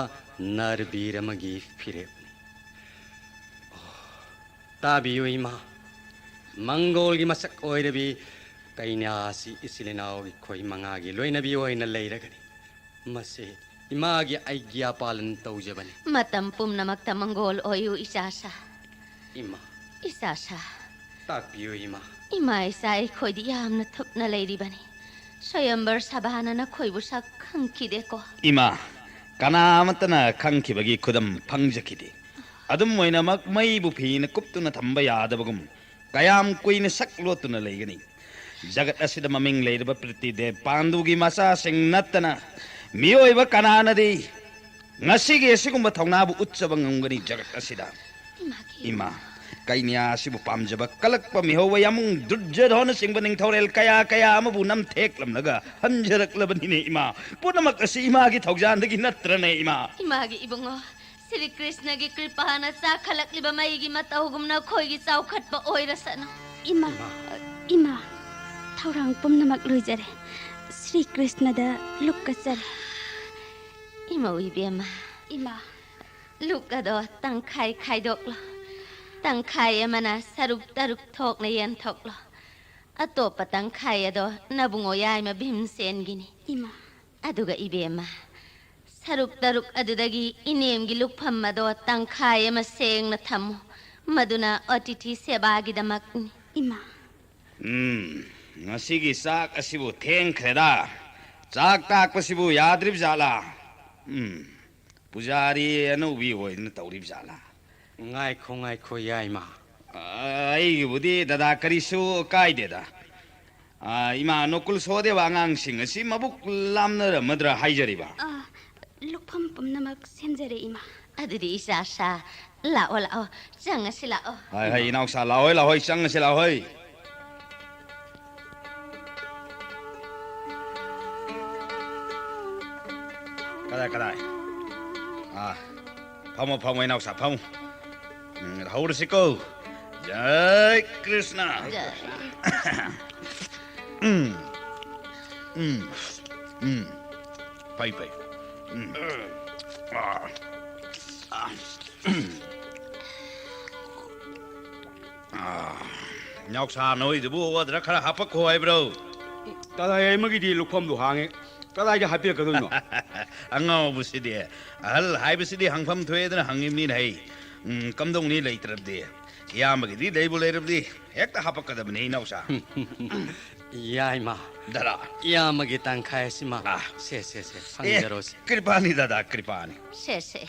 ꯅꯔꯕꯤꯔ ꯑꯃꯒꯤ ꯐꯤꯔꯦꯞꯅꯤ꯫ ꯑꯣ, ꯇꯥꯕꯤꯌꯨ, ꯏꯃꯥ꯫ ꯃꯪꯒꯣꯜꯒꯤ ꯃꯁꯛ ꯑꯣꯏꯔꯕꯤ ꯀꯩꯅ꯭ꯌꯥ ꯑꯁꯤ ꯏꯆꯤꯜ ꯏꯅꯥꯎ ꯑꯩꯈꯣꯏ ꯃꯉꯥꯒꯤ ꯂꯣꯏꯅꯕꯤ ꯑꯣꯏꯅ ꯂꯩꯔꯒꯅꯤ꯫ ꯃꯁꯤ ꯏꯃꯥꯒꯤ ꯑꯩꯒ꯭ꯌꯥ ꯄꯥꯂꯟ ꯇꯧꯖꯕꯅꯤ꯫ ꯃꯇꯝ ꯄꯨꯝꯅꯃꯛꯇ ꯃꯪꯒꯣꯜ ꯑꯣꯏꯌꯨ, ꯏꯆꯥꯁꯥ꯫ ꯏꯃꯥ꯫ ꯏꯆꯥꯁꯥ꯫ ꯇꯥꯛꯄꯤꯌꯨ, ꯏꯃꯥ꯫ ꯏꯃꯥ ꯏꯆꯥ ꯑꯩꯈꯣꯏꯗꯤ ꯌꯥꯝꯅ ꯊꯨꯞꯅ ꯂꯩꯔꯤꯕꯅꯤ꯫ ꯁ꯭ꯋꯌꯝꯕꯔ ꯁꯚꯥꯅ ꯅꯈꯣꯏꯕꯨ ꯁꯛ ꯈꯪꯈꯤꯗꯦꯀꯣ? ꯏꯃꯥ, ꯀꯅꯥ ꯑꯃꯠꯇꯅ ꯈꯪꯈꯤꯕꯒꯤ ꯈꯨꯗꯝ ꯐꯪꯖꯈꯤꯗꯦ꯫ ꯑꯗꯨꯝ ꯑꯣꯏꯅꯃꯛ, ꯃꯩꯕꯨ ꯐꯤꯅ ꯀꯨꯞꯇꯨꯅ ꯊꯝꯕ ꯌꯥꯗꯕꯒꯨꯝ, ꯀꯌꯥꯝ ꯀꯨꯏꯅ ꯁꯛ ꯂꯣꯠꯇꯨꯅ ꯂꯩꯒꯅꯤ? ꯖꯒꯠ ꯑꯁꯤꯗ ꯃꯃꯤꯡ ꯂꯩꯔꯕ ꯄ꯭ꯔꯤꯇꯤꯗꯦꯕ ꯄꯥꯟꯗꯨꯒꯤ ꯃꯆꯥꯁꯤꯡ ꯅꯠꯇꯅ ꯃꯤꯑꯣꯏꯕ ꯀꯅꯥꯅꯗꯤ ꯉꯁꯤꯒꯤ ꯑꯁꯤꯒꯨꯝꯕ ꯊꯧꯅꯥꯕꯨ ꯎꯠꯆꯕ ꯉꯝꯒꯅꯤ ꯖꯒꯠ ꯑꯁꯤꯗ? ꯏꯃꯥꯒꯤ ꯏꯃꯥ, ꯀꯩꯅ꯭ꯌꯥ ꯑꯁꯤꯕꯨ ꯄꯥꯝꯖꯕ ꯀꯂꯛꯄ ꯃꯤꯍꯧꯕ ꯌꯥꯃꯨꯡ ꯗꯨꯔꯖꯣꯙꯅꯆꯤꯡꯕ ꯅꯤꯡꯊꯧꯔꯦꯜ ꯀꯌꯥ ꯀꯌꯥ ꯑꯃꯕꯨ ꯅꯝꯊꯦꯛꯂꯝꯂꯒ ꯍꯟꯖꯔꯛꯂꯕꯅꯤꯅꯦ, ꯏꯃꯥ꯫ ꯄꯨꯝꯅꯃꯛ ꯑꯁꯤ ꯏꯃꯥꯒꯤ ꯊꯧꯖꯥꯟꯗꯒꯤ ꯅꯠꯇ꯭ꯔꯅꯦ, ꯏꯃꯥ? ꯏꯃꯥꯒꯤ ꯏꯕꯨꯡꯉꯣ, ꯁ꯭ꯔꯤ ꯀ꯭ꯔꯤꯁꯅꯒꯤ ꯀ꯭ꯔꯤꯄꯥꯅ ꯆꯥꯛꯈꯠꯂꯛꯂꯤꯕ ꯃꯩꯒꯤ ꯃꯇꯧꯒꯨꯝꯅ ꯑꯩꯈꯣꯏꯒꯤ ꯆꯥꯎꯈꯠꯄ ꯑꯣꯏꯔꯁꯅꯨ꯫ ꯏꯃꯥ, ꯏꯃꯥ, ꯊꯧꯔꯥꯡ ꯄꯨꯝꯅꯃꯛ ꯂꯣꯏꯖꯔꯦ꯫ ꯁ꯭ꯔꯤ ꯀ꯭ꯔꯤꯁꯅꯗ ꯂꯨꯛ ꯀꯠꯆꯔꯦ꯫ ꯏꯃꯧ ꯏꯕꯦꯝꯃ, ꯏꯃꯥ꯫ ꯂꯨꯛ ꯑꯗꯣ ꯇꯪꯈꯥꯏ ꯈꯥꯏꯗꯣꯛꯂꯣ꯫ ꯇꯪꯈꯥꯏ ꯑꯃꯅ ꯁꯔꯨꯛ ꯇꯔꯨꯛ ꯊꯣꯛꯅ ꯌꯦꯟꯊꯣꯛꯂꯣ꯫ ꯑꯇꯣꯞꯄ ꯇꯪꯈꯥꯏ ꯑꯗꯣ ꯅꯕꯨꯡꯉꯣ ꯌꯥꯏꯃ ꯚꯤꯝꯁꯦꯟꯒꯤꯅꯤ꯫ ꯏꯃꯥ꯫ ꯑꯗꯨꯒ ꯏꯕꯦꯝꯃ, ꯁꯔꯨꯛ ꯇꯔꯨꯛ ꯑꯗꯨꯗꯒꯤ ꯏꯅꯦꯝꯒꯤ ꯂꯨꯞꯐꯝ ꯑꯗꯣ ꯇꯪꯈꯥꯏ ꯑꯃ ꯁꯦꯡꯅ ꯊꯝꯃꯨ꯫ ꯃꯗꯨꯅ ꯑꯇꯤꯊꯤ ꯁꯦꯕꯥꯒꯤꯗꯃꯛꯅꯤ꯫ ꯏꯃꯥ꯫ ꯎꯝ, ꯉꯁꯤꯒꯤ ꯆꯥꯛ ꯑꯁꯤꯕꯨ ꯊꯦꯡꯈ꯭ꯔꯦꯗ꯫ ꯆꯥꯛ ꯇꯥꯛꯄꯁꯤꯕꯨ ꯌꯥꯗ꯭ꯔꯤꯕ ꯖꯥꯠꯂꯥ? ꯎꯝ, ꯄꯨꯖꯥꯔꯤ ꯑꯅꯧꯕꯤ ꯑꯣꯏꯗꯅ ꯇꯧꯔꯤꯕ ꯖꯥꯠꯂꯥ? ꯉꯥꯏꯈꯣ, ꯉꯥꯏꯈꯣ, ꯌꯥꯏꯃ꯫ ꯑ, ꯑꯩꯒꯤꯕꯨꯗꯤ ꯗꯗꯥ ꯀꯔꯤꯁꯨ ꯀꯥꯏꯗꯦꯗ꯫ ꯑ, ꯏꯃꯥ, ꯅꯣꯀꯨꯜ ꯁꯣꯍꯗꯦꯕ ꯑꯉꯥꯡꯁꯤꯡ ꯑꯁꯤ ꯃꯕꯨꯛ ꯂꯥꯝꯅꯔꯝꯃꯗ꯭ꯔꯥ ꯍꯥꯏꯖꯔꯤꯕ꯫ ꯑ, ꯂꯨꯈꯐꯝ ꯄꯨꯝꯅꯃꯛ ꯁꯦꯝꯖꯔꯦ, ꯏꯃꯥ꯫ ꯑꯗꯨꯗꯤ ꯏꯆꯥ ꯁꯥ, ꯂꯥꯛꯑꯣ, ꯂꯥꯛꯑꯣ, ꯆꯪꯉꯁꯤ ꯂꯥꯛꯑꯣ꯫ ꯍꯣꯏ, ꯍꯣꯏ, ꯏꯅꯥꯎꯁꯥ, ꯂꯥꯛꯑꯣꯏ, ꯂꯥꯛꯑꯣꯏ, ꯆꯪꯉꯁꯤ ꯂꯥꯛꯑꯣꯏ꯫ ꯀꯗꯥꯏ, ꯀꯗꯥꯏ? ꯑꯥ, ꯐꯝꯃꯣ, ꯐꯝꯃꯣ, ꯏꯅꯥꯎꯁꯥ, ꯐꯝꯃꯨ꯫ ꯎꯝ, ꯍꯧꯔꯁꯤꯀꯣ꯫ ꯖꯥꯏ ꯀ꯭ꯔꯤꯁꯅ꯫ ꯖꯥꯏ꯫ ꯎꯝ, ꯎꯝ, ꯎꯝ꯫ ꯐꯩ, ꯐꯩ꯫ ꯎꯝ꯫ ꯑꯥ, ꯑꯥ, ꯎꯝ꯫ ꯑꯥ, ꯏꯅꯥꯎꯁꯥ, ꯅꯣꯏꯗꯨꯕꯨ ꯑꯣꯗꯔ ꯈꯔ ꯍꯥꯞꯄꯛꯈꯣ ꯍꯥꯏꯕ꯭ꯔꯣ? ꯀꯗꯥꯏ ꯑꯃꯒꯤꯗꯤ ꯂꯨꯈꯐꯝꯗꯨ ꯍꯥꯡꯉꯦ꯫ ꯀꯗꯥꯏꯗ ꯍꯥꯞꯄꯤꯔꯛꯀꯗꯣꯏꯅꯣ? ꯑꯉꯥꯎꯕꯁꯤꯗꯤ꯫ ꯑꯍꯜ ꯍꯥꯏꯕꯁꯤꯗꯤ ꯍꯪꯐꯝ ꯊꯣꯛꯑꯦꯗꯅ ꯍꯪꯉꯤꯕꯅꯤꯅꯦ ꯍꯩ꯫ ꯎꯝ, ꯀꯝꯗꯧꯅꯤ ꯂꯩꯇ꯭ꯔꯕꯗꯤ? ꯏꯌꯥꯝꯕꯒꯤꯗꯤ ꯂꯩꯕꯨ ꯂꯩꯔꯕꯗꯤ ꯍꯦꯛꯇ ꯍꯥꯞꯄꯛꯀꯗꯕꯅꯤ, ꯏꯅꯥꯎꯁꯥ꯫ ꯌꯥꯏꯃ꯫ ꯗꯗꯥ꯫ ꯏꯌꯥꯝꯕꯒꯤ ꯇꯪꯈꯥꯏ ꯑꯁꯤꯃ꯫ ꯑꯥ꯫ ꯁꯦ, ꯁꯦ, ꯁꯦ, ꯑꯦ, ꯐꯪꯖꯔꯣꯁꯦ꯫ ꯀ꯭ꯔꯤꯄꯥꯅꯤ ꯗꯗꯥ, ꯀ꯭ꯔꯤꯄꯥꯅꯤ꯫ ꯁꯦ, ꯁꯦ꯫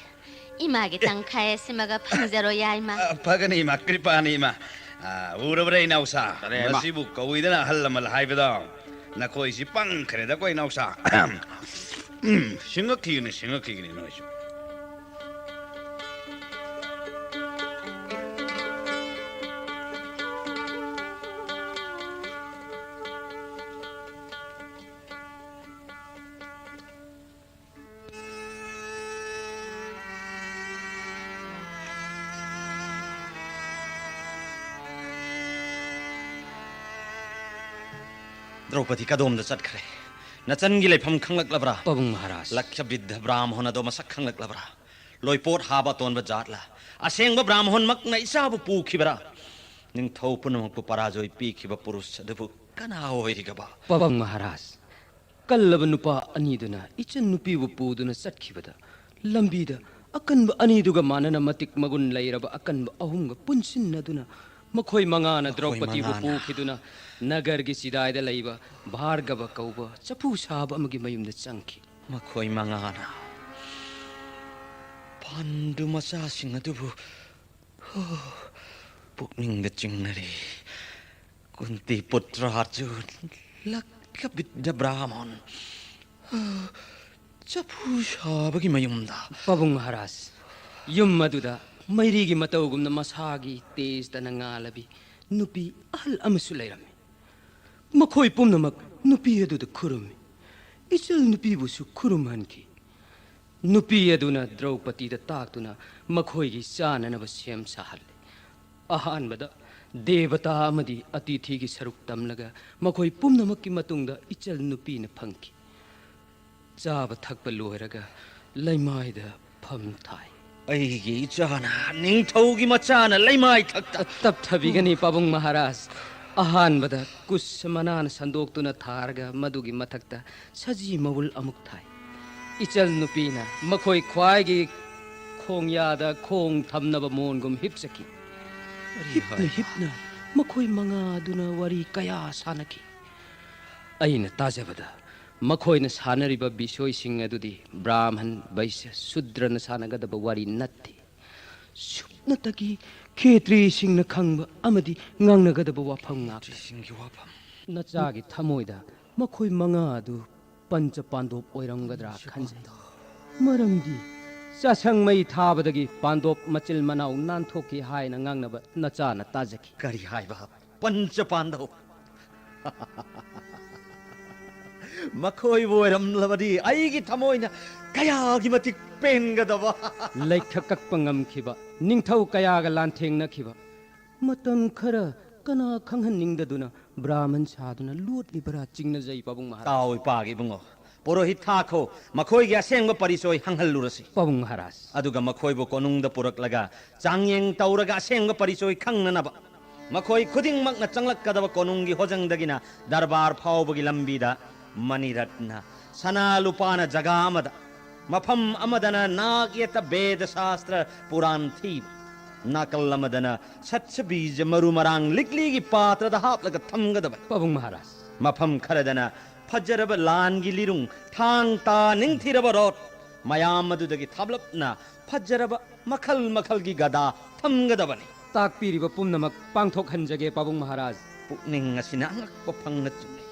ꯏꯃꯥꯒꯤ ꯇꯪꯈꯥꯏ ꯑꯁꯤꯃꯒ ꯐꯪꯖꯔꯣ, ꯌꯥꯏꯃ꯫ ꯑ, ꯐꯒꯅꯤ, ꯏꯃꯥ, ꯀ꯭ꯔꯤꯄꯥꯅꯤ, ꯏꯃꯥ꯫ ꯑ, ꯎꯔꯕ꯭ꯔꯥ, ꯏꯅꯥꯎꯁꯥ? ꯐꯔꯦ, ꯏꯃꯥ꯫ ꯃꯁꯤꯕꯨ ꯀꯧꯏꯗꯅ ꯑꯍꯜ ꯂꯃꯟ ꯍꯥꯏꯕꯗꯣ꯫ ꯅꯈꯣꯏꯁꯤ ꯄꯪꯈ꯭ꯔꯦꯗꯀꯣ, ꯏꯅꯥꯎꯁꯥ꯫ ꯎꯝ, ꯁꯤꯡꯉꯛꯈꯤꯒꯅꯤ, ꯁꯤꯡꯉꯛꯈꯤꯒꯅꯤ ꯅꯣꯏꯁꯨ꯫ ꯗ꯭ꯔꯧꯄꯗꯤ ꯀꯗꯣꯝꯗ ꯆꯠꯈ꯭ꯔꯦ? ꯅꯆꯟꯒꯤ ꯂꯩꯐꯝ ꯈꯪꯂꯛꯂꯕ꯭ꯔꯥ? ꯄꯥꯕꯨꯡ ꯃꯍꯥꯔꯥꯖ꯫ ꯂꯛꯈ꯭ꯌꯕꯤꯗ꯭ꯙ ꯕ꯭ꯔꯥꯝꯍꯣꯟ ꯑꯗꯣ ꯃꯁꯛ ꯈꯪꯂꯛꯂꯕ꯭ꯔꯥ? ꯂꯣꯏꯄꯣꯠ ꯍꯥꯕ ꯑꯇꯣꯟꯕ ꯖꯥꯠꯂ? ꯑꯁꯦꯡꯕ ꯕ꯭ꯔꯥꯝꯍꯣꯟꯃꯛꯅ ꯏꯆꯥꯕꯨ ꯄꯨꯈꯤꯕꯔꯥ? ꯅꯤꯡꯊꯧ ꯄꯨꯝꯅꯃꯛꯄꯨ ꯄꯔꯥꯖꯣꯏ ꯄꯤꯈꯤꯕ ꯄꯨꯔꯨꯁ ꯑꯗꯨꯕꯨ ꯀꯅꯥ ꯑꯣꯏꯔꯤꯒꯕ? ꯄꯥꯕꯨꯡ ꯃꯍꯥꯔꯥꯖ, ꯀꯜꯂꯕ ꯅꯨꯄꯥ ꯑꯅꯤꯗꯨꯅ ꯏꯆꯟ ꯅꯨꯄꯤꯕꯨ ꯄꯨꯗꯨꯅ ꯆꯠꯈꯤꯕꯗ, ꯂꯝꯕꯤꯗ ꯑꯀꯟꯕ ꯑꯅꯤꯗꯨꯒ ꯃꯥꯟꯅꯅ ꯃꯇꯤꯛ ꯃꯒꯨꯟ ꯂꯩꯔꯕ ꯑꯀꯟꯕ ꯑꯍꯨꯝꯒ ꯄꯨꯟꯁꯤꯟꯅꯗꯨꯅ ꯃꯈꯣꯏ ꯃꯉꯥꯅ ꯃꯈꯣꯏ ꯗ꯭ꯔꯧꯄꯗꯤꯕꯨ ꯃꯉꯥꯅ ꯄꯨꯈꯤꯗꯨꯅ ꯅꯒꯔꯒꯤ ꯆꯤꯗꯥꯏꯗ ꯂꯩꯕ ꯚꯥꯔꯒꯕ ꯀꯧꯕ ꯆꯐꯨ ꯁꯥꯕ ꯑꯃꯒꯤ ꯃꯌꯨꯝꯗ ꯆꯪꯈꯤ꯫ ꯃꯈꯣꯏ ꯃꯉꯥꯅ ꯄꯥꯟꯗꯨ ꯃꯆꯥꯁꯤꯡ ꯑꯗꯨꯕꯨ, ꯍꯣ, ꯄꯨꯛꯅꯤꯡꯗ ꯆꯤꯡꯅꯔꯤ꯫ ꯀꯨꯟꯇꯤ ꯄꯨꯇ꯭ꯔ ꯑꯔꯖꯨꯟ, ꯂꯛꯈ꯭ꯌꯕꯤꯗ꯭ꯙ ꯕ꯭ꯔꯥꯍꯃꯟ, ꯍꯣ, ꯆꯐꯨ ꯁꯥꯕꯒꯤ ꯃꯌꯨꯝꯗ꯫ ꯄꯥꯕꯨꯡ ꯃꯍꯥꯔꯥꯖ, ꯌꯨꯝ ꯑꯗꯨꯗ ꯃꯩꯔꯤꯒꯤ ꯃꯇꯧꯒꯨꯝꯅ ꯃꯁꯥꯒꯤ ꯇꯦꯖꯇꯅ ꯉꯥꯜꯂꯕꯤ ꯅꯨꯄꯤ ꯑꯍꯜ ꯑꯃꯁꯨ ꯂꯩꯔꯝꯃꯤ꯫ ꯃꯈꯣꯏ ꯄꯨꯝꯅꯃꯛ ꯅꯨꯄꯤ ꯑꯗꯨꯗ ꯈꯨꯔꯨꯝꯃꯤ꯫ ꯏꯆꯜ ꯅꯨꯄꯤꯕꯨꯁꯨ ꯈꯨꯔꯨꯝꯍꯟꯈꯤ꯫ ꯅꯨꯄꯤ ꯑꯗꯨꯅ ꯗ꯭ꯔꯧꯄꯗꯤꯗ ꯇꯥꯛꯇꯨꯅ ꯃꯈꯣꯏꯒꯤ ꯆꯥꯅꯅꯕ ꯁꯦꯝ ꯁꯥꯍꯜꯂꯤ꯫ ꯑꯍꯥꯟꯕꯗ ꯗꯦꯕꯇꯥ ꯑꯃꯗꯤ ꯑꯇꯤꯊꯤꯒꯤ ꯁꯔꯨꯛ ꯇꯝꯂꯒ ꯃꯈꯣꯏ ꯄꯨꯝꯅꯃꯛꯀꯤ ꯃꯇꯨꯡꯗ ꯏꯆꯜ ꯅꯨꯄꯤꯅ ꯐꯪꯈꯤ꯫ ꯆꯥꯕ ꯊꯛꯄ ꯂꯣꯏꯔꯒ ꯂꯩꯃꯥꯏꯗ ꯐꯝ ꯊꯥꯏ꯫ ꯑꯩꯒꯤ ꯏꯆꯥꯅ, ꯅꯤꯡꯊꯧꯒꯤ ꯃꯆꯥꯅ ꯂꯩꯃꯥꯏ ꯊꯛꯇ꯫ ꯇꯞꯊꯕꯤꯒꯅꯤ, ꯄꯥꯕꯨꯡ ꯃꯍꯥꯔꯥꯖ꯫ ꯑꯍꯥꯟꯕꯗ ꯀꯨꯁ ꯃꯅꯥꯅ ꯁꯟꯗꯣꯛꯇꯨꯅ ꯊꯥꯔꯒ ꯃꯗꯨꯒꯤ ꯃꯊꯛꯇ ꯁꯖꯤ ꯃꯎꯜ ꯑꯃꯨꯛ ꯊꯥꯏ꯫ ꯏꯆꯜ ꯅꯨꯄꯤꯅ ꯃꯈꯣꯏ ꯈ꯭ꯋꯥꯏꯒꯤ ꯈꯣꯡꯌꯥꯗ ꯈꯣꯡ ꯊꯝꯅꯕ ꯃꯣꯟꯒꯨꯝ ꯍꯤꯞꯆꯈꯤ꯫ ꯍꯤꯞꯅ ꯍꯤꯞꯅ ꯃꯈꯣꯏ ꯃꯉꯥ ꯑꯗꯨꯅ ꯋꯥꯔꯤ ꯀꯌꯥ ꯁꯥꯟꯅꯈꯤ꯫ ꯑꯩꯅ ꯇꯥꯖꯕꯗ ꯃꯈꯣꯏꯅ ꯁꯥꯟꯅꯔꯤꯕ ꯕꯤꯁꯣꯏꯁꯤꯡ ꯑꯗꯨꯗꯤ ꯕ꯭ꯔꯥꯍꯃꯟ, ꯕꯩꯁ꯭ꯌ, ꯁꯨꯗ꯭ꯔꯅ ꯁꯥꯟꯅꯒꯗꯕ ꯋꯥꯔꯤ ꯅꯠꯇꯦ꯫ ꯁꯨꯞꯅꯇꯒꯤ ꯈꯦꯇ꯭ꯔꯤꯁꯤꯡꯅ ꯈꯪꯕ ꯑꯃꯗꯤ ꯉꯥꯡꯅꯒꯗꯕ ꯋꯥꯐꯝ ꯉꯥꯛꯇ꯫ ꯈꯦꯇ꯭ꯔꯤꯁꯤꯡꯒꯤ ꯋꯥꯐꯝ꯫ ꯅꯆꯥꯒꯤ ꯊꯃꯣꯏꯗ ꯃꯈꯣꯏ ꯃꯉꯥ ꯑꯗꯨ ꯄꯟꯆ ꯄꯥꯟꯗꯣꯞ ꯑꯣꯏꯔꯝꯒꯗ꯭ꯔꯥ ꯈꯟꯖꯩ꯫ ꯃꯔꯝꯗꯤ ꯆꯥꯁꯪ ꯃꯩ ꯊꯥꯕꯗꯒꯤ ꯄꯥꯟꯗꯣꯞ ꯃꯆꯤꯜ ꯃꯅꯥꯎ ꯅꯥꯟꯊꯣꯛꯈꯤ ꯍꯥꯏꯅ ꯉꯥꯡꯅꯕ ꯅꯆꯥꯅ ꯇꯥꯖꯈꯤ꯫ ꯀꯔꯤ ꯍꯥꯏꯕ? ꯄꯟꯆ ꯄꯥꯟꯗꯧ꯫ ꯃꯈꯣꯏꯕꯨ ꯑꯣꯏꯔꯝꯂꯕꯗꯤ ꯑꯩꯒꯤ ꯊꯃꯣꯏꯅ ꯀꯌꯥꯒꯤ ꯃꯇꯤꯛ ꯄꯦꯟꯒꯗꯕ꯫ ꯂꯩꯈ ꯀꯛꯄ ꯉꯝꯈꯤꯕ, ꯅꯤꯡꯊꯧ ꯀꯌꯥꯒ ꯂꯥꯟꯊꯦꯡꯅꯈꯤꯕ, ꯃꯇꯝ ꯈꯔ ꯀꯅꯥ ꯈꯪꯍꯟꯅꯤꯡꯗꯗꯨꯅ ꯕ꯭ꯔꯥꯍꯃꯟ ꯁꯥꯗꯨꯅ ꯂꯣꯠꯂꯤꯕꯔꯥ ꯆꯤꯡꯅꯖꯩ ꯄꯥꯕꯨꯡ ꯃꯍꯥꯔꯥꯖ꯫ ꯇꯥꯎ ꯏꯄꯥꯒꯤ ꯏꯕꯨꯡꯉꯣ, ꯄꯨꯔꯣꯍꯤꯠ ꯊꯥꯈꯣ, ꯃꯈꯣꯏꯒꯤ ꯑꯁꯦꯡꯕ ꯄꯔꯤꯆꯣꯏ ꯈꯪꯍꯜꯂꯨꯔꯁꯤ꯫ ꯄꯥꯕꯨꯡ ꯃꯍꯥꯔꯥꯖ꯫ ꯑꯗꯨꯒ ꯃꯈꯣꯏꯕꯨ ꯀꯣꯅꯨꯡꯗ ꯄꯨꯔꯛꯂꯒ ꯆꯥꯡꯌꯦꯡ ꯇꯧꯔꯒ ꯑꯁꯦꯡꯕ ꯄꯔꯤꯆꯣꯏ ꯈꯪꯅꯅꯕ ꯃꯈꯣꯏ ꯈꯨꯗꯤꯡꯃꯛꯅ ꯆꯪꯂꯛꯀꯗꯕ ꯀꯣꯅꯨꯡꯒꯤ ꯍꯣꯖꯪꯗꯒꯤꯅ ꯗꯔꯕꯥꯔ ꯐꯥꯎꯕꯒꯤ ꯂꯝꯕꯤꯗ ꯃꯅꯤꯔꯠꯅ ꯁꯅꯥ ꯂꯨꯄꯥꯅ ꯖꯒꯥ ꯑꯃꯗ, ꯃꯐꯝ ꯑꯃꯗꯅ ꯅꯥꯛ ꯌꯦꯠꯇ ꯕꯦꯗ ꯁꯥꯁꯇ꯭ꯔ ꯄꯨꯔꯥꯟ ꯊꯤꯕ, ꯅꯥꯀꯜ ꯑꯃꯗꯅ ꯁꯠꯁꯕꯤꯖ ꯃꯔꯨ ꯃꯔꯥꯡ ꯂꯤꯛꯂꯤꯒꯤ ꯄꯥꯇ꯭ꯔꯗ ꯍꯥꯞꯂꯒ ꯊꯝꯒꯗꯕꯅꯤ꯫ ꯄꯥꯕꯨꯡ ꯃꯍꯥꯔꯥꯖ꯫ ꯃꯐꯝ ꯈꯔꯗꯅ ꯐꯖꯔꯕ ꯂꯥꯟꯒꯤ ꯂꯤꯔꯨꯡ, ꯊꯥꯡ ꯇꯥ ꯅꯤꯡꯊꯤꯔꯕ ꯔꯣꯠ, ꯃꯌꯥꯝ ꯑꯗꯨꯗꯒꯤ ꯊꯥꯞꯂꯞꯅ ꯐꯖꯔꯕ ꯃꯈꯜ ꯃꯈꯜꯒꯤ ꯒꯗꯥ ꯊꯝꯒꯗꯕꯅꯤ꯫ ꯇꯥꯛꯄꯤꯔꯤꯕ ꯄꯨꯝꯅꯃꯛ ꯄꯥꯡꯊꯣꯛꯍꯟꯖꯒꯦ ꯄꯥꯕꯨꯡ ꯃꯍꯥꯔꯥꯖ꯫ ꯄꯨꯛꯅꯤꯡ ꯑꯁꯤꯅ ꯑꯉꯛꯄ ꯐꯪꯅ ꯆꯨꯝꯃꯤ꯫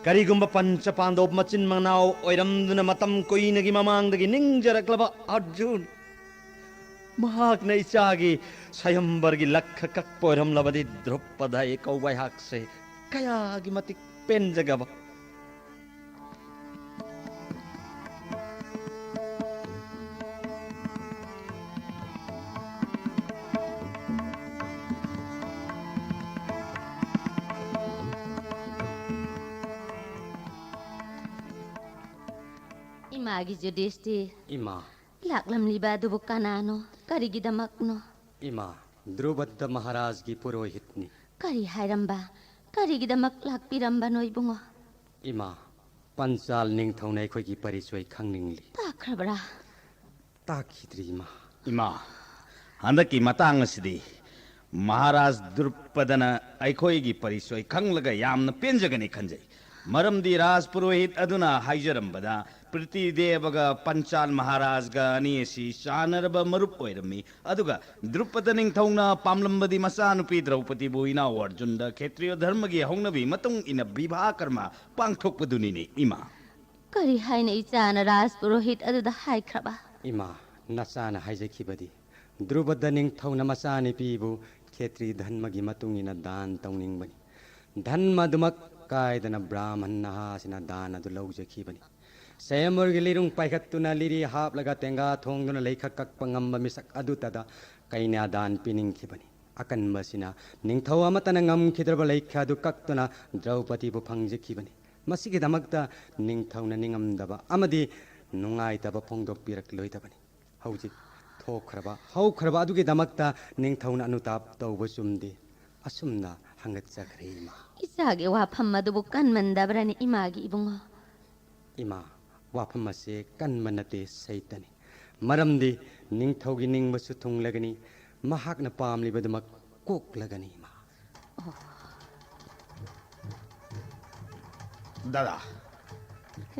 ꯀꯔꯤꯒꯨꯝꯕ ꯄꯟꯆ ꯄꯥꯟꯗꯣꯞ ꯃꯆꯤꯟ ꯃꯅꯥꯎ ꯑꯣꯏꯔꯝꯗꯨꯅ ꯃꯇꯝ ꯀꯨꯏꯅꯒꯤ ꯃꯃꯥꯡꯗꯒꯤ ꯅꯤꯡꯖꯔꯛꯂꯕ ꯑꯔꯖꯨꯟ, ꯃꯍꯥꯛꯅ ꯏꯆꯥꯒꯤ ꯁꯌꯝꯕꯔꯒꯤ ꯂꯛꯈ ꯀꯛꯄ ꯑꯣꯏꯔꯝꯂꯕꯗꯤ ꯗ꯭ꯔꯨꯄꯗ ꯀꯧꯕ ꯑꯩꯍꯥꯛꯁꯦ ꯀꯌꯥꯒꯤ ꯃꯇꯤꯛ ꯄꯦꯟꯖꯒꯕ꯫ ꯏꯃꯥꯒꯤ ꯖꯨꯗꯤꯁꯇꯤꯔ꯫ ꯏꯃꯥ꯫ ꯂꯥꯛꯂꯝꯂꯤꯕ ꯑꯗꯨꯕꯨ ꯀꯅꯥꯅꯣ? ꯀꯔꯤꯒꯤꯗꯃꯛꯅꯣ? ꯏꯃꯥ, ꯗ꯭ꯔꯨꯕꯗ ꯃꯍꯥꯔꯥꯖꯒꯤ ꯄꯨꯔꯣꯍꯤꯠꯅꯤ꯫ ꯀꯔꯤ ꯍꯥꯏꯔꯝꯕ? ꯀꯔꯤꯒꯤꯗꯃꯛ ꯂꯥꯛꯄꯤꯔꯝꯕꯅꯣ ꯏꯕꯨꯡꯉꯣ? ꯏꯃꯥ, ꯄꯟꯆꯥꯜ ꯅꯤꯡꯊꯧꯅ ꯑꯩꯈꯣꯏꯒꯤ ꯄꯔꯤꯆꯣꯏ ꯈꯪꯅꯤꯡꯂꯤ꯫ ꯇꯥꯈ꯭ꯔꯕ꯭ꯔꯥ? ꯇꯥꯈꯤꯗ꯭ꯔꯤ ꯏꯃꯥ꯫ ꯏꯃꯥ, ꯍꯟꯗꯛꯀꯤ ꯃꯇꯥꯡ ꯑꯁꯤꯗꯤ ꯃꯍꯥꯔꯥꯖ ꯗ꯭ꯔꯨꯄꯗꯅ ꯑꯩꯈꯣꯏꯒꯤ ꯄꯔꯤꯆꯣꯏ ꯈꯪꯂꯒ ꯌꯥꯝꯅ ꯄꯦꯟꯖꯒꯅꯤ ꯈꯟꯖꯩ꯫ ꯃꯔꯝꯗꯤ ꯔꯥꯖ ꯄꯨꯔꯣꯍꯤꯠ ꯑꯗꯨꯅ ꯍꯥꯏꯖꯔꯝꯕꯗ ꯄ꯭ꯔꯤꯇꯤꯗꯦꯕꯒ ꯄꯟꯆꯥꯜ ꯃꯍꯥꯔꯥꯖꯒ ꯑꯅꯤ ꯑꯁꯤ ꯆꯥꯟꯅꯔꯕ ꯃꯔꯨꯞ ꯑꯣꯏꯔꯝꯃꯤ꯫ ꯑꯗꯨꯒ ꯗ꯭ꯔꯨꯄꯗ ꯅꯤꯡꯊꯧꯅ ꯄꯥꯝꯂꯝꯕꯗꯤ ꯃꯆꯥꯅꯨꯄꯤ ꯗ꯭ꯔꯧꯄꯗꯤꯕꯨ ꯏꯅꯥꯎ ꯑꯔꯖꯨꯟꯗ ꯈꯦꯇ꯭ꯔꯤꯌ ꯙꯔꯃꯒꯤ ꯍꯧꯅꯕꯤ ꯃꯇꯨꯡ ꯏꯟꯅ ꯕꯤꯚꯥ ꯀꯔꯃ ꯄꯥꯡꯊꯣꯛꯄꯗꯨꯅꯤꯅꯦ ꯏꯃꯥ꯫ ꯀꯔꯤ ꯍꯥꯏꯅ ꯏꯆꯥꯅ ꯔꯥꯖ ꯄꯨꯔꯣꯍꯤꯠ ꯑꯗꯨꯗ ꯍꯥꯏꯈ꯭ꯔꯕ? ꯏꯃꯥ, ꯅꯆꯥꯅ ꯍꯥꯏꯖꯈꯤꯕꯗꯤ ꯗ꯭ꯔꯨꯕꯗ ꯅꯤꯡꯊꯧꯅ ꯃꯆꯥꯅꯨꯄꯤꯕꯨ ꯈꯦꯇ꯭ꯔꯤ ꯙꯟꯃꯒꯤ ꯃꯇꯨꯡ ꯏꯟꯅ ꯗꯥꯟ ꯇꯧꯅꯤꯡꯕꯅꯤ꯫ ꯙꯟꯃ ꯑꯗꯨꯃꯛ ꯀꯥꯏꯗꯅ ꯕ꯭ꯔꯥꯍꯃꯟ ꯅꯍꯥꯁꯤꯅ ꯗꯥꯟ ꯑꯗꯨ ꯂꯧꯖꯈꯤꯕꯅꯤ꯫ ꯁꯌꯝꯕꯔꯒꯤ ꯂꯤꯔꯨꯡ ꯄꯥꯏꯈꯠꯇꯨꯅ ꯂꯤꯔꯤ ꯍꯥꯞꯂꯒ ꯇꯦꯡꯒꯥ ꯊꯣꯡꯗꯨꯅ ꯂꯩꯈꯛ ꯀꯛꯄ ꯉꯝꯕ ꯃꯤꯁꯛ ꯑꯗꯨꯇꯗ ꯀꯩꯅ꯭ꯌꯥꯗꯥꯟ ꯄꯤꯅꯤꯡꯈꯤꯕꯅꯤ꯫ ꯑꯀꯟꯕꯁꯤꯅ ꯅꯤꯡꯊꯧ ꯑꯃꯠꯇꯅ ꯉꯝꯈꯤꯗ꯭ꯔꯕ ꯂꯩꯈꯥ ꯑꯗꯨ ꯀꯛꯇꯨꯅ ꯗ꯭ꯔꯧꯄꯗꯤꯕꯨ ꯐꯪꯖꯈꯤꯕꯅꯤ꯫ ꯃꯁꯤꯒꯤꯗꯃꯛꯇ ꯅꯤꯡꯊꯧꯅ ꯅꯤꯡꯉꯝꯗꯕ ꯑꯃꯗꯤ ꯅꯨꯡꯉꯥꯏꯇꯕ ꯐꯣꯡꯗꯣꯛꯄꯤꯔꯛꯂꯣꯏꯗꯕꯅꯤ꯫ ꯍꯧꯖꯤꯛ ꯊꯣꯛꯈ꯭ꯔꯕ, ꯍꯧꯈ꯭ꯔꯕ ꯑꯗꯨꯒꯤꯗꯃꯛꯇ ꯅꯤꯡꯊꯧꯅ ꯑꯅꯨꯇꯥꯞ ꯇꯧꯕ ꯆꯨꯝꯗꯦ꯫ ꯑꯁꯨꯝꯅ ꯍꯪꯒꯠꯆꯈ꯭ꯔꯦ, ꯏꯃꯥ꯫ ꯏꯆꯥꯒꯤ ꯋꯥꯐꯝ ꯑꯗꯨꯕꯨ ꯀꯟꯃꯟꯗꯕ꯭ꯔꯅꯦ, ꯏꯃꯥꯒꯤ ꯏꯕꯨꯡꯉꯣ? ꯏꯃꯥ, ꯋꯥꯐꯝ ꯑꯁꯦ ꯀꯟꯕ ꯅꯠꯇꯦ, ꯁꯩꯇꯅꯤ꯫ ꯃꯔꯝꯗꯤ ꯅꯤꯡꯊꯧꯒꯤ ꯅꯤꯡꯕꯁꯨ ꯊꯨꯡꯂꯒꯅꯤ, ꯃꯍꯥꯛꯅ ꯄꯥꯝꯂꯤꯕꯗꯨꯃꯛ ꯀꯣꯛꯂꯒꯅꯤ, ꯏꯃꯥ꯫ ꯗꯥꯗꯥ,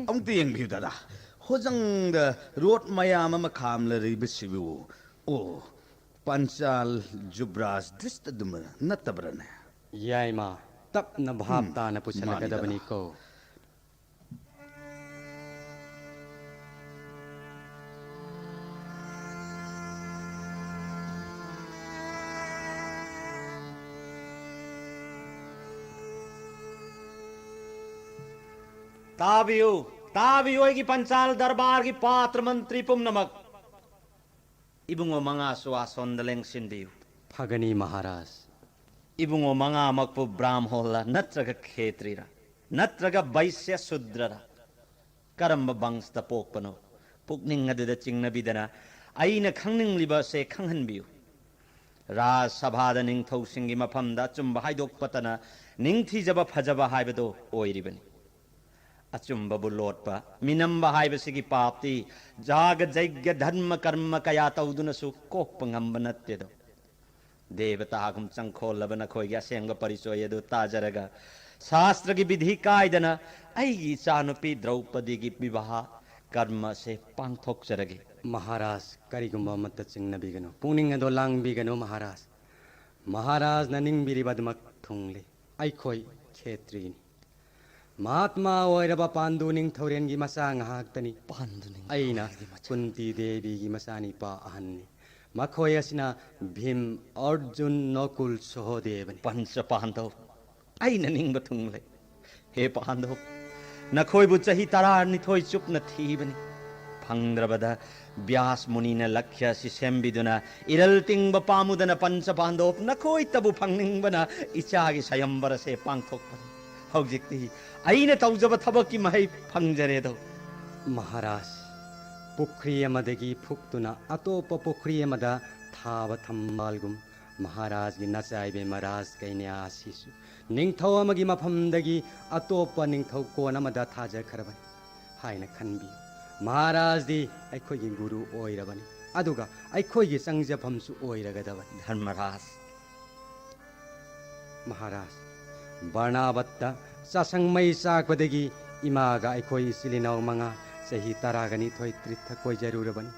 ꯑꯃꯨꯛꯇ ꯌꯦꯡꯕꯤꯌꯨ, ꯗꯥꯗꯥ꯫ ꯍꯣꯖꯪꯗ ꯔꯣꯠ ꯃꯌꯥꯝ ꯑꯃ ꯈꯥꯝꯂꯔꯤꯕꯁꯤꯕꯨ, ꯑꯣ, ꯄꯟꯆꯥꯜ ꯖꯨꯕ꯭ꯔꯥꯖ ꯗ꯭ꯔꯤꯁꯇ ꯑꯗꯨꯃ ꯅꯠꯇꯕ꯭ꯔꯅꯦ? ꯌꯥꯏꯃ, ꯇꯞꯅ ꯚꯥꯞ ꯎꯝ, ꯇꯥꯅ ꯃꯥꯅꯤ, ꯄꯨꯁꯜꯂꯛꯀꯗꯕꯅꯤꯀꯣ꯫ ꯗꯥꯗꯥ꯫ ꯇꯥꯕꯤꯌꯨ, ꯇꯥꯕꯤꯌꯨ, ꯑꯩꯒꯤ ꯄꯟꯆꯥꯜ ꯗꯔꯕꯥꯔꯒꯤ ꯄꯥꯇ꯭ꯔ ꯃꯟꯇ꯭ꯔꯤ ꯄꯨꯝꯅꯃꯛ꯫ ꯏꯕꯨꯡꯉꯣ ꯃꯉꯥꯁꯨ ꯑꯥꯁꯣꯟꯗ ꯂꯦꯡꯁꯤꯟꯕꯤꯌꯨ꯫ ꯐꯒꯅꯤ, ꯃꯍꯥꯔꯥꯖ꯫ ꯏꯕꯨꯡꯉꯣ ꯃꯉꯥꯃꯛꯄꯨ ꯕ꯭ꯔꯥꯝꯍꯣꯜꯂ ꯅꯠꯇ꯭ꯔꯒ ꯈꯦꯇ꯭ꯔꯤꯔ, ꯅꯠꯇ꯭ꯔꯒ ꯕꯩꯁ꯭ꯌ ꯁꯨꯗ꯭ꯔꯔ? ꯀꯔꯝꯕ ꯕꯪꯁꯇ ꯄꯣꯛꯄꯅꯣ? ꯄꯨꯛꯅꯤꯡ ꯑꯗꯨꯗ ꯆꯤꯡꯅꯕꯤꯗꯅ ꯑꯩꯅ ꯈꯪꯅꯤꯡꯂꯤꯕ ꯑꯁꯦ ꯈꯪꯍꯟꯕꯤꯌꯨ꯫ ꯔꯥꯖ ꯁꯚꯥꯗ ꯅꯤꯡꯊꯧꯁꯤꯡꯒꯤ ꯃꯐꯝꯗ ꯑꯆꯨꯝꯕ ꯍꯥꯏꯗꯣꯛꯄꯇꯅ ꯅꯤꯡꯊꯤꯖꯕ ꯐꯖꯕ ꯍꯥꯏꯕꯗꯨ ꯑꯣꯏꯔꯤꯕꯅꯤ꯫ ꯑꯆꯨꯝꯕꯕꯨ ꯂꯣꯠꯄ, ꯃꯤꯅꯝꯕ ꯍꯥꯏꯕꯁꯤꯒꯤ ꯄꯥꯞꯇꯤ ꯖꯥꯒ, ꯖꯩꯒ, ꯙꯔꯃ, ꯀꯔꯃ ꯀꯌꯥ ꯇꯧꯗꯨꯅꯁꯨ ꯀꯣꯛꯄ ꯉꯝꯕ ꯅꯠꯇꯦꯗꯣ꯫ ꯗꯦꯕꯇꯥꯒꯨꯝ ꯆꯪꯈꯣꯜꯂꯕ ꯅꯈꯣꯏꯒꯤ ꯑꯁꯦꯡꯕ ꯄꯔꯤꯆꯣꯏ ꯑꯗꯨ ꯇꯥꯖꯔꯒ, ꯁꯥꯁꯇ꯭ꯔꯒꯤ ꯕꯤꯙꯤ ꯀꯥꯏꯗꯅ ꯑꯩꯒꯤ ꯏꯆꯥꯅꯨꯄꯤ ꯗ꯭ꯔꯧꯄꯗꯤꯒꯤ ꯕꯤꯕꯥꯍ ꯀꯔꯃ ꯑꯁꯦ ꯄꯥꯡꯊꯣꯛꯆꯔꯒꯦ꯫ ꯃꯍꯥꯔꯥꯖ, ꯀꯔꯤꯒꯨꯝꯕ ꯑꯃꯠꯇ ꯆꯤꯡꯅꯕꯤꯒꯅꯨ, ꯄꯨꯛꯅꯤꯡ ꯑꯗꯣ ꯂꯥꯡꯕꯤꯒꯅꯨ, ꯃꯍꯥꯔꯥꯖ꯫ ꯃꯍꯥꯔꯥꯖꯅ ꯅꯤꯡꯕꯤꯔꯤꯕ ꯑꯗꯨꯃꯛ ꯊꯨꯡꯂꯦ꯫ ꯑꯩꯈꯣꯏ ꯈꯦꯇ꯭ꯔꯤꯅꯤ꯫ ꯃꯍꯥꯠꯃꯥ ꯑꯣꯏꯔꯕ ꯄꯥꯟꯗꯨ ꯅꯤꯡꯊꯧꯔꯦꯟꯒꯤ ꯃꯆꯥ ꯉꯥꯏꯍꯥꯛꯇꯅꯤ꯫ ꯄꯥꯟꯗꯨ ꯅꯤꯡꯊꯧꯔꯦꯟꯒꯤ ꯑꯩꯅ ꯃꯆꯥ꯫ ꯀꯨꯟꯇꯤ ꯗꯦꯕꯤꯒꯤ ꯃꯆꯥꯅꯤꯄꯥ ꯑꯍꯟꯅꯤ꯫ ꯃꯈꯣꯏ ꯑꯁꯤꯅ ꯚꯤꯝ, ꯑꯔꯖꯨꯟ, ꯅꯀꯨꯜ, ꯁꯍꯣꯗꯦꯕꯅꯤ꯫ ꯄꯟꯆ ꯄꯥꯟꯗꯧ, ꯑꯩꯅ ꯅꯤꯡꯕ ꯊꯨꯡꯂꯦ꯫ ꯍꯦ ꯄꯥꯟꯗꯧ, ꯅꯈꯣꯏꯕꯨ ꯆꯍꯤ ꯇꯔꯥꯅꯤꯊꯣꯏ ꯆꯨꯞꯅ ꯊꯤꯕꯅꯤ꯫ ꯐꯪꯗ꯭ꯔꯕꯗ ꯕ꯭ꯌꯥꯁ ꯃꯨꯅꯤꯅ ꯂꯛꯈ꯭ꯌ ꯑꯁꯤ ꯁꯦꯝꯕꯤꯗꯨꯅ ꯏꯔꯜ ꯇꯤꯡꯕ ꯄꯥꯝꯃꯨꯗꯅ ꯄꯟꯆ ꯄꯥꯟꯗꯣꯞ ꯅꯈꯣꯏꯇꯕꯨ ꯐꯪꯅꯤꯡꯕꯅ ꯏꯆꯥꯒꯤ ꯁꯌꯝꯕꯔ ꯑꯁꯦ ꯄꯥꯡꯊꯣꯛꯄꯅꯤ꯫ ꯍꯧꯖꯤꯛꯇꯤ ꯑꯩꯅ ꯇꯧꯖꯕ ꯊꯕꯛꯀꯤ ꯃꯍꯩ ꯐꯪꯖꯔꯦꯗꯣ꯫ ꯃꯍꯥꯔꯥꯖ, ꯄꯨꯈ꯭ꯔꯤ ꯑꯃꯗꯒꯤ ꯐꯨꯛꯇꯨꯅ ꯑꯇꯣꯞꯄ ꯄꯨꯈ꯭ꯔꯤ ꯑꯃꯗ ꯊꯥꯕ ꯊꯝꯕꯥꯜꯒꯨꯝ ꯃꯍꯥꯔꯥꯖꯒꯤ ꯅꯆꯥ ꯏꯕꯦꯝꯃ ꯔꯥꯖ ꯀꯩꯅ꯭ꯌꯥ ꯑꯁꯤꯁꯨ ꯅꯤꯡꯊꯧ ꯑꯃꯒꯤ ꯃꯐꯝꯗꯒꯤ ꯑꯇꯣꯞꯄ ꯅꯤꯡꯊꯧ ꯀꯣꯟ ꯑꯃꯗ ꯊꯥꯖꯈ꯭ꯔꯕꯅꯤ ꯍꯥꯏꯅ ꯈꯟꯕꯤꯌꯨ꯫ ꯃꯍꯥꯔꯥꯖꯗꯤ ꯑꯩꯈꯣꯏꯒꯤ ꯒꯨꯔꯨ ꯑꯣꯏꯔꯕꯅꯤ, ꯑꯗꯨꯒ ꯑꯩꯈꯣꯏꯒꯤ ꯆꯪꯖꯐꯝꯁꯨ ꯑꯣꯏꯔꯒꯗꯕꯅꯤ꯫ ꯙꯔꯃꯔꯥꯖ꯫ ꯃꯍꯥꯔꯥꯖ, ꯕꯔꯅꯥꯕꯠꯇ ꯆꯥꯁꯪ ꯃꯩ ꯆꯥꯛꯄꯗꯒꯤ ꯏꯃꯥꯒ ꯑꯩꯈꯣꯏ ꯏꯆꯤꯜ ꯏꯅꯥꯎ ꯃꯉꯥ ꯆꯍꯤ ꯇꯔꯥꯒ ꯅꯤꯊꯣꯏ ꯇ꯭ꯔꯤꯠꯊ ꯀꯣꯏꯖꯔꯨꯔꯕꯅꯤ꯫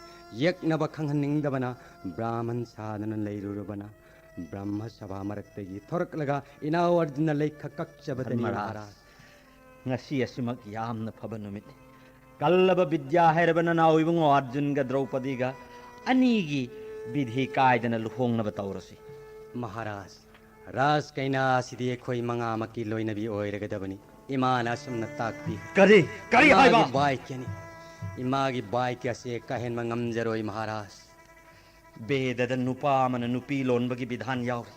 ꯌꯦꯛꯅꯕ ꯈꯪꯍꯟꯅꯤꯡꯗꯕꯅ ꯕ꯭ꯔꯥꯍꯃꯟ ꯁꯥꯗꯅ ꯂꯩꯔꯨꯔꯕꯅ ꯕ꯭ꯔꯍ꯭ꯃ ꯁꯚꯥ ꯃꯔꯛꯇꯒꯤ ꯊꯣꯔꯛꯂꯒ ꯏꯅꯥꯎ ꯑꯔꯖꯨꯟꯅ ꯂꯩꯈ ꯀꯛꯆꯕꯗꯅꯤ ꯙꯔꯃꯔꯥꯖ꯫ ꯃꯍꯥꯔꯥꯖ꯫ ꯉꯁꯤ ꯑꯁꯤꯃꯛ ꯌꯥꯝꯅ ꯐꯕ ꯅꯨꯃꯤꯠꯅꯤ꯫ ꯀꯜꯂꯕ ꯕꯤꯗ꯭ꯌꯥ ꯍꯩꯔꯕ ꯅꯅꯥꯎ ꯏꯕꯨꯡꯉꯣ ꯑꯔꯖꯨꯟꯒ ꯗ꯭ꯔꯧꯄꯗꯤꯒ ꯑꯅꯤꯒꯤ ꯕꯤꯙꯤ ꯀꯥꯏꯗꯅ ꯂꯨꯍꯣꯡꯅꯕ ꯇꯧꯔꯁꯤ꯫ ꯃꯍꯥꯔꯥꯖ, ꯔꯥꯖ ꯀꯩꯅꯥ ꯑꯁꯤꯗꯤ ꯑꯩꯈꯣꯏ ꯃꯉꯥꯃꯛꯀꯤ ꯂꯣꯏꯅꯕꯤ ꯑꯣꯏꯔꯒꯗꯕꯅꯤ꯫ ꯏꯃꯥꯅ ꯑꯁꯨꯝꯅ ꯇꯥꯛꯄꯤ꯫ ꯀꯔꯤ? ꯀꯔꯤ ꯏꯃꯥꯒꯤ ꯍꯥꯏꯕ? ꯚꯥꯏꯀ꯭ꯌꯅꯤ꯫ ꯏꯃꯥꯒꯤ ꯚꯥꯏꯀ꯭ꯌ ꯑꯁꯤ ꯀꯥꯍꯦꯟꯕ ꯉꯝꯖꯔꯣꯏ ꯃꯍꯥꯔꯥꯖ꯫ ꯕꯦꯗꯗ ꯅꯨꯄꯥ ꯑꯃꯅ ꯅꯨꯄꯤ ꯂꯣꯟꯕꯒꯤ ꯕꯤꯙꯥꯟ ꯌꯥꯎꯔꯤ꯫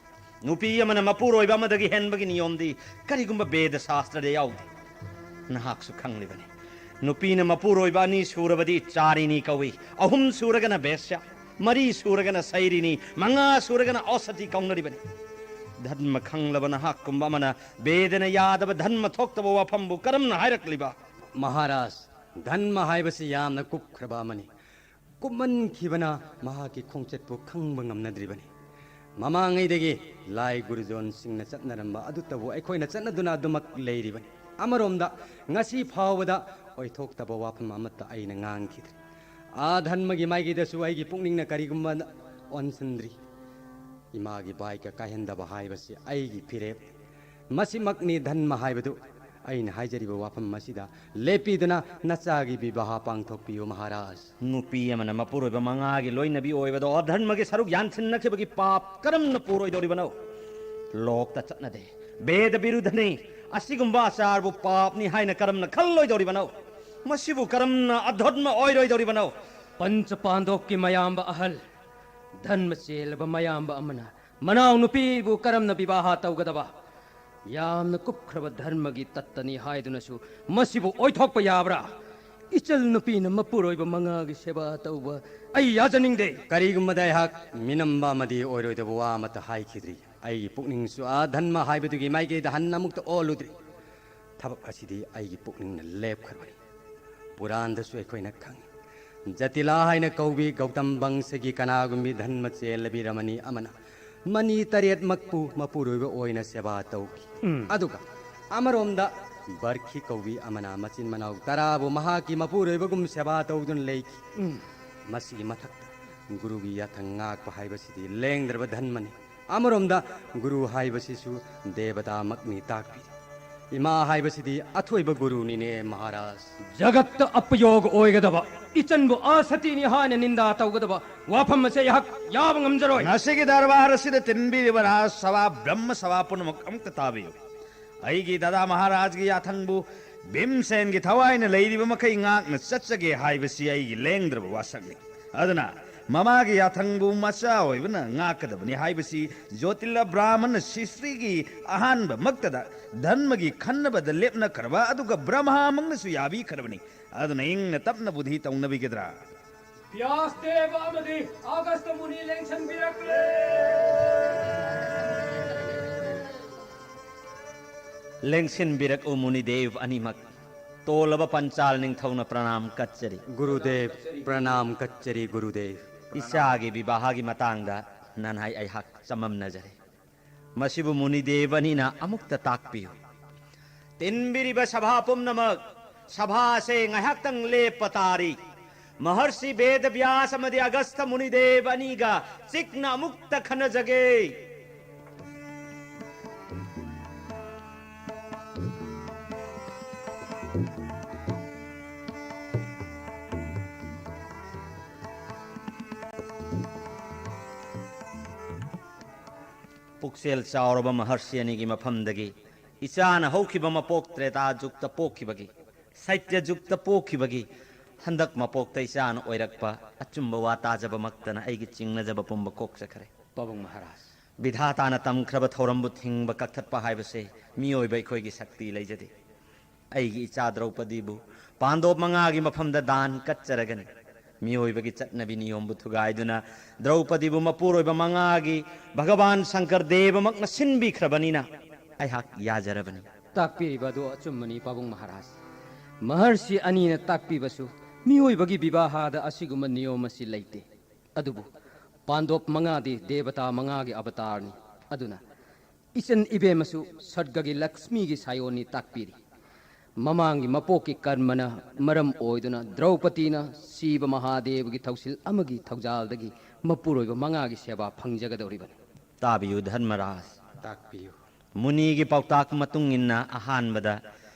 ꯅꯨꯄꯤ ꯑꯃꯅ ꯃꯄꯨꯔꯣꯏꯕ ꯑꯃꯗꯒꯤ ꯍꯦꯟꯕꯒꯤ ꯅꯤꯌꯣꯝꯗꯤ ꯀꯔꯤꯒꯨꯝꯕ ꯕꯦꯗ ꯁꯥꯁꯇ꯭ꯔꯗ ꯌꯥꯎꯗꯦ꯫ ꯅꯍꯥꯛꯁꯨ ꯈꯪꯂꯤꯕꯅꯤ꯫ ꯅꯨꯄꯤꯅ ꯃꯄꯨꯔꯣꯏꯕ ꯑꯅꯤ ꯁꯨꯔꯕꯗꯤ ꯆꯥꯔꯤꯅꯤ ꯀꯧꯏ, ꯑꯍꯨꯝ ꯁꯨꯔꯒꯅ ꯕꯦꯁ꯭ꯌ, ꯃꯔꯤ ꯁꯨꯔꯒꯅ ꯁꯩꯔꯤꯅꯤ, ꯃꯉꯥ ꯁꯨꯔꯒꯅ ꯑꯣꯁꯇꯤ ꯀꯧꯅꯔꯤꯕꯅꯤ꯫ ꯙꯔꯃ ꯈꯪꯂꯕ ꯅꯍꯥꯛꯀꯨꯝꯕ ꯑꯃꯅ ꯕꯦꯗꯅ ꯌꯥꯗꯕ ꯙꯔꯃ ꯊꯣꯛꯇꯕ ꯋꯥꯐꯝꯕꯨ ꯀꯔꯝꯅ ꯍꯥꯏꯔꯛꯂꯤꯕ? ꯃꯍꯥꯔꯥꯖ, ꯙꯔꯃ ꯍꯥꯏꯕꯁꯤ ꯌꯥꯝꯅ ꯀꯨꯞꯈ꯭ꯔꯕ ꯑꯃꯅꯤ꯫ ꯀꯨꯞꯃꯟꯈꯤꯕꯅ ꯃꯍꯥꯛꯀꯤ ꯈꯣꯡꯆꯠꯄꯨ ꯈꯪꯕ ꯉꯝꯅꯗ꯭ꯔꯤꯕꯅꯤ꯫ ꯃꯃꯥꯡꯉꯩꯗꯒꯤ ꯂꯥꯏ ꯒꯨꯔꯨꯖꯣꯟꯁꯤꯡꯅ ꯆꯠꯅꯔꯝꯕ ꯑꯗꯨꯇꯕꯨ ꯑꯩꯈꯣꯏꯅ ꯆꯠꯅꯗꯨꯅ ꯑꯗꯨꯃꯛ ꯂꯩꯔꯤꯕꯅꯤ꯫ ꯑꯃꯔꯣꯝꯗ ꯉꯁꯤ ꯐꯥꯎꯕꯗ ꯑꯣꯏꯊꯣꯛꯇꯕ ꯋꯥꯐꯝ ꯑꯃꯠꯇ ꯑꯩꯅ ꯉꯥꯡꯈꯤꯗ꯭ꯔꯤ꯫ ꯑꯥ ꯙꯔꯃꯒꯤ ꯃꯥꯏꯀꯩꯗꯁꯨ ꯑꯩꯒꯤ ꯄꯨꯛꯅꯤꯡꯅ ꯀꯔꯤꯒꯨꯝꯕ ꯑꯣꯟꯁꯤꯟꯗ꯭ꯔꯤ꯫ ꯏꯃꯥꯒꯤ ꯚꯥꯏꯀ꯭ꯌ ꯀꯥꯏꯍꯟꯗꯕ ꯍꯥꯏꯕꯁꯤ ꯑꯩꯒꯤ ꯐꯤꯔꯦꯞ꯫ ꯃꯁꯤꯃꯛꯅꯤ ꯙꯔꯃ ꯍꯥꯏꯕꯗꯨ꯫ ꯑꯩꯅ ꯍꯥꯏꯖꯔꯤꯕ ꯋꯥꯐꯝ ꯑꯁꯤꯗ ꯂꯦꯞꯄꯤꯗꯨꯅ ꯅꯆꯥꯒꯤ ꯕꯤꯕꯥꯍ ꯄꯥꯡꯊꯣꯛꯄꯤꯌꯨ ꯃꯍꯥꯔꯥꯖ꯫ ꯅꯨꯄꯤ ꯑꯃꯅ ꯃꯄꯨꯔꯣꯏꯕ ꯃꯉꯥꯒꯤ ꯂꯣꯏꯅꯕꯤ ꯑꯣꯏꯕꯗ ꯑꯙꯔꯃꯒꯤ ꯁꯔꯨꯛ ꯌꯥꯟꯁꯤꯟꯅꯈꯤꯕꯒꯤ ꯄꯥꯞ ꯀꯔꯝꯅ ꯄꯨꯔꯣꯏꯗꯧꯔꯤꯕꯅꯣ? ꯂꯣꯛꯇ ꯆꯠꯅꯗꯦ, ꯕꯦꯗ ꯕꯤꯔꯨꯗꯅꯤ, ꯑꯁꯤꯒꯨꯝꯕ ꯑꯆꯥꯔꯕꯨ ꯄꯥꯞꯅꯤ ꯍꯥꯏꯅ ꯀꯔꯝꯅ ꯈꯜꯂꯣꯏꯗꯧꯔꯤꯕꯅꯣ? ꯃꯁꯤꯕꯨ ꯀꯔꯝꯅ ꯑꯙꯔꯃ ꯑꯣꯏꯔꯣꯏꯗꯧꯔꯤꯕꯅꯣ? ꯄꯟꯆ ꯄꯥꯟꯗꯣꯞꯀꯤ ꯃꯌꯥꯝꯕ ꯑꯍꯜ, ꯙꯔꯃ ꯆꯦꯜꯂꯕ ꯃꯌꯥꯝꯕ ꯑꯃꯅ ꯃꯅꯥꯎꯅꯨꯄꯤꯕꯨ ꯀꯔꯝꯅ ꯕꯤꯕꯥꯍ ꯇꯧꯒꯗꯕ? ꯌꯥꯝꯅ ꯀꯨꯞꯈ꯭ꯔꯕ ꯙꯔꯃꯒꯤ ꯇꯠꯇꯅꯤ ꯍꯥꯏꯗꯨꯅꯁꯨ ꯃꯁꯤꯕꯨ ꯑꯣꯏꯊꯣꯛꯄ ꯌꯥꯕ꯭ꯔꯥ? ꯏꯆꯜ ꯅꯨꯄꯤꯅ ꯃꯄꯨꯔꯣꯏꯕ ꯃꯉꯥꯒꯤ ꯁꯦꯕꯥ ꯇꯧꯕ ꯑꯩ ꯌꯥꯖꯅꯤꯡꯗꯦ꯫ ꯀꯔꯤꯒꯨꯝꯕꯗ ꯑꯩꯍꯥꯛ ꯃꯤꯅꯝꯕ ꯑꯃꯗꯤ ꯑꯣꯏꯔꯣꯏꯗꯕ ꯋꯥ ꯑꯃꯠꯇ ꯍꯥꯏꯈꯤꯗ꯭ꯔꯤ꯫ ꯑꯩꯒꯤ ꯄꯨꯛꯅꯤꯡꯁꯨ ꯑꯥ ꯙꯔꯃ ꯍꯥꯏꯕꯗꯨꯒꯤ ꯃꯥꯏꯀꯩꯗ ꯍꯟꯅ ꯑꯃꯨꯛꯇ ꯑꯣꯜꯂꯨꯗ꯭ꯔꯤ꯫ ꯊꯕꯛ ꯑꯁꯤꯗꯤ ꯑꯩꯒꯤ ꯄꯨꯛꯅꯤꯡꯅ ꯂꯦꯞꯈ꯭ꯔꯕꯅꯤ꯫ ꯄꯨꯔꯥꯟꯗꯁꯨ ꯑꯩꯈꯣꯏꯅ ꯈꯪꯏ, ꯖꯇꯤꯂꯥ ꯍꯥꯏꯅ ꯀꯧꯕꯤ ꯒꯧꯇꯝ ꯕꯪꯁꯒꯤ ꯀꯅꯥꯒꯨꯝꯕꯤ ꯙꯔꯃ ꯆꯦꯜꯂꯕꯤ ꯔꯃꯅꯤ ꯑꯃꯅ ꯃꯅꯤ ꯇꯔꯦꯠꯃꯛꯄꯨ ꯃꯄꯨꯔꯣꯏꯕ ꯑꯣꯏꯅ ꯁꯦꯕꯥ ꯇꯧꯈꯤ꯫ ꯎꯝ꯫ ꯑꯗꯨꯒ ꯑꯃꯔꯣꯝꯗ ꯕꯔꯈꯤ ꯀꯧꯕꯤ ꯑꯃꯅ ꯃꯆꯤꯟ ꯃꯅꯥꯎ ꯇꯔꯥꯕꯨ ꯃꯍꯥꯛꯀꯤ ꯃꯄꯨꯔꯣꯏꯕꯒꯨꯝ ꯁꯦꯕꯥ ꯇꯧꯗꯨꯅ ꯂꯩꯈꯤ꯫ ꯎꯝ꯫ ꯃꯁꯤꯒꯤ ꯃꯊꯛꯇ ꯒꯨꯔꯨꯒꯤ ꯌꯥꯊꯪ ꯉꯥꯛꯄ ꯍꯥꯏꯕꯁꯤꯗꯤ ꯂꯦꯡꯗ꯭ꯔꯕ ꯙꯔꯃꯅꯤ꯫ ꯑꯃꯔꯣꯝꯗ ꯒꯨꯔꯨ ꯍꯥꯏꯕꯁꯤꯁꯨ ꯗꯦꯕꯇꯥꯃꯛꯅꯤ ꯇꯥꯛꯄꯤꯔꯤ꯫ ꯏꯃꯥ ꯍꯥꯏꯕꯁꯤꯗꯤ ꯑꯊꯣꯏꯕ ꯒꯨꯔꯨꯅꯤꯅꯦ ꯃꯍꯥꯔꯥꯖ꯫ ꯖꯒꯠꯇ ꯑꯄꯌꯣꯒ ꯑꯣꯏꯒꯗꯕ, ꯏꯆꯟꯕꯨ ꯑꯁꯇꯤꯅꯤ ꯍꯥꯏꯅ ꯅꯤꯟꯗꯥ ꯇꯧꯒꯗꯕ ꯋꯥꯐꯝ ꯑꯁꯦ ꯑꯩꯍꯥꯛ ꯌꯥꯕ ꯉꯝꯖꯔꯣꯏ꯫ ꯉꯁꯤꯒꯤ ꯗꯔꯕꯥꯔ ꯑꯁꯤꯗ ꯇꯤꯟꯕꯤꯔꯤꯕ ꯔꯥꯖ ꯁꯚꯥ, ꯕ꯭ꯔꯍ꯭ꯃ ꯁꯚꯥ ꯄꯨꯝꯅꯃꯛ ꯑꯃꯨꯛꯇ ꯇꯥꯕꯤꯌꯨ꯫ ꯑꯩꯒꯤ ꯗꯗꯥ ꯃꯍꯥꯔꯥꯖꯒꯤ ꯌꯥꯊꯪꯕꯨ ꯚꯤꯝꯁꯦꯟꯒꯤ ꯊꯋꯥꯏꯅ ꯂꯩꯔꯤꯕ ꯃꯈꯩ ꯉꯥꯛꯅ ꯆꯠꯆꯒꯦ ꯍꯥꯏꯕꯁꯤ ꯑꯩꯒꯤ ꯂꯦꯡꯗ꯭ꯔꯕ ꯋꯥꯁꯛꯅꯤ꯫ ꯑꯗꯨꯅ ꯃꯃꯥꯒꯤ ꯌꯥꯊꯪꯕꯨ ꯃꯆꯥ ꯑꯣꯏꯕꯅ ꯉꯥꯛꯀꯗꯕꯅꯤ ꯍꯥꯏꯕꯁꯤ ꯖꯣꯇꯤꯂꯥ ꯕ꯭ꯔꯥꯍꯃꯟꯅ ꯁꯤꯁ꯭ꯔꯤꯒꯤ ꯑꯍꯥꯟꯕꯃꯛꯇꯗ ꯙꯔꯃꯒꯤ ꯈꯟꯅꯕꯗ ꯂꯦꯞꯅꯈ꯭ꯔꯕ, ꯑꯗꯨꯒ ꯕ꯭ꯔꯍꯃꯥꯃꯛꯅꯁꯨ ꯌꯥꯕꯤꯈ꯭ꯔꯕꯅꯤ꯫ ꯑꯗꯨꯅ ꯏꯪꯅ ꯇꯞꯅ ꯕꯨꯙꯤ ꯇꯧꯅꯕꯤꯒꯗ꯭ꯔꯥ? ꯕ꯭ꯌꯥꯁꯗꯦꯕ ꯑꯃꯗꯤ ꯑꯒꯁꯇ ꯃꯨꯅꯤ ꯂꯦꯡꯁꯟꯕꯤꯔꯛꯂꯦ꯫ ꯂꯦꯡꯁꯤꯟꯕꯤꯔꯛꯎ ꯃꯨꯅꯤꯗꯦꯕ ꯑꯅꯤꯃꯛ꯫ ꯇꯣꯜꯂꯕ ꯄꯟꯆꯥꯜ ꯅꯤꯡꯊꯧꯅ ꯄ꯭ꯔꯅꯥꯝ ꯀꯠꯆꯔꯤ꯫ ꯒꯨꯔꯨꯗꯦꯕ, ꯄ꯭ꯔꯅꯥꯝ ꯀꯠꯆꯔꯤ ꯒꯨꯔꯨꯗꯦꯕ꯫ ꯏꯆꯥꯒꯤ ꯕꯤꯕꯥꯍꯒꯤ ꯃꯇꯥꯡꯗ ꯅꯅꯥꯏ ꯑꯩꯍꯥꯛ ꯆꯃꯝꯅꯖꯔꯦ꯫ ꯃꯁꯤꯕꯨ ꯃꯨꯅꯤꯗꯦꯕ ꯑꯅꯤꯅ ꯑꯃꯨꯛꯇ ꯇꯥꯛꯄꯤꯌꯨ꯫ ꯇꯤꯟꯕꯤꯔꯤꯕ ꯁꯚꯥ ꯄꯨꯝꯅꯃꯛ, ꯁꯚꯥ ꯑꯁꯦ ꯉꯥꯏꯍꯥꯛꯇꯪ ꯂꯦꯞꯄ ꯇꯥꯔꯤ꯫ ꯃꯍꯔꯁꯤ ꯕꯦꯗꯕ꯭ꯌꯥꯁ ꯑꯃꯗꯤ ꯑꯒꯁꯊ ꯃꯨꯅꯤꯗꯦꯕ ꯑꯅꯤꯒ ꯆꯤꯛꯅ ꯑꯃꯨꯛꯇ ꯈꯟꯅꯖꯒꯦ꯫ ꯄꯨꯛꯆꯦꯜ ꯆꯥꯎꯔꯕ ꯃꯍꯔꯁꯤ ꯑꯅꯤꯒꯤ ꯃꯐꯝꯗꯒꯤ ꯏꯆꯥꯅ ꯍꯧꯈꯤꯕ ꯃꯄꯣꯛ ꯇ꯭ꯔꯦꯇꯥ ꯖꯨꯒꯇ ꯄꯣꯛꯈꯤꯕꯒꯤ ꯁꯩꯇ꯭ꯌ ꯖꯨꯒꯇ ꯄꯣꯛꯈꯤꯕꯒꯤ ꯍꯟꯗꯛ ꯃꯄꯣꯛꯇ ꯏꯆꯥꯅ ꯑꯣꯏꯔꯛꯄ ꯑꯆꯨꯝꯕ ꯋꯥ ꯇꯥꯖꯕꯃꯛꯇꯅ ꯑꯩꯒꯤ ꯆꯤꯡꯅꯖꯕ ꯄꯨꯝꯕ ꯀꯣꯛꯆꯈ꯭ꯔꯦ꯫ ꯄꯥꯕꯨꯡ ꯃꯍꯥꯔꯥꯖ꯫ ꯕꯤꯙꯥꯇꯥꯅ ꯇꯝꯈ꯭ꯔꯕ ꯊꯧꯔꯝꯕꯨ ꯊꯤꯡꯕ ꯀꯛꯊꯠꯄ ꯍꯥꯏꯕꯁꯦ ꯃꯤꯑꯣꯏꯕ ꯑꯩꯈꯣꯏꯒꯤ ꯁꯛꯇꯤ ꯂꯩꯖꯗꯦ꯫ ꯑꯩꯒꯤ ꯏꯆꯥ ꯗ꯭ꯔꯧꯄꯗꯤꯕꯨ ꯄꯥꯟꯗꯣꯞ ꯃꯉꯥꯒꯤ ꯃꯐꯝꯗ ꯗꯥꯟ ꯀꯠꯆꯔꯒꯅꯤ꯫ ꯃꯤꯑꯣꯏꯕꯒꯤ ꯆꯠꯅꯕꯤ ꯅꯤꯌꯣꯝꯕꯨ ꯊꯨꯒꯥꯏꯗꯨꯅ ꯗ꯭ꯔꯧꯄꯗꯤꯕꯨ ꯃꯄꯨꯔꯣꯏꯕ ꯃꯉꯥꯒꯤ ꯚꯒꯕꯥꯟ ꯁꯪꯀꯔ ꯗꯦꯕꯃꯛꯅ ꯁꯤꯟꯕꯤꯈ꯭ꯔꯕꯅꯤꯅ ꯑꯩꯍꯥꯛ ꯌꯥꯖꯔꯕꯅꯤ꯫ ꯇꯥꯛꯄꯤꯔꯤꯕ ꯑꯗꯨ ꯑꯆꯨꯝꯕꯅꯤ, ꯄꯥꯕꯨꯡ ꯃꯍꯥꯔꯥꯖ꯫ ꯃꯍꯔꯁꯤ ꯑꯅꯤꯅ ꯇꯥꯛꯄꯤꯕꯁꯨ ꯃꯤꯑꯣꯏꯕꯒꯤ ꯕꯤꯕꯥꯍꯥꯗ ꯑꯁꯤꯒꯨꯝꯕ ꯅꯤꯌꯣꯝ ꯑꯁꯤ ꯂꯩꯇꯦ꯫ ꯑꯗꯨꯕꯨ ꯄꯥꯟꯗꯣꯞ ꯃꯉꯥꯗꯤ ꯗꯦꯕꯇꯥ ꯃꯉꯥꯒꯤ ꯑꯕꯇꯥꯔꯅꯤ꯫ ꯑꯗꯨꯅ ꯏꯆꯟ ꯏꯕꯦꯝꯃꯁꯨ ꯁꯔꯒꯒꯤ ꯂꯛꯁꯃꯤꯒꯤ ꯁꯥꯌꯣꯟꯅꯤ ꯇꯥꯛꯄꯤꯔꯤ꯫ ꯃꯃꯥꯡꯒꯤ ꯃꯄꯣꯛꯀꯤ ꯀꯔꯃꯅ ꯃꯔꯝ ꯑꯣꯏꯗꯨꯅ ꯗ꯭ꯔꯧꯄꯗꯤꯅ ꯁꯤꯕ ꯃꯍꯥꯗꯦꯕꯒꯤ ꯊꯧꯁꯤꯜ ꯑꯃꯒꯤ ꯊꯧꯖꯥꯜꯗꯒꯤ ꯃꯄꯨꯔꯣꯏꯕ ꯃꯉꯥꯒꯤ ꯁꯦꯕꯥ ꯐꯪꯖꯒꯗꯧꯔꯤꯕꯅꯤ꯫ ꯇꯥꯕꯤꯌꯨ ꯙꯔꯃꯔꯥꯖ꯫ ꯇꯥꯛꯄꯤꯌꯨ꯫ ꯃꯨꯅꯤꯒꯤ ꯄꯥꯎꯇꯥꯛ ꯃꯇꯨꯡ ꯏꯟꯅ ꯑꯍꯥꯟꯕꯗ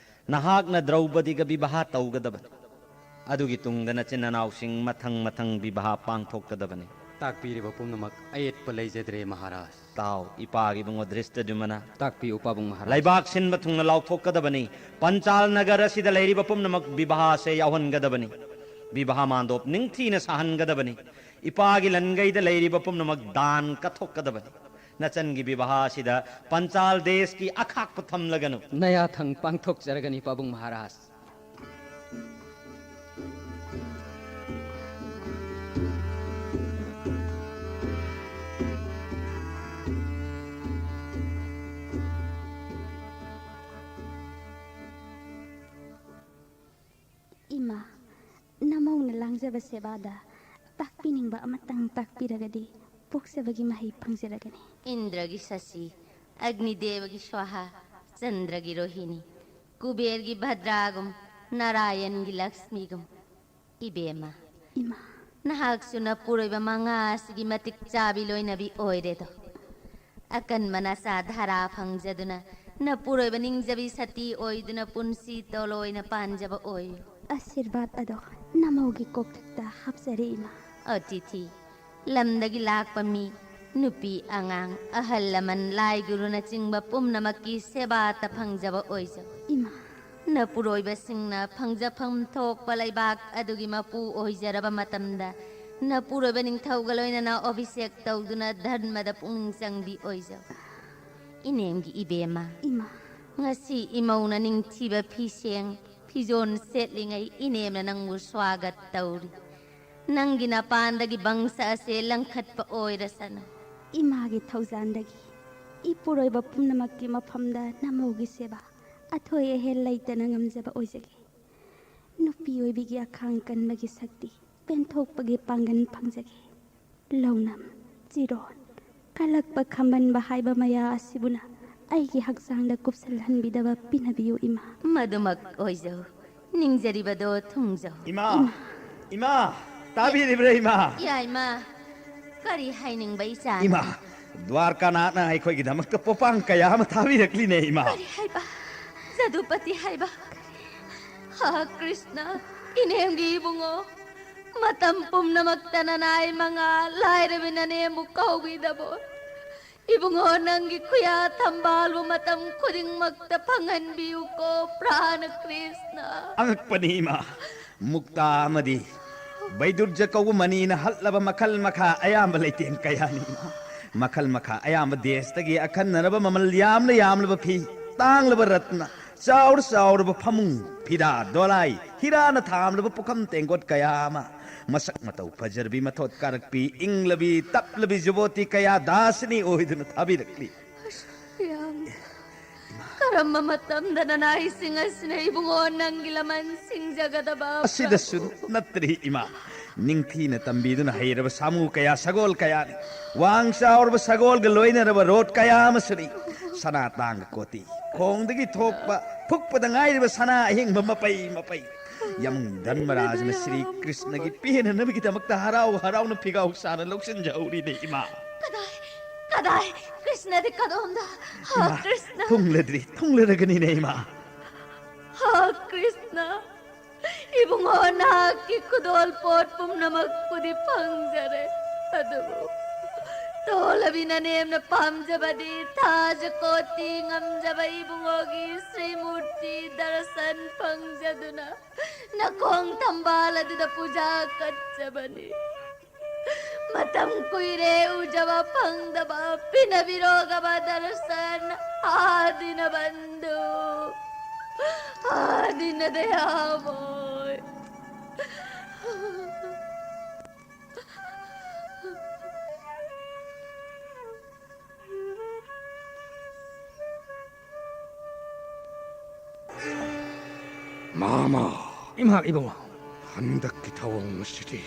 ꯅꯍꯥꯛꯅ ꯗ꯭ꯔꯧꯄꯗꯤꯒ ꯕꯤꯕꯥꯍ ꯇꯧꯒꯗꯕꯅꯤ꯫ ꯑꯗꯨꯒꯤ ꯇꯨꯡꯗ ꯅꯆꯤꯟ ꯅꯅꯥꯎꯁꯤꯡ ꯃꯊꯪ ꯃꯊꯪ ꯕꯤꯕꯥꯍ ꯄꯥꯡꯊꯣꯛꯀꯗꯕꯅꯤ꯫ ꯇꯥꯛꯄꯤꯔꯤꯕ ꯄꯨꯝꯅꯃꯛ ꯑꯌꯦꯠꯄ ꯂꯩꯖꯗ꯭ꯔꯦ ꯃꯍꯥꯔꯥꯖ꯫ ꯇꯥꯎ, ꯏꯄꯥꯒꯤ ꯏꯕꯨꯡꯉꯣ ꯗ꯭ꯔꯤꯁꯇꯗ꯭ꯌꯨꯃꯅ꯫ ꯇꯥꯛꯄꯤꯌꯨ ꯄꯥꯕꯨꯡ ꯃꯍꯥꯔꯥꯖ꯫ ꯂꯩꯕꯥꯛ ꯁꯤꯟꯕ ꯊꯨꯡꯅ ꯂꯥꯎꯊꯣꯛꯀꯗꯕꯅꯤ꯫ ꯄꯟꯆꯥꯜ ꯅꯒꯔ ꯑꯁꯤꯗ ꯂꯩꯔꯤꯕ ꯄꯨꯝꯅꯃꯛ ꯕꯤꯕꯥꯍꯁꯦ ꯌꯥꯎꯍꯟꯒꯗꯕꯅꯤ꯫ ꯕꯤꯕꯥꯍ ꯃꯥꯟꯗꯣꯞ ꯅꯤꯡꯊꯤꯅ ꯁꯥꯍꯟꯒꯗꯕꯅꯤ꯫ ꯏꯄꯥꯒꯤ ꯂꯟꯒꯩꯗ ꯂꯩꯔꯤꯕ ꯄꯨꯝꯅꯃꯛ ꯗꯥꯟ ꯀꯠꯊꯣꯛꯀꯗꯕꯅꯤ꯫ ꯅꯆꯟꯒꯤ ꯕꯤꯕꯥꯍ ꯑꯁꯤꯗ ꯄꯟꯆꯥꯜ ꯗꯦꯁꯀꯤ ꯑꯈꯥꯛꯄ ꯊꯝꯂꯒꯅꯨ꯫ ꯅꯌꯥꯊꯪ ꯄꯥꯡꯊꯣꯛꯆꯔꯒꯅꯤ ꯄꯥꯕꯨꯡ ꯃꯍꯥꯔꯥꯖ꯫ ꯏꯃꯥ, ꯅꯃꯧꯅ ꯂꯥꯡꯖꯕ ꯁꯦꯕꯥꯗ ꯇꯥꯛꯄꯤꯅꯤꯡꯕ ꯑꯃꯇꯪ ꯇꯥꯛꯄꯤꯔꯒꯗꯤ ꯄꯣꯛꯆꯕꯒꯤ ꯃꯍꯩ ꯐꯪꯖꯔꯒꯅꯤ꯫ ꯏꯟꯗ꯭ꯔꯒꯤ ꯁꯁꯤ, ꯑꯒꯅꯤꯗꯦꯕꯒꯤ ꯁ꯭ꯋꯥꯍꯥ, ꯆꯟꯗ꯭ꯔꯒꯤ ꯔꯣꯍꯤꯅꯤ, ꯀꯨꯕꯦꯔꯒꯤ ꯚꯗ꯭ꯔꯥꯒꯨꯝ, ꯅꯥꯔꯥꯌꯟꯒꯤ ꯂꯛꯁꯃꯤꯒꯨꯝ꯫ ꯏꯕꯦꯝꯃ, ꯏꯃꯥ꯫ ꯅꯍꯥꯛꯁꯨ ꯅꯄꯨꯔꯣꯏꯕ ꯃꯉꯥ ꯑꯁꯤꯒꯤ ꯃꯇꯤꯛ ꯆꯥꯕꯤ ꯂꯣꯏꯅꯕꯤ ꯑꯣꯏꯔꯦꯗꯣ꯫ ꯑꯀꯟꯕ ꯅꯆꯥ ꯙꯔꯥ ꯐꯪꯖꯗꯨꯅ ꯅꯄꯨꯔꯣꯏꯕ ꯅꯤꯡꯖꯕꯤ ꯁꯇꯤ ꯑꯣꯏꯗꯨꯅ ꯄꯨꯟꯁꯤ ꯇꯣꯂꯣꯏꯅ ꯄꯥꯟꯖꯕ ꯑꯣꯏꯌꯨ꯫ ꯑꯁꯤꯔꯕꯥꯗ ꯑꯗꯣ ꯅꯃꯧꯒꯤ ꯀꯣꯛꯊꯛꯇ ꯍꯥꯞꯆꯔꯤ, ꯏꯃꯥ꯫ ꯑꯇꯤꯊꯤ, ꯂꯝꯗꯒꯤ ꯂꯥꯛꯄ ꯃꯤ, ꯅꯨꯄꯤ ꯑꯉꯥꯡ, ꯑꯍꯜ ꯂꯃꯟ, ꯂꯥꯏ ꯒꯨꯔꯨꯅꯆꯤꯡꯕ ꯄꯨꯝꯅꯃꯛꯀꯤ ꯁꯦꯕꯥꯇ ꯐꯪꯖꯕ ꯑꯣꯏꯖꯧ꯫ ꯏꯃꯥ꯫ ꯅꯄꯨꯔꯣꯏꯕꯁꯤꯡꯅ ꯐꯪꯖꯐꯝ ꯊꯣꯛꯄ ꯂꯩꯕꯥꯛ ꯑꯗꯨꯒꯤ ꯃꯄꯨ ꯑꯣꯏꯖꯔꯕ ꯃꯇꯝꯗ, ꯅꯄꯨꯔꯣꯏꯕ ꯅꯤꯡꯊꯧꯒ ꯂꯣꯏꯅꯅ ꯑꯣꯕꯤꯁꯦꯛ ꯇꯧꯗꯨꯅ ꯙꯔꯃꯗ ꯄꯨꯛꯅꯤꯡ ꯆꯪꯕꯤ ꯑꯣꯏꯖꯧ꯫ ꯏꯅꯦꯝꯒꯤ ꯏꯕꯦꯝꯃ, ꯏꯃꯥ꯫ ꯉꯁꯤ ꯏꯃꯧꯅ ꯅꯤꯡꯊꯤꯕ ꯐꯤꯁꯦꯡ ꯐꯤꯖꯣꯜ ꯁꯦꯠꯂꯤꯉꯩ ꯏꯅꯦꯝꯅ ꯅꯪꯕꯨ ꯁ꯭ꯋꯥꯒꯠ ꯇꯧꯔꯤ꯫ ꯅꯪꯒꯤ ꯅꯄꯥꯟꯗꯒꯤ ꯕꯪꯁ ꯑꯁꯦ ꯂꯪꯈꯠꯄ ꯑꯣꯏꯔꯁꯅꯨ꯫ ꯏꯃꯥꯒꯤ ꯊꯧꯖꯥꯟꯗꯒꯤ ꯏꯄꯨꯔꯣꯏꯕ ꯄꯨꯝꯅꯃꯛꯀꯤ ꯃꯐꯝꯗ ꯅꯃꯧꯒꯤ ꯁꯦꯕꯥ ꯑꯊꯣꯏ ꯑꯍꯦꯟ ꯂꯩꯇꯅ ꯉꯝꯖꯕ ꯑꯣꯏꯖꯒꯦ꯫ ꯅꯨꯄꯤ ꯑꯣꯏꯕꯤꯒꯤ ꯑꯈꯥꯡ ꯀꯟꯕꯒꯤ ꯁꯛꯇꯤ ꯄꯦꯟꯊꯣꯛꯄꯒꯤ ꯄꯥꯡꯒꯜ ꯐꯪꯖꯒꯦ꯫ ꯂꯧꯅꯝ, ꯆꯤꯔꯣꯟ, ꯀꯜꯂꯛꯄ ꯈꯝꯕꯟꯕ ꯍꯥꯏꯕ ꯃꯌꯥ ꯑꯁꯤꯕꯨꯅ ꯑꯩꯒꯤ ꯍꯛꯆꯥꯡꯗ ꯀꯨꯞꯁꯜꯍꯟꯕꯤꯗꯕ ꯄꯤꯅꯕꯤꯌꯨ, ꯏꯃꯥ꯫ ꯃꯗꯨꯃꯛ ꯑꯣꯏꯖꯧ꯫ ꯅꯤꯡꯖꯔꯤꯕꯗꯣ ꯊꯨꯡꯖꯧ꯫ ꯏꯃꯥ! ꯏꯃꯥ! ꯇꯥꯕꯤꯔꯤꯕ꯭ꯔꯥ, ꯏꯃꯥ? ꯌꯥꯏꯃ, ꯀꯔꯤ ꯍꯥꯏꯅꯤꯡꯕ ꯏꯆꯥꯅꯣ? ꯏꯃꯥ, ꯗ꯭ꯋꯥꯔꯀꯥꯅꯥꯊꯅ ꯑꯩꯈꯣꯏꯒꯤꯗꯃꯛꯇ ꯄꯣꯄꯥꯡ ꯀꯌꯥ ꯑꯃ ꯊꯥꯕꯤꯔꯛꯂꯤꯅꯦ, ꯏꯃꯥ꯫ ꯀꯔꯤ ꯍꯥꯏꯕ? ꯖꯗꯨꯄꯇꯤ ꯍꯥꯏꯕ? ꯍꯥ, ꯀ꯭ꯔꯤꯁꯅ, ꯏꯅꯦꯝꯒꯤ ꯏꯕꯨꯡꯉꯣ, ꯃꯇꯝ ꯄꯨꯝꯅꯃꯛꯇ ꯅꯅꯥꯏ ꯃꯉꯥ ꯂꯥꯏꯔꯕꯤ ꯅꯅꯦꯝꯕꯨ ꯀꯥꯎꯕꯤꯗꯕꯣ꯫ ꯏꯕꯨꯡꯉꯣ, ꯅꯪꯒꯤ ꯈꯨꯌꯥ ꯊꯝꯕꯥꯜꯕꯨ ꯃꯇꯝ ꯈꯨꯗꯤꯡꯃꯛꯇ ꯐꯪꯍꯟꯕꯤꯌꯨꯀꯣ, ꯄ꯭ꯔꯥꯅ ꯀ꯭ꯔꯤꯁꯅ꯫ ꯑꯉꯛꯄꯅꯤ, ꯏꯃꯥ꯫ ꯃꯨꯛꯇꯥ ꯑꯃꯗꯤ ꯕꯩꯗꯨꯔꯖ ꯀꯧꯕ ꯃꯅꯤꯅ ꯍꯠꯂꯕ ꯃꯈꯜ ꯃꯈꯥ ꯑꯌꯥꯝꯕ ꯂꯩꯇꯦꯡ ꯀꯌꯥꯅꯤ, ꯏꯃꯥ꯫ ꯃꯈꯜ ꯃꯈꯥ ꯑꯌꯥꯝꯕ ꯗꯦꯁꯇꯒꯤ ꯑꯈꯟꯅꯔꯕ ꯃꯃꯜ ꯌꯥꯝꯂ ꯌꯥꯝꯂꯕ ꯐꯤ, ꯇꯥꯡꯂꯕ ꯔꯠꯅ, ꯆꯥꯎꯔ ꯆꯥꯎꯔꯕ ꯐꯃꯨꯡ, ꯐꯤꯗꯥ, ꯗꯣꯂꯥꯏ, ꯍꯤꯔꯥꯅ ꯊꯥꯝꯂꯕ ꯄꯨꯈꯝ ꯇꯦꯡꯀꯣꯠ ꯀꯌꯥ ꯑꯃ, ꯃꯁꯛ ꯃꯇꯧ ꯐꯖꯔꯕꯤ, ꯃꯊꯣꯠ ꯀꯥꯔꯛꯄꯤ, ꯏꯪꯂꯕꯤ, ꯇꯞꯂꯕꯤ ꯖꯨꯕꯣꯇꯤ ꯀꯌꯥ ꯗꯥꯁꯤꯅꯤ ꯑꯣꯏꯗꯨꯅ ꯊꯥꯕꯤꯔꯛꯂꯤ꯫ ꯌꯥꯝ ꯀꯔꯝꯕ ꯃꯇꯝꯗ ꯅꯅꯥꯏꯁꯤꯡ ꯑꯁꯤꯅ ꯏꯕꯨꯡꯉꯣ ꯅꯪꯒꯤ ꯂꯃꯟ ꯁꯤꯡꯖꯒꯗꯕ ꯑꯁꯤꯗꯁꯨ ꯄ꯭ꯔꯚꯨ? ꯅꯠꯇ꯭ꯔꯤ, ꯏꯃꯥ꯫ ꯅꯤꯡꯊꯤꯅ ꯇꯝꯕꯤꯗꯨꯅ ꯍꯩꯔꯕ ꯁꯥꯃꯨ ꯀꯌꯥ, ꯁꯒꯣꯜ ꯀꯌꯥꯅꯤ꯫ ꯋꯥꯡ ꯆꯥꯎꯔꯕ ꯁꯒꯣꯜꯒ ꯂꯣꯏꯅꯔꯕ ꯔꯣꯠ ꯀꯌꯥ ꯑꯃꯁꯨꯅꯤ꯫ ꯁꯅꯥ ꯇꯥꯡꯒ ꯀꯣꯇꯤ, ꯈꯣꯡꯗꯒꯤ ꯊꯣꯛꯄ, ꯐꯨꯛꯄꯗ ꯉꯥꯏꯔꯤꯕ ꯁꯅꯥ ꯑꯍꯤꯡꯕ ꯃꯄꯩ ꯃꯄꯩ꯫ ꯌꯥꯝꯕꯨꯡ ꯙꯔꯃꯔꯥꯖꯅ ꯁ꯭ꯔꯤ ꯀ꯭ꯔꯤꯁꯅꯒꯤ ꯄꯦꯟꯅꯅꯕꯒꯤꯗꯃꯛꯇ ꯍꯔꯥꯎ ꯍꯔꯥꯎꯅ ꯐꯤꯒꯥꯎ ꯁꯥꯅ ꯂꯧꯁꯤꯟꯖꯍꯧꯔꯤꯅꯦ, ꯏꯃꯥ꯫ ꯀꯗꯥꯏ, ꯀꯗꯥꯏ? ꯀ꯭ꯔꯤꯁꯅꯗꯤ ꯀꯗꯣꯝꯗ? ꯍꯥ, ꯏꯃꯥ, ꯀ꯭ꯔꯤꯁꯅ! ꯊꯨꯡꯂꯗ꯭ꯔꯤ, ꯊꯨꯡꯂꯔꯒꯅꯤꯅꯦ, ꯏꯃꯥ꯫ ꯍꯥ, ꯀ꯭ꯔꯤꯁꯅ! ꯏꯕꯨꯡꯉꯣ, ꯅꯍꯥꯛꯀꯤ ꯈꯨꯗꯣꯜ ꯄꯣꯠ ꯄꯨꯝꯅꯃꯛꯄꯨꯗꯤ ꯐꯪꯖꯔꯦ, ꯑꯗꯨꯕꯨ ꯇꯣꯜꯂꯕꯤ ꯅꯅꯦꯝꯅ ꯄꯥꯝꯖꯕꯗꯤ ꯊꯥꯖ ꯀꯣꯇꯤ ꯉꯝꯖꯕ ꯏꯕꯨꯡꯉꯣꯒꯤ ꯁ꯭ꯔꯤꯃꯨꯔꯇꯤ ꯗꯔꯁꯟ ꯐꯪꯖꯗꯨꯅ ꯅꯈꯣꯡ ꯊꯝꯕꯥꯜ ꯑꯗꯨꯗ ꯄꯨꯖꯥ ꯀꯠꯆꯕꯅꯤ꯫ ꯃꯇꯝ ꯀꯨꯏꯔꯦ ꯎꯖꯕ ꯐꯪꯗꯕ ꯄꯤꯅꯕꯤꯔꯣꯒꯕ ꯗꯔꯁꯟ ꯍꯥ ꯗꯤꯟ ꯕꯟꯙꯨ, ꯍꯥ ꯗꯤꯟ ꯗꯌꯥꯃꯣꯏ꯫ ꯃꯥꯃ꯫ ꯏꯃꯥ ꯏꯕꯨꯡꯉꯣ꯫ ꯍꯟꯗꯛꯀꯤ ꯊꯧꯑꯣꯡ ꯑꯁꯤꯗꯤ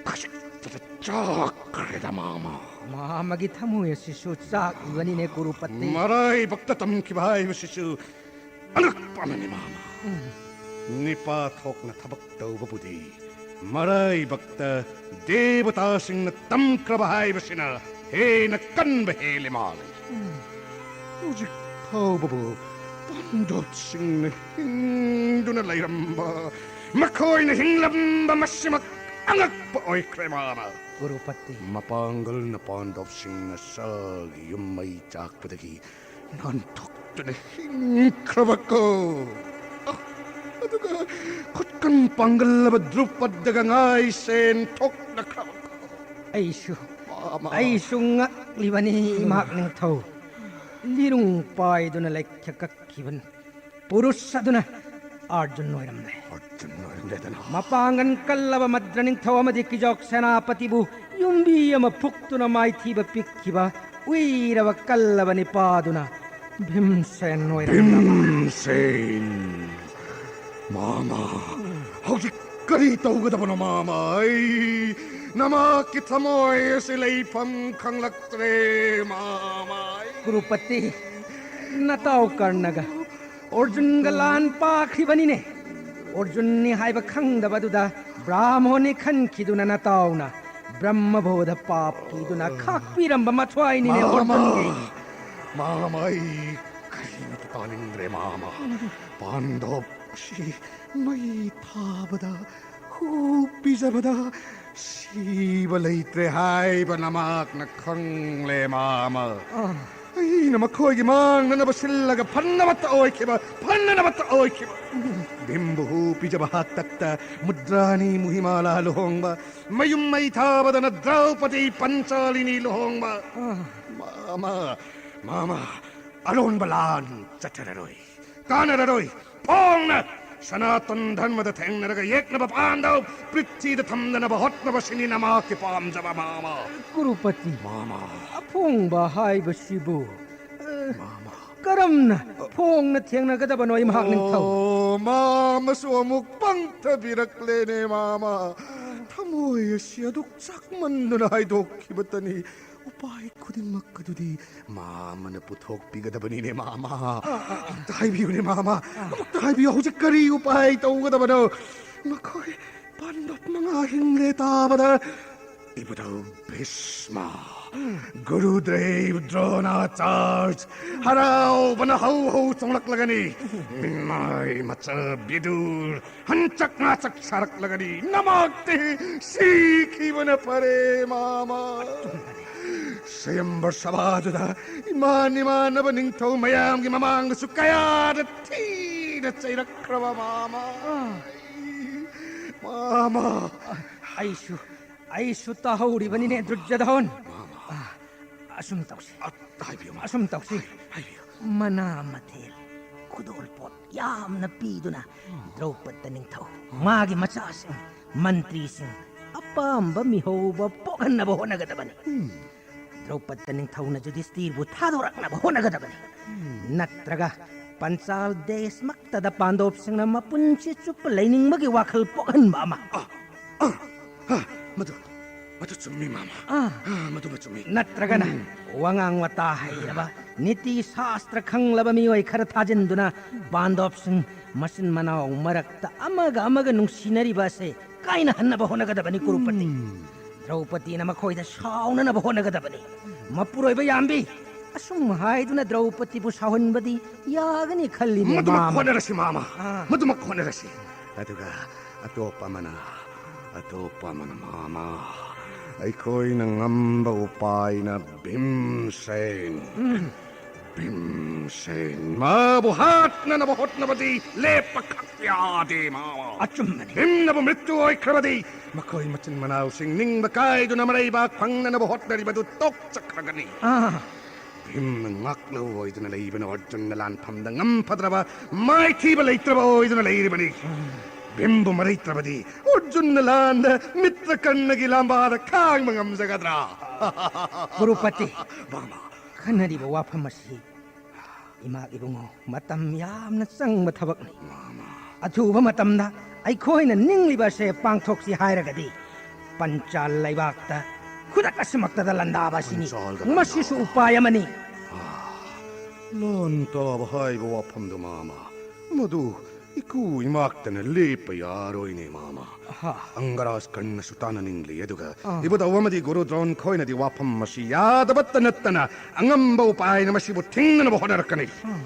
ꯈꯖꯤꯛꯇꯗ ꯆꯥꯛꯈ꯭ꯔꯦꯗ, ꯃꯥꯃ꯫ ꯃꯥꯃꯒꯤ ꯊꯃꯣꯏ ꯑꯁꯤꯁꯨ ꯆꯥꯛꯂꯤꯕꯅꯤꯅꯦ, ꯀꯨꯔꯨꯄꯇꯤ꯫ ꯃꯔꯥꯏꯕꯛꯇ ꯇꯝꯈꯤꯕ ꯍꯥꯏꯕꯁꯤꯁꯨ ꯑꯉꯛꯄ ꯑꯃꯅꯤ, ꯃꯥꯃ꯫ ꯎꯝ꯫ ꯅꯤꯄꯥ ꯊꯣꯛꯅ ꯊꯕꯛ ꯇꯧꯕꯕꯨꯗꯤ ꯃꯔꯥꯏꯕꯛꯇ ꯗꯦꯕꯇꯥꯁꯤꯡꯅ ꯇꯝꯈ꯭ꯔꯕ ꯍꯥꯏꯕꯁꯤꯅ ꯍꯦꯟꯅ ꯀꯟꯕ ꯍꯦꯜꯂꯤ ꯃꯥꯜꯂꯤ꯫ ꯎꯝ꯫ ꯍꯧꯖꯤꯛ ꯐꯥꯎꯕꯕꯨ ꯄꯥꯟꯗꯣꯞꯁꯤꯡꯅ ꯍꯤꯡꯗꯨꯅ ꯂꯩꯔꯝꯕ, ꯃꯈꯣꯏꯅ ꯍꯤꯡꯂꯝꯕ ꯃꯁꯤꯃꯛ ꯑꯉꯛꯄ ꯑꯣꯏꯈ꯭ꯔꯦ, ꯃꯥꯃ꯫ ꯀꯨꯔꯨꯄꯇꯤ꯫ ꯃꯄꯥꯡꯒꯜꯅ ꯄꯥꯟꯗꯣꯞꯁꯤꯡꯅ ꯁꯥꯒꯤ ꯌꯨꯝ ꯃꯩ ꯆꯥꯛꯄꯗꯒꯤ ꯅꯥꯟꯊꯣꯛꯇꯨꯅ ꯍꯤꯡꯈ꯭ꯔꯕꯀꯣ꯫ ꯑꯗꯨꯒ ꯈꯨꯠꯀꯟ ꯄꯥꯡꯒꯜꯂꯕ ꯗ꯭ꯔꯨꯄꯗꯒ ꯉꯥꯏꯁꯦꯟ ꯊꯣꯛꯅꯈ꯭ꯔꯕꯀꯣ꯫ ꯑꯩꯁꯨ, ꯃꯥꯃ꯫ ꯑꯩꯁꯨ ꯉꯛꯂꯤꯕꯅꯤ, ꯏꯃꯥꯛ ꯅꯤꯡꯊꯧ꯫ ꯂꯤꯔꯨꯡ ꯄꯥꯏꯗꯨꯅ ꯂꯩꯈ꯭ꯔ ꯀꯛꯈꯤꯕ ꯄꯨꯔꯨꯁ ꯑꯗꯨꯅ ꯑꯔꯖꯨꯟ ꯑꯣꯏꯔꯝꯂꯦ꯫ ꯑꯔꯖꯨꯟ ꯑꯣꯏꯔꯝꯂꯦꯗꯅ꯫ ꯃꯄꯥꯡꯒꯜ ꯀꯜꯂꯕ ꯃꯗ꯭ꯔ ꯅꯤꯡꯊꯧ ꯑꯃꯗꯤ ꯀꯤꯖꯣꯛ ꯁꯦꯅꯥꯄꯇꯤꯕꯨ ꯌꯨꯝꯕꯤ ꯑꯃ ꯐꯨꯛꯇꯨꯅ ꯃꯥꯏꯊꯤꯕ ꯄꯤꯈꯤꯕ ꯎꯏꯔꯕ ꯀꯜꯂꯕ ꯅꯤꯄꯥꯗꯨꯅ ꯚꯤꯝꯁꯦꯟ ꯑꯣꯏꯔꯝꯂꯕ꯫ ꯚꯤꯝꯁꯦꯟ꯫ ꯃꯥꯃ, ꯍꯧꯖꯤꯛ ꯀꯔꯤ ꯇꯧꯒꯗꯕꯅꯣ, ꯃꯥꯃ? ꯑꯩ ꯅꯃꯥꯛꯀꯤ ꯊꯃꯣꯏ ꯑꯁꯤ ꯂꯩꯐꯝ ꯈꯪꯂꯛꯇ꯭ꯔꯦ, ꯃꯥꯃ꯫ ꯀ꯭ꯔꯨꯄꯇꯤ, ꯅꯇꯥꯎ ꯀꯔꯅꯒ ꯑꯔꯖꯨꯟꯒ ꯂꯥꯟ ꯄꯥꯈ꯭ꯔꯤꯕꯅꯤꯅꯦ꯫ ꯑꯔꯖꯨꯟꯅꯤ ꯍꯥꯏꯕ ꯈꯪꯗꯕꯗꯨꯗ ꯕ꯭ꯔꯥꯍꯃꯣꯟꯅꯤ ꯈꯟꯈꯤꯗꯨꯅ ꯅꯇꯥꯎꯅ ꯕ꯭ꯔꯍ꯭ꯃꯕꯣꯙ ꯄꯥꯞ ꯀꯤꯗꯨꯅ ꯈꯥꯛꯄꯤꯔꯝꯕ ꯃꯊ꯭ꯋꯥꯏꯅꯤꯅꯦ ꯃꯥꯃ! ꯑꯔꯖꯨꯟꯒꯤ꯫ ꯃꯥꯃ, ꯑꯩ ꯀꯔꯤꯃꯠꯇ ꯇꯥꯅꯤꯡꯗ꯭ꯔꯦ, ꯃꯥꯃ꯫ ꯄꯥꯟꯗꯣꯞ ꯑꯁꯤ ꯃꯩ ꯊꯥꯕꯗ, ꯍꯨ ꯄꯤꯖꯕꯗ, ꯁꯤꯕ ꯂꯩꯇ꯭ꯔꯦ ꯍꯥꯏꯕ ꯅꯃꯥꯛꯅ ꯈꯪꯂꯦ, ꯃꯥꯃ꯫ ꯑꯥ꯫ ꯑꯩꯅ ꯃꯈꯣꯏꯒꯤ ꯃꯥꯡꯅꯅꯕ ꯁꯤꯜꯂꯒ ꯐꯅꯕꯇ ꯑꯣꯏꯈꯤꯕ, ꯐꯅꯅꯕꯇ ꯑꯣꯏꯈꯤꯕ꯫ ꯚꯤꯝꯕꯨ ꯍꯨ ꯄꯤꯖꯕ ꯍꯥꯛꯇꯛꯇ ꯃꯨꯗ꯭ꯔꯥꯅꯤ ꯃꯨꯍꯤꯃꯥꯂꯥ ꯂꯨꯍꯣꯡꯕ, ꯃꯌꯨꯝ ꯃꯩ ꯊꯥꯕꯗꯅ ꯗ꯭ꯔꯧꯄꯗꯤ ꯄꯟꯆꯥꯂꯤꯅꯤ ꯂꯨꯍꯣꯡꯕ꯫ ꯑꯥ꯫ ꯃꯥꯃ, ꯃꯥꯃ, ꯑꯔꯣꯟꯕ ꯂꯥꯟ ꯆꯠꯊꯔꯔꯣꯏ꯫ ꯀꯥꯟꯅꯔꯔꯣꯏ꯫ ꯐꯣꯡꯅ ꯁꯅꯥꯇꯟ ꯙꯔꯃꯗ ꯊꯦꯡꯅꯔꯒ ꯌꯦꯛꯅꯕ ꯄꯥꯟꯗꯧ ꯄ꯭ꯔꯤꯊꯤꯗ ꯊꯝꯗꯅꯕ ꯍꯣꯠꯅꯕꯁꯤꯅꯤ ꯅꯃꯥꯛꯀꯤ ꯄꯥꯝꯖꯕ, ꯃꯥꯃ꯫ ꯀꯨꯔꯨꯄꯇꯤ, ꯃꯥꯃ꯫ ꯑꯐꯣꯡꯕ ꯍꯥꯏꯕꯁꯤꯕꯨ, ꯑ, ꯃꯥꯃ꯫ ꯀꯔꯝꯅ ꯐꯣꯡꯅ ꯊꯦꯡꯅꯒꯗꯕꯅꯣ, ꯏꯃꯥ ꯅꯤꯡꯊꯧ? ꯑꯣ, ꯃꯥꯃꯁꯨ ꯑꯃꯨꯛ ꯄꯪꯊꯕꯤꯔꯛꯂꯦꯅꯦ, ꯃꯥꯃ꯫ ꯊꯃꯣꯏ ꯑꯁꯤ ꯑꯗꯨꯛ ꯆꯥꯛꯃꯟꯗꯨꯅ ꯍꯥꯏꯗꯣꯛꯈꯤꯕꯇꯅꯤ꯫ ꯎꯄꯥꯏ ꯈꯨꯗꯤꯡꯃꯛ ꯑꯗꯨꯗꯤ ꯃꯥꯃꯅ ꯄꯨꯊꯣꯛꯄꯤꯒꯗꯕꯅꯤꯅꯦ, ꯃꯥꯃ꯫ ꯑꯃꯨꯛꯇ ꯍꯥꯏꯕꯤꯌꯨꯅꯦ, ꯃꯥꯃ꯫ ꯑꯃꯨꯛꯇ ꯍꯥꯏꯕꯤꯌꯨ, ꯍꯧꯖꯤꯛ ꯀꯔꯤ ꯎꯄꯥꯏ ꯇꯧꯒꯗꯕꯅꯣ? ꯃꯈꯣꯏ ꯄꯥꯟꯗꯞ ꯃꯉꯥ ꯍꯤꯡꯂꯦ ꯇꯥꯕꯗ, ꯏꯕꯨꯙꯧ ꯚꯤꯁꯃ, ꯒꯨꯔꯨꯗꯦꯕ ꯗ꯭ꯔꯣꯅꯥꯆꯥꯔꯖ ꯍꯔꯥꯎꯕꯅ ꯍꯧ ꯍꯧ ꯆꯣꯡꯂꯛꯂꯒꯅꯤ꯫ ꯃꯤꯃꯥꯏ ꯃꯆꯥ ꯕꯤꯗꯨꯔ ꯍꯟꯆꯛ ꯉꯥꯆꯛ ꯁꯥꯔꯛꯂꯒꯅꯤ꯫ ꯅꯃꯥꯛꯇꯤ ꯁꯤꯈꯤꯕꯅ ꯐꯔꯦ, ꯃꯥꯃ꯫ ꯁ꯭ꯋꯌꯝꯕꯔ ꯁꯚꯥꯗꯨꯗ ꯏꯃꯥꯟ ꯏꯃꯥꯟꯅꯕ ꯅꯤꯡꯊꯧ ꯃꯌꯥꯝꯒꯤ ꯃꯃꯥꯡꯗꯁꯨ ꯀꯌꯥꯗ ꯊꯤꯅ ꯆꯩꯔꯛꯈ꯭ꯔꯕ, ꯃꯥꯃ꯫ ꯃꯥꯃ꯫ ꯑꯩꯁꯨ, ꯑꯩꯁꯨ ꯇꯥꯍꯧꯔꯤꯕꯅꯤꯅꯦ, ꯗꯨꯔꯖꯣꯙꯟ꯫ ꯃꯥꯃ꯫ ꯑ, ꯑꯁꯨꯝ ꯇꯧꯁꯤ꯫ ꯑ, ꯍꯥꯏꯕꯤꯌꯨ, ꯃꯥꯃ꯫ ꯑꯁꯨꯝ ꯇꯧꯁꯤ꯫ ꯍꯥꯏ-, ꯍꯥꯏꯕꯤꯌꯨ꯫ ꯃꯅꯥ ꯃꯊꯦꯜ, ꯈꯨꯗꯣꯜꯄꯣꯠ ꯌꯥꯝꯅ ꯄꯤꯗꯨꯅ ꯗ꯭ꯔꯧꯄꯗ ꯅꯤꯡꯊꯧ, ꯃꯥꯒꯤ ꯃꯆꯥꯁꯤꯡ, ꯃꯟꯇ꯭ꯔꯤꯁꯤꯡ, ꯑꯄꯥꯝꯕ ꯃꯤꯍꯧꯕ ꯄꯣꯛꯍꯟꯅꯕ ꯍꯣꯠꯅꯒꯗꯕꯅꯤ꯫ ꯎꯝ꯫ ꯗ꯭ꯔꯧꯄꯗ ꯅꯤꯡꯊꯧꯅ ꯌꯨꯙꯤꯁꯇꯤꯔꯕꯨ ꯊꯥꯗꯣꯔꯛꯅꯕ ꯍꯣꯠꯅꯒꯗꯕꯅꯤ꯫ ꯎꯝ꯫ ꯅꯠꯇ꯭ꯔꯒ ꯄꯟꯆꯥꯜ ꯗꯦꯁꯃꯛꯇꯗ ꯄꯥꯟꯗꯣꯞꯁꯤꯡꯅ ꯃꯄꯨꯟꯁꯤ ꯆꯨꯞꯄ ꯂꯩꯅꯤꯡꯕꯒꯤ ꯋꯥꯈꯜ ꯄꯣꯛꯍꯟꯕ ꯑꯃ꯫ ꯑ, ꯑ, ꯑ, ꯃꯗꯨ, ꯃꯗꯨ ꯆꯨꯝꯃꯤ, ꯃꯥꯃ꯫ ꯑꯥ꯫ ꯑ, ꯃꯗꯨꯃ ꯆꯨꯝꯃꯤ꯫ ꯅꯠꯇ꯭ꯔꯒꯅ ꯎꯝ꯫ ꯋꯥꯉꯥꯡ ꯋꯥꯇꯥ ꯍꯩꯔꯕ, ꯅꯤꯇꯤ ꯁꯥꯁꯇ꯭ꯔ ꯈꯪꯂꯕ ꯃꯤꯑꯣꯏ ꯈꯔ ꯊꯥꯖꯤꯟꯗꯨꯅ ꯄꯥꯟꯗꯣꯞꯁꯤꯡ ꯃꯆꯤꯟ ꯃꯅꯥꯎ ꯃꯔꯛꯇ ꯑꯃꯒ ꯑꯃꯒ ꯅꯨꯡꯁꯤꯅꯔꯤꯕ ꯑꯁꯦ ꯀꯥꯏꯅꯍꯟꯅꯕ ꯍꯣꯠꯅꯒꯗꯕꯅꯤ, ꯀꯨꯔꯨꯄꯇꯤ꯫ ꯎꯝ꯫ ꯗ꯭ꯔꯧꯄꯗꯤꯅ ꯃꯈꯣꯏꯗ ꯁꯥꯎꯅꯅꯕ ꯍꯣꯠꯅꯒꯗꯕꯅꯤ꯫ ꯃꯄꯨꯔꯣꯏꯕ ꯌꯥꯝꯕꯤ, ꯑꯁꯨꯝ ꯍꯥꯏꯗꯨꯅ ꯗ꯭ꯔꯧꯄꯗꯤꯕꯨ ꯁꯥꯎꯍꯟꯕꯗꯤ ꯌꯥꯒꯅꯤ ꯈꯜꯂꯤꯅꯦ, ꯃꯗꯨꯃꯛ ꯃꯥꯃ꯫ ꯍꯣꯠꯅꯔꯁꯤ, ꯃꯥꯃ꯫ ꯑꯥ꯫ ꯃꯗꯨꯃꯛ ꯍꯣꯠꯅꯔꯁꯤ꯫ ꯑꯗꯨꯒ ꯑꯇꯣꯞꯄ ꯑꯃꯅ ꯑꯇꯣꯞꯄ ꯑꯃꯅ, ꯃꯥꯃ, ꯑꯩꯈꯣꯏꯅ ꯉꯝꯕ ꯎꯄꯥꯏꯅ ꯚꯤꯝꯁꯦꯟ꯫ ꯎꯝ꯫ ꯚꯤꯝꯁꯦꯟ, ꯃꯥꯕꯨ ꯍꯥꯠꯅꯅꯕ ꯍꯣꯠꯅꯕꯗꯤ ꯂꯦꯞꯄ ꯈꯛ ꯌꯥꯗꯦ, ꯃꯥꯃ꯫ ꯑꯆꯨꯝꯕꯅꯤ꯫ ꯚꯤꯝꯅꯕꯨ ꯃ꯭ꯔꯤꯇ꯭ꯌꯨ ꯑꯣꯏꯈ꯭ꯔꯕꯗꯤ, ꯃꯈꯣꯏ ꯃꯆꯤꯟ ꯃꯅꯥꯎꯁꯤꯡ ꯅꯤꯡꯕ ꯀꯥꯏꯗꯨꯅ ꯃꯔꯩꯕꯥꯛ ꯐꯪꯅꯅꯕ ꯍꯣꯠꯅꯔꯤꯕꯗꯨ ꯇꯣꯛꯆꯈ꯭ꯔꯒꯅꯤ꯫ ꯑꯥ꯫ ꯚꯤꯝꯅ ꯉꯥꯛꯂꯧ ꯑꯣꯏꯗꯨꯅ ꯂꯩꯕꯅ ꯑꯔꯖꯨꯟꯅ ꯂꯥꯟꯐꯝꯗ ꯉꯝꯐꯗ꯭ꯔꯕ, ꯃꯥꯏꯊꯤꯕ ꯂꯩꯇ꯭ꯔꯕ ꯑꯣꯏꯗꯨꯅ ꯂꯩꯔꯤꯕꯅꯤ꯫ ꯎꯝ꯫ ꯚꯤꯝꯕꯨ ꯃꯔꯩꯇ꯭ꯔꯕꯗꯤ ꯑꯔꯖꯨꯟꯅ ꯂꯥꯟꯗ ꯃꯤꯇ꯭ꯔꯀꯔꯅꯒꯤ ꯂꯥꯝꯕꯥꯗ ꯈꯥꯡꯕ ꯉꯝꯖꯒꯗ꯭ꯔꯥ? ꯀꯨꯔꯨꯄꯇꯤ, ꯃꯥꯃ꯫ ꯈꯟꯅꯔꯤꯕ ꯋꯥꯐꯝ ꯑꯁꯤ ꯏꯃꯥ ꯏꯕꯨꯡꯉꯣ, ꯃꯇꯝ ꯌꯥꯝꯅ ꯆꯪꯕ ꯊꯕꯛꯅꯤ꯫ ꯃꯥꯃ꯫ ꯑꯊꯨꯕ ꯃꯇꯝꯗ ꯑꯩꯈꯣꯏꯅ ꯅꯤꯡꯂꯤꯕ ꯑꯁꯦ ꯄꯥꯡꯊꯣꯛꯁꯤ ꯍꯥꯏꯔꯒꯗꯤ, ꯄꯟꯆꯥꯜ ꯂꯩꯕꯥꯛꯇ ꯈꯨꯗꯛ ꯑꯁꯤꯃꯛꯇꯗ ꯂꯥꯟꯗꯥꯕ ꯑꯁꯤꯅꯤ꯫ ꯄꯟꯆꯥꯜꯗ ꯂꯥꯟꯗꯥꯕ꯫ ꯃꯁꯤꯁꯨ ꯎꯄꯥꯏ ꯑꯃꯅꯤ꯫ ꯑꯥ, ꯂꯥꯟ ꯇꯥꯕ ꯍꯥꯏꯕ ꯋꯥꯐꯝꯗꯨ, ꯃꯥꯃ, ꯃꯗꯨ ꯏꯀꯨ ꯏꯃꯥꯛꯇꯅ ꯂꯦꯞꯄ ꯌꯥꯔꯣꯏꯅꯦ, ꯃꯥꯃ꯫ ꯑꯍꯥ꯫ ꯑꯪꯒꯔꯥꯖ ꯀꯔꯅꯁꯨ ꯇꯥꯟꯅꯅꯤꯡꯂꯤ, ꯑꯗꯨꯒ ꯑꯥ꯫ ꯏꯕꯨꯙꯧ ꯑꯃꯗꯤ ꯒꯨꯔꯨ ꯗ꯭ꯔꯣꯟ ꯈꯣꯏꯅꯗꯤ ꯋꯥꯐꯝ ꯑꯁꯤ ꯌꯥꯗꯕꯇ ꯅꯠꯇꯅ ꯑꯉꯝꯕ ꯎꯄꯥꯏꯅ ꯃꯁꯤꯕꯨ ꯊꯤꯡꯅꯅꯕ ꯍꯣꯠꯅꯔꯛꯀꯅꯤ꯫ ꯑꯥ꯫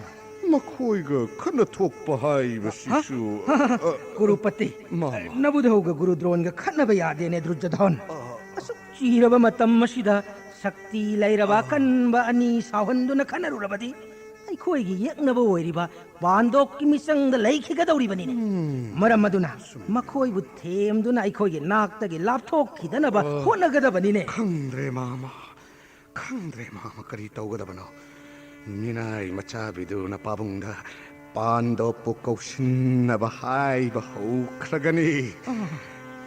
ꯃꯈꯣꯏꯒ ꯈꯠꯅ ꯊꯣꯛꯄ ꯍꯥꯏꯕꯁꯤꯁꯨ, ꯍꯥ? ꯑ, ꯀꯨꯔꯨꯄꯇꯤ, ꯃꯥꯃ꯫ ꯅꯕꯨꯙꯧꯒ ꯒꯨꯔꯨ ꯗ꯭ꯔꯣꯟꯒ ꯈꯠꯅꯕ ꯌꯥꯗꯦꯅꯦ, ꯗꯨꯔꯖꯙꯣꯟ꯫ ꯑꯥ꯫ ꯑꯁꯨꯛ ꯆꯤꯔꯕ ꯃꯇꯝ ꯑꯁꯤꯗ ꯁꯛꯇꯤ ꯂꯩꯔꯕ ꯑꯥ꯫ ꯑꯀꯟꯕ ꯑꯅꯤ ꯁꯥꯎꯍꯟꯗꯨꯅ ꯈꯠꯅꯔꯨꯔꯕꯗꯤ, ꯑꯩꯈꯣꯏꯒꯤ ꯌꯦꯛꯅꯕ ꯑꯣꯏꯔꯤꯕ ꯄꯥꯟꯗꯣꯞꯀꯤ ꯃꯤꯆꯪꯗ ꯂꯩꯈꯤꯒꯗꯧꯔꯤꯕꯅꯤꯅꯦ꯫ ꯎꯝ꯫ ꯃꯔꯝ ꯑꯗꯨꯅ ꯆꯨꯝꯃꯤ꯫ ꯃꯈꯣꯏꯕꯨ ꯊꯦꯝꯗꯨꯅ ꯑꯩꯈꯣꯏꯒꯤ ꯅꯥꯛꯇꯒꯤ ꯂꯥꯞꯊꯣꯛꯈꯤꯗꯅꯕ ꯑ, ꯍꯣꯠꯅꯒꯗꯕꯅꯤꯅꯦ꯫ ꯈꯪꯗ꯭ꯔꯦ, ꯃꯥꯃ꯫ ꯈꯪꯗ꯭ꯔꯦ, ꯃꯥꯃ, ꯀꯔꯤ ꯇꯧꯒꯗꯕꯅꯣ? ꯃꯤꯅꯥꯏ ꯃꯆꯥꯕꯤꯗꯨꯅ ꯄꯥꯕꯨꯡꯗ ꯄꯥꯟꯗꯣꯞꯄꯨ ꯀꯧꯁꯤꯟꯅꯕ ꯍꯥꯏꯕ ꯍꯧꯈ꯭ꯔꯒꯅꯤ꯫ ꯑ꯫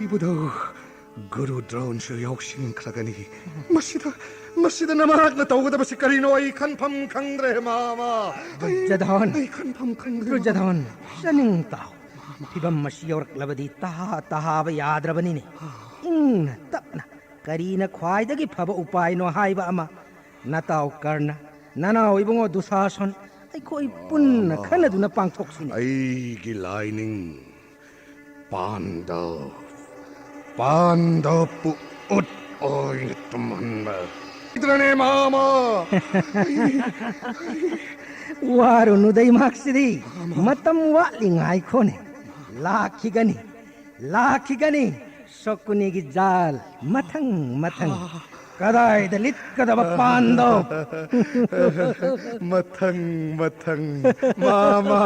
ꯏꯕꯨꯙꯧ ꯒꯨꯔꯨ ꯗ꯭ꯔꯣꯟꯁꯨ ꯌꯥꯎꯁꯤꯟꯈ꯭ꯔꯒꯅꯤ꯫ ꯃꯁꯤꯗ, ꯃꯁꯤꯗ ꯅꯃꯍꯥꯛꯅ ꯇꯧꯒꯗꯕꯁꯤ ꯀꯔꯤꯅꯣ? ꯑꯩ ꯈꯟꯐꯝ ꯈꯪꯗ꯭ꯔꯦ, ꯃꯥꯃ꯫ ꯑꯩ, ꯗꯨꯔꯖꯙꯣꯟ꯫ ꯑꯩ ꯈꯟꯐꯝ ꯈꯪꯗ꯭ꯔꯦ, ꯃꯥꯃ꯫ ꯗꯨꯔꯖꯙꯣꯟ, ꯆꯥꯅꯤꯡ ꯇꯥꯎ꯫ ꯐꯤꯕꯝ ꯑꯁꯤ ꯌꯧꯔꯛꯂꯕꯗꯤ ꯇꯍꯥ ꯇꯍꯥꯕ ꯌꯥꯗ꯭ꯔꯕꯅꯤꯅꯦ꯫ ꯏꯪꯅ ꯇꯞꯅ ꯀꯔꯤꯅ ꯈ꯭ꯋꯥꯏꯗꯒꯤ ꯐꯕ ꯎꯄꯥꯏꯅꯣ ꯍꯥꯏꯕ ꯑꯃ ꯅꯇꯥꯎ ꯀꯔꯅ, ꯅꯅꯥꯎ ꯏꯕꯨꯡꯉꯣ ꯗꯨꯁꯥꯁꯟ, ꯑꯩꯈꯣꯏ ꯄꯨꯟꯅ ꯈꯟꯅꯗꯨꯅ ꯄꯥꯡꯊꯣꯛꯁꯤꯅꯦ꯫ ꯑꯩꯒꯤ ꯂꯥꯏꯅꯤꯡ ꯄꯥꯟꯗꯕ, ꯄꯥꯟꯗꯕꯄꯨ ꯎꯠ ꯑꯣꯏꯅ ꯇꯨꯝꯍꯟꯕ꯫ ꯏꯗ꯭ꯔꯅꯦ, ꯃꯥꯃ! ꯋꯥꯔꯨꯅꯨꯗ ꯏꯃꯥꯛꯁꯤꯗꯤ꯫ ꯃꯥꯃ꯫ ꯃꯇꯝ ꯋꯥꯠꯂꯤ, ꯉꯥꯏꯈꯣꯅꯦ꯫ ꯂꯥꯛꯈꯤꯒꯅꯤ, ꯂꯥꯛꯈꯤꯒꯅꯤ꯫ ꯁꯣꯀꯨꯅꯤꯒꯤ ꯖꯥꯜ ꯃꯊꯪ ꯃꯊꯪ꯫ ꯀꯗꯥꯏꯗ ꯂꯤꯠꯀꯗꯕ ꯄꯥꯟꯗꯣ? ꯃꯊꯪ ꯃꯊꯪ꯫ ꯃꯥꯃ꯫